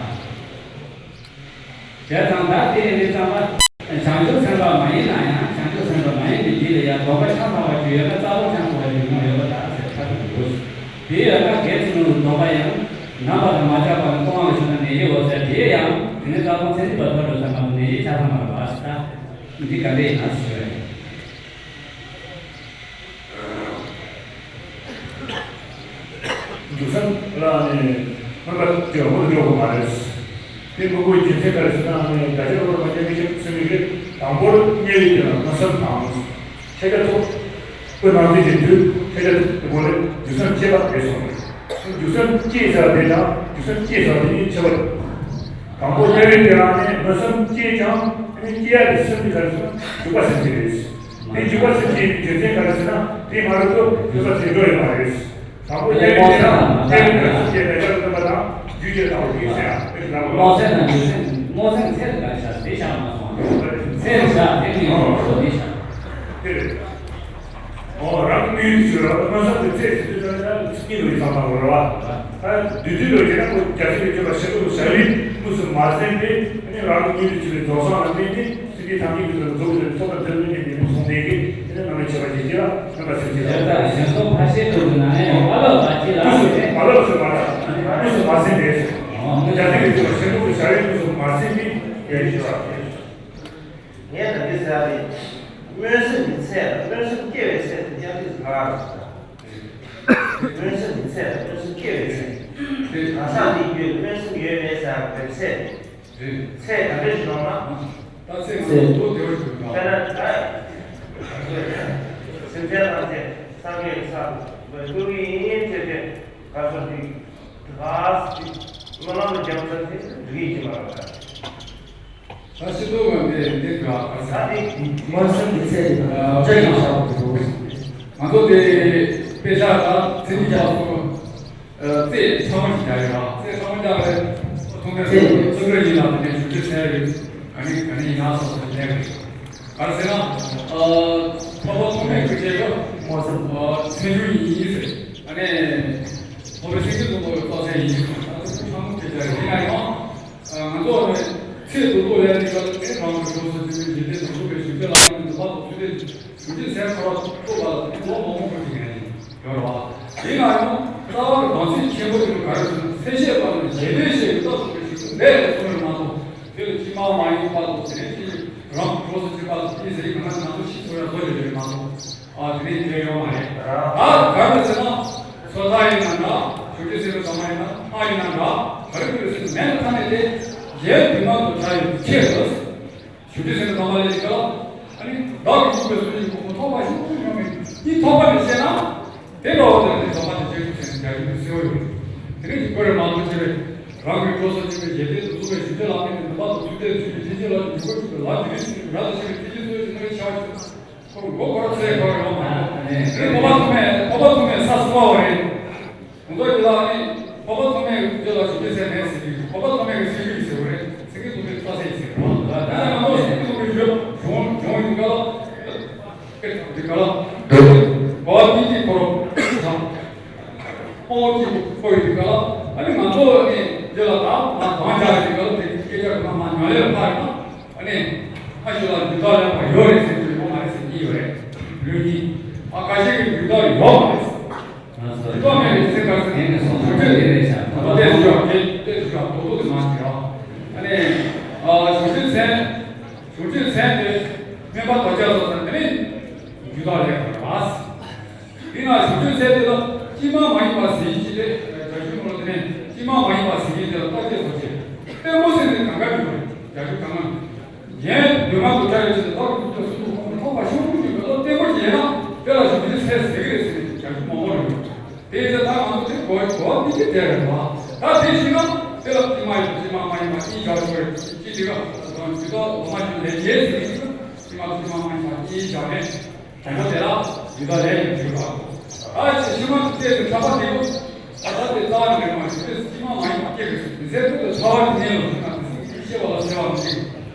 བྱས་ཙང་ད་དེ་ནི་བསམ་པ། བྱང་ཆུབ་སེམས་དཔའ་མ་ཡིན་ན་ཡང་བྱང་ཆུབ་སེམས་དཔའ་མ་ཡིན་པའི་རྒྱུད་ལ་ཡང་སྡོམ་པ་ཆ་ཚང་བ་ཞིག་ཡོད་ན་རྩ་སྡོམ་ཆ་ཚང་བ་ཞིག་ཡོང་ཡོད་པ་དག་ཟེར་ཁ་ཐུག་འདུག་དེ་ཡོད་ན་གལ་ཆེ་ནོ་རུ་སྡོམ་པ་ཡང་ནམ་པ་དང་མ་ཆགས་པ་ནི་སྟོང་པ་ཞིག་ན་ནད་གཞི་འོ་ཟེར། དེ་ཡང་དེ་ནི་རྩ་སྡོམ་ཚེ་རིང་བ་ཐོབ་འགྲོ་ས་མ་གཏོགས་ནད་གཞི་ཆ་ཚང་མ་རེད་བ་ཟེར། ད་འདི་ག་འདྲ་ཡིན་ན་ཟེར་ཞུ་ཡ་ཡིན། འཇུག་སེམས་ལ་ནི་སྨོན་པ་སྐྱེ་བ་མུ་མཐུད་འགྲོ་དགོས་མ་རེད། དེ་མི་དགོས། རྒྱུ་མཚན་ག་རེ་ཟེར་ན་ནི་བརྒྱ་ཆ་ལོ་མ་སྐྱེ་མི་སྐྱེ་སེམས་མི་སྐྱེ། དང་པོར་དམྱལ་བའི་དེ་ལ་མནོ་བསམ་དང་ཤཱཀྱ་ཐུབ་པའི་ནང་དེ་གི་དུས་ཤཱཀྱ་ཐུབ་པའི་སྒོ་ནས་འཇུག་སེམས་བསྐྱེད་པ་རེད་གསུངས། འཇུག་སེམས་བསྐྱེད་ཟེར་བ་དེ་དང་འཇུག་སེམས་བསྐྱེད་ཟེར་བ་དེ་གཉིས་ཁྱད་པར། དང་པོ་དམྱལ་བའི་དེ་ལ་ནི་མནོ་བསམ་སྐྱེས་ཀྱང་ནི་སྐྱེ་ཡ་དེ་སེམས་ཀྱི་ག་རེ་ཟེར་ན་འཇུག་པ་སེམས་བསྐྱེད་རེད། དེ་འཇུག་པ་སེམས་བསྐྱེད་ཀྱི་རྒྱུ་མཚན་ག་རེ་ཟེར་ན་དེ་མ་རེད་དུ་འཇུག་པ་སེམས་འགྲོ་ཡོད་མ་རེད། དང་པོ་དམྱལ་བའི་དེ་དང་དམྱལ་བའི་དེ་ལ་སེམས་བསྐྱེད་ལ་ཡར་སྟོན་པ་དང་རྒྱུ་ཡི་དང་པོ་ཡིན་ཟེར་ཡང་དེ་ལ་སྨོན་སེམས་དང་འཇུག་སེམས། སྨོན་སེམས་ཚེ་ལ་ག་རེ་བྱ་དེ་བྱ་མ་སོང་། ཚེ་ལ་བྱ་དེ་མི་ཡོང་བ་དེ་བྱ། དེ་རེད། ཨོ་རང་གི་དངོས་ཡུལ་གྱི་ཆོས་ལ་མནོ་བསམ་གྱི་ཚད་ཟེར་དུས་ཙམ་ལ་ཚིག་གཉིས་ལ་ཡིད་ཚང་བཏང་དགོས་རེད་བ། ད་བསྡུས་དུས་ལ་བྱས་ན་ཁོ་རྒྱལ་སྲས་ཀྱི་སྤྱོད་པ་ཞི་ཁྲོ་བོ་ཞབས་ལས་དངོས་སུ་མ་ཟིན་ཏེ་ཨ་ནི་རང་གི་དངོས་ཡུལ་གྱི་ཆོས་ལ་རྫོགས་སངས་ལ་བརྟེན་ཏེ་ཚིག་ དེ་ཐམས་ཅད་ཀྱི་ཚོགས་ལ་འཛོམས་པའི་ཚོགས་དང་འབྲེལ་བའི་གནས་ནས་བུ་གསུང་ལས་ཀྱི་དེ་ནས་རྣམ་པའི་ཆེ་བ་ཞིག་ཅི་ལ་རྣམ་པ་སེམས་ཅི་ལ། ཡང་དག་གཞན་སོགས་ཕར་ཕྱིན་དྲུག་གི་ནང་ནས་ཡང་མ་ལབ་པ་ཅི་ལ། དངོས་སུ་མ་ལབ་ཟེར་མ་ལབ། དངོས་སུ་མ་ཟིན་པས་ཟེར། རྒྱ་ཚིག་གི་ཚེ་ལ་ཤེས་རབ་ཀྱི་བྱ་བའི་དངོས་སུ་མ་ཟིན་པའི་ཡ་ཡི་བྱ་བ། ངས་ད་གིན་ཟེར་ཡ་དེ། སྨོན་སེམས་ཀྱི་ཚད་དང་སྨོན་སེམས་སྐྱེ་བའི་ཚད་དེ་ཡང་དེ་ག་རེ་ཟེར། སྨོན་སེམས་ཀྱི་ཚད་དང་སྨོན་སེམས་སྐྱེ་བའི་ཚད། དེ་གང་ཟག་དེའི་རྒྱུད་ལ་སྨོན་སེམས་ཡོད་མེད་ཟེར་བའི་ཚད་དེ། རེད། ཚད་ག་འདྲ་ཞིག་ཡོང་ན། ད་ཚེ་ཚེ་མང་པོ་དེ་བར་གྱུར་པ། དཔེར་ན་ད། སེམས་ཅན་ཐམས་ཅད་སངས་རྒྱས་ཀྱི་ས་ལ་འགོད་ཀྱི་ཡིན་ཅེས་ཏེ་ག་སོ་དེ། ག་སི་སྨོན་ལམ་ལ་རྒྱབ་ཚར་ཏེ་འགྲིག་གི་ཡིན་པ་ལ། ད་ཤི་ཏོ་བ་འདི་འདི་ག་ག་ས། ད་དེ་མ་སེམས་ཀྱི་ཚད་དེ་དང་ལྕགས་ཀྱི་ཤ་བ་དེ་རུ། ང་ཚོ་དེ་དཔེ་ཆ་དང་ཚིག་མི་རྒྱག་སོང་། རྩེད་ཚང་མ་ཞིག་རྒྱག་ཡོད་ར། རྩེད་ཚང་མ་རྒྱག་པའི་ཐོག་ནས་རྩེད་ཚོ་ཚོ་རེ་ཡིན་ལ་དེ་ནས་ཞུ་རྒྱུ་ཟེར་ཡོད། ག་ནི་ག་ནི་ཡིན་ན་སོ་སོ་ལས་རེད། ག་རེ་ཟེར་ན། ཨ། འཕགས་པ་ཐོགས་མེད་ཀྱི་རྗེས་ལ་མ་སེམས་ཨ། ཚེ་འཇུག་ཡིན་ཟེར། ཨ་ནི། འཕགས་པའི་སེང་གེ་གཙུག་ལག་གི་རྩ་ཚད་ཡིན་ཟེར། ཨ་ནི་ཚང་མ་ཁྱེད་ཅག་ཡིན་ན་ཡང་། ང་ཚོ་ནི་ཚེ་སྡུག་ཏོ་ལས་ནི་ག་ལ་ནི་རང་གི་གྲོགས་སུ་འཛིན་པའི་འཇིག་རྟེན་དུ་འགྲོ་བའི་གཞུང་ཆེ་ལ་ནི་འདུག་པ་དང་ཚུལ་ཏེ་གཞུང་ཆེ་ཟེར་ཁ་བ་ཏོ་བ་ལ་ནི་ལོ་མང་པོ་འགྲོ་གི་ཡིན་ཡོད་རེད་བ། ཡིན་ན་ཡང་རྩ་བ་གི་བང་ཚིག་ཆེན་པོ་དེ་ག་རེ་ཟེར་ན་ཚེ་ཤེས་པ་ནི་རྗེས་ལུས་ཤེས་ཀྱི་རྟགས་སུ་གྱུར་ཞིང་དུ་ལས་ལ་སོང་བར་མ་གཏོགས་དེ་ལ་ཕྱི་མ་མ་ཡིན་པ་དང་དེ་ནས་ཅི་རང་གི་གྲོགས་སུ་འཛིན་པ་དང་དེ་ཟེར་ཡིན་ན་ང་ཚོ་ཤི་སོང་ཡ་བཟོ་ཡོད་རེད་མ་གཏོགས། ཨ། དེ་ནས་བརྗོད་ཡོད་མ་རེད། ད་ག་རེ་ཟེར་ན། སོ་ཐར་ཡིན་ན་འདྲ། བྱང་ཆུབ་སེམས་དཔའི་གདམས་ངག་ཡིན་ན་ལྷ་ཡིན་ན་འདྲ། ག་རེ་ཡོད་ཟེར་ན་མེད་པའི་ཐ་སྙད་དེ། གཞན་དུས་མ་དུ་བྱ་ཡི་ཆེད་དུ། བྱང་ཆུབ་སེམས་དཔའི་གདམས་ངག་ལས་ཀྱི་ལ། ཨ་ནི་བདག་གིས་བསྒྲུབས་པའི་སོ་སྐྱེའི་གོ་འཕང་ཐོབ་པ་ཞིག་ཐོབ་མྱོང་མེད། འདི་ཐོབ་པ་ནི་ཤེས་ན། དེ་འདྲ་བ་དེ་ལ་ནི་གདམས་ངག་དེ་བྱང་ཆུབ་སེམས་དཔའི་རྒྱ་ཆེན་པོའི་གསོལ་བ་ཡོད། དེ་ནས་ཀྱི་བཀོད་རེ་མ་གཏོགས་བྱས་པས། རང་གི་གྲོགས་སུ་འཛིན་པའི་རྗེས་དེ་དུ་བཙུགས་པའི་ཞུ་རྒྱུ་ལ་ནི་འདུན་པ་དང་ཚུལ་ཏེ་ཚུལ་གྱི་ཐེག་ཆེན་ལ་འཇུག་པ་བཅུག་པའི་ལམ་འདི་ནི་ཞིག་རབ་ཏུ་ཕྱིན་པའི་ཐེག་ཆེན་གཙོ་བོའི་ཆེ་བའི་ཆེ་བ་ཞིག་ཁོ་མགོ་འཁོར་ཚེ་འཁོར་ཡོང་བ་རེད། འཕགས་པ་ཐོགས་མེད་འཕགས་པ་ཐོགས་མེད་ས་གསུམ་པ་བ་རེད། ང་ཚོ་འདི་ལ་ནི་འཕགས་པ་ཐོགས་མེད་འདི་ལ་ཞུ་རྒྱུ་ཟེར་མེད་ཟེར་གྱི་འཕགས་པ་ཐོགས་མེད་ཀྱི་སེང་གེ་ཡིན་ཟེར་བ་རེད། སེང་གེ་གཙུག་ཕུད་རྩ་ཚད་ཡིན་ཟེར་བ། ད་ང་ཚོ་སེང་གེ་གཙུག་ཕུད་ཡོད་བྱུང་བྱུང་ཡིན་ག་ལ། འདི་ག་ལ། འོ་འདི་གི་འཁོར་ལོ། འོ་འདི་འཁོར་ཡིན་ག་ལ། ཨ་ནི་ང་ཚོ་ནི་འདི་ལ་ད་ང་གང་བྱ་ཡིན་ག་ལ་དེ་སྐད་ཆ་གི་ང་མ་ཉོ་ལེ་ཕ་ཡིན་ན། ཨ་ནི། ཨ་ཞོ་ལ་རྒྱུ་དག་ལེན་པ་ཡོད་རེད་ཟེར་གྱི་ཡོད་མ་རེད་ཟེར་གྱི་ཡོད་རེད། ལུས་ནི། ཨ་ཁ་ཤས་ཀྱི་རྒྱུ་དག་ཡོད་མ་རེད་ཟེར། རྒྱུ་དག་མེད་རེད་ཟེར་ག་ཟེར་ངས་ནས་སོང་ཚོད་ཚོད་དེ་རེད་ཤག་ད་ལྟ་ལྟས་སུ་ཡོད་ལྟས་སུ་ཡོད་རྡོག་རྡོག་དེ་མ་བྱེད་རོགས། ཨ་ནི། ཨ་བྱང་ཆུབ་མཚན། བྱང་ཆུབ་མཚན་དེ། སྨན་པ་དོ་ཅག་སོགས་དེ་ནི། རྒྱུ་དག་ལེན་པ་རེད་བ། དེ་ན་བྱང་ཆུབ་ཟེར་དེ་ལ་ཕྱི་མ་མ་ཡིན་པ་ཟེར་གྱི་ཅི་སྟེ་རྒྱ་གཞུང་ནང་དེ་ནས་ཕྱི་མ་མ་ཡིན་པ་ཟེར་གྱི་དེ་ལ་རྟགས་ཅེས་སོགས་བྱེད། བརྟན་པོ་ཟེར་དེ་གང་ག་ཡོད་རེད་རྒྱ་གཞུང་གང་ག་ཡོད། གཞན་དུས་མ་དུ་བྱ་ཡི་ཆེད་དུ་བདག་གི་ཐུགས་ཀྱི་སུ་དུ་ཁོང་དུ་ཐོགས་པ་ཤོག་གུ་ཡོད་པ་ལ་བརྟན་པོ་བྱས་ན་དེ་ལ་བྱང་ཆུབ་ཟེར་ཟེར་གྱི་རེད་ཟེར་ནས་རྒྱ་གཞུང་མང་པོ་རེད། དེ་ཚེ་ད་ང་ཚོ་དེ་གོ་གོ་བ་དེ་གི་དེ་རེད་བ། ད་དེ་ཤེས་ན་དེ་ལ་ཕྱི་མ་ཡིན་ཕྱི་མ་མ་ཡིན་པ་གཉིས་བཞག་ཆོག་རེད་ཅི་དེ་ག་དང་དུས་ད་འོ་མ་ཞིག་ལས་རྒྱལ་ཟེར་གྱི་ཕྱི་མ་ཕྱི་མ་མ་ཡིན་པ་གཉིས་བཞག་རེད། དང་པོ་དེ་ལ་ཡུལ་དག་ལས་ཡོད་པ། ཨ་ཕྱི་ཕྱི་མ་དེ་ཚེ་ཐར་པ་དེ་ཡོད། ད་ལྟ་དེ་རྩ་བ་ནས་མ་ཞུ་དུས་ཕྱི་མ་མ་ཡིན་པ་སྐྱེ་དགོས་སུ་མི་ཚེ་ཐུག་ཏུ་ཐར་པ་དེ་ཉིད་ལ་ཞུགས་ན་དེ་སྲིད་ཀྱི་ཤེས་པ་ལ་ཟེར་བ་མི་འགྲིག་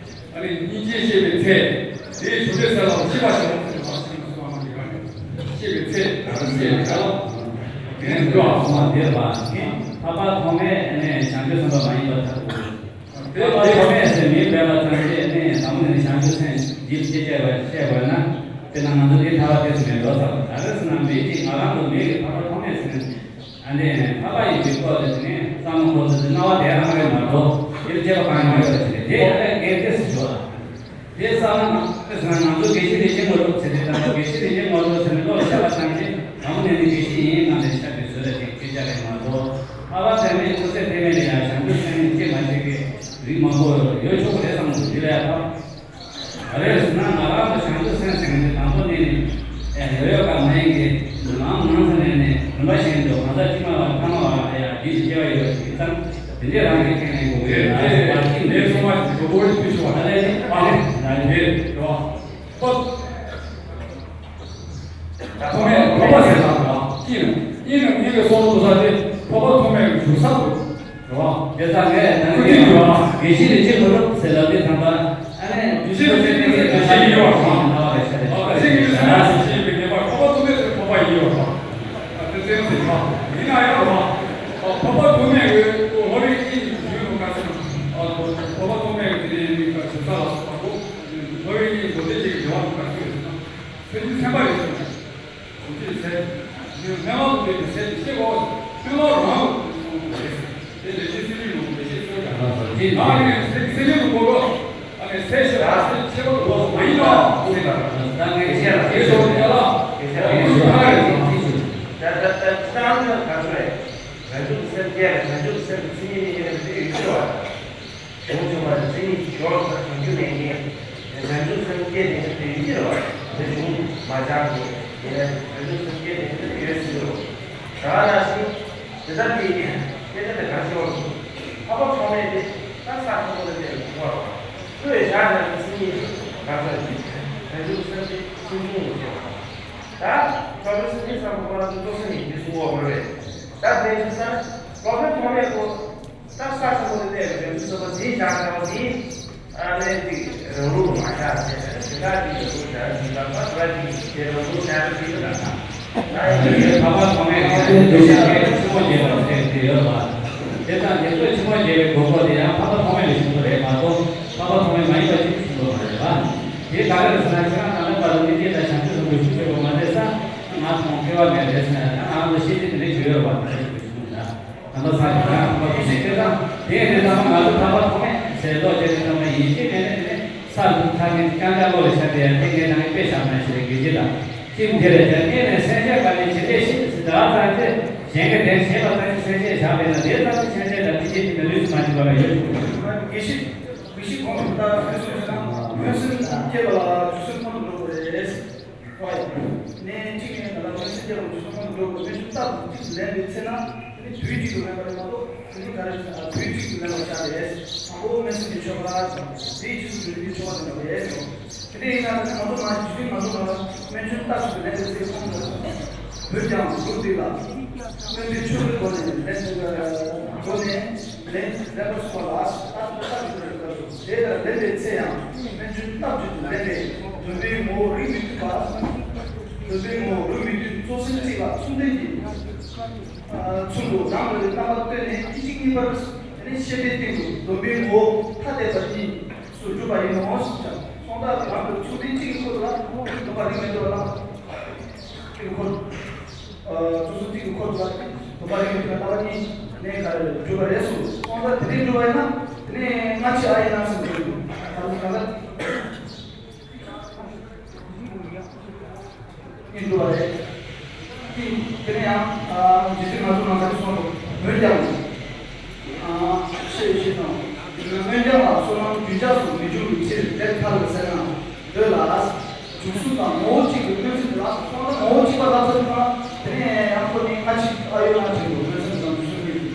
ཨ་ནི་སྙིང་རྗེ་ཤེས་པའི་ཚེ། དེའི་ཞུ་དེ་ཚེ་ལ་ཤེས་པ་ཞེས་པ་ཚེ་ལ་ཤེས་པ་ཟེར་བ་མ་འགྲིག་ག་ནས་ཤེས་པའི་ཚེ་ད་ལྟ་ཤེས་པའི་ཚེ་ལ། དེ་ནས་འགྲོ་བ་སོང་བ་འདིར་བ། འཕགས་པ་ཐོགས་མེད་ནས་བྱང་ཆུབ་སེམས་དཔའ་མ་ཡིན་པར་ཐལ། འཕགས་པ་ཐོགས་མེད་ཟེར་མིང་བརྗོད་པ་ཙམ་གྱིས་ནི་ཟབ་མོ་ནས་བྱང་ཆུབ་སེམས་འདི་སྐྱེ་བཅས་པ་བཤད་དགོས་ན། དཔེར་ན་ང་ཚོ་འདི་ཐར་པ་ཏོག་ཙམ་མེད་འགྲོ་ཚར་བ་ག་རེ་ཟེར་ན་མི་གཅིག་ང་རང་ཚོ་མི་གི་འཕགས་པ་ཐོགས་མེད་ཟེར་ནས་ཨ་ནི་འཕགས་པ་ཡི་གི་སྐོར་དེ་ནི་བསམ་བློ་འཁོར་ཚུལ་དེ་སྣང་བ་དེ་རང་རེད་མ་གཏོགས་དེ་ལ་སྐྱེ་བ་གང་ཡང་མེད་པ་ཞིག་རེད། དེ་ཨ་ནི་ངས་ཏོག་ཙམ་ཞུ་བ། དེ་བསམ་ན་དེ་ཟེར་ན་ང་ཚོ་དགེ་བཤེས་རིན་ཆེན་དངོས་གྲུབ་ཟེར་དེ་ད་དགེ་བཤེས་རིན་ཆེན་དངོས་གྲུབ་ཟེར་ནས་བློ་ལ་ཤར་བ་ཙམ་གྱིས་དང་པོ་ནས་ནི་དགེ་བཤེས་ཡིན་ང་ནས་ཤར་བའི་བཟོ་ལ་ཅིག་ཁྱེད་ཅག་གིས་མ་གཏོགས་ཨ་བ་ཟེར་མི་སྐུ་ཚེ་ཐེག་དམན་ལ་ཡང་བྱང་ཆུབ་སེམས་ནི་སྐྱེ་མ་བྱེད་ཀྱི་རིགས་མང་པོ་ཡོད་ཆོག་གི་རེད་བསམ་གི་འདི་ལ་ཡང་ཕབ། ག་རེ་ཟེར་ན་ང་རང་ལ་བྱང་ཆུབ་སེམས་ཟེར་མཁན་དེ་དང་པོ་ནས་ནི་ཨེ་ཡོད་ཡོད་ག་མ་ཡིན་གི་ནང་ནང་ཚ་ནས་ནི་རིམ་པ་བཞིན་དུ་གང་ཟག་དཀྱུས་མ་བ་ཐ་མ་བ་ཡ་འདི་ཞིག་སྐྱེ་བ་ཡོད་པ་ཞིག་ཙང་དེ་འདྲས་རང་གི་ཁེངས་ལེན་དགོས་ཀྱི་ཡོད་ན་ཟེར་བ་ཅིག་ངའི་སོ་མ་ཞིག་གྲོགས་པོ་རིགས་ཕུལ་ཆོག་པ་ད་ལས་ནི་ཨ་ནི་ན་ཡོད་རེད་བ། ཐོགས་མེད་འཕགས་པ་ཟེར་ལ་ཅི་ཡིན་ནམ་ངེད་ཀྱི་སོ་མ་དུ་ས་དེ་འཕགས་པ་ཐོགས་མེད་ཀྱི་བཞུགས་ས་དུ་རེད་བ། དེ་ཙང་ངས་ད་ནི་ཀུན་གྱིས་རེད་བ། དགེ་བཤེས་རིན་ཆེན་དངོས་གྲུབ་ཟེར་ལབ་དུས་ཙམ་པ། ཨ་ནི། དགེ་བཤེས་རིན་ཆེན་དེ་ནི་དགེ་བཤེས་ཡིན་པར་བསམ། ཨ་དགེ་བཤེས་རིན་ཆེན་དེ་དགེ་བཤེས་ཡིན་པའི་ངེས་པར་འཕགས་པ་ཐོགས་མེད་དེ་འཕགས་པ་ཡིན་པར་བསམ། ཨ་དེ་ཙམ་ཞིག་རེད་བ། ཡིན་ན་ཡང་རེད་བ། འཕགས་པ་ཐོགས་མེད་ཀྱི་ལྷོ་རིགས་གཉིས་ཀྱི་ཡུལ་དུ་ག་ཚོད་ན། འཕགས་པ་ཐོགས་མེད་ཀྱི་དེ་ནི་ག་ཚོད་ས་ལ་སོགས་པ་གོ། ལྷོ་ གོ་བདེ་ཅིག་གི་འབྱུང་བ་ག་ཚོད་ཡོད་ཟེར་ན། སེམས་རྒྱུད་སེམས་པ་ཡོད་ཟེར་ན། གོམས་འདྲིས་ཚེ། སྨྲ་བ་ཀུན་པའི་ཚེ་འདི་ཤེས་གོ། སྤྱོད་ལམ་རང་ལ་གོམས་འདྲིས་གསུངས་པ་རེད། དེ་ལས་ཀྱི་སྲིད་རིགས་ལུགས་ལས་ཤེས་ཚོད་ཀྱང་། ང་ནི་སེམས་སེམས་རྒྱུད་ཀུན་གོ། ཨ་ནི་ཚེ་ཤེས་པ་ཚེ་ཤེས་པ་ལོག་མ་ཡིན་པ་ཟེར་ལ། ད་ངས་བཤད་ལ་དེ་ཚོ་ཡ་ལ། ཡོད་ཚོད་ཐ་རེ་ཡིན་ཚེ་ཤེས། ད་ད་ད་ཅི་ལྟར་ག་ཚོད་རེད། བྱང་ཆུབ་སེམས་བསྐྱེད་ལ་བྱང་ཆུབ་སེམས་ཀྱི་མཚན་ཉིད་ནི་ཡིན་ན་དེ་ཡོད་ཚོད་བ། བྱང་ཆུབ་པ་མཚན་ཉིད་ཀྱི་ཞོར་དུ་བྱང་ཆུབ་ལས་ངེས། བྱང་ཆུབ་སེམས་བསྐྱེད་དེ་ནི་དེ་ཡིན་གྱི་རེད་བ། དེ་བྱུང་མ་བྱང་གི་ཡིན་ན་བྱང་ཆུབ་སེམས་བསྐྱེད་དེ་ནི་ཡོད་སྲིད་རོ། ད་ནང་བཞིན་དེ་ལྟར་གྱི་སྐད་ཆ་དེ་ག་ཞིག་བ། འཕགས་པ་ཐོགས་མེད་དེ་ད་ས་ཆེན་པོ་ལ་བསྡད་པའི་ཐོག་རོ། ཁོས་བཞག་ན་མཚན་ཉིད་ག་ཚོད་ཅིག་བྱང་ཆུབ་སེམས་དེ་ཆུང་ཆུང་ངུ་ཆེ་བ། ད་འཕགས་པའི་སེམས་ཉིད་བསམ་པ་ཁོ་རང་ཚོ་སེམས་ཉིད་དེ་གསུང་བ་མ་རེད། ད་དེ་ཚོ་ས་འཕགས་པ་ཐོགས་མེད་ཁོ། ད་ས་ཆེན་པོ་དེ་གནས་པའི་བྱང་ཆུབ་སེམས་དཔའ་དེའི་ཞག་ཟེར་བ་དེ། ཨ་ནི་ཅིག་རང་ལུགས་མ་བཞག་ཟེར་ནས་དེ་དག་ཅིག་རང་ལུགས་བཞག་ཅིག་ལ་ད་བ་ཅིག་དེ་རང་ལུགས་བཞག་ཅིག་ལ་ད། ད་ཡིན་གྱི་འཕགས་པ་ཐོགས་མེད་ཀྱི་དེ་ཞག་གི་ཆུ་མོ་རྒྱས་པ་ཟེར་དེ་ཡོད་པ། དེ་དང་དེ་ཚོས་ཆུ་མོ་རྒྱས་པའི་དགོས་མཁོ་དེ་ཡང་འཕགས་པ་ཐོགས་མེད་ལ་བྱུང་བ་རེད་མ་གཏོགས་འཕགས་པ་ཐོགས་མེད་མ་ཡིན་པ་ཅིག་བྱུང་བ་མ་རེད་པ། དེ་ག་རེ་རེད་ཟེར་ན་ཁྱེད་རང་ད་ལྟ་བར་དུ་སྙིང་རྗེ་དང་བྱང་ཆུབ་སེམས་དཔའི་ཤུགས་ཆེ་བོ་མ་བསྡད་ས་ང་མཐོང་སྐལ་བ་མེད་རེད་ཟེར་ན་ད་ང་ཚོ་ཤེས་བྱེད་དེ་འདྲ་ཞུ་ཡོད་པ་འདྲ་ཞིག་བྱུང་ད། ད་ལྟ་ས་ཆ་ཡང་ཁོ་ཚོ་ཞིག་དེ་དང་དེ་ཡང་དེ་ཚང་མ་ང་ཚོ་འཕགས་པ་ཐོགས་མེད་ཟེར་ལོ་རྒྱུས་དེ་ཚང་མ་ཡིན་གཅིག་མེད་ནས་ནས་ས་དང་ཐག་ཉེ་རྐྱང་རྐྱང་བློ་ལ་ཤར་ཏེ་ཡང་དེ་ངས་ད་ངས་དཔེ་བཞག་ན་ཞེས་པའི་གི་རྗེས་དང་ཅིག་དེ་རེད་དེ་ཨེ་ནས་སེམས་ཅན་པ་ནི་ཇི་འདྲའི་ཤེས་སྲིད་ད་ཚང་ཅེ་གཞན་གྱི་དེ་ཤེས་པ་ཚང་ཅེ་སེམས་ཅན་བཞག་པས་ན་དེ་ཚང་ཅེ་སེམས་ཅན་དང་དེ་ཅེ་དེ་མི་ལུས་སུ་མ་ཕྱིན་པ་ལ་ཡོད་ཅིག་དགེ་བཤེས་དགེ་བཤེས་གོང་དུ་ལྟར་ཟེར་སོང་ཟེར་ན་མངོན་སུམ་སྐྱེ་བ་ལ་རྒྱུ་སེམས་ཁོང་དུ་འགྲོ་དགོས་རེད། ནས་གཅིག་ནས་ང་ལ་མངོན་སུམ་སྐྱེ་བ་རྒྱུ་སེམས་ཁོང་དུ་འགྲོ་དགོས་རྨད་བྱུང་རྟགས་དང་གཅིག་ལེན་པའི་ཚེ་ན་དེ་ནི་དུས་གཅིག་ཏུ་ལེན་པ་རེད་མ་གཏོགས་དེ་ནི་ག་རེ་ཟེར་ན་དུས་གཅིག་ཏུ་ལེན་པར་བྱ་རེད། དང་པོ་མངོན་སུམ་གྱི་ཆོ་ག་དང་དེའི་རྗེས་སུ་འབྲས་བུའི་ཆོ་ག་དེ་འདྲ་རེད། དེ་འདྲ་ཡིན་ན་ང་ཚོ་ནང་རྒྱུད་སྡེ་ང་ཚོ་ནང་ལ་སྨན་བྱུང་རྟགས་སུ་ལེན་པའི་ཚེ་ཁོང་ལ་བོད་ཀྱང་ལུགས་འདི་ལ་སྨན་པའི་ཆོས་ཀྱི་སྒོ་ནས་ལེན་སྒོ་ནས་ལེན་ལེན་པར་གསུངས་པ་ལ་རྟགས་ཀྱི་རྟགས་ཀྱི་སྒོ་ནས་ལེན་པར་གསུངས། དེ་ལྟར་ལེན་པའི་ཚེ་ཡང་སྨན་བྱུང་རྟགས་བརྒྱུད་དུ་ལེན་པས་སྡོམ་པའི་ངོ་བོ་རིགས་མི་མཐུན་པ། སྡོམ་པའི་ངོ་བོ་རིགས་མི་མཐུན་གཙོ་སེམས་གཅིག་ལ་མཚུངས་ལྡན་གྱི་ཚུལ་དུ་རང་གི་རྣམ་པར་བསྟོད་ནས་སྐད་ཅིག་གཉིས་པར་དེ་ནས་བཤད་པའི་སྟེང་དུ་སྡོམ་པའི་ངོ་བོ་ཐ་དད་པ་གཉིས། སུ་གྱུར་པ་ཡིན་ནོ་གསུངས་ཀྱང་གསུང་སྟངས་རང་གི་ཚུལ་ཁྲིམས་གཅིག་གི་ཁོ་ཐག་ལ་སྡོམ་པ་རིགས་མི་མཐུན་པ་དང་། གཅིག་གི་ཁོ་ཚུལ་ཁྲིམས་གཅིག་གི་ཁོ་ཐག་ལ་སྡོམ་པ་རིགས་མི་མཐུན་པ་ལྟ་བ་གཉིས་ནས་ག་རེ་གྱུར་པ་རེད་གསུངས། གསུང་སྟངས་དེ་འདྲའི་གྱུར་པ་ཡིན་ན་དེ་ནས་སྔ་ཕྱི་ཨ་ཡིན་ན་གསུངས་ཀྱི་འདུག་ད་ལྟ་ད་ལྟ། ཡིན་འགྲོ་བ་རེད། དེ་ནས་ཡང་རྗེ་བཙུན་ང་ཚོ་ནང་ག་རེ་གསུངས་འདུག་འོན་ཀྱང་། ཤེས་བཞིན་དང་། འོན་ཀྱང་ལ་བསོད་ནམས་རྒྱུན་ཆགས་སུ་མི་འཇུག་པའི་ཕྱིར་ལས་ཐར་ཟེར་ན་འདོད་ལ། འཇུག་སུ་དང་ངོ་བོ་གཅིག་གི་སྨོན་ཚིག་ལ་སོང་ན་ངོ་བོ་གཅིག་པ་ལ་སོང་ན་དེ་ནས་ཡང་ཁོ་ནི་ང་གཅིག་ཨ་ཡོད་ང་གཅིག་གི་སྨོན་ཚིག་དང་འཇུག་སུ་གཉིས།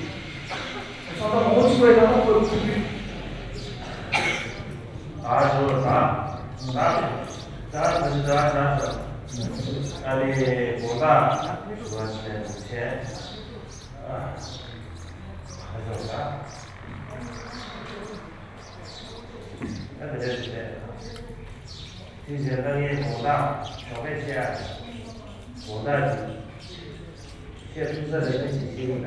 སོང་ན་ངོ་བོ་གཅིག་པ་ཡིན་ན་ཁོ་ཐུག་གི། ཨ་ཞོ་ད་ད་ད་ད་ད་ད་ཨ་ནི་དགོངས་དག་ཞུ་བ་ཞིག་བྱས། ཨ་ཞོ་ད་ད་ད་ད་ད་དེ་བཞིན་ལྷ་ངའི་དགོངས་དག་ཞོགས་པའི་ཆེ་ཨ་དགོངས་དག་ཅིག་བཤད་ཐུབ་ས་རེད་ན་ཅིག་ཤེས་ཡོད་ན།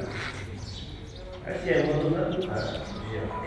ཨ་བཤད་མ་ཐུབ་ན་ཨ་བཤད་པ།